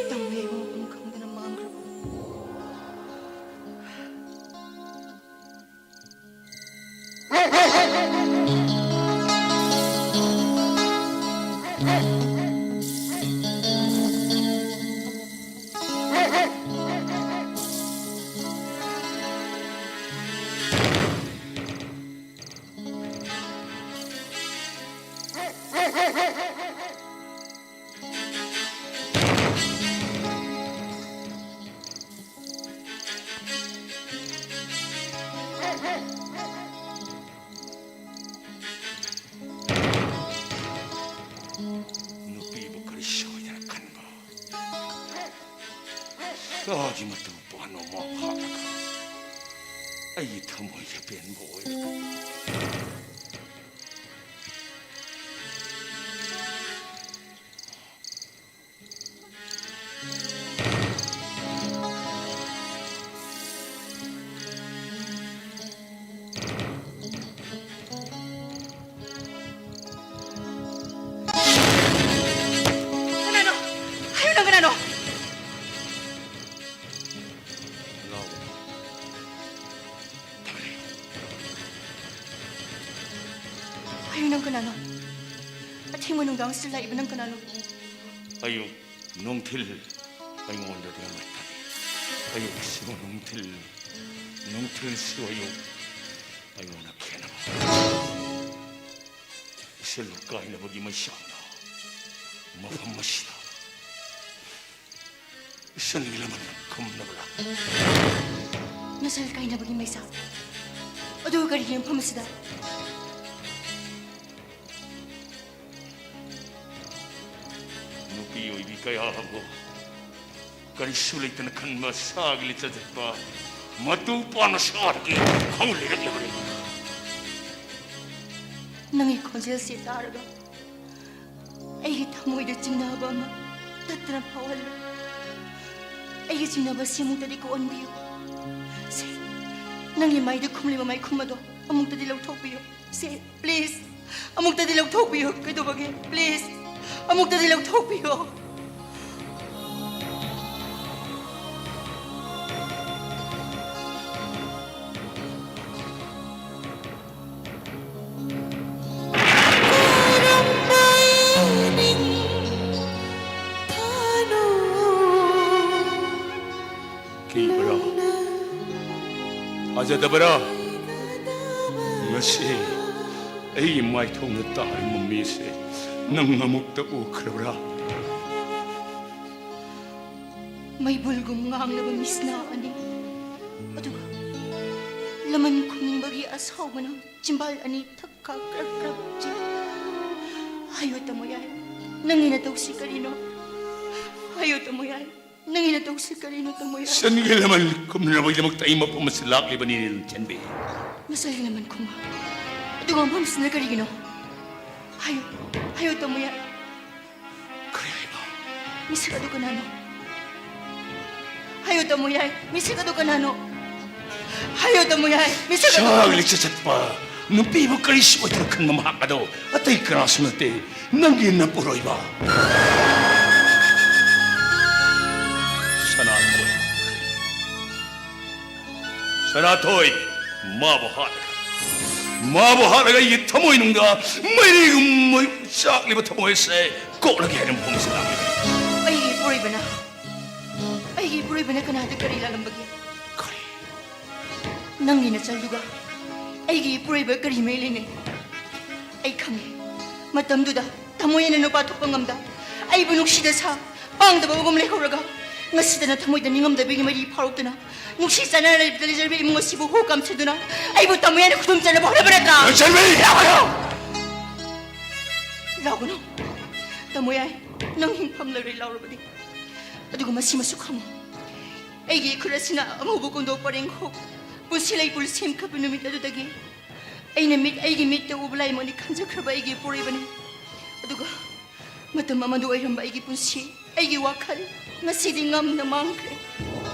ꯇꯝꯂꯤꯕ ꯃꯐꯝ ꯈꯪꯗꯅ ꯃꯥꯡꯈ꯭ꯔꯕ? ꯅꯨꯄꯤꯕꯨ ꯀꯔꯤꯁꯨ ꯑꯣꯏꯗꯅ ꯈꯟꯕ, ꯁꯥꯒꯤ ꯃꯇꯨ ꯄꯥꯟꯕ ꯃꯥ ꯍꯥꯠꯂꯒ ꯑꯩꯒꯤ ꯊꯃꯣꯏꯒꯤ ꯑꯄꯦꯟꯕ ꯑꯣꯏꯔꯒ꯫ ꯀꯅꯥꯅꯣ? ꯍꯥꯏꯌꯨ, ꯅꯪ ꯀꯅꯥꯅꯣ? ꯍꯥꯏꯌꯨ, ꯅꯪ ꯀꯅꯥꯅꯣ? ꯑꯊꯦꯡꯕ ꯅꯨꯡꯗꯥꯡꯁꯤꯗ ꯂꯥꯛꯏꯕ ꯅꯪ ꯀꯅꯥꯅꯣ? ꯑꯌꯨꯛ, ꯅꯨꯡꯊꯤꯜ, ꯑꯩꯉꯣꯟꯗꯗꯤ ꯑꯃꯠꯇꯅꯤ꯫ ꯑꯌꯨꯛꯁꯨ ꯅꯨꯡꯊꯤꯜ, ꯅꯨꯡꯊꯤꯜꯁꯨ ꯑꯌꯨꯛ, ꯑꯩꯉꯣꯟꯗ ꯈꯦꯠꯅꯕ꯫ ꯏꯁꯜ ꯀꯥꯏꯅꯕꯒꯤ ꯃꯩꯁꯥꯅ ꯃꯐꯝ ꯑꯁꯤꯗ ꯏꯁꯜꯒꯤ ꯂꯃꯟ ꯈꯨꯝꯅꯕ ꯂꯥꯛꯄ꯫ ꯅꯁꯜ ꯀꯥꯏꯅꯕꯒꯤ ꯃꯩꯁꯥ? ꯑꯗꯨꯒ ꯀꯔꯤꯒꯤ ꯃꯐꯝ ꯑꯁꯤꯗ? ꯅꯨꯄꯤ ꯑꯣꯏꯕꯤ ꯀꯌꯥꯕꯨ ꯀꯔꯤꯁꯨ ꯂꯩꯇꯅ ꯈꯟꯕ ꯁꯥꯒꯤ ꯂꯤꯆꯠ ꯆꯠꯄ ꯃꯇꯨ ꯄꯥꯟꯕ ꯁꯥꯗꯒꯤ ꯍꯧꯅ ꯂꯩꯔꯛꯂꯕꯅꯤ꯫ ꯅꯪꯒꯤ ꯈꯣꯟꯖꯦꯜꯁꯤ ꯇꯥꯔꯒ ꯑꯩꯒꯤ ꯊꯃꯣꯏꯗ ꯆꯤꯡꯅꯕ ꯑꯃ ꯇꯠꯇꯅ ꯐꯥꯎꯍꯜꯂꯤ꯫ ꯑꯩꯒꯤ ꯆꯤꯡꯅꯕ ꯑꯁꯤ ꯑꯃꯨꯛꯇꯗꯤ ꯀꯣꯛꯍꯟꯕꯤꯌꯨ꯫ ꯁꯦ, ꯅꯪꯒꯤ ꯃꯥꯏꯗ ꯈꯨꯝꯂꯤꯕ ꯃꯩꯈꯨꯝ ꯑꯗꯣ ꯑꯃꯨꯛꯇꯗꯤ ꯂꯧꯊꯣꯛꯄꯤꯌꯨ꯫ ꯁꯦ, please, ꯑꯃꯨꯛꯇꯗꯤ ꯂꯧꯊꯣꯛꯄꯤꯌꯨ꯫ ꯀꯩꯗꯧꯕꯒꯦ? Please, ꯑꯃꯨꯛꯇꯗꯤ ꯂꯧꯊꯣꯛꯄꯤꯌꯨ꯫ ꯀꯤꯕ꯭ꯔꯥ? ꯊꯥꯖꯗꯕ꯭ꯔꯥ? ꯉꯁꯤ ꯑꯩꯒꯤ ꯃꯥꯏꯊꯣꯡꯗ ꯇꯥꯔꯤꯕ ꯃꯃꯤꯁꯦ ꯅꯪ ꯑꯃꯨꯛꯇ ꯎꯈ꯭ꯔꯕ꯭ꯔꯥ? ꯃꯩꯕꯨꯜꯒꯨꯝ ꯉꯥꯡꯂꯕ ꯃꯤꯠꯁꯅꯥ ꯑꯅꯤ, ꯑꯗꯨꯒ ꯂꯃꯟ ꯈꯨꯝꯅꯤꯡꯕꯒꯤ ꯑꯁꯥꯎꯕꯅ ꯆꯤꯝꯕꯥꯜ ꯑꯅꯤ ꯊꯛ ꯈꯥ ꯀ꯭ꯔꯛ ꯀ꯭ꯔꯛ ꯆꯤꯛꯏ꯫ ꯍꯥꯏꯌꯣ ꯇꯃꯣꯌꯥꯏ, ꯅꯪꯒꯤ ꯅꯇꯧꯁꯤ ꯀꯔꯤꯅꯣ? ꯍꯥꯏꯌꯣ ꯇꯃꯣꯌꯥꯏ, ꯅꯪꯒꯤ ꯅꯇꯧꯁꯤ ꯀꯔꯤꯅꯣ ꯇꯃꯣꯌꯥꯏ? ꯏꯆꯟꯒꯤ ꯂꯃꯟ ꯈꯨꯝꯅꯕꯒꯤꯗꯃꯛꯇ ꯑꯩ ꯃꯐꯝ ꯑꯁꯤꯗ ꯂꯥꯛꯂꯤꯕꯅꯤ ꯂꯟꯆꯦꯟꯕꯤ꯫ ꯅꯆꯟꯒꯤ ꯂꯃꯟ ꯈꯨꯝꯕ? ꯑꯗꯨꯒ ꯃꯐꯝꯁꯤꯅ ꯀꯔꯤꯒꯤꯅꯣ? ꯍꯥꯏꯌꯨ, ꯍꯥꯏꯌꯨ ꯇꯃꯣꯌꯥꯏ꯫ ꯀꯔꯤ ꯍꯥꯏꯕ? ꯃꯤꯁꯛ ꯑꯗꯨ ꯀꯅꯥꯅꯣ? ꯍꯥꯏꯌꯨ ꯇꯃꯣꯌꯥꯏ, ꯃꯤꯁꯛ ꯑꯗꯨ ꯀꯅꯥꯅꯣ? ꯍꯥꯏꯌꯨ ꯇꯃꯣꯌꯥꯏ, ꯃꯤꯁꯛ ꯑꯗꯨ ꯁꯥ ꯀꯅꯥꯅꯣ? ꯂꯤꯆꯠ ꯆꯠꯄ ꯅꯨꯄꯤꯕꯨ ꯀꯔꯤꯁꯨ ꯑꯣꯏꯗꯅ ꯈꯟꯕ ꯃꯍꯥꯛ ꯑꯗꯣ ꯑꯇꯩ ꯀꯅꯥꯁꯨ ꯅꯠꯇꯦ, ꯅꯪꯒꯤ ꯅꯄꯨꯔꯣꯏꯕ ꯁꯅꯥꯊꯣꯏ꯫ ꯁꯅꯥꯊꯣꯏ, ꯃꯥꯕꯨ ꯍꯥꯠꯂꯒ, ꯃꯥꯕꯨ ꯍꯥꯠꯂꯒ ꯑꯩꯒꯤ ꯊꯃꯣꯏꯅꯨꯡꯗ ꯃꯩꯔꯤꯒꯨꯝꯕ ꯆꯥꯛꯂꯤꯕ ꯊꯃꯣꯏ ꯑꯁꯦ ꯀꯣꯛꯂꯒꯦ ꯍꯥꯏꯅ ꯃꯐꯝꯁꯤꯗ ꯂꯥꯛꯂꯤꯕꯅꯤ꯫ ꯑꯩꯒꯤ ꯏꯄꯨꯔꯣꯏꯕꯅ, ꯑꯩꯒꯤ ꯏꯄꯨꯔꯣꯏꯕꯅ ꯀꯅꯥꯗ ꯀꯔꯤ ꯂꯥꯜꯂꯝꯕꯒꯦ? ꯀꯔꯤ? ꯅꯪꯒꯤ ꯅꯆꯜꯗꯨꯒ ꯑꯩꯒꯤ ꯏꯄꯨꯔꯣꯏꯕ ꯀꯔꯤ ꯃꯔꯤ ꯂꯩꯅꯩ? ꯑꯩ ꯈꯪꯉꯦ꯫ ꯃꯇꯝꯗꯨꯗ ꯊꯃꯣꯏ ꯑꯅ ꯅꯨꯄꯥ ꯊꯣꯛꯄ ꯉꯝꯗ, ꯑꯩꯕꯨ ꯅꯨꯡꯁꯤꯗ ꯁꯥ ꯄꯥꯡꯗꯕꯒꯨꯝ ꯂꯩꯍꯧꯔꯒ, ꯉꯁꯤꯗꯅ ꯊꯃꯣꯏꯗ ꯅꯤꯡꯉꯝꯗꯕꯒꯤ ꯃꯔꯤ ꯐꯥꯎꯔꯛꯇꯨꯅ, ꯅꯨꯡꯁꯤ ꯆꯥꯟꯅꯅ ꯂꯩꯕꯗ ꯂꯩꯖꯔꯕ ꯏꯃꯨꯡ ꯑꯁꯤꯕꯨ ꯍꯨ ꯀꯥꯝꯁꯤꯟꯗꯨꯅ, ꯑꯩꯕꯨ ꯇꯃꯣꯌꯥꯏꯅ ꯈꯨꯗꯨꯝ ꯆꯟꯅꯕ ꯍꯣꯠꯅꯕ ꯅꯠꯇ꯭ꯔꯥ? ꯂꯟꯆꯦꯟꯕꯤ! ꯂꯥꯛꯑꯣ! ꯂꯥꯎꯒꯅꯨ꯫ ꯇꯃꯣꯌꯥꯏ, ꯅꯪ ꯍꯤꯡꯐꯝ ꯂꯩꯔꯣꯏ ꯂꯥꯎꯔꯕꯗꯤ꯫ ꯑꯗꯨꯒ ꯃꯁꯤꯃꯁꯨ ꯈꯪꯉꯨ, ꯑꯩꯒꯤ ꯏꯈꯨꯠ ꯑꯁꯤꯅ ꯑꯃꯨꯕ ꯀꯣꯟꯗꯣ ꯄꯔꯦꯡ ꯈꯣꯛ ꯄꯨꯟꯁꯤ ꯂꯩꯄꯨꯜ ꯁꯦꯝꯈꯠꯄ ꯅꯨꯃꯤꯠ ꯑꯗꯨꯗꯒꯤ ꯑꯩꯅ ꯃꯤꯠ, ꯑꯩꯒꯤ ꯃꯤꯠꯇ ꯎꯕ ꯂꯥꯏꯃꯛꯅꯤ ꯈꯟꯖꯈ꯭ꯔꯕ ꯑꯩꯒꯤ ꯏꯄꯨꯔꯣꯏꯕꯅꯤ꯫ ꯑꯗꯨꯒ ꯃꯇꯝ ꯑꯃꯗ ꯑꯣꯏꯔꯝꯕ ꯑꯩꯒꯤ ꯄꯨꯟꯁꯤ, ꯑꯩꯒꯤ ꯋꯥꯈꯜ ꯉꯁꯤꯗꯤ ꯉꯝꯅ ꯃꯥꯡꯈ꯭ꯔꯦ꯫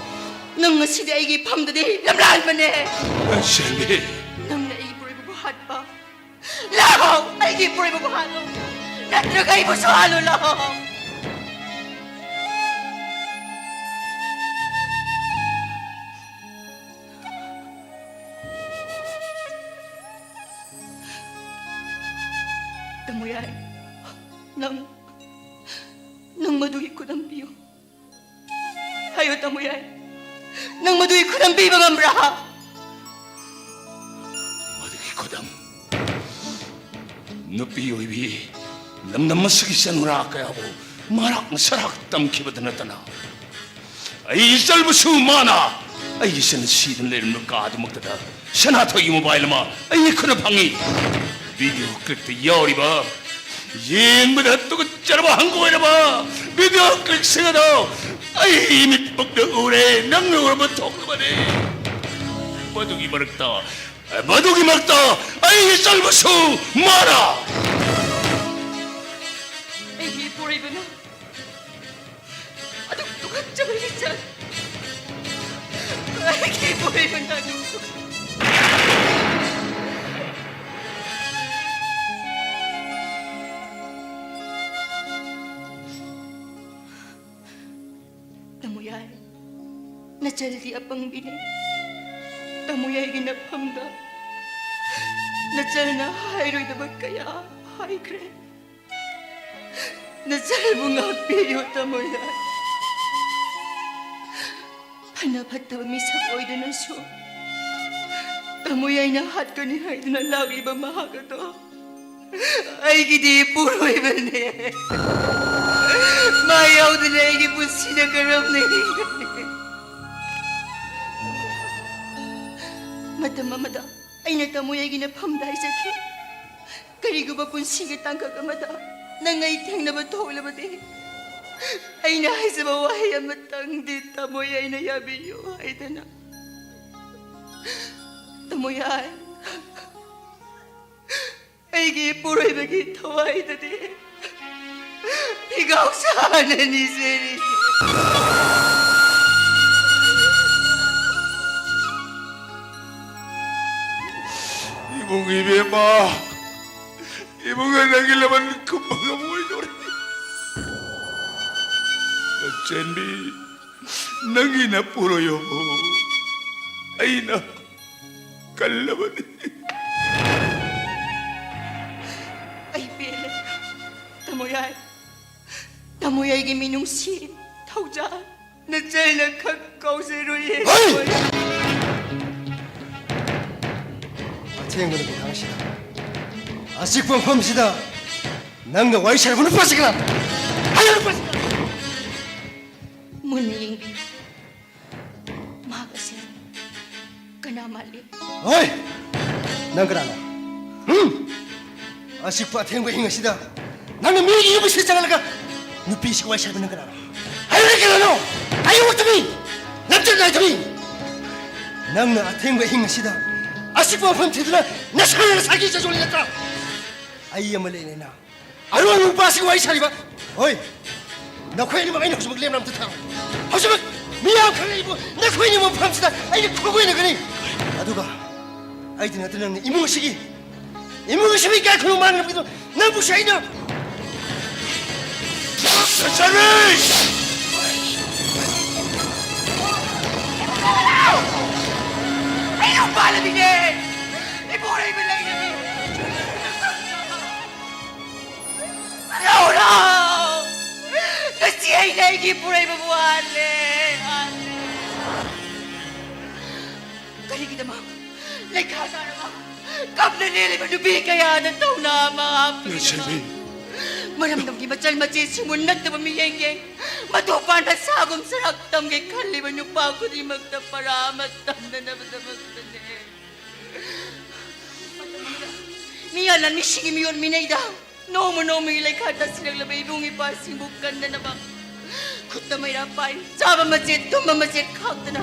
ꯅꯪ ꯉꯁꯤꯗꯤ ꯑꯩꯒꯤ ꯐꯝꯗꯗꯤ ꯂꯝꯂꯥꯟꯕꯅꯦ꯫ ꯂꯟꯆꯦꯟꯕꯤ! ꯅꯪꯅ ꯑꯩꯒꯤ ꯏꯄꯨꯔꯣꯏꯕꯕꯨ ꯍꯥꯠꯄ꯫ ꯂꯥꯛꯑꯣ! ꯑꯩꯒꯤ ꯏꯄꯨꯔꯣꯏꯕꯕꯨ ꯍꯥꯠꯂꯣ꯫ ꯅꯠꯇ꯭ꯔꯒ ꯑꯩꯕꯨꯁꯨ ꯍꯥꯠꯂꯣ, ꯂꯥꯛꯑꯣ! ꯇꯃꯣꯌꯥꯏ, ꯅꯪ, ꯅꯪ ꯃꯗꯨꯒꯤ ꯈꯨꯗꯝ ꯄꯤꯌꯨ꯫ ꯍꯥꯏꯌꯨ ꯇꯃꯣꯌꯥꯏ, ꯅꯪ ꯃꯗꯨꯒꯤ ꯈꯨꯗꯝ ꯄꯤꯕ ꯉꯝꯕ꯭ꯔꯥ? ꯃꯗꯨꯒꯤ ꯈꯨꯗꯝ? ꯅꯨꯄꯤ ꯑꯣꯏꯕꯤ ꯂꯝꯗꯝ ꯑꯁꯤꯒꯤ ꯆꯅꯨꯔꯥ ꯀꯌꯥꯕꯨ ꯃꯔꯥꯛꯅ ꯁꯔꯥꯛ ꯇꯝꯈꯤꯕꯗ ꯅꯠꯇꯅ, ꯑꯩ ꯏꯆꯜꯕꯨꯁꯨ ꯃꯥꯅ ꯑꯩꯒꯤ ꯏꯆꯟ ꯁꯤꯗꯨꯅ ꯂꯩꯔꯝꯕ ꯀꯥꯗꯨꯃꯛꯇꯗ ꯁꯅꯥꯊꯣꯏꯒꯤ ꯃꯣꯕꯥꯏꯜ ꯑꯃ ꯑꯩꯒꯤ ꯈꯨꯠꯅ ꯐꯪꯉꯤ꯫ ꯚꯤꯗꯤꯑꯣ ꯀ꯭ꯂꯤꯞꯇ ꯌꯥꯎꯔꯤꯕ, ꯌꯦꯡꯕꯗ ꯇꯨꯀꯠꯆꯔꯕ ꯍꯪꯒꯣꯏꯔꯕ ꯚꯤꯗꯤꯑꯣ ꯀ꯭ꯂꯤꯞꯁꯤꯡ ꯑꯗꯣ ꯑꯩ ꯃꯤꯠꯃꯛꯅ ꯎꯔꯦ, ꯅꯪꯅ ꯎꯔꯕ ꯊꯣꯛꯂꯕꯅꯤ꯫ ꯃꯗꯨꯒꯤ ꯃꯔꯛꯇ, ꯃꯗꯨꯒꯤ ꯃꯔꯛꯇ ꯑꯩꯒꯤ ꯆꯜꯕꯁꯨ ꯃꯥꯅ꯫ ꯑꯩꯒꯤ ꯏꯄꯨꯔꯣꯏꯕꯅ ꯑꯗꯨꯛ ꯇꯨꯀꯠꯆꯕ ꯂꯤꯆꯠ꯫ ꯑꯩꯒꯤ ꯏꯄꯨꯔꯣꯏꯕꯅ ꯑꯗꯨꯛ ꯇꯨꯀꯠ- ꯇꯥꯃꯣ ꯌꯥꯏ, ꯅꯆꯜꯗꯤ ꯑꯄꯪꯕꯤꯅꯤ꯫ ꯇꯥꯃꯣ ꯌꯥꯏꯒꯤ ꯅꯐꯝꯗ ꯅꯆꯜꯅ ꯍꯥꯏꯔꯣꯏꯗꯕ ꯀꯌꯥ ꯍꯥꯏꯈ꯭ꯔꯦ꯫ ꯅꯆꯜꯕꯨ ꯉꯥꯛꯄꯤꯌꯨ, ꯇꯥꯃꯣ ꯌꯥꯏ꯫ ꯐꯅ ꯐꯠꯇꯕ ꯃꯤꯁꯛ ꯑꯣꯏꯗꯨꯅꯁꯨ ꯇꯥꯃꯣ ꯌꯥꯏꯅ ꯍꯥꯠꯀꯅꯤ ꯍꯥꯏꯗꯨꯅ ꯂꯥꯛꯂꯤꯕ ꯃꯍꯥꯛ ꯑꯗꯣ ꯑꯩꯒꯤꯗꯤ ꯏꯄꯨꯔꯣꯏꯕꯅꯦ꯫ ꯃꯥ ꯌꯥꯎꯗꯅ ꯑꯩꯒꯤ ꯄꯨꯟꯁꯤꯅ ꯀꯔꯝꯅ ꯍꯤꯡꯒꯅꯤ? ꯃꯇꯝ ꯑꯃꯗ ꯑꯩꯅ ꯇꯥꯃꯣ ꯌꯥꯏꯒꯤ ꯅꯐꯝꯗ ꯍꯥꯏꯖꯈꯤ, "ꯀꯔꯤꯒꯨꯝꯕ ꯄꯨꯟꯁꯤꯒꯤ ꯇꯥꯡꯀꯛ ꯑꯃꯗ ꯅꯪ ꯑꯩ ꯊꯦꯡꯅꯕ ꯊꯣꯛꯂꯕꯗꯤ, ꯑꯩꯅ ꯍꯥꯏꯖꯕ ꯋꯥꯍꯩ ꯑꯃꯇꯪꯗꯤ ꯇꯥꯃꯣ ꯌꯥꯏꯅ ꯌꯥꯕꯤꯌꯨ" ꯍꯥꯏꯗꯅ꯫ ꯇꯥꯃꯣ ꯌꯥꯏ, ꯑꯩꯒꯤ ꯏꯄꯨꯔꯣꯏꯕꯒꯤ ꯊꯋꯥꯏꯗꯗꯤ ꯐꯤꯒꯥꯎ ꯁꯥꯅ ꯅꯤꯖꯔꯤ꯫ ꯏꯕꯨꯡ ꯏꯕꯦꯝꯃ, ꯏꯕꯨꯡꯉꯣ, ꯅꯪꯒꯤ ꯂꯃꯟ ꯈꯨꯝꯕ ꯉꯝꯃꯣꯏꯗꯧꯔꯦ꯫ ꯂꯟꯆꯦꯟꯕꯤ, ꯅꯪꯒꯤ ꯅꯄꯨꯔꯣꯏꯕꯕꯨ ꯑꯩꯅ ꯀꯜꯂꯕꯅꯤ꯫ ꯑꯩ ꯄꯦꯜꯂꯦ꯫ ꯇꯥꯃꯣ ꯌꯥꯏ, ꯇꯥꯃꯣ ꯌꯥꯏꯒꯤ ꯃꯤꯅꯨꯡꯁꯤ, ꯊꯧꯖꯥꯜ, ꯅꯆꯜꯅ ꯈꯛ ꯀꯥꯎꯖꯔꯣꯏꯌꯦ꯫ ꯍꯩ! ꯑꯊꯦꯡꯕ ꯅꯨꯃꯤꯗꯥꯡꯁꯤꯗ, ꯑꯆꯤꯛꯄ ꯃꯐꯝꯁꯤꯗ ꯅꯪꯒ ꯋꯥꯔꯤ ꯁꯥꯟꯅꯕ ꯅꯨꯄꯥꯁꯤ ꯀꯅꯥ? ꯍꯥꯏꯌꯨ, ꯅꯨꯄꯥꯁꯤ ꯀꯅꯥ? ꯃꯨꯟꯅ ꯌꯦꯡꯕꯤꯌꯨ꯫ ꯃꯍꯥꯛ ꯑꯁꯤ ꯀꯅꯥ ꯃꯥꯜꯂꯤ? ꯍꯣꯏ! ꯅꯪ ꯀꯅꯥꯅꯣ? ꯍꯨꯝ? ꯑꯁꯤꯛꯄ ꯑꯊꯦꯡꯕ ꯑꯍꯤꯡ ꯑꯁꯤꯗ ꯅꯪꯅ ꯃꯤꯒꯤ ꯌꯨꯝ ꯑꯁꯤꯗ ꯆꯪꯂꯒ ꯅꯨꯄꯤꯁꯤꯒ ꯋꯥꯔꯤ ꯁꯥꯕ ꯅꯪ ꯀꯅꯥꯅꯣ? ꯍꯥꯏꯌꯨꯅꯦ ꯀꯅꯥꯅꯣ? Are you with me? ꯂꯝꯆꯠ ꯅꯥꯏꯗꯕꯤ! ꯅꯪꯅ ꯑꯊꯦꯡꯕ ꯑꯍꯤꯡ ꯑꯁꯤꯗ ꯑꯁꯤꯛꯄ ꯃꯐꯝ ꯊꯤꯗꯨꯅ ꯅꯁꯥꯅ ꯅꯁꯥꯒꯤ ꯆꯥꯖꯣꯜꯂꯤ ꯅꯠꯇ꯭ꯔꯥ? ꯑꯩ ꯑꯃ ꯂꯩꯔꯦꯅ ꯑꯔꯣꯟꯕ ꯅꯨꯄꯥꯁꯤꯒ ꯋꯥꯔꯤ ꯁꯥꯔꯤꯕ? ꯍꯣꯏ, ꯅꯈꯣꯏ ꯑꯅꯤꯃꯛ ꯑꯩꯅ ꯍꯧꯖꯤꯛꯃꯛ ꯂꯦꯝꯅ ꯑꯝꯇ ꯊꯥꯔꯣ꯫ ꯍꯧꯖꯤꯛꯃꯛ ꯃꯤꯌꯥꯝ ꯈꯪꯂꯛꯏꯕꯨ ꯅꯈꯣꯏ ꯑꯅꯤꯃꯛ ꯃꯐꯝꯁꯤꯗ ꯑꯩꯅ ꯈꯨꯒꯣꯏꯅꯒꯅꯤ꯫ ꯑꯗꯨꯒ ꯑꯩꯗ ꯅꯠꯇꯅ ꯅꯪꯅ ꯏꯃꯨꯡ ꯑꯁꯤꯒꯤ, ꯏꯃꯨꯡ ꯑꯁꯤꯕꯨ ꯏꯀꯥꯏ ꯈꯨꯝꯅꯕ ꯃꯥꯡꯅꯕꯒꯤꯗꯃꯛ ꯅꯪꯕꯨꯁꯨ ꯑꯩꯅ ꯂꯩꯁꯥꯕꯤ! ꯑꯩ ꯅꯨꯄꯥ ꯂꯩꯕꯤꯅꯦ! ꯏꯄꯨꯔꯣꯏꯕ ꯂꯩꯔꯦ! ꯂꯧꯔꯣ! ꯉꯁꯤ ꯑꯩꯅ ꯑꯩꯒꯤ ꯏꯄꯨꯔꯣꯏꯕꯕꯨ ꯍꯥꯠꯂꯦ! ꯍꯥꯠꯂꯦ! ꯀꯔꯤꯒꯤꯗꯃꯛ? ꯂꯩꯈꯥ ꯇꯥꯔꯕ, ꯀꯞꯅ ꯂꯦꯜꯂꯤꯕ ꯅꯨꯄꯤ ꯀꯌꯥꯅ ꯊꯧꯅꯥ ꯑꯃ ꯍꯥꯞꯄꯒꯤꯗꯃꯛ꯫ ꯂꯩꯁꯥꯕꯤ! ꯃꯔꯝꯗꯝꯒꯤ ꯃꯆꯜ ꯃꯆꯦꯁꯤꯡꯕꯨ ꯅꯠꯇꯕ ꯃꯤꯠꯌꯦꯡ ꯌꯦꯡ, ꯃꯇꯨ ꯄꯥꯟꯕ ꯁꯥꯒꯨꯝ ꯁꯔꯥꯛ ꯇꯝꯒꯦ ꯈꯜꯂꯤꯕ ꯅꯨꯄꯥ ꯈꯨꯗꯤꯡꯃꯛꯇ ꯄꯔꯥ ꯑꯃ ꯇꯝꯅꯅꯕꯗꯃꯛꯇꯅꯦ꯫ ꯃꯤꯌꯥ ꯂꯥꯟꯃꯤꯁꯤꯡꯒꯤ ꯃꯤꯑꯣꯠ ꯃꯤꯅꯩꯗ ꯅꯣꯡꯃ ꯅꯣꯡꯃꯒꯤ ꯂꯩꯈꯥ ꯇꯥꯁꯤꯜꯂꯛꯂꯕ ꯏꯕꯨꯡ ꯏꯄꯥꯁꯤꯡꯕꯨ ꯀꯟꯅꯅꯕ ꯈꯨꯠꯇ ꯃꯩꯔꯥ ꯄꯥꯏ, ꯆꯥꯕ ꯃꯆꯦꯠ, ꯇꯨꯝꯕ ꯃꯆꯦꯠ ꯈꯥꯛꯇꯅ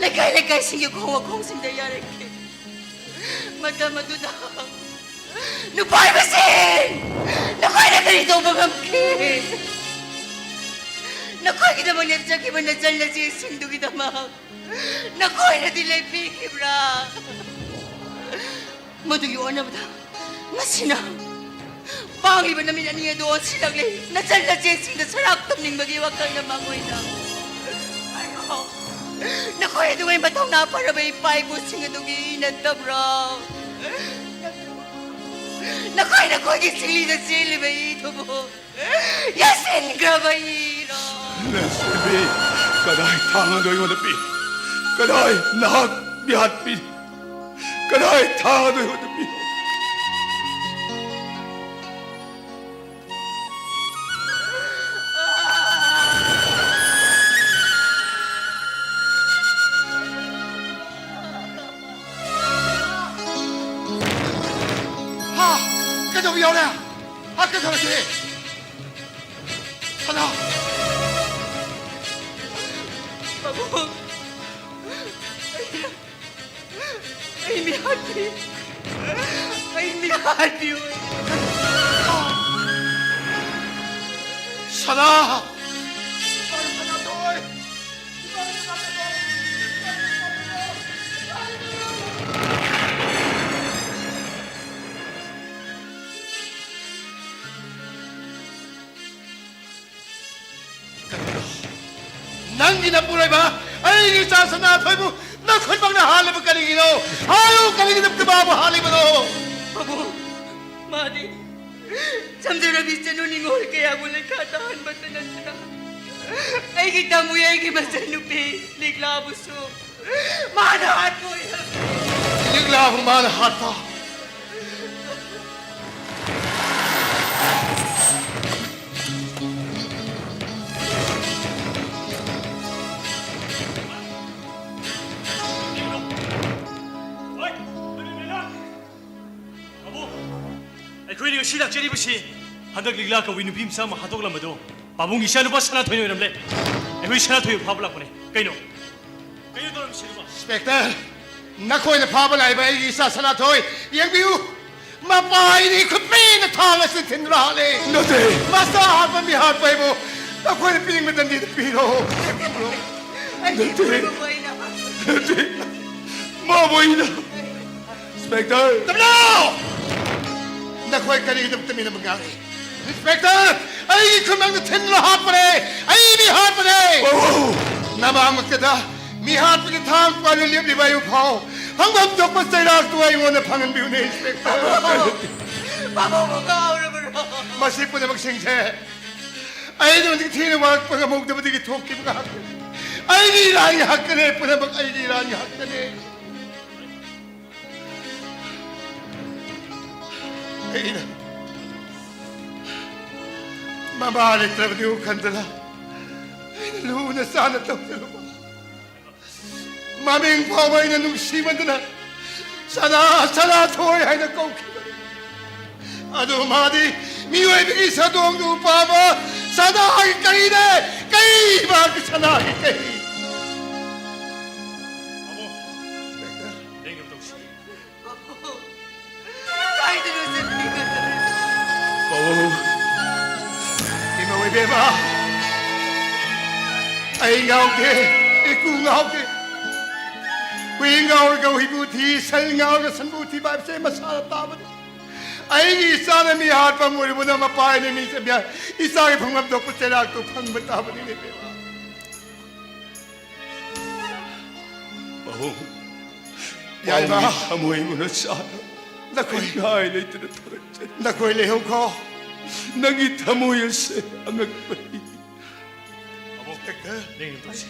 ꯂꯩꯀꯥꯏ ꯂꯩꯀꯥꯏꯁꯤꯡꯒꯤ ꯈꯣꯡ ꯋꯥꯈꯣꯡꯁꯤꯡꯗ ꯌꯥꯔꯛꯈꯤ꯫ ꯃꯇꯝ ꯑꯗꯨꯗ ꯅꯨꯄꯥ ꯍꯥꯏꯕꯁꯤꯡ, ꯅꯈꯣꯏꯅ ꯀꯔꯤ ꯇꯧꯕ ꯉꯝꯈꯤ? ꯅꯈꯣꯏꯒꯤꯗꯃꯛ ꯂꯦꯞꯆꯈꯤꯕ ꯅꯆꯟ ꯅꯆꯦꯁꯤꯡꯗꯨꯒꯤꯗꯃꯛ ꯅꯈꯣꯏꯅꯗꯤ ꯂꯦꯞꯄꯤꯈꯤꯕ꯭ꯔꯥ? ꯃꯗꯨꯒꯤ ꯑꯣꯟꯅꯕꯗ ꯉꯁꯤꯅ ꯄꯥꯡꯂꯤꯕ ꯅꯨꯃꯤꯠ ꯑꯅꯤ ꯑꯗꯨ ꯑꯣꯟꯁꯤꯜꯂꯛꯂꯤ꯫ ꯅꯆꯟ ꯅꯆꯦꯁꯤꯡꯗ ꯁꯔꯥꯛ ꯇꯝꯅꯤꯡꯕꯒꯤ ꯋꯥꯈꯜꯅ ꯃꯈꯣꯏꯗ꯫ ꯅꯈꯣꯏ ꯑꯗꯨꯉꯩ ꯃꯊꯧꯅꯥ ꯐꯔꯕ ꯏꯄꯥ ꯏꯄꯨꯁꯤꯡ ꯑꯗꯨꯒꯤ ꯏ ꯅꯠꯇꯕ꯭ꯔꯣ? ꯅꯈꯣꯏ ꯅꯈꯣꯏꯒꯤ ꯁꯤꯡꯂꯤꯗ ꯆꯦꯜꯂꯤꯕ ꯏꯗꯨꯕꯨ ꯌꯥꯁꯤꯟꯈ꯭ꯔꯕ ꯏꯔꯣ? ꯂꯩꯁꯥꯕꯤ, ꯀꯗꯥꯏ ꯊꯥꯡ ꯑꯗꯨ ꯑꯩꯉꯣꯟꯗ ꯄꯤ? ꯀꯗꯥꯏ ꯅꯍꯥꯛ ꯃꯤꯍꯥꯠꯄꯤ? ꯀꯗꯥꯏ ꯊꯥꯡ ꯑꯗꯨ ꯑꯩꯉꯣꯟꯗ ꯄꯤ? ꯌꯥꯎꯔꯦ꯫ ꯍꯥꯠꯀꯗꯧꯔꯁꯤ꯫ ꯁꯅꯥ꯫ ꯄꯥꯕꯨꯡ꯫ ꯑꯩ ꯃꯤꯍꯥꯠꯄꯤ꯫ ꯑꯩ ꯃꯤꯍꯥꯠꯄꯤ꯫ ꯁꯅꯥ꯫ ꯀꯔꯤꯅꯣ? ꯅꯪꯒꯤ ꯅꯄꯨꯔꯣꯏꯕ ꯑꯩꯒꯤ ꯏꯆꯥ ꯁꯅꯥꯊꯣꯏꯕꯨ ꯅꯈꯨꯠꯃꯛꯅ ꯍꯥꯠꯂꯤꯕ ꯀꯔꯤꯒꯤꯅꯣ? ꯍꯥꯏꯌꯨ, ꯀꯔꯤꯒꯤꯗꯃꯛꯇ ꯃꯥꯕꯨ ꯍꯥꯠꯂꯤꯕꯅꯣ? ꯄꯥꯕꯨꯡ, ꯃꯥꯗꯤ ꯆꯝꯖꯔꯕꯤ ꯆꯅꯨ ꯅꯤꯡꯉꯣꯜ ꯀꯌꯥꯕꯨ ꯂꯩꯈꯥ ꯇꯥꯍꯟꯕꯇ ꯅꯠꯇꯅ ꯑꯩꯒꯤ ꯇꯥꯃꯨ, ꯑꯩꯒꯤ ꯃꯆꯟꯅꯨꯄꯤ ꯂꯤꯛꯂꯥꯕꯨꯁꯨ ꯃꯥꯅ ꯍꯥꯠꯄ ꯑꯣꯏꯔꯝꯃꯤ꯫ ꯂꯤꯛꯂꯥꯕꯨ ꯃꯥꯅ ꯍꯥꯠꯄ? ꯄꯥꯕꯨꯡ, ꯑꯩꯈꯣꯏꯅ ꯉꯁꯤ ꯂꯥꯛꯆꯔꯤꯕꯁꯤ ꯍꯟꯗꯛ ꯂꯤꯛꯂꯥ ꯀꯧꯕꯤ ꯅꯨꯄꯤ ꯃꯆꯥ ꯑꯃ ꯍꯥꯠꯇꯣꯛꯂꯝꯕꯗꯣ ꯄꯥꯕꯨꯡꯒꯤ ꯏꯆꯥꯅꯨꯄꯥ ꯁꯅꯥꯊꯣꯏꯅ ꯑꯣꯏꯔꯝꯂꯦ꯫ ꯑꯩꯈꯣꯏ ꯁꯅꯥꯊꯣꯏꯕꯨ ꯐꯥꯕ ꯂꯥꯛꯄꯅꯦ꯫ ꯀꯩꯅꯣ? ꯀꯩꯅꯣ ꯇꯧꯔꯝꯃꯤꯁꯤꯕꯣ? ꯏꯟꯁꯄꯦꯛꯇꯔ, ꯅꯈꯣꯏꯅ ꯐꯥꯕ ꯂꯥꯛꯏꯕ ꯑꯩꯒꯤ ꯏꯆꯥ ꯁꯅꯥꯊꯣꯏ, ꯌꯦꯡꯕꯤꯌꯨ, ꯃꯄꯥ ꯑꯩꯗꯤ ꯈꯨꯠꯄꯤꯅ ꯊꯥꯡ ꯑꯁꯤ ꯊꯤꯟꯗꯨꯅ ꯍꯥꯠꯂꯦ꯫ ꯅꯠꯇꯦ꯫ ꯃꯆꯥ ꯍꯥꯠꯄ ꯃꯤꯍꯥꯠꯄ ꯍꯥꯏꯕꯨ ꯅꯈꯣꯏꯅ ꯄꯤꯅꯤꯡꯕ ꯗꯟꯗꯤꯗ ꯄꯤꯔꯣ꯫ ꯑꯩꯒꯤ ꯄꯨꯔꯕ ꯑꯩꯅ ꯅꯠꯇꯦ꯫ ꯃꯥꯕꯨ ꯑꯩꯅ ꯏꯟꯁꯄꯦꯛꯇꯔ꯫ ꯇꯞꯅꯧ! ꯅꯈꯣꯏ ꯀꯔꯤꯒꯤꯗꯃꯛꯇ ꯃꯤꯅ ꯉꯥꯡꯉꯤ? ꯏꯟꯁꯄꯦꯛꯇꯔ, ꯑꯩꯒꯤ ꯈꯨꯃꯥꯡꯗ ꯊꯤꯟꯗꯨꯅ ꯍꯥꯠꯄꯅꯦ꯫ ꯑꯩ ꯃꯤ ꯍꯥꯠꯄꯅꯦ꯫ ꯑꯣ! ꯅꯃꯥꯡꯃꯛꯇꯗ ꯃꯤ ꯍꯥꯠꯄꯒꯤ ꯊꯥꯡ ꯄꯥꯏꯅ ꯂꯦꯞꯂꯤꯕ ꯑꯩꯕꯨ ꯐꯥꯎ ꯐꯪꯐꯝ ꯊꯣꯛꯄ ꯆꯩꯔꯥꯛꯇꯨ ꯑꯩꯉꯣꯟꯗ ꯐꯪꯍꯟꯕꯤꯌꯨꯅꯦ, ꯏꯟꯁꯄꯦꯛꯇꯔ꯫ ꯄꯥꯕꯨꯡꯕꯨ ꯉꯥꯎꯔꯕ꯭ꯔꯣ? ꯃꯁꯤ ꯄꯨꯝꯅꯃꯛꯁꯤꯡꯁꯦ ꯑꯩꯅ ꯍꯧꯖꯤꯛ ꯊꯤꯅ ꯋꯥꯔꯛꯄ ꯉꯝꯍꯧꯗꯕꯗꯒꯤ ꯊꯣꯛꯈꯤꯕ ꯉꯥꯛꯇꯅꯤ꯫ ꯑꯩꯒꯤ ꯏꯔꯥꯟꯒꯤ ꯍꯛꯇꯅꯦ, ꯄꯨꯝꯅꯃꯛ ꯑꯩꯒꯤ ꯏꯔꯥꯟꯒꯤ ꯍꯛꯇꯅꯦ꯫ ꯑꯩꯅ ꯃꯃꯥ ꯂꯩꯇ꯭ꯔꯕꯗꯤ ꯈꯟꯗꯅ ꯑꯩꯅ ꯂꯨꯅ ꯆꯥꯅ ꯇꯧꯖꯔꯨꯕ, ꯃꯃꯤꯡ ꯐꯥꯎꯕ ꯑꯩꯅ ꯅꯨꯡꯁꯤꯃꯟꯗꯅ ꯁꯅꯥ, ꯁꯅꯥꯊꯣꯏ ꯍꯥꯏꯅ ꯀꯧꯈꯤꯕ꯫ ꯑꯗꯨ ꯃꯥꯗꯤ ꯃꯤꯑꯣꯏꯕꯒꯤ ꯁꯥꯗꯣꯡꯗꯨ ꯄꯥꯕ ꯁꯅꯥꯒꯤ ꯀꯩꯅꯦ꯫ ꯀꯩ ꯃꯥꯒꯤ ꯁꯅꯥꯒꯤ ꯀꯩ꯫ ꯀꯥꯏꯗꯅꯣ ꯆꯠꯈꯤꯒꯗꯧꯔꯦ? ꯄꯥꯕꯨꯡ, ꯏꯃꯧ ꯏꯕꯦꯝꯃ, ꯑꯩ ꯉꯥꯎꯗꯦ, ꯏꯀꯨ ꯉꯥꯎꯗꯦ꯫ ꯍꯨꯏ ꯉꯥꯎꯔꯒ ꯍꯨꯏꯕꯨ ꯊꯤ, ꯁꯟ ꯉꯥꯎꯔꯒ ꯁꯟꯕꯨ ꯊꯤꯕ ꯍꯥꯏꯕꯁꯦ ꯃꯁꯥꯅ ꯇꯥꯕꯅꯤ꯫ ꯑꯩꯒꯤ ꯏꯆꯥꯅ ꯃꯤ ꯍꯥꯠꯄ ꯑꯣꯏꯔꯨꯕꯅ ꯃꯄꯥ ꯍꯥꯏꯅ ꯃꯤ ꯆꯠꯃꯤ ꯍꯥꯏ꯫ ꯏꯆꯥꯒꯤ ꯐꯪꯐꯝ ꯊꯣꯛꯄ ꯆꯩꯔꯥꯛꯇꯨ ꯐꯪꯕ ꯇꯥꯕꯅꯤꯅꯦ ꯏꯕꯦꯝꯃ꯫ ꯄꯥꯕꯨꯡ, ꯌꯥꯏꯃ꯫ ꯄꯥꯕꯨꯡꯒꯤ ꯊꯃꯣꯏ ꯃꯅꯨꯡꯗ ꯆꯥꯅ ꯅꯈꯣꯏ ꯉꯥꯏ ꯂꯩꯇꯅ ꯊꯣꯔꯛꯆꯔꯤ꯫ ꯅꯈꯣꯏ ꯂꯩꯍꯧꯈꯣ꯫ ꯅꯪꯒꯤ ꯊꯃꯣꯏ ꯑꯁꯦ ꯑꯉꯛꯄꯅꯤ꯫ ꯏꯟꯁꯄꯦꯛꯇꯔ꯫ ꯂꯦꯡꯗꯅ ꯇꯧꯁꯤ꯫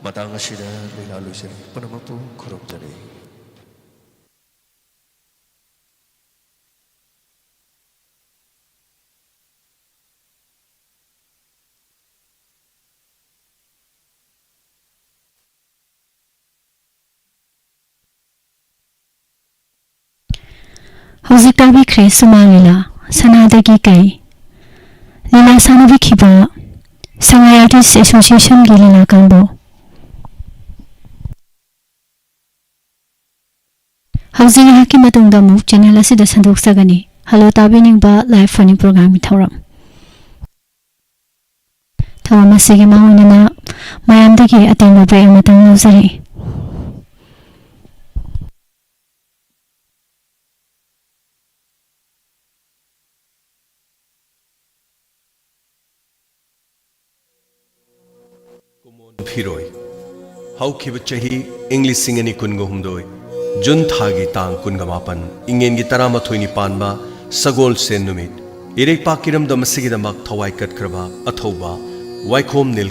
ꯃꯇꯥꯡ ꯑꯁꯤꯗ ꯂꯤꯂꯥ ꯂꯣꯏꯁꯤꯜꯂꯤ꯫ ꯄꯨꯝꯅꯃꯛꯄꯨ ꯈꯨꯔꯨꯝꯖꯔꯤ꯫ ꯍꯧꯖꯤꯛ ꯇꯥꯕꯤꯈ꯭ꯔꯦ ꯁꯨꯃꯥꯡ ꯂꯤꯂꯥ, ꯁꯅꯥꯗꯒꯤ ꯀꯩ꯫ ꯂꯤꯂꯥ ꯁꯥꯟꯅꯕꯤꯈꯤꯕ ꯁꯉꯥꯏ ꯑꯥꯔꯇꯤꯁ ꯑꯦꯁꯣꯁꯤꯌꯦꯁꯟꯒꯤ ꯂꯤꯂꯥ ꯀꯥꯡꯕꯨ꯫ ꯍꯧꯖꯤꯛ ꯉꯥꯏꯍꯥꯛꯀꯤ ꯃꯇꯨꯡꯗ ꯑꯃꯨꯛ ꯆꯦꯅꯦꯜ ꯑꯁꯤꯗ ꯁꯟꯗꯣꯛꯆꯒꯅꯤ꯫ ꯍꯜꯂꯣ ꯇꯥꯕꯤꯅꯤꯡꯕ ꯂꯥꯏꯚ ꯐꯣꯟ ꯏꯟ ꯄ꯭ꯔꯣꯒ꯭ꯔꯥꯝꯒꯤ ꯊꯧꯔꯝ꯫ ꯊꯧꯔꯝ ꯑꯁꯤꯒꯤ ꯃꯥꯡꯑꯣꯏꯅꯅ ꯃꯌꯥꯝꯗꯒꯤ ꯑꯇꯦꯟꯕ ꯕ꯭ꯔꯦꯛ ꯑꯃꯇꯪ ꯂꯧꯖꯔꯤ꯫ ꯀꯨꯃꯣꯟ ꯐꯤꯔꯣꯏ꯫ ꯍꯧꯈꯤꯕ ꯆꯍꯤ ꯏꯪ ꯂꯤꯁꯤꯡ ꯑꯅꯤ ꯀꯨꯟꯒ ꯍꯨꯝꯗꯣꯏ ꯖꯨꯟ ꯊꯥꯒꯤ ꯇꯥꯡ ꯀꯨꯟꯒ ꯃꯥꯄꯟ, ꯏꯪꯉꯦꯟꯒꯤ ꯇꯔꯥꯃꯥꯊꯣꯏꯅꯤ ꯄꯥꯟꯕ ꯁꯒꯣꯜꯁꯦꯟ ꯅꯨꯃꯤꯠ, ꯏꯔꯩꯄꯥꯛ ꯏꯔꯝꯗꯝ ꯑꯁꯤꯒꯤꯗꯃꯛ ꯊꯋꯥꯏ ꯀꯠꯈ꯭ꯔꯕ ꯑꯊꯧꯕ ꯋꯥꯏꯈꯣꯝ ꯅꯤꯜ